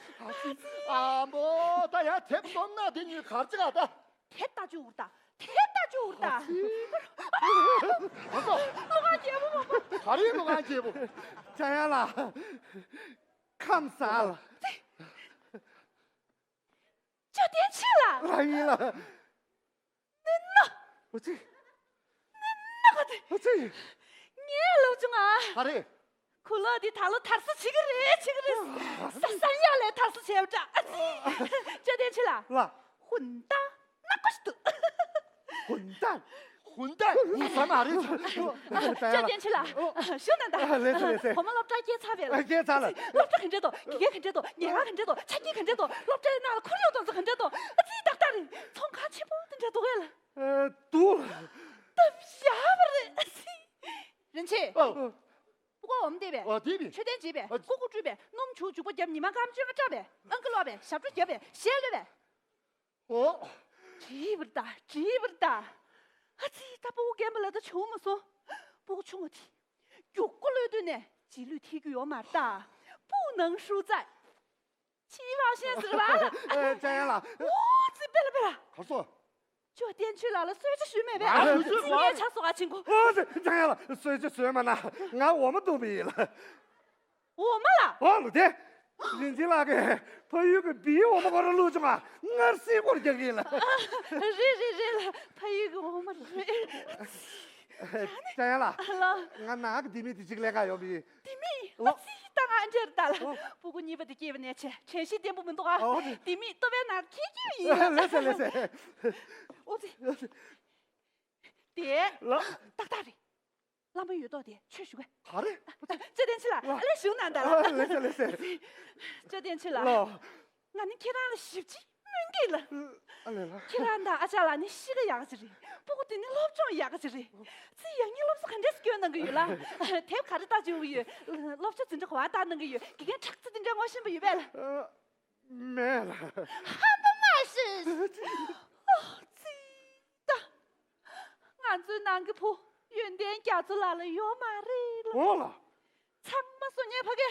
ཨ་མོ་ད་ཡ་དེབ་སྟོང་ན་དེ་གཉིས་གར་ཅི་ག་ད། དེབ་ལྟ་རྒྱུ་འུར་ད། དེབ་ལྟ་རྒྱུ་འུར་ད། ཨ་ཙི། ལོ་ག་རྒྱལ་པོ་མ་པ། ག་རེ་ལོ་ག་རྒྱལ་པོ། ཅ་ཡ་ལ། ཁམས་བཟང་ལ། ཅོ་ཏན་ཆི་ལ། ལ་ཡིན་ལ། ནི་ནོ། ཨོ་ཙི། ནི་ནོ་ག་དེ། ཨོ་ཙི། ངའི་སློབ་ཆུང་ཨ། ག་རེ། ཁུ་ལོ་འདི་ད་ལོ་དར་སོ་བྱེད་ཀྱི་རེད་བྱེད་ཀྱི་རེད། ས་ས་ཡ་ལས་དར་སོ་བྱེད་པ་འདྲ། ཨ་ཙི། ཅོ་ཏན་ཆི་ལ། ལ། ཧུན་ཏ། ནག་པོ་ཞིག་འདུག་ཧུན་ཏ། ཧུན་ཏ། ཧུན་ས་མ་རེད། ཅོ་ཏན་ཆི་ལ། ཞུ་ན་ད། ཨ་ལེ་ཚེ་ལེ་ཚེ། བུ་མོ་སློབ་གྲྭ་སྐྱེལ་ཚར་བས་ལ། ཨ་སྐྱེལ་ཚར་ལ། སློབ་གྲྭ་ག་འདྲས་འདུག་དགེ་རྒན་ག་འདྲས་འདུག་ཉལ་ཁང་ག་འདྲས་འདུག་ཆ་རྐྱེན་ག་འདྲས་འདུག་སློབ་གྲྭའི་ནང་ལ་ཁོར་ཡུག་དེ་ཚོ་ག་འདྲས་འདུག་ཨ་ཙི་ཏག་ཏག་རེད། ཚོང་ཁང་ཆེན་པོ་དེ་འདྲས་འདུག་གས་ལ། ཨ་འདུག་ལ། སྟབས་ཡག་པ་རེད། ཨ་ཙི། རིན་ཆེན། ཨོ། སྤུ་གུ་འོམ་བསྡད་པས། ཨོ་བསྡད་པས། མཆོད་རྟེན་བརྗེས་པས། ཨོ། ཀུ་ཀུ་བཀྲུས་པས། སྣུམ་བྱུག་བྱུག་པ་བརྒྱབ། ཉི་མ་སྐར་མ་བཅོ་ལྔ་བཀྲ་བས། ཨང་ཀི་ལོག་པས། ཞབས་བྲོ་བརྒྱབ་པས། གཞས་གློད་པས། ཨོ། བྲིས་པར་ལྟ། བྲིས་པར་ལྟ། ཨ་ཙི་ད་སྤུ་གུ་རྒན་པ་ལ་ད་བྱུང་མ་སོང་། སྤུ་གུ་ཆུང་བ་དེ། རྒྱུག་ཀུ་གློད་དུས་ནས་རྗེས་ལུས་ཐེབས་རྒྱུ་ཡོད་མ་རེད་ད། སྤུ་ནང་ཧྲུའུ་ཙའི། ཆི་ལ་ཤེས་ཟེར་བ་ལ། ཨེ་ཅ་ཡ་ལ། ཨོ་ཙི་པེ་ལ་པེ་ལ། ག་སོ། ཅོ་ཏན་ཆི་ལ་ལ་གསོལ་ཇ་ཞུས་མེད་པས། ཨ་ཙི་ངའི་ཆ་སོགས་ཨ་ཆེན་ཁོ། ཨོ་ཙི་ཅ་ཡ་ལ་གསོལ་ཇ་ཞུས་མ་ན་ང་འོ་མ་བཏུང་བ་ཡིན་ལ། འོ་མ་ལ། ཨོ་ལོ་དེ། རིན་ཆེན་ལགས་ཀྱིས་ཕ་ཡུལ་གྱི་བིའི་འོ་མ་སྐོར་བླུགས་བྱུང་ང་། ངར་སིལ་སྐོར་རྒྱག་གི་ཡིན་ལ། རེད་རེད་རེད་ལ། ཕ་ཡུལ་གྱི་འོ་མ་རེད། ཅ་ཡ་ལ། ལ། ང་ནག་གི་ལྡེ་མིག་དེ་གཅིག་ལེན་ག་ཡོང་བ་ཡིན། ལྡེ་མིག་ཨོ། ཨ་ཙི་ད་ང་འདྲེར་ད་ལ། ཨོ། སྤུ་གུ་གཉིས་པ་དེ་སྐྱེས་པ་ནས་བྱས་དྲན་ཤེས་བརྟན་པོ་མི་འདུག་ཨ། ཨོ། ལྡེ་མིག་ལྟོ་བའི་ནང་འཁྱེར་གྱི་ཡིན། ལེ་ཚེ་ལེ་ཚེ། ཨོ་ཙི། དེ། ལ། ཏག་ཏག་རེད། བླ་མ་ཡོད་ཐོག་དེ་ཆོས་ཞུ་ག་ག་རེ། ཅོ་ཏན་ཆི་ལ། ལ། ཨ་ལེ་ཞུ་ན་ད་ལ། ལེ་ཚེ་ལེ་ཚེ། ཅོ་ཏན་ཆི་ལ། ལ། ང་ནི་ཁྱེད་རང་ལ་ཞིབ་ཅིག་སྨོན་གྱི་ལ། ཨ་ལེ་ལ། ཁྱེད་རང་དང་ཨ་ཅག་ལགས་ནི་གཤིས་ཀ་ཡག་ག་ཅིག་རེད། སྤུ་གུ་དེ་ནི་སློབ་སྦྱོང་ཡག་ག་ཅིག་རེད། ཚེ་ཡང་སྙིང་སློབ་གསོ་ག་འདྲས་སྐྱོན་གནང་གི་ཡོད་ལ། དེབ་ག་རེ་ལྟ་བཅུག་གི་ཡོད། སློབ་སྦྱོང་འཛིན་གྲྭ་ག་པར་བཏང་གནང་གི་ཡོད། དགེ་རྒན་ཁྲག་རྩི་དེ་འདྲས་ངོ་ཤེས་པ་ཡོད་པས་ལ། མེད་ལ། ཧམ་པ་མ་ཤེས། ཨོ་ཙི་ད། ང་ཚོའི་ནང་གི་བུ་ཡོན་ཏན་རྒྱ་མཚོ་ལགས་ལ་ཡོད་མ་རེད་ལ། ཨོ་ལ། ཚང་མ་སོ་ཉལ་ཕ་གི།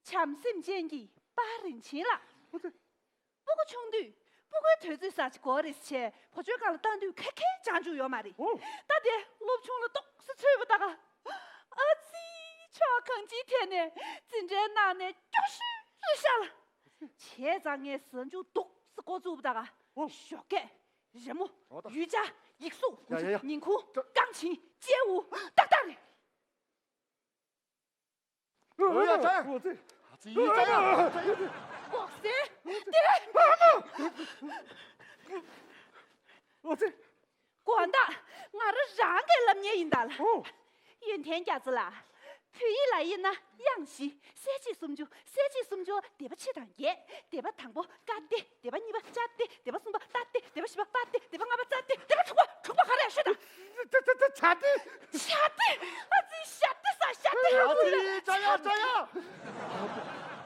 བྱམས་སེམས་ཅན་གྱི་པ་རིན་ཆེན་ལགས། ཨོ་ཙི། སྤུ་གུ་ཆུང་དུས་སྤུ་གུའི་དུས་ཚོད་ཟ་ཅིག་གོ་རེ་བྱས་བུ་བཅོལ་ཁང་ལ་བཏང་དུས་ཁ་ཁའི་བྱང་ཆུབ་ཡོད་མ་རེད། ཨོ། ད་དེ་སློབ་ཆུང་ལ་ཏོག་ཙམ་ཚུད་པ་ད་ག་ཨ་ཙི། ཕྱོགས་གང་ཅིའི་ཐད་ནས་འཛིན་གྲྭའི་ནང་ནས་སྐྱོ་ཤོས་རེད་ཤག་ལ། བྱས་ཙང་ངས་ཟ་འཇུག་ཏོག་ཙམ་འགོ་བཙུགས་པ་ད་ག་ཨོ། ཞོགས་ཀས་རི་མོ། ཨོ་ད། ཡུལ་ཆ། ཡིག་གཟུགས། ཡ་ཡ་ཡ། ཉིན་གུང་། རྐང་བྱིན། དཔྱལ་བོ། ཏག་ཏག་རེད། ཨོ་ཡ་ཅང་། ཨོ་ཙི། ཨ་ཙི་ཡི་ཅང་ཡ། ལྐོག་ཟས། དེ། ཨོ་ཙི། དགོང་དག་ང་རང་རང་གིས་སློབ་གཉེར་ཡིན་ད་ལ། ཨོ། ཡོན་ཏན་རྒྱ་མཚོ་ལགས། བོད་ཡིག་ལ་དབྱེ་ན་དབྱངས་བཞི། གསལ་བྱེད་སུམ་ཅུ། གསལ་བྱེད་སུམ་ཅུ་སྡེ་པ་ཕྱེད་དང་བརྒྱད། སྡེ་པ་དང་པོ་ཀ་སྡེ། སྡེ་པ་གཉིས་པ་ཅ་སྡེ། སྡེ་པ་གསུམ་པ་ཏ་སྡེ། སྡེ་པ་བཞི་པ་པ་སྡེ། སྡེ་པ་ལྔ་པ་ཙ་སྡེ། སྡེ་པ་དྲུག་པ་དྲུག་པ་ག་རེ་ཤོད་ད། ཏ་ཏ་ཏ་ཏ་ཇ་སྡེ། ཇ་སྡེ། ཨ་ཙི་ཇ་སྡེ་ཟ་ཇ་སྡེ། ཨ་ཙི་ཅ་ཡ་ཅ་ཡ།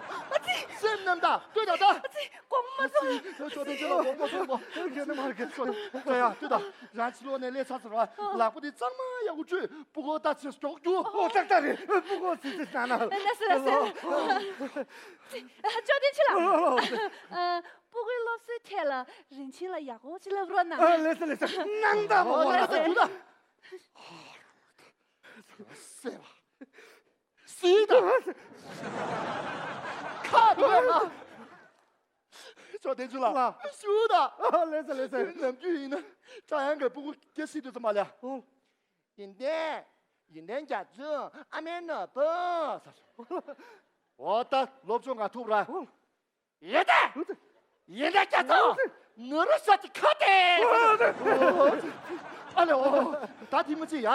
ཨ་ཙི། སེམས་རྣམ་དག་ལྟོས་དང་ད། ཨ་ཙི་དགོངས་མ་ཚོམས། ཨ་ཙི་ཤོག་དེ་ཅི་ལ་དགོངས་མ་ཚོམས་གོ། ཁྱེད་ནི་མར་གྱི་ཤོག་ཅ་ཡ་ལྟོས་དང་། རང་ཕྱི་ལོགས་ནས་ལས་ཚར་ཟེར་བ་ལག་པ་དེ་གཙང་མ་ཡག་པོ་བཅུས་སྤུ་གུ་ད་ཚེ་སྐྱོག་རྒྱུ། ཨོ་ཏག་ཏག་རེད། སྤུ་གུ་ཚེ་ཚེ་ན་ན། ལགས་སོ་ལགས་སོ། ཅོ་ཏན་ཆི་ལ། ཨ། སྤུ་གུའི་སློབ་གསོའི་ཐད་ལ་རིན་ཆེན་ལ་ཡག་པོ་ཅིག་ལབ་རོགས་གནང་། ཨ། ལགས་སོ་ལགས་སོ། གནང་དང་མ་མ་ལགས་སོ། ལགས་སོ། སེ་བ། སི་ད། ཁ་དོ་ཡ་ན། ཅོ་ཏན་ཆི་ལ། ལ། ཞུ་ད། ཨ། ལགས་སོ་ལགས་སོ། ནམ་རྒྱུན་ཡིན་ན་ཀྲ་ཡང་གི་སྤུ་གུ་སྐྱེ་སྲིད་དུས་ཙམ་པ་ལ། ཨོ། ཡོན་ཏན། ཡོན་ཏན་རྒྱ་མཚོ། ཨ་མའི་ནོར་བུ། ཨོ་ད་སློབ་སྦྱོང་ག་ཐུག་ར། ཨོ། ཡོད་དེ། ཨོ་ད། ཡིན་ད་རྒྱ་ཚ། ནོར་ཤ་གི་ཁ་ཏེ། ཨ་ལེ་ཨོ། ད་དེ་མི་ཚེ་ཡ།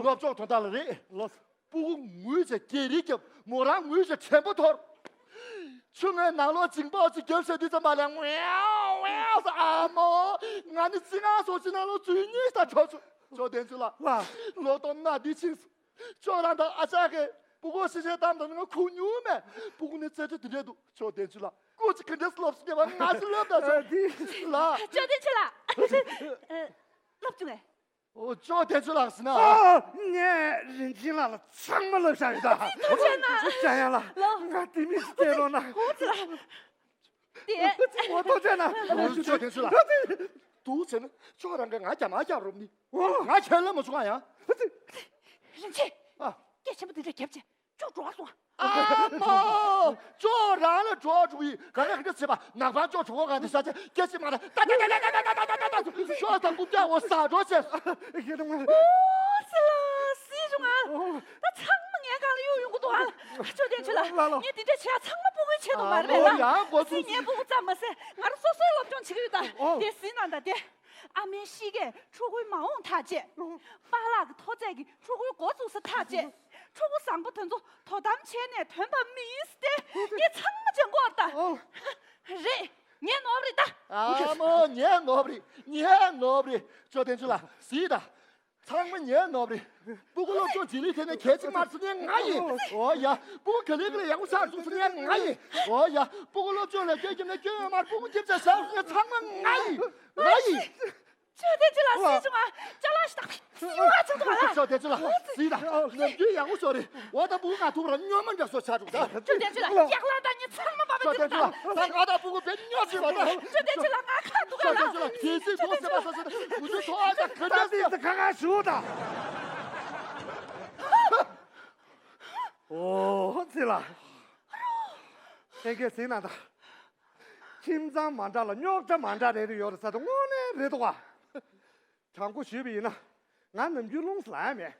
ལོབ་ཅོག་དོན་དག་ལ་རེད། ལོབ། སྤུ་གུ་ངུས་བྱས་སྐད་རིགས་རྒྱབ། མོ་རང་ངུས་བྱས་དྲན་པ་འཐོར། ཆུ་ངོས་ནང་ལོགས་འཇིང་པོ་ཅིག་རྒྱབ་བྱས་དུས་ཙམ་པ་ལ་ངུའོ་ངུའོ་ཟེར། ཨ་མོ། ང་ནི་ཚིག་ངག་སོགས་ཀྱི་ནང་ལོགས་ཚུལ་གཉིས་ལྟར་འགྲོ་བྱུང་། ཅོག་བདེན་ཚུལ་ལ། ལོ་སྟོང་ན་འདི་ཕྱིན་སོང་། ཅོག་རང་དང་ཨ་ཅག་གིས་སྤུ་གུ་ཤི་བྱས་བཏང་དང་ང་ཁུག་མྱོང་མེད། སྤུ་གུ་ནི་རྩེད་འགྲོ་དེ་འདྲས་འདུག་ཅོག་བདེན་ཚུལ་ལ། སྐུ་ཅིག་ག་འདྲས་སློབ་སུ་བསྡད་པ་ང་ཚོ་སློབ་དང་ཟེར། ལ། ཅོག་བདེན་ཚུལ་ལ། སློབ་བྱུང་ངས། ཨོ་ཅོག་བདེན་ཚུལ་ལགས་ཟེར་ན། ཨ། ངས་རིན་ཆེན་ལགས་ལ་ཚང་མ་ལབ་བཞག་ཡོད་ད། ཐུགས་རྗེ་ཆེ་གནང་། ཅ་ཡ་ལ། ལོ། ང་དེ་མི་ཞིག་སྐྱེས་རོགས་གནང་། ཧོ་ཙི་ལ། དེ། ཨོ་ཐུགས་རྗེ་གནང་། ཨོ་ཅོག་བདེན་ཚུལ་ལགས། འདུག་བྱས་ན་ཅོག་རང་གིས་ང་རྒྱ་མ་རྒྱག་རོགས་ནི། ང་ཁྱེད་ལ་མ་བྱུང་ང་ཡང་། རིན་ཆེན། ཨ། སྐད་ཆེན་པོ་འདི་འདྲ་རྒྱབ་བྱས། ཅོག་འགྲོ་བ་སོང་། ཨ་མ། ཅོག་རང་ལ་འགྲོ་བ་འགྲོ་བའི་ག་ག་ག་འདྲ་བྱེད་པ། ནག་པང་ཅོག་གྲོགས་ག་འདི་ས་ཆ་སྐད་ཆེ་མ་རེད། ད་ད་ད་ད་ཤོག་ད་ཀུ་ཀྱ་འོ་ས་འགྲོ་བྱས། ཨོ་སི་ལ་སི་བྱུང་ཨ། ད་ཚང་མ་ངའི་སྒང་ལ་གཡུག་ཡོང་གི་འདུག་ཨ། ཅོག་བདེན་ཚུལ་ལ། ལ་ལ། ངས་འདི་འདྲ་བྱས་ཚང་མ་སྤུ་གུའི་ཆེད་དུ་མ་རེད་པས་ལ། ཡང་གོ་སི་ངའི་སྤུ་གུ་ཙམ་མ་ཟད་ང་རང་སོ་སོའི་སློབ་སྦྱོང་བྱེད་ཀྱི་ཡོད་ད། ཨོ། དེ་སི་ནང་ད་དེ། ཨ་མའི་ཤི་སྐད་ཕྲུ་གུའི་མ་འོངས་ཐག་བཅད། པཱ་ལགས་ཀྱི་མཐོ་ཚད་ཀྱིས་ཕྲུ་གུའི་འགོ་བཙུགས་ས་ཐག་བཅད། ཕྲུ་གུ་བཟང་པོ་དེ་ཚོ་དོ་དམ་བྱས་ནས་ཐོན་པ་མིན་ཏེ་ངས་ཚང་མ་བྱེད་དགོས་ད། ཨོ། རེད། ངའི་ནོར་བུ་རེད་ད། ཨ་མོ་ངའི་ནོར་བུ་རེད། ངའི་ནོར་བུ་རེད། ཅོག་བདེན་ཚུལ་ལ་གཟིགས་ད། ཚང་མ་ངའི་ནོར་བུ་རེད། སྤུ་གུ་སློབ་སྦྱོང་བྱེད་ལུགས་དེ་ནས་གལ་ཆེ་མ་ཚོ་ནས་ང་ཡིན། ཨོ་ཡ། སྤུ་གུ་ག་ལེ་ག་ལེ་ཡག་པོ་ཆགས་སོང་ཚོ་ནས་ང་ཡིན། ཨོ་ཡ། སྤུ་གུ་སློབ་སྦྱོང་ལ་སྐྱོན་རྒྱབ་ནས་སྐྱོན་ཡོད་མ་རེད། སྤུ་གུ་སྐྱིད་ཆགས་ཤག་སོང་ནས་ཚང་མ་ང་ཡིན། ང་ཡིན། ཅོག་བདེན་ཚུལ་ལ་སི་བྱུང་ཨ། ཅ་ལག་ཞིག་དང་སི་བ་ཆགས་འདུག་ཨ། ཅོག་བདེན་ཚུལ་ལ་གཟིགས་ད། ནམ་རྒྱུན་ཡག་པོ་ཤོར་རེད། འོ་ད་སྤུ་གུ་ང་ཐུག་ར་སྨྱོན་མ་འདྲ་སོ་ཆགས་འདུག་ད། ཅོག་བདེན་ཚུལ་ལ་ཡག་ལག་ད་ངས་ཚང་མ་པ་པ་ཅོག་བདེན་ཚུལ་ལ་ད་ང་ད་སྤུ་གུ་བེད་སྨྱོ་བྱེད་པ་ད། ཅོག་བདེན་ཚུལ་ལ་ང་ཁ་འདུག་ཨ། ཅོག་བདེན་ཚུལ་ལ་གལ་སྲིད་ཐོག་སེ་པ་སོ་སོ་ད་བུ་ཆུ་ཐོག་ཨ་ད་ག་འདྲ་སེ་ད་ཁ་ཁ་ཞུ་ད། ཨོ་ཙི་ལ། ལྷན་རྒྱས་གཟིགས་གནང་ད། ཁྱིམ་ཚང་མ་འདྲ་ལ་རྙོག་དྲ་མ་འདྲ་རེ་རེ་ཡོད་རེད་ཟེར་དུས་དངོས་གནས་རེད་འདུག་བ། དྲང་པོ་ཞུས་པ་ཡིན་ན། ང་ནམ་རྒྱུན་རླུང་ལངས་ཡ་མེད།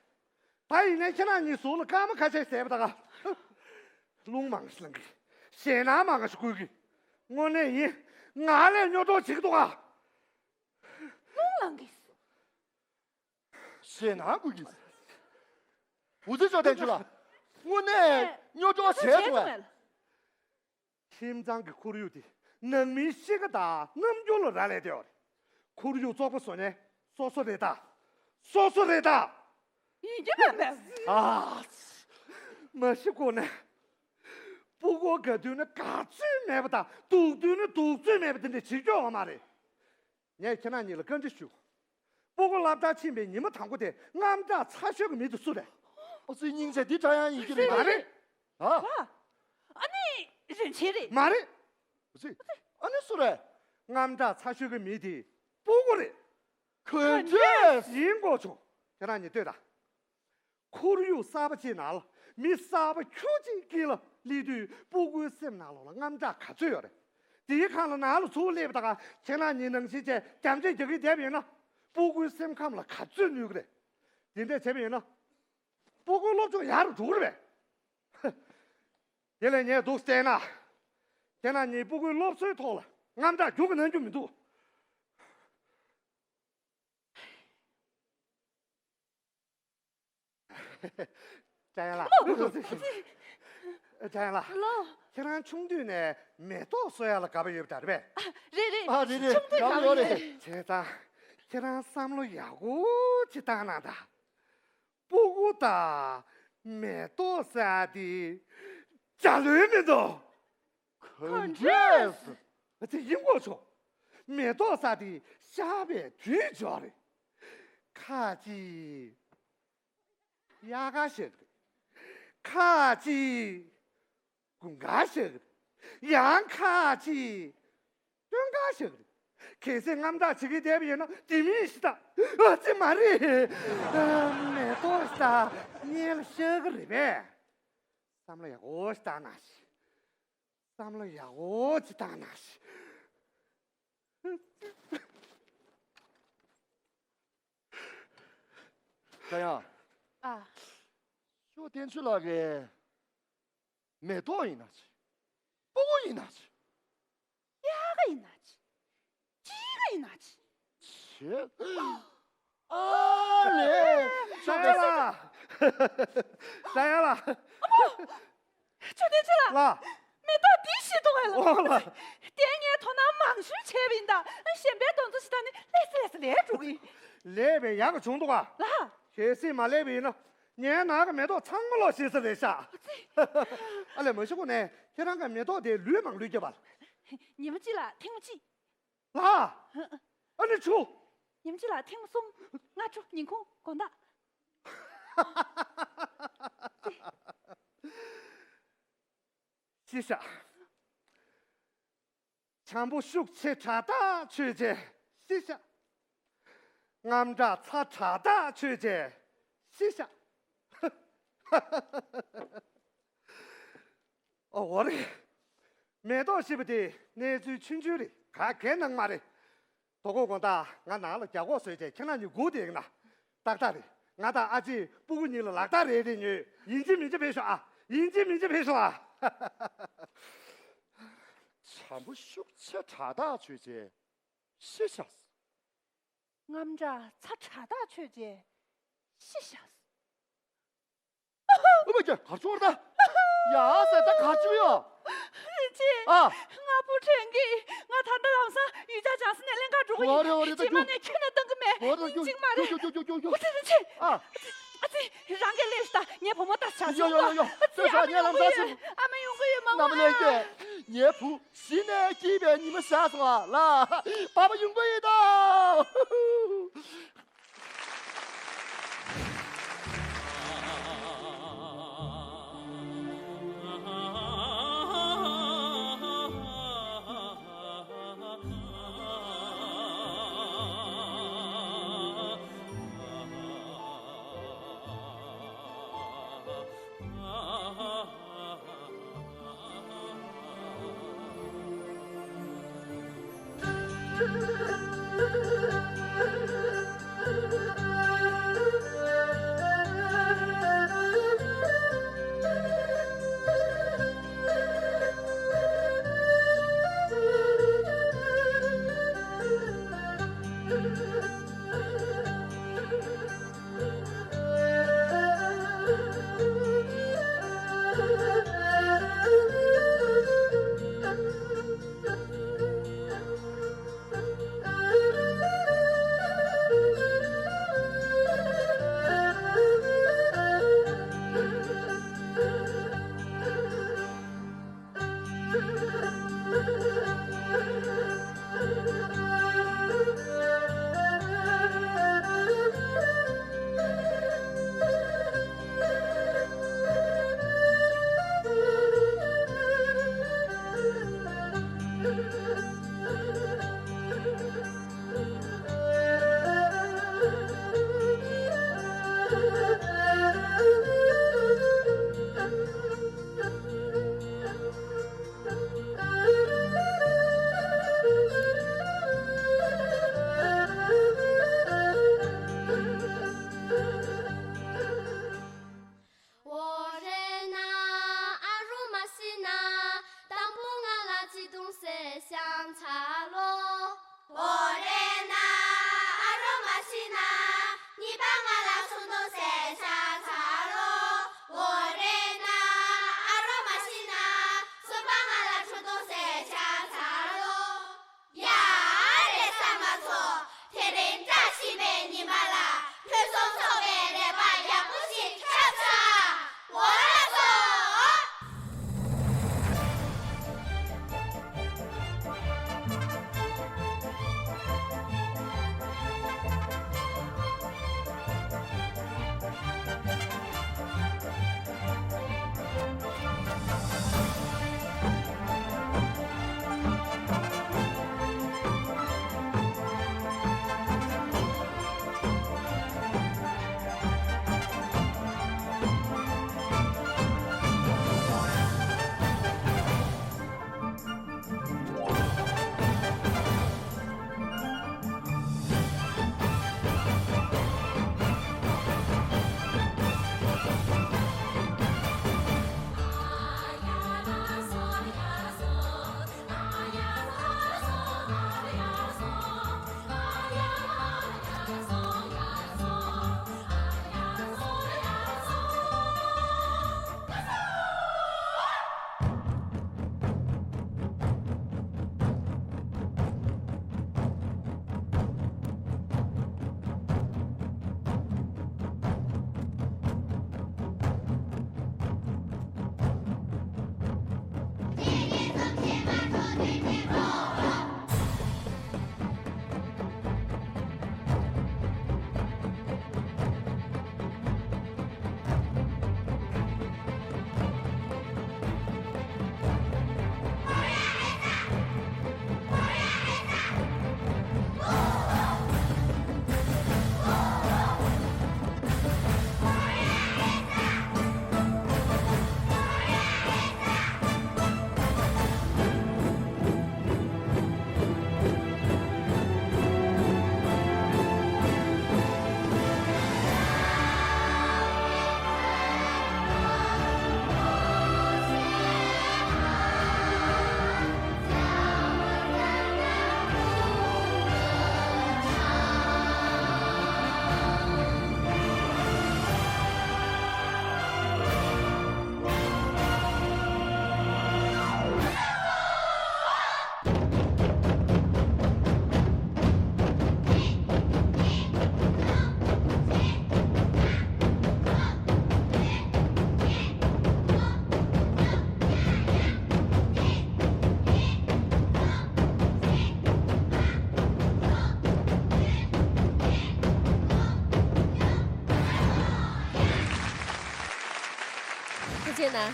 ད་ཡིན་ནའི་ཁྱེད་རང་གཉིས་ཟུར་ལ་སྐར་མ་ཁ་ཤས་བསྡད་པ་ད་ག་རླུང་མང་ཞིག་ལངས་གི། ཞེད་སྣང་མང་ཞིག་སྐུལ་གི། དངོས་གནས་ཡིན། ང་ལས་རྙོག་དྲ་བྱེད་ཀྱི་འདུག་ག་རླུང་ལངས་གི། ཞེད་སྣང་སྐུལ་གི། འུ་ཚོ་ཅོག་བདེན་ཚུལ་ལ། དངོས་གནས་རྙོག་དྲ་བྱས་བྱུང་བས། ཁྱིམ་ཚང་གི་ཁོར་ཡུག་དེ་ནང་མིའི་གཤིས་ཀ་དང་རྣམ་འགྱུར་ལ་རག་ལས་བསྡད་ཡོད་རེད། ཁོར་ཡུག་བཙོག་པ་བཟོ་མཁན་སོ་སོ་རེད་ད། སོ་སོ་རེད་ད། ཡིན་གྱི་མ་རེད། ཨ། མ་གཞི་ཁོ་ནས། སྤུ་གུ་དགའ་དུས་ནི་དགའ་ཚོད་མེད་པ་དང་སྡུག་དུས་ནི་སྡུག་ཚོད་མེད་པ་དེ་འདྲ་བྱེད་རྒྱུ་ཡོད་མ་རེད། ངས་ཁྱེད་རང་གཉིས་ལ་བཀའ་འདྲི་ཞུ། སྤུ་གུ་སློབ་གྲྭར་ཕྱིན་པའི་ཉི་མ་དང་པོ་དེ་དངངས་སྐྲག་ཚ་ཤོས་ཀྱི་མི་དེ་སུ་རེད། ཨོ་ཙི་སྙིང་རྗེ་འདི་འདྲ་ཡང་ཡིན་གྱི་རེད། མ་རེད། ཨ། ཨ་ནི་རིན་ཆེན་རེད། མ་རེད། ཨོ་ཙི། ཨ་ནི་སུ་རེད། དངངས་སྐྲག་ཚ་ཤོས་ཀྱི་མི་དེ་སྤུ་གུ་རེད། ག་འདྲས། ཡིན་དགོས་བྱུང་། ཁྱེད་རང་གཉིས་ལྟོས་དང་། ཁོར་ཡུག་གསར་པ་ཅིག་ནང་ལ་མི་གསར་པ་ཁྱུ་གཅིག་དཀྱིལ་ལ་སླེབས་དུས་སྤུ་གུའི་སེམས་ནང་ལོགས་ལ་དངངས་སྐྲག་ག་ཚོད་ཡོད་རེད། དེའི་ཁ་ལ་ནང་ལ་ཚུར་སླེབས་པ་ད་ག་ཁྱེད་རང་གཉིས་ནང་བཞིན་བྱས་རྒྱབ་འདྲེ་རྒྱག་གི་བསྡད་པ་ཡིན་ན། སྤུ་གུའི་སེམས་ཁམས་ལ་ག་ཚོད་གནོད་ཀྱི་རེད། དེ་འདྲས་བྱས་པ་ཡིན་ན། སྤུ་གུའི་སློབ་སྦྱོང་ཡག་རུ་འགྲོ་གི་རེད་པས། དེ་ལས་ངས་འདུག་བལྟས་ན། ཁྱེད་རང་གཉིས་སྤུ་གུའི་སློབ་གསོའི་ཐོག་ལ་དངངས་སྐྲག་རྒྱུག་གི་གནང་རྒྱུ་མི་འདུག་ཅ་ཡ་ལགས། ཅ་ཡ་ལགས། ལོ། ཁྱེད་རང་ཆུང་དུས་ནས་མེ་ཏོག་གསོ་ཡ་ལ་དགའ་པོ་ཡོད་པ་འདྲ་རེད་པས། རེད་རེད། ཨ་རེད་རེད། ཆུང་དུས་དགའ་པོ་ཡོད་རེད། བྱས་ཙང་ཁྱེད་རང་བསམ་བློ་ཡག་པོ་ཅིག་བཏང་གནང་ད། སྤུ་གུ་དང་མེ་ཏོག་ཟེར་དེ་འཇའ་ལུས་མི་འདུག་ག་འདྲས། ཨ་ཙི་ཡིན་དགོས་བྱུང་། མེ་ཏོག་ཟེར་དེ་ཤར་བའི་དུས་འཇོག་རེད། ཁ་ཅིག་དབྱར་ཁ་ཤར་གི་རེད། ཁ་ཅིག་དགུན་ཁ་ཤར་གི་རེད། ཡང་ཁ་ཅིག་སྟོན་ཁ་ཤར་གི་རེད། གལ་སྲིད་དངངས་སྐྲག་བྱེད་ཀྱི་བསྡད་པ་ཡིན་ན་དེ་མིན་ཞིག་ད། ཨ་ཙི་མ་རེད། མེ་ཏོག་ཞིག་ད་སྔོན་ལ་ཤར་གི་རེད་པས། བསམ་བློ་ཡག་པོ་ཞིག་བཏང་གནང་ཞིག་བསམ་བློ་ཡག་པོ་ཅིག་བཏང་གནང་ཞིག་ད་ཡང་། ཨ། ཤོག་བསྟན་ཆོས་ལགས་ཀྱིས་མེ་ཏོག་ཡིན་ན་ཅི། སྤུ་གུ་ཡིན་ན་ཅི། དབྱར་ཁ་ཡིན་ན་ ཨ་ལས། ཤོག་དེ་ལ། ད་ཡ་ལ། ཆོས་ལྡན་ཆོས་ལ། ལ། མེ་ཏོག་འདི་ཤི་འདུག་གས་ལ། ཨོ་ལ། དེ་ངས་དོ་སྣང་མང་ཤོས་བྱས་པ་ཡིན་ད། གཞན་པའི་དོན་དུ་ཞིག་ད་ནི་ལས་སི་ལས་སི་ལས་འགྲོ་གི་ཡིན། ལས་པའི་ཡག་ག་བྱུང་འདུག་ག་ལ། གལ་སྲིད་མ་ལས་པ་ཡིན་ན། ངའི་ནང་གི་མེ་ཏོག་ཚང་མ་ལོག་ཤི་ས་རེད་ཤག་ཨ་ཙི། ཨ་ལས་མ་ཤི་གོང་ནས་ཁྱེད་རང་གི་མེ་ཏོག་དེ་ལུད་མང་ལུད་རྒྱབ་པ། ཉི་མ་གཅིག་ལ་ཐེངས་མ་གཅིག་ལ། ཨ་ནི་ཆུ། ཉིན་གཅིག་ལ་ཐེངས་མ་གསུམ། སྔ་དྲོ་ཉིན་གུང་དགོང་དག་ཤི་ཤག་བྱམས་པོ་ཤུགས་ཆེ་དྲག་ཐག་ཆོད་རྗེས་ཤི་ཤག་རྔམ་དྲག་ཚ་དྲག་ཐག་ཆོད་རྗེས་ཤི་ཤག་ཨོ་འོ་རེད། མེ་ཏོག་ཤི་བ་དེ་གནས་ཚུལ་ཆུང་ཆུང་རེད། ག་གེ་གནང་མ་རེད། དོ་དགོང་དག་ང་ནང་ལ་རྒྱ་སྒོག་བཟོས་བྱས་ཁྱེད་རང་གཉིས་སྒུག་བསྡད་ཡིན་ན། ཏག་ཏག་རེད། ང་དང་ཨ་ཅེ་སྤུ་གུ་གཉིས་ལ་ལག་རྟགས་རེ་རེ་ཉོས། ཡིན་གཅིག་མིན་གཅིག་ཕེབས་ཤོག་ཨ། ཡིན་གཅིག་མིན་གཅིག་ཕེབས་ཤོག་ཨ། བྱམས་པོ་ཤུགས་ཆེ་དྲག་ཐག་ཆོད་རྗེས་ཤི་ཤག་རྔམ་དྲག་ཚ་དྲག་ཐག་ཆོད་རྗེས་ཤི་ཤག་ཨུ་མ་ཀྱ་གར་ཆོར་ད། ཡ་ཟེར་ད་གར་ཆུ་ཡོ། རིན་ཆེན། ཨ། ང་བུ་ཁྲོན་གྱིས་ང་ད་ལྟ་ལམ་སང་ཡུལ་ལྗགས་སྦྱངས་ས་ནས་ལེན་གར་འགྲོ་གི་ཡིན། རེད་རེད་ད་རྗེས་མ་ནས་ཁྱོན་ནས་བཏང་གི་མེད། ཡིན་གཅིག་མ་རེད། ཨུ་ཚེ་རིན་ཆེན། ཨ། ཨ་ཙི། རང་གིས་ལས་ཤི་ད་ངའི་བུ་མོ་ལྟ་ཆ་ཡོ་ཡོ་ཡོ་ཡོ། ཨ་ཙི། ཨ་མ་ཡོང་གི་ཡོད་མ། ནམ་ལས་ཀྱི་ངའི་བུ། གཞི་ནས་སྐྱིད་པའི་ཉི་མ་ཤར་སོང་ཨ་ལ། པ་ཕ་ཡོང་གི་ཡོད་ད། ཐུགས་རྗེ་གནང་།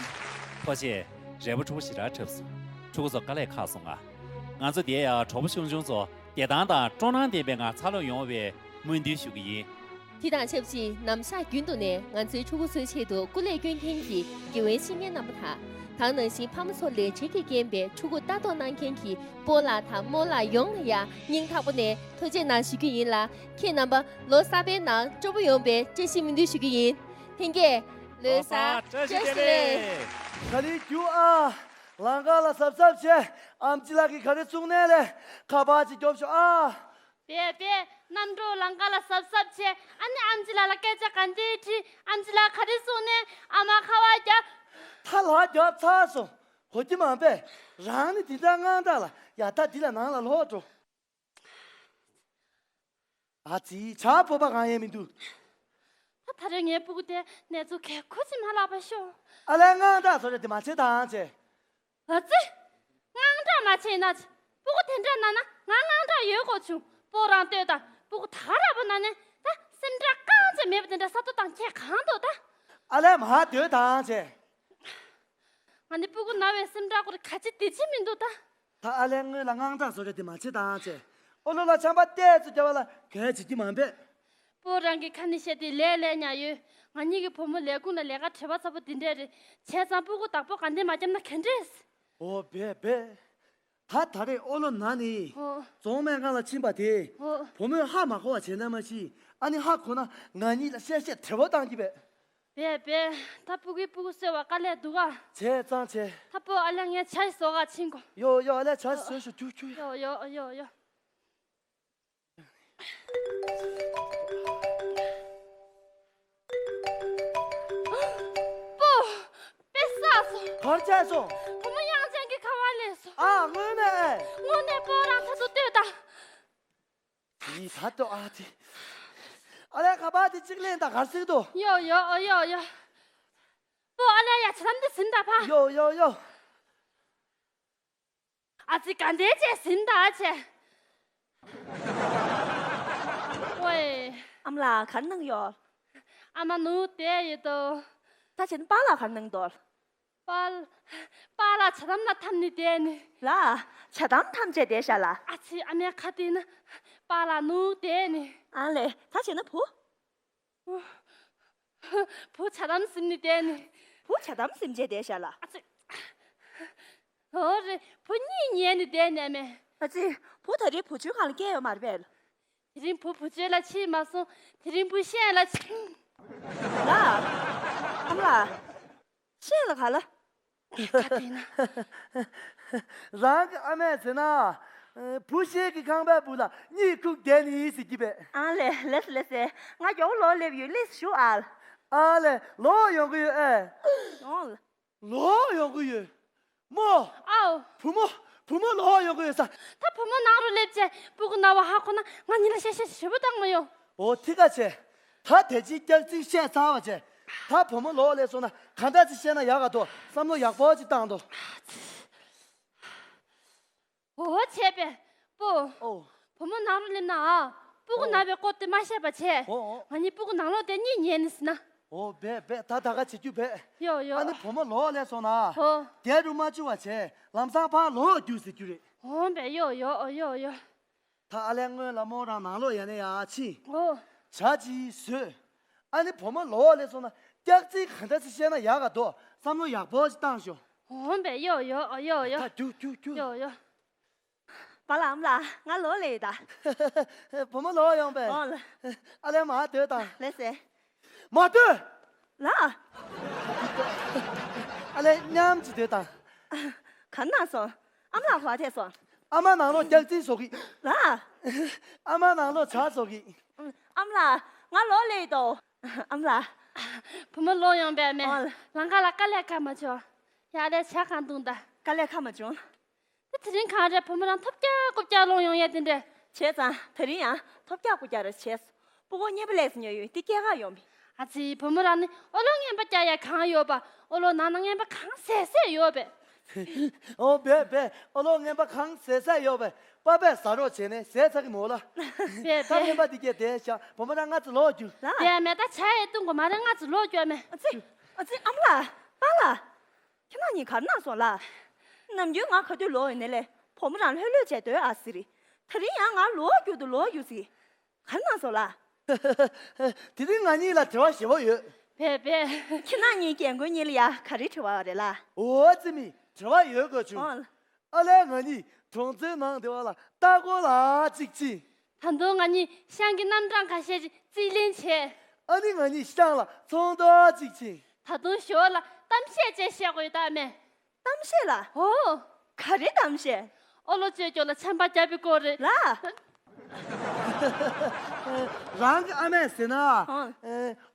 ཐུགས་རྗེ་ཆེ། རེད་པ། ཕྲུ་གུ་ཞེ་དྲག་འཁྲབ་སོང་། ཕྲུ་གུ་ཚོ་དཀའ་ལས་ཁག་སོང་ང་། ང་ཚོ་འདིར་ཡ་གྲོགས་པོ་ཆུང་ཆུང་ཚོ་བདེ་ཐང་དང་སྤྲོ་སྣང་ལྡན་པའི་ངང་འཚར་ལོངས་ཡོང་བའི་སྨོན་འདུན་ཞུ་གི་ཡིན། དེ་དང་ཆབས་ཅིག་ནམ་ཞག་རྒྱུན་དུ་ནས་ང་ཚོའི་ཕྲུ་གུ་ཚོའི་ཆེད་དུ་སྐུ་ལས་བསྐྱོན་མཁན་གྱི་དགེ་བའི་བཤེས་གཉེན་རྣམ་པ་དང་། ད་ག་ནང་བཞིན་ཕ་མ་ཚོ་ལས་བྲེལ་གྱིས་རྐྱེན་པས་ཕྲུ་གུ་ལྟ་རྟོག་གནང་མཁན་གྱི་སྤོ་ལགས་དང་རྨོ་ལགས་ཡོངས་ལ་ཡང་སྙིང་ཐག་པ་ནས་ཐུགས་རྗེ་གནང་ཞུ་རྒྱུ་ཡིན་ལ། ཁྱེད་རྣམ་པ་ལོ་གསར་པའི་ནང་སྤྲོ་པོ་ཡོང་བའི་བཀྲ་ཤིས་སྨོན་འདུན་ཞུ་རྒྱུ་ཡིན། ལྷན་རྒྱས་ལོ་གསར་བཀྲ་ཤིས་བདེ་ལེགས། ག་རེ་རྒྱུགས་ཨ། ལང་ཀ་ལ་གཟབ་གཟབ་བྱས། ཨམ་ཆི་ལགས་ཀྱིས་ག་རེ་བཙུགས་ནས་ལས་ཁ་པར་ཅིག་རྒྱོབ་ཤོག་ཨ། བས་བས། རྣམ་གྲོལ་ལང་ཀ་ལ་གཟབ་གཟབ་བྱས། ཨ་ནི་ཨམ་ཆི་ལགས་ལ་སྐད་ཆ་ག་འདྲས་དྲིས། ཨམ་ཆི་ལགས་ག་རེ་གསུངས་ནས། ཨ་མ་ཁ་པར་རྒྱབ། ད་ལག་རྒྱབ་ཚར་སོང་། གོ་རྒྱུ་མ་པས། རང་ནི་དེ་འདྲ་དངངས་སྐྲག་ལ་ཡ། ད་འདི་ལ་ནང་ལ་ལོག་འགྲོ། ཨ་ཙི། ཇ་ཕོར་པ་གང་ཡང་མི་འདུག་ད་ད་རེས་ངའི་སྤུ་གུ་དེ་གནས་ཚུལ་གལ་ཁོ་ཅིག་མ་ལབ་པ་ཤོག་ཨ་ལས། དངངས་སྐྲག་བཟོ་རེ་དེ་མ་བྱེད་དང་བྱས། ཨ་ཙི། དངངས་སྐྲག་མ་བྱས་ན་ཅི། སྤུ་གུ་དེ་འདྲ་ན་ན་ང་དངངས་སྐྲག་ཡོད་དགོས་བྱུང་། སྤོ་རང་ལྟོས་དང་། སྤུ་གུ་ད་ག་ར་པོ་ན་ནས་ད་སེམས་ཁྲལ་གང་བྱས་མེད་པ་དེ་འདྲ་ས་ཐོ་དང་ཁྱད་གང་འདུག་ད། ཨ་ལས། མ་སྡོད་དང་བྱས། ང་ནི་སྤུ་གུ་ན་བའི་སེམས་ཁྲལ་སྐོར་ག་ཅི་དེ་ཅི་མི་འདུག་ད། ད་ཨ་ལས། སྔོན་ལ་དངངས་སྐྲག་བཟོ་རེ་དེ་མ་བྱེད་དང་བྱས། ཨོ་ལོ་ལ་ཆམ་པ་ཏོག་ཙམ་རྒྱབ་པ་ལ་གལ་བྱེད་ཀྱི་མ་འབད། སྤོ་རང་གི་ཁ་ནས་བཤད་དེ་ལས་ལས་ཉག་ཡོད། ང་གཉིས་ཀྱི་བུ་མོ་ལས་ཁུངས་ལ་ལས་ཀ་བྲེལ་བ་ཚ་པོ་འདི་འདྲས་རེད། བྱས་ཙང་སྤུ་གུ་བདག་པོ་ག་འདྲས་མ་བརྒྱབ་ན་ག་འདྲས། ཨོ་བས་བས། ད་ད་རེས་ཨོ་ལོ་ན་ནི། ཨོ། རྫོང་སྨན་ཁང་ལ་ཕྱིན་པ་དེ། ཨོ། བུ་མོས་ཧ་མ་གོ་བ་བྱས་ན་མ་གཞི། ཨ་ནི་ཧ་གོ་ན་ང་གཉིས་ལ་བཤད་བཤད་བྲེལ་བ་བཏང་གི་བས། བས་བས། ད་སྤུ་གུའི་སྤུ་གུ་གསོ་བ་དཀའ་ལས་འདུག་ག་བྱས་ཙང་བྱས། ད་སྤོ་ཨ་ལས། ངས་ཇ་ཞིག་བཟོ་ག་ཕྱིན་གོ་ཡོ་ཡོ། ཨ་ལས། ཇ་ཞིག་བཟོས་ཤོག་ཁྱུག་ཁྱུག་ཡ། ཡོ་ཡོ་ཡོ་ཡོ། སྤོ། དཔེ་བསགས་སོང་། ག་རེ་བྱས་སོང་། བུ་མོ་དབྱངས་ཅན་གྱིས་ཁ་པར་ལེན་སོང་། ཨ། དངོས་གནས། དངོས་གནས། སྤོ་རང་ད་དུང་ལྟོས་དང་། ཡིན། ད་ལྟོས་ཨ་ཙི། ཨ་ལས། ཁ་པར་དེ་གཅིག་ལེན་དང་། ག་རེ་ཟེར་གྱི་འདུག་ཡོ་ཡོ་ཡོ་ཡོ། སྤོ་ཨ་ལས། ཡ། ཇ་དམ་དེ་ཟིན་དང་ཕ། ཡོ་ཡོ་ཡོ། ཨ་ཙི། ག་འདྲས་བྱས་ཟིན་དང་བྱས། ཝེ། ཨ་མ་ལགས་ག་རེ་གནང་ཡོད། ཨ་མ་ནུ་བསྡད་ཡོད་དོ། ད་བྱས་ན་པཱ་ལགས་ག་རེ་གནང་འདུག་པཱ། པཱ་ལགས་ཇ་དམ་ལ་འཐམས་ནས་བསྡད་ནི། ལགས། ཇ་དམ་འཐམས་བྱས་བསྡད་ཤག་ལགས། ཨ་ཙི། ཨ་མའི་ཁ་དེ་ན་པཱ་ལགས་ནུ་བསྡད་ནི། ཨ་ལས། ད་བྱས་ན་བུ། བུ་ཇ་དམ་ཟིན་ནས་བསྡད་ནི། བུ་ཇ་དམ་ཟིན་བྱས་བསྡད་ཤག་ལགས། ཨ་ཙི། ཨོ་རེད། བུ་གཉིད་ཉལ་ནས་བསྡད་ནས་མེད། ཨ་ཙི། བུ་ད་རེས་བུ་བཅོལ་ཁང་ལ་བསྐྱལ་ཡོད་མ་རེད་པས། དེ་རིང་བུ་བུ་བཅོལ་ལ་ཕྱིན་མ་སོང་། དེ་རིང་བུ་ཤེས་ལ་ཕྱིན། ལགས། ཨ་མ་ལགས། ཤེས་ལ་ག་ལ། ཁ་དེ་ན། རང་གི་ཨ་མས་ཟེར་ན། བུ་ཤེས་ཀྱི་ཁང་པའི་སྦུག་ལ་གཉིད་ཁུག་བསྡད་ནི་ཟེར་གྱི་པས། ཨང་ལེ། ལེ་སེ་ལེ་སེ། ང་མགྱོགས་པོ་ལོག་སླེབས་ཡོད། ལེ་སེ་བཞུགས་ཨ། ཨང་ལེ། ལོག་ཡོང་གི་ཡོད་ཨེ། ཡོང་། ལོག་ཡོང་གི་ཡོད། རྨོ། ཨའོ། བུ་མོ། བུ་མོ་ལོག་ཡོང་གི་ཡོད་ས། ད་བུ་མོ་ནང་རུ་སླེབས་བྱས་སྤུ་གུ་ན་བ་ཧ་གོ་ན་ང་གཉིས་ལ་བཤད་བཤད་ཞེ་པོ་བཏང་མ་ཡོང་། འོ། ཐིག་ཁ་བྱས། ད་དེ་ཅིག་སྐྱག་རྫུན་བཤད་ཚར་བ་བྱས། ད་བུ་མོ་ལོག་སླེབས་སོང་ན་ག་འདྲ་ཅིག་བཤད་ན་ཡག་ག་འདུག་བསམ་བློ་ཡག་པོ་ཅིག་བཏང་དོ། འོ་བྱས་པས་སྤོ། ཨོ། བུ་མོ་ནང་རུ་སླེབས་ན་ཨ། སྤུ་གུ་ཨོ། ན་བའི་སྐོར་དེ་མ་བཤད་པ་བྱས། ཨོ་ཨོ། ང་གཉིས་སྤུ་གུ་ནང་ལོགས་དེ་གཉིད་ཉལ་ནི་ཟིན་ན། ཨོ་བས་བས། ད་ད་ག་བྱེད་རྒྱུ་བས། ཡོ་ཡོ། ཨ་ནི་བུ་མོ་ལོག་སླེབས་སོང་ན། ཨོ། དེ་རུ་མ་བཅུག་བ་བྱས་ལམ་སང་ཕར་ལོག་རྒྱུགས་ཟེར་རྒྱུ་རེད། འོ་བས། ཡོ་ཡོ་ཡོ་ཡོ། ད་ཨ་ལས། སྔོན་ལ་རྨོ་རང་ནང་ལོགས་ཡར་ནས་ཡར་ཕྱིན། ཨོ། ཇ་ཅིག་བཟོས། ཨ་ནི་བུ་མོ་ལོག་སླེབས་སོང་ན་སྐྱག་རྫུན་ག་འདྲ་ཅིག་བཤད་ན་ཡག་ག་འདུག་བསམ་བློ་ཡག་པོ་ཅིག་བཏང་ཤོག་འོ་བས། ཡོ་ཡོ་ཡོ་ཡོ། ད་རྒྱུགས་རྒྱུགས་རྒྱུགས། ཡོ་ཡོ། པཱ་ལགས་ཨ་མ་ལགས། ང་ལོག་སླེབས་ཡོད་ད། བུ་མོ་ལོག་ཡོང་པས། ཨོ་ལ། ཨ་ལས། མར་སྡོད་དང་། ལགས་སེ། མར་སྡོད། ལགས། ཨ་ལས། མཉམ་གཅིག་སྡོད་དང་། ག་ན་སོང་། ཨ་མ་ལགས་ག་པར་ཐད་སོང་། ཨ་མ་ནང་ལོགས་སྐྱག་རྫུན་བཟོ་གི། ལགས། ཨ་མ་ནང་ལོགས་ཇ་བཟོ་གི། ཨ་མ་ལགས། ང་ལོག་སླེབས་ཡོད་དོ། ཨ་མ་ལགས། བུ་མོ་ལོག་ཡོང་པས་མེད། ཨོ་ལ། ལང་ཀ་ལ་དཀའ་ལས་ཁག་མ་བྱུང་། ཡ་ལས། ཇ་གང་བཏུང་ད། དཀའ་ལས་ཁག་མ་བྱུང་། ད་དེ་རིང་གང་རེད། བུ་མོ་རང་ཐོབ་རྒྱག་རྐུབ་བཀྱག་སློང་ཡོང་ཡ་དེ་འདྲས། བྱས་ཙང་དེ་རིང་ཡང་ཐོབ་རྒྱག་རྐུབ་བཀྱག་རེ་བྱས། སྤུ་གུ་རྔན་པ་ལས་ཉོས་ཡོད། དེ་སྐྱེལ་ག་ཡོང་བས། ཨ་ཙི། བུ་མོ་རང་ནི་ཨོ་ལོ་རྔན་པ་བཀྱག་ཡ་གང་ཡོད་པ། ཨོ་ལོ་ནང་ན་རྔན་པ་གང་ཟད་ཟད་ཡོད་པས། ཨོ་བས་བས། ཨོ་ལོ་རྔན་པ་གང་ཟད་ཟད་ཡོད་པས། པ་ཕས་ཟ་རོགས་བྱས་ནས་ཟད་ཚར་གི་མོ་ལ། བས་ད་བས། རྔན་པ་འདི་སྐྱེལ་བསྡད་ཤག་བུ་མོ་རང་སྔ་ཙམ་ལོག་རྒྱུགས། ལགས། བས་མེད། ད་ཇ་ཡང་བཏུང་དགོས་མ་རེད། སྔ་ཙམ་ལོག་རྒྱུགས་མེད། ཨ་ཙི། ཨ་ཙི། ཨ་མ་ལགས། པཱ་ལགས། ཁྱེད་རང་གཉིས་ག་རེ་གནང་སོང་ལགས། ནམ་རྒྱུན་ང་ག་དུས་ལོག་ཡོང་ནས་ལས་བུ་མོ་རང་ལྷོད་ལྷོད་བྱས་སྡོད་ཨ་ཟེར། དེ་རིང་ཡང་ང་ལོག་རྒྱུག་དུ་ལོག་རྒྱུག་ཟེར། ག་རེ་གནང་སོང་ལགས། དེ་རིང་ང་གཉིས་ལ་དྲི་བ་ཞེ་པོ་ཡོད། བས་བས། ཁྱེད་རང་གཉིས་རྒན་རྒོན་གཉིས་ལ་ཡ་ག་རེ་དྲི་བ་རེད་ལགས། འོ་ཙི་མི་དྲི་བ་ཡོད་དགོས་བྱུང་། ཨོ། ཨ་ལས་ང་གཉིས་གྲོང་ཚོའི་ནང་སྡེ་བ་ལ་ལྟ་སྐོར་ལ་གཅིག་ཕྱིན། ད་དུང་ང་གཉིས་ཤང་གི་རྣམ་གྲངས་ཁ་ཤས་ཅིག་རྩིས་ལེན་བྱས། ཨ་ནི་ང་གཉིས་ཤང་ལ་ཚོང་དོག་གཅིག་ཕྱིན། ད་དུང་ཞོར་ལ་གཏམ་བཤད་ཅིག་བཤད་དགོས་ཡོད་ད་མེ། གཏམ་བཤད་ལ། ཨོ། ག་རེ་གཏམ་བཤད། ཨོ་ལོ་བཅོས་སྐྱོ་ལ་ཆམ་པ་བརྒྱབ་པའི་སྐོར་རེད། ལ། རང་གི་ཨ་མས་ཟེར་ན། ཨོ།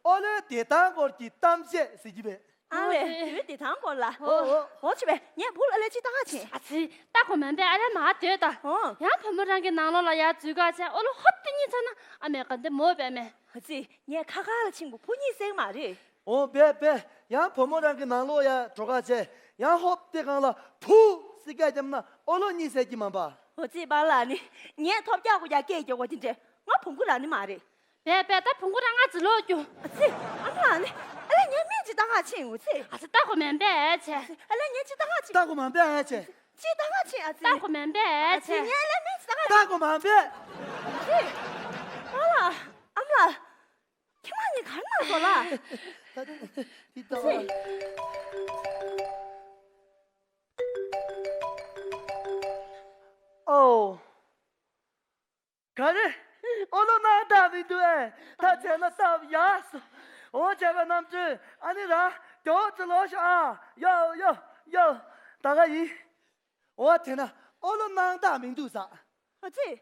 ཨོ་ལོའི་བདེ་ཐང་སྐོར་གྱི་གཏམ་བཤད་ཟེར་གྱི་བས། ཨང་ལས་བུའི་བདེ་ཐང་སྐོར་ལ། ཨོ་ཨོ། འོ་ཆི་བས་ངས་བུ་ལ་ཨ་ལས་ཅི་ལྟ་ག་ཕྱིན། ཨ་ཙི། ལྟ་གོ་མིན་པས་ཨ་ལས་མ་སྡོད་ད། ཨོ། ཡང་བུ་མོ་རང་གི་ནང་ལོགས་ལ་ཡར་འཛུལ་ག་བྱས་ཨོ་ལོ་ཧོབ་སྟེ་གཉིད་ཚར་ན་ཨ་མས་ག་འདི་མོ་བས་མེད། ཨ་ཙི། ངས་ཁ་ཁ་ལ་ཕྱིན་པོ་བུ་གཉིད་སད་མ་རེད། ཨོ་བས་བས། ཡང་བུ་མོ་རང་གི་ནང་ལོགས་ཡར་འགྲོ་ག་བྱས་ཡང་ཧོབ་སྟེ་སྒང་ལ་བུ་ཟེར་སྐད་བརྒྱབ་ན་ཨོ་ལོ་གཉིད་སད་ཀྱི་མ་པ། ཨོ་ཙི་པཱ་ལགས་ནི། ངས་ཐོབ་རྒྱག་གོ་རྒྱག་སྐད་རྒྱག་གོ་དེ་འདྲས་ང་བུ་གུ་ར་ནི་མ་རེད། བས་བས་ད་བུང་གུ་རང་ང་ཚོ་ལོག་རྒྱུ། ཨ་ཙི། ཨ་མ་ལགས་ནི། ཨ་ལས་ངས་སྨན་ཅིག་ལྟ་ག་ཕྱིན། འོ་ཙི། ཨ་ཙི་ལྟ་གོ་མིན་པས་ཨེ་ཆེ། ཨ་ལས་ངས་ཅིག་ལྟ་ག་ཕྱིན། ལྟ་གོ་མིན་པས་ཨེ་ཆེ། ཅིག་ལྟ་ག་ཕྱིན་ཨ་ཙི། ལྟ་གོ་མིན་པས་ཨེ་ཨ་ཙི། ཆེ། ངས་ཨ་ལས་སྨན་ཅིག་ལྟ་ག། ལྟ་གོ་མིན་པས། ཨ་ཙི། ཨ་མ་ལགས། ཨ་མ་ལགས། ཁྱེད་རང་གཉིས་ག་རེ་གནང་སོང་ལགས། ད་དེ་ལྟ་བ་ལ། ཨོ། ག་རེ། ཨོ་ལོ་སྣང་དག་མི་འདུག་ཨེ། ད་བྱས་ན་སྟབས་ཡག་སོང་། འོ་བྱས་པ་རྣམ་གྲོལ་ཨ་ནི་ར་མགྱོགས་ཙམ་ལོག་ཤོག་ཨ། ཡོ་ཡོ་ཡོ། ད་ག་ཡིན། འོ་དེ་ན་ཨོ་ལོ་སྣང་དག་མི་འདུག་ཟ། ཨ་ཙི།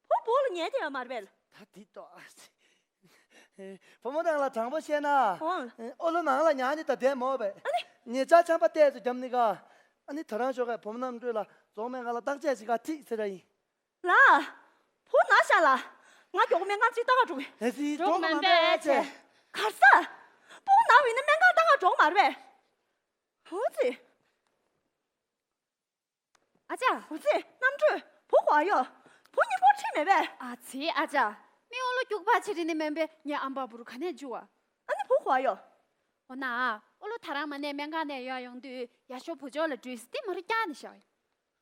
བུ་བུ་ལ་ཉལ་བསྡད་ཡོད་མ་རེད་པས། ད་དེ་ཏོ་ཨ་ཙི། བུ་མོ་རང་ལ་དྲང་པོ་བཤད་ན། ཨོ། ཨོ་ལོ་ནང་ལ་ཉལ་ནས་ད་བསྡད་མོ་བས། ཨ་ནི། ཉེ་ཆར་ཆམ་པ་ཏོག་ཙམ་བརྒྱབ་ནི་ག་ཨ་ནི་ད་རང་ཞོགས་ཀས་བུ་མོ་རྣམ་གྲོལ་ལ་རྫོང་སྨན་ཁང་ལ་བརྟག་དཔྱད་བྱེད་ག་ཁྲིད་ཟེར་ར་ཡིན། ལགས། བུ་ན་ཤག་ལགས། ང་མགྱོགས་པོ་སྨན་ཁང་ཅིག་ལྟ་ག་འགྲོ་གི། ཨེ་ཙི། འགྲོ་གི་མ་འབད་ཨེ་ཆེ། གར་ས། སྤུ་གུ་ན་བ་ཡིན་ན་སྨན་ཁང་ལྟ་ག་འགྲོ་གི་མ་རེད་པས། འོ་ཙི། ཨ་ཅག་འོ་ཙི། རྣམ་གྲོལ། བུ་ག་པར་ཡོད། བུ་གཉིས་པོ་ཁྲིད་མེད་པས། ཨ་ཙི་ཨ་ཅག་མི་ཨོ་ལོ་སྐྱུག་པ་ཆེ་རི་ནི་མེན་པས་ངའི་ཨམ་པ་བུ་རུ་ག་ནས་འཇུ་བ། ཨ་ནི་བུ་ག་པར་ཡོད། འོ་ན། ཨོ་ལོ་ད་རང་མ་ནས་སྨན་ཁང་ནས་ཡར་ཡོང་དུས་ཡར་ཤོག་བུ་ཅོག་ལ་འགྲོས་ཟེར་ཏེ་མ་རུ་བཀྱག་ནས་བཞག་ཡོད།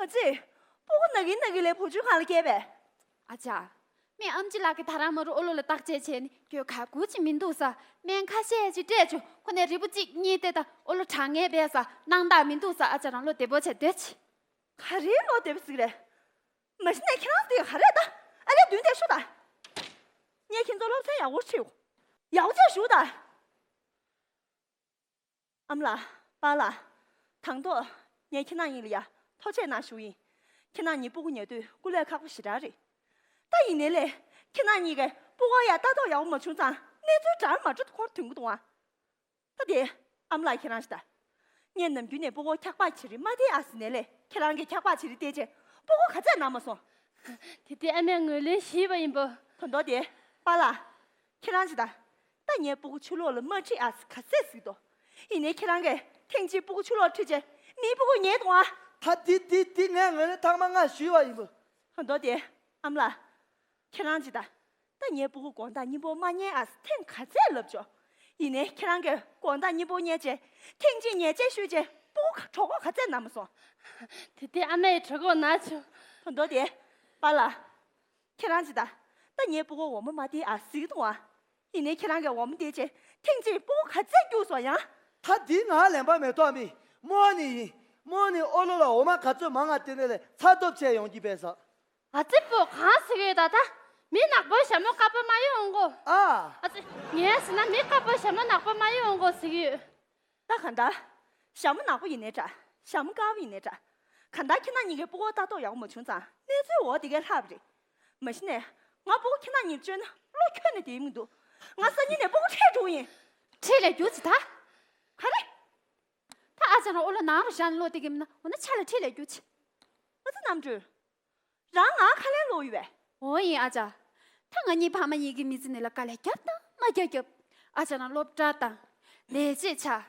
ཨ་ཙི། སྤུ་གུ་ན་གིན་ན་གིན་ལས་བུ་བཅོལ་ཁང་ལ་སྐྱེལ་པས། ཨ་ཅག་མི་ཨམ་ཆི་ལགས་ཀྱིས་ད་རང་མ་རུ་ཨོ་ལོ་ལ་བརྟག་དཔྱད་བྱས་ནི་ཁྱོད་ག་གུ་ཅི་མི་འདུག་ས། སྨན་ཁ་ཤས་ཅིག་སྤྲད་བྱུང་ཁོ་ནས་རིལ་བུ་གཅིག་གཉིས་བལྟས་ད་ཨོ་ལོ་དྲག་ངན་བས་ས་སྣང་དག་མི་འདུག་ས། ཨ་ཅག་རང་བློ་བདེ་པོ་བྱས་སྡོད་ཅི། ག་རེ་བློ་བདེ་པོ་ཟིག་རེད། མ་གཞི་ནས་ཁྱེད་རང་དེ་ག་རེ་ད། ཨ་ལས་མདུན་དེ་ཤོག་ད། ངས་ཁྱེད་ཚོ་སློབ་ཚན་ཡག་པོ་ཁྲིད། ཡག་པོ་བྱས་ཞུ་ད། ཨ་མ་ལགས། པཱ་ལགས། དང་ཐོག་ངས་ཁྱེད་རང་གཉིས་ལ་ཡ་ཐུགས་རྗེ་ཆེ་གནང་ཞུ་ཡིན། ཁྱེད་རང་གཉིས་སྤུ་གུ་ཉལ་དུས་སྐུ་ལས་ཁག་པོ་ཞེ་དྲག་རེད། ད་ཡིན་ནའི་ལས་ཁྱེད་རང་གཉིས་ཀས་སྤུ་གུ་ཡ་ལྟ་རྟོག་ཡག་པོ་མ་བྱུང་ཙང་གནས་ཚུལ་འདྲ་མི་འདྲ་ཁོ་ཐོན་གི་འདུག་ཨ། ད་དེ་ཨ་མ་ལགས་ཁྱེད་རང་ཞིག་ད། ངས་ནམ་རྒྱུན་ནས་སྤུ་གུ་འཁྱག་པ་བྱེད་རིན་མ་བསྡད་ཨ་ཟེར་ནའི་ལས་ཁྱེད་རང་གིས་འཁྱག་པ་བྱེད་རིན་བསྡད་བྱས་སྤུ་གུ་ག་ཚད་ན་མ་སོང་། དེ་དེ་ཨ་མས་ངོས་ལེན་ཞུས་པ་ཡིན་པ། ད་མདོ་དེ་པཱ་ལགས། ཁྱེད་རང་ཅི་ད། ད་ངའི་སྤུ་གུ་ཕྱི་ལོགས་ལ་མ་ཁྲིད་ཨ་ཟེར་ག་ཚད་ཟིག་དོ། ཡིན་ནའི་ཁྱེད་རང་གིས་ཐེངས་གཅིག་སྤུ་གུ་ཕྱི་ལོགས་ཁྲིད་བྱས་མིའི་སྤུ་གུ་ཉལ་གཏོང་ཨ། ད་དེ་དེ་དེ་ངས་ངོས་ལེན་ཐེངས་མ་ལྔ་ཞུས་པ་ཡིན་པ། ད་མདོ་དེ་ཨ་མ་ལགས། ཁྱེད་རང་ཅི་ད། ད་ངའི་སྤུ་གུ་དགོང་དག་གཉིད་པོ་མ་ཉལ་ཨ་ཟེར་ཐེངས་ག་ཚད་ལབ་ཆོག་ཡིན་ནའི་ཁྱེད་རང་གིས་དགོང་དག་གཉིད་པོ་ཉལ་བྱས་ཐེངས་གཅིག་ཉལ་བྱས་ཤུལ་བྱས་སྤུ་གུ་གྲོད་ཁོག་ག་ཚད་ན་མ་སོང་། དེ་དེ་ཨ་མ་ཡི་གྲོད་ཁོག་ན་བྱུང་། ད་མདོ་དེ། པཱ་ལགས། ཁྱེད་རང་ཅི་ད། ད་ངའི་སྤུ་གུ་འོ་མ་མ་སྟེར་ཨ་ཟེར་གི་འདུག་ཨ། ཡིན་ནའི་ཁྱེད་རང་གིས་འོ་མ་སྟེར་བྱས་ཐེངས་གཅིག་སྤུ་གུ་ག་ཚད་སྐྱུགས་སོང་ཡང་། ད་འདི་ང་ལན་པ་མེད་ཐོག་མི་རྨོ་ནི་ཡིན། རྨོ་ནི་ཨོ་ལོ་ལ་འོ་མ་ག་ཚོད་མང་ང་སྟེར་ནས་ལས་ཚ་ཐོབ་བྱས་ཡོང་གི་པས་ས། ཨ་ཙི་པོ་གང་ཟེར་གི་ཡོད་ད་ད། མི་ནག་པོའི་ཞྭ་མོ་དཀར་པོ་མ་ཡོང་གོ། ཨ། ཨ་ཙི། ངས་ཟེར་ན་མི་དཀར་པོའི་ཞྭ་མོ་ནག་པོ་མ་ཡོང་གོ་ཟེར་གི་ཡོད། ད་གང་ལྟར། ཞྭ་མོ་ནག་པོ་ཡིན་ནའི་འདྲ། ཞྭ་མོ་དཀར་པོ་ཡིན་ནའི་འདྲ། གང་ལྟར་ཁྱེད་རང་གཉིས་ཀའི་སྤུ་གུ་ལྟ་རྟོག་ཡག་པོ་མ་བྱུང་ཙང་གནས་ཚུལ་འོ་དེ་གས་ལྷག་པ་རེད། མ་གཞི་ནས་ང་སྤུ་གུ་ཁྱེད་རང་གཉིས་བཅོལ་ན་བློ་ཁྱོན་ནས་བདེ་མི་འདུག་ང་སང་ཉིན་ནས་སྤུ་གུ་ཁྲིད་འགྲོ་གི་ཡིན། ཁྲིད་ལས་རྒྱུགས་ཅི་ད། ག་རེ། ད་ཨ་ཅག་རང་ཨོ་ལོ་ནང་རུ་བཞག་ནས་ལོག་བསྡད་ཀྱི་མིན་ན་འོ་ན་ཆ་ལ་ཁྲིད་ལས་རྒྱུགས་ཅི། ཨ་ཙི་རྣམ་གྲོལ། རང་ང་ཁ་ལན་སློག་ཡོད་པས། འོ་ཡིན་ཨ་ཅག་ད་ང་གཉིས་ཕ་མ་གཉིས་ཀྱི་མི་ཚེ་ནི་ལ་དཀའ་ལས་བརྒྱབ་དང་མ་བརྒྱབ་བརྒྱབ། ཨ་ཅག་རང་སློབ་གྲྭ་དང་། ལས་བྱེད་ཆགས།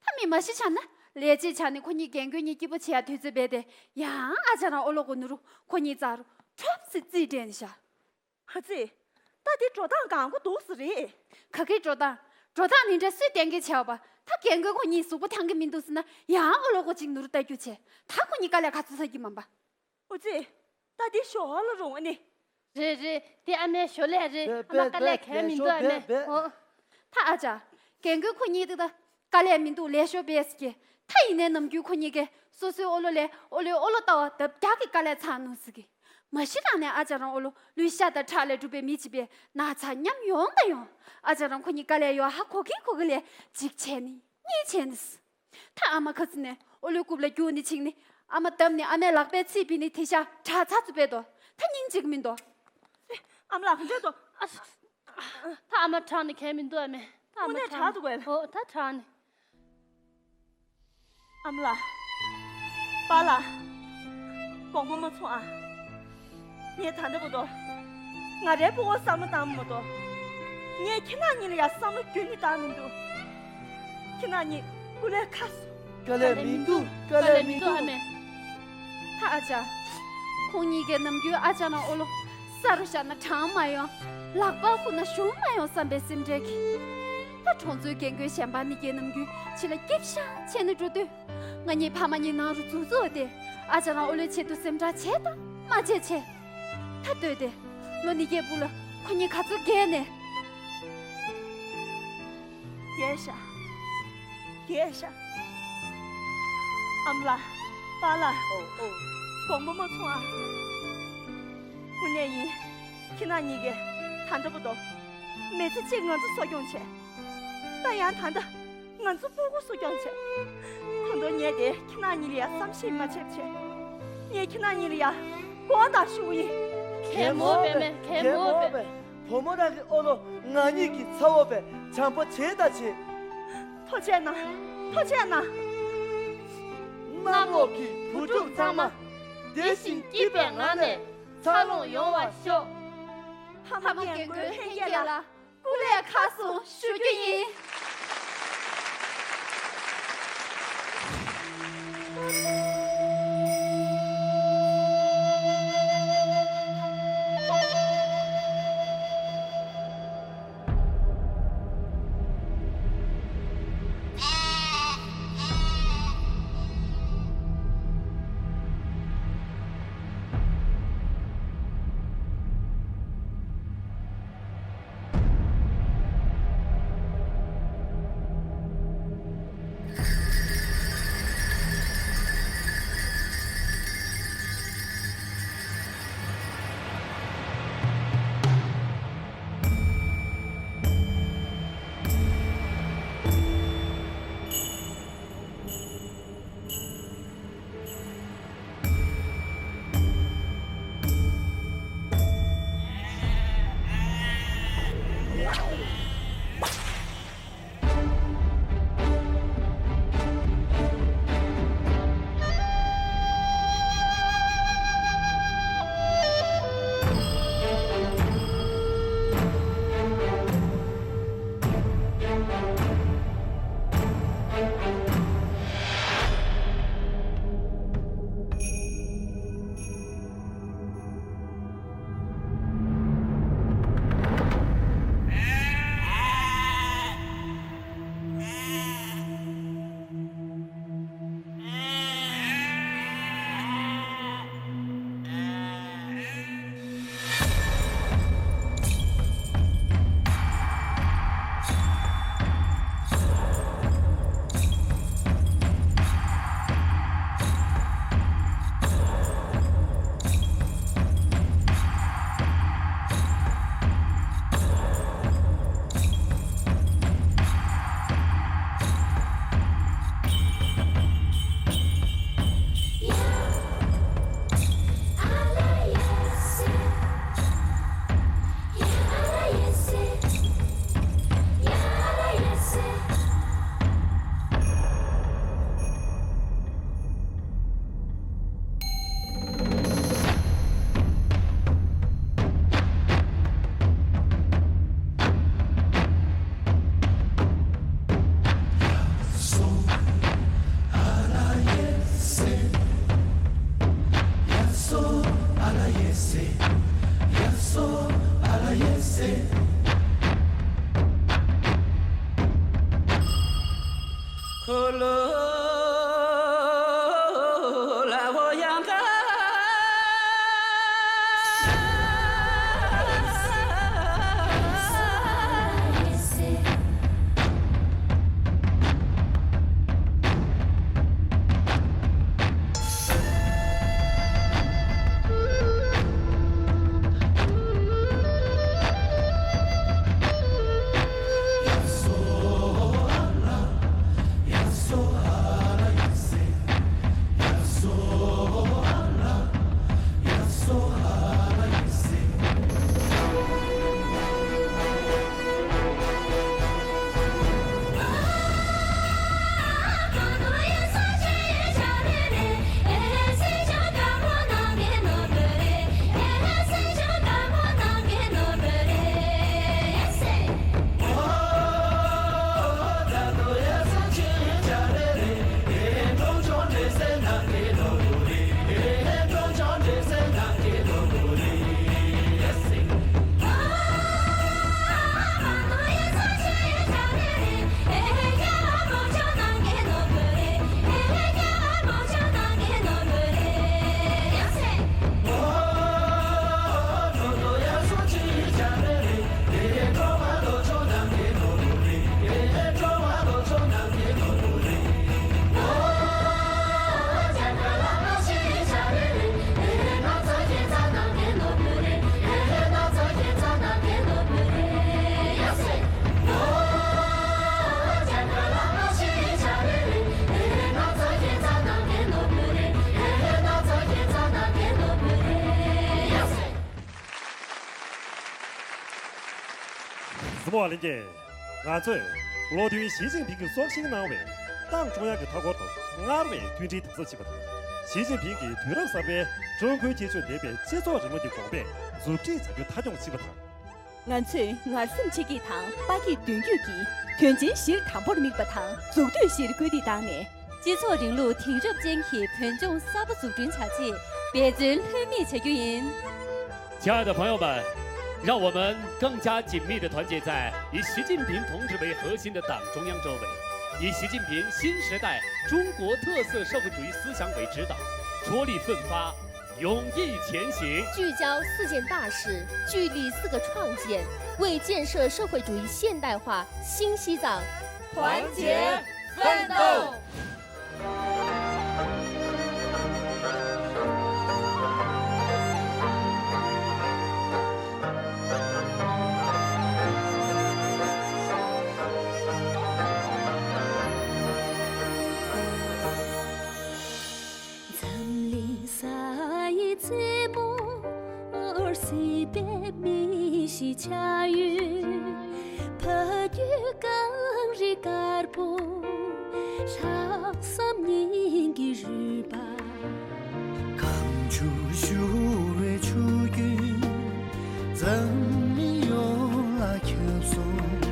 ད་མི་མ་ཤི་ཆགས་ན་ལས་བྱེད་ཆགས་ནས་ཁོ་གཉིས་རྒན་རྒོན་གཉིས་སྐྱིད་པོ་བྱེད་ཡ་དུས་ཚོད་བས་ཏེ་ཡང་ཨ་ཅག་རང་ཨོ་ལོ་གོ་ནུ་རུ་ཁོ་གཉིས་རྩ་རུ་ཁྲོབ་སེ་རྩིས་སྤྲད་ནས་བཞག་ཨ་ཙི། ད་དེ་འགྲོ་སྟངས་གང་གོ་འདུག་ས་རེད། ག་གི་འགྲོ་སྟངས། འགྲོ་སྟངས་འདི་འདྲ་སུས་གཏན་འཁེལ་བྱས་པ། ད་རྒན་རྒོན་ཁོ་གཉིས་གཟུགས་པོ་འཐང་གི་མི་འདུག་ཟེར་ན་ཡང་ཨོ་ལོ་ཁོ་གཅིག་ནོར་ལྟ་རྒྱུ་བྱས། ད་ཁོ་གཉིས་དཀའ་ལས་ག་ཚོད་ཟ་གི་མིན་པ། ཨོ་ཙི། ད་འདི་ཞོར་ལ་རུང་བ་ནི། རེད་རེད། དེ་ཨ་མའི་ཞོར་ལས་རེད། ཨ་མ་དཀའ་ལས་གང་མི་འདུག་ཨ་མས། ཨོ། ད་ཨ་ཅག་རྒན་རྒོན་ཁོ་གཉིས་དེ་ད་དཀའ་ལས་མི་འདུག་ལས་ཞོར་བས་ཀྱི། ད་ཡིན་ནའི་ནམ་རྒྱུན་ཁོ་གཉིས་ཀས་སོ་སོའི་ཨོ་ལོ་ལས་ཨོ་ལོའི་ཨོ་ལོ་ལྟ་བ་ལྡབ་བརྒྱ་གི་དཀའ་ལས་ཚང་ནུས་ཟེར་གི། མ་གཞི་རང་ནས་ཨ་ཅག་རང་ཨོ་ལོ་ལུས་ཤ་དང་ཁྲག་ལས་གྲུབ་པའི་མི་བྱེད་པས་ན་ཚ་ཉམས་ཡོང་ད་ཡོང་། ཨ་ཅག་རང་ཁོ་གཉིས་དཀའ་ལས་ཡོད་ཧ་གོ་གི་གོ་གི་ལས་གཅིག་བྱས་ནི་གཉིས་བྱས་ནི། ད་ཨ་མ་ཁ་ཚུ་ནས་ཨོ་ལོའི་རྐུབ་ལ་རྒྱུག་ནི་ཆིག་ནི། ཨ་མ་བརྡབ་ནི་ཨ་མའི་ལག་པའི་ཚིགས་ཕི་ནི་དེ་ཤ་དྲག་ཚ་ཚུ་པས་དོ། ད་སྙིང་རྗེ་མི་འདུག་ཨ་མ་ལགས་ག་འདྲས་དོ། ཨ་ད་ཨ་མ་དྲག་ནི་གལ་མི་འདུག་ཨ་མས། ད་ཨ་མ་དངོས་གནས་དྲག་དྲག་འདུག་གས། ཨོ་ད་དྲག་ནི། ཨ་མ་ལགས། པཱ་ལགས། དགོངས་པ་མ་ཚོམས་ཨ། ངས་ད་ལྟ་བར་དུ་ང་རའི་སྤུ་གུར་བསམ་བློ་བཏང་མ་གཏོགས། ངས་ཁྱེད་རྣམ་གཉིས་ལ་ཡང་བསམ་བློ་ཁྱོན་ནས་བཏང་མི་འདུག་ཁྱེད་རྣམ་གཉིས་སྐུ་ལས་ཁག་སོང་། དཀའ་ལས་མི་འདུག་དཀའ་ལས་མི་འདུག་ཨ་མས། ད་ཨ་ཅག་ཁོང་གཉིས་ཀས་ནམ་རྒྱུན་ཨ་ཅག་ནང་ཨོ་ལོ་ས་རུ་བཞག་ན་གྲང་མ་ཡོང་། ལག་པ་ཁུར་ན་ཞུམ་མ་ཡོང་བསམ་པའི་སེམས་ཁྲལ་གྱིས། ད་གྲོང་ཚོའི་རྒན་རྒོན་གཞན་པ་གཉིས་ཀས་ནམ་རྒྱུན་ཁྱེད་ལ་སྐྱིད་ཤག་བྱས་ནས་འགྲོ་དུས། ང་གཉིས་ཕ་མ་གཉིས་ནང་རུ་འཛུལ་འཛུལ་བ་དེ་ཨ་ཅག་རང་ཨོ་ལོའི་ཆེད་དུ་སེམས་ཁྲལ་བྱས་དང་མ་བྱས་བྱས། ད་ལྟོས་ཏེ། ལོ་ཉིས་བརྒྱའི་སྦུག་ལ་ཁོ་གཉིས་ག་ཚོད་རྒས་ནས། རྒས་ཤག་རྒས་ཤག་ཨ་མ་ལགས། པཱ་ལགས། ཨོ་ཨོ། དགོངས་པ་མ་ཚོམས་ཨ། དངོས་གནས་ཡིན། ཁྱེད་རྣམ་གཉིས་ཀས་ད་ལྟ་བར་དུ་མི་ཚེ་གཅིག་ང་ཚོ་གསོ་སྐྱོང་བྱས། ད་ཡང་ད་ལྟ་ང་ཚོ་སྤུ་གུ་གསོ་སྐྱོང་བྱས། ད་དུང་ངས་དེ་ཁྱེད་རྣམ་གཉིས་ལ་ཡང་བསམ་ཤེས་མ་བྱས་བྱས། ངས་ཁྱེད་རྣམ་གཉིས་ལ་ཡང་དགོངས་དག་ཞུ་གི་ཡིན། གད་མོ་བས་མེད། གད་མོ་བས། བུ་མོ་རང་གི་ཨོ་ལོ་ང་གཉིས་ཀྱི་ཚ་བོ་བས་བྱམས་པོ་བྱེད་ད་བྱེད། ཐུགས་རྗེ་གནང་། ཐུགས་རྗེ་གནང་། གནམ་འོག་གི་བུ་ཕྲུག་ཚང་མ་བདེ་ཞིང་སྐྱིད་པའི་ངང་ནས་འཚར་ལོངས་ཡོང་བར་ཤོག་ཕ་མ་རྒན་རྒོན་ལྷན་རྒྱས་ལ་སྐུ་ལས་ཁག་སོང་ཞུ་རྒྱུ་ཡིན། གཟིགས་མོ་བ་ལྷན་རྒྱས། ང་ཚོས་བློ་མཐུན་ཞི་ཅིན་ཕིང་གིས་སྲོག་ཤིང་གནང་བའི་ཏང་ཀྲུང་དབྱང་གི་མཐའ་འཁོར་དུ་སྔར་བས་མཐུན་སྒྲིལ་དམ་ཟབ་ཕྱིན་པ་དང་། ཞི་ཅིན་ཕིང་གིས་དུས་རབས་གསར་པའི་ཀྲུང་གོའི་ཁྱད་ཆོས་ལྡན་པའི་སྤྱི་ཚོགས་རིང་ལུགས་ཀྱི་དགོངས་པས་མཛུབ་ཁྲིད་བྱ་རྒྱུ་མཐའ་འཁྱོངས་ཕྱིན་པ་དང་། ང་ཚོས་ངར་སེམས་ཆེ་སྐྱེད་དང་དཔའ་སྐྱེད་མདུན་སྐྱོད་ཀྱིས་དོན་ཆེན་བཞིར་དམ་པོར་དམིགས་པ་དང་འཛུགས་གཏོད་བཞིར་སྐུལ་འདེད་བཏང་ནས། སྤྱི་ཚོགས་རིང་ལུགས་དེང་རབས་ཅན་གྱི་བོད་ལྗོངས་གསར་པ་འཛུགས་སྐྲུན་བྱ་ཆེད་འབད་བརྩོན་ལྷོད་མེད་བྱ་རྒྱུ་ཡིན། 亲爱的朋友们，让我们更加紧密地团结在以习近平同志为核心的党中央周围，以习近平新时代中国特色社会主义思想为指导，着力奋发，勇毅前行。聚焦四件大事，聚力四个创建，为建设社会主义现代化新西藏团结奋斗。 འཛམ་གླིང་ས་ཡི་རྩེ་མོར་སྲིད་པའི་མི་གཤིས་ཆགས་ཡུལ། ཕ་རྒྱུད་གངས་རི་དཀར་པོ། ལྷག་བསམ་སྙིང་གི་རུས་པ། གངས་ཆུ་བཞུར་བའི་ཆུ་རྒྱུན། འཛམ་གླིང་ཡོངས་ལ་ཁྱབ་སོང་།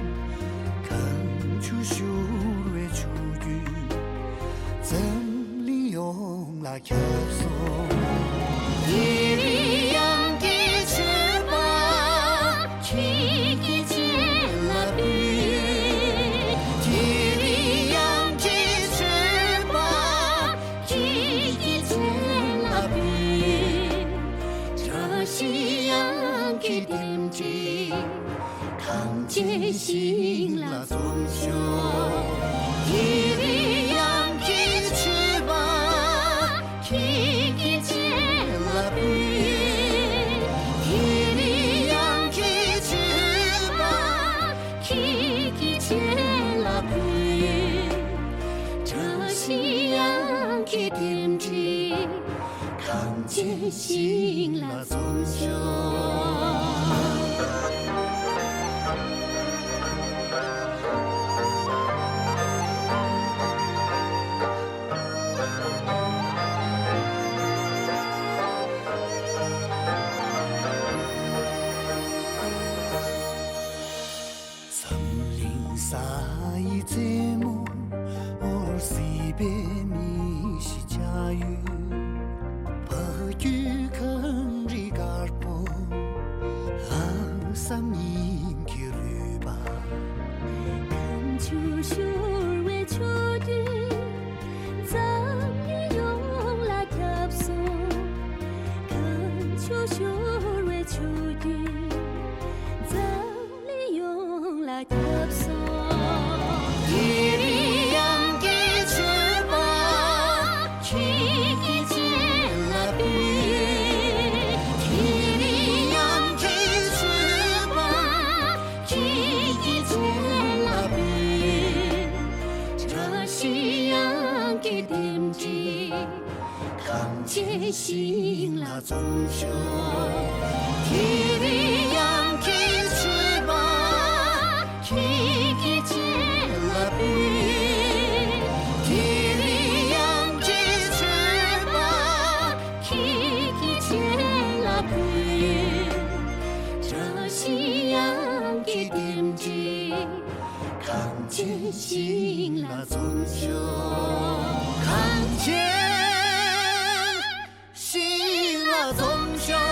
གངས་ཆུ་བཞུར་བའི་ཆུ་རྒྱུན། འཛམ་གླིང་ཡོངས་ལ་ཁྱབ་སོང་། དེ་རིང་དབྱངས་ཀྱི་མཆོད་པ་ཁྱེད་ཀྱི་སྤྱན་ལ་འབུལ། དེ་རིང་དབྱངས་ཀྱི་མཆོད་པ་ཁྱེད་ཀྱི་སྤྱན་ལ་འབུལ། བཀྲ་ཤིས་དབྱངས་ཀྱི་རྟེན་འབྲེལ། ཐམས་ཅད་ཞིང་ལ་འཛོམས་ཤོག་དེ་རིང་དབྱངས་ཀྱི་མཆོད་པ་ཁྱེད་ཀྱི་སྤྱན་ལ་འབུལ། དེ་རིང་དབྱངས་ཀྱི་མཆོད་པ་ཁྱེད་ཀྱི་སྤྱན་ལ་འབུལ། བཀྲ་ཤིས་དབྱངས་ཀྱི་རྟེན་འབྲེལ། ཐམས་ཅད་ཞིང་ལ་འཛོམས་ཤོག་འཛམ་གླིང་ས་ཡི་རྩེ་མོར་སྲིད་པའི་མི་གཤིས་ཆགས་ཡུལ། ཕ་རྒྱུད་གངས་རི་དཀར་པོ། ཅན་ཞིང་ལ་འཛོམས་ཤོག་དེ་རིང་དབྱངས་ཀྱི་མཆོད་པ་ཁྱེད་ཀྱི་རྗེས་ལ་ཕུལ། དེ་རིང་དབྱངས་ཀྱི་མཆོད་པ་ཁྱེད་ཀྱི་རྗེས་ལ་ཕུལ། བཀྲ་ཤིས་དབྱངས་ཀྱི་རྟེན་འབྲེལ། གངས་ཅན་ཞིང་ལ་འཛོམས་ཤོག་གངས་ཅན་ཞིང་ལ་འཛོམས་ཤོག་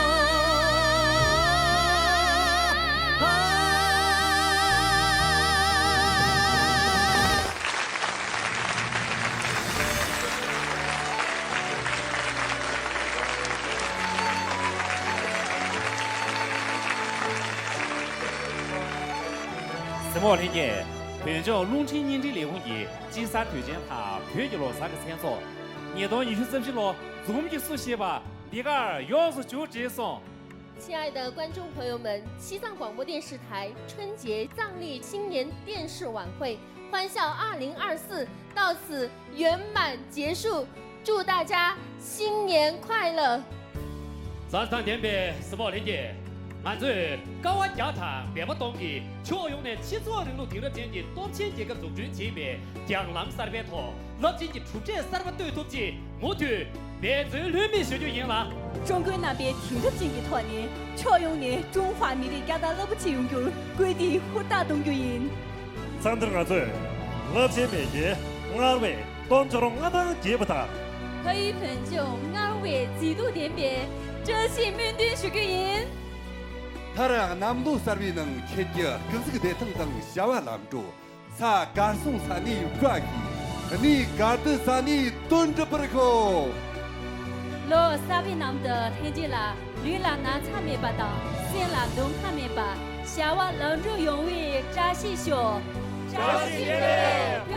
གཟིགས་མོ་བ་ལྷན་རྒྱས། བོད་ལྗོངས་རླུང་འཕྲིན་བརྙན་འཕྲིན་ལས་ཁུངས་ཀྱིས་དཔྱིད་གསར་དུས་ཆེན་དང་བོད་ཀྱི་ལོ་གསར་གྱི་མཚན་ཚོགས་ཉིས་སྟོང་ཉི་ཤུ་རྩ་བཞི་ལོ་འཛོམས་ཀྱིས་བསུ་ཞེས་པ་འདི་གར་ཡོངས་སུ་མཇུག་བསྒྲིལ་སོང་། 亲爱的观众朋友们，西藏广播电视台春节藏历新年电视晚会欢笑二零二四到此圆满结束，祝大家新年快乐！ གཟབ་དང་ལྡན་པའི་གཟིགས་མོ་བ་ལྷན་རྒྱས། ང་ཚོས་དཀའ་བ་བརྒྱ་དང་འབད་པ་སྟོང་གིས་ཕྱོགས་ཡོངས་ནས་སྤྱི་ཚོགས་རིང་ལུགས་དེང་རབས་ཅན་གྱི་སྟོབས་ཆེན་རྒྱལ་ཁབ་འཛུགས་སྐྲུན་བྱེད་པའི་རྒྱང་ལམ་གསར་པའི་ཐོག་རླབས་ཆེན་གྱི་གྲུབ་འབྲས་གསར་པ་གཏོད་ཐུབ་ཆེད་མུ་མཐུད་འབད་བརྩོན་ལྷོད་མེད་ཞུ་རྒྱུ་ཡིན་ལ། ཀྲུང་གོའི་རྣམ་པའི་དེང་རབས་ཅན་གྱི་ཐོག་ནས་ཕྱོགས་ཡོངས་ནས་ཀྲུང་ཧྭ་མི་རིགས་བསྐྱར་དར་རླབས་པོ་ཆེ་ཡོང་རྒྱུར་སྐུལ་འདེད་ཧུར་ཐག་གཏོང་རྒྱུ་ཡིན། མཚམས་འདིར་ང་ཚོས་རླབས་ཆེན་མེས་རྒྱལ་སྔར་བས་སྟོབས་འབྱོར་མངའ་ཐང་རྒྱས་པ་དང་། ཕ་ཡུལ་བོད་ལྗོངས་སྔར་བས་མཛེས་སྡུག་ལྡན་པའི་བཀྲ་ཤིས་སྨོན་འདུན་ཞུ་རྒྱུ་ཡིན། མཐར་གནམ་ལོ་གསར་བའི་ནང་ཁྱེད་ཀྱི་སྐུ་གཟུགས་བདེ་ཐང་དང་བྱ་བ་ལམ་འགྲོ། ས་དགའ་སོང་ས་ནས་བཀྲ་ཤིས། གནས་དགའ་བདེ་ས་ནས་དོན་འགྲུབ་པར་ཤོག་ལོ་གསར་བའི་ནང་དུ་ལྷན་རྒྱས་ལ་ལུས་ལ་ན་ཚ་མེད་པ་དང་སེམས་ལ་སྡུག་བསྔལ་མེད་པ། བྱ་བ་ལམ་འགྲོ་ཡོང་བའི་བཀྲ་ཤིས་ཤོག་བཀྲ་ཤིས་བདེ་ལེགས།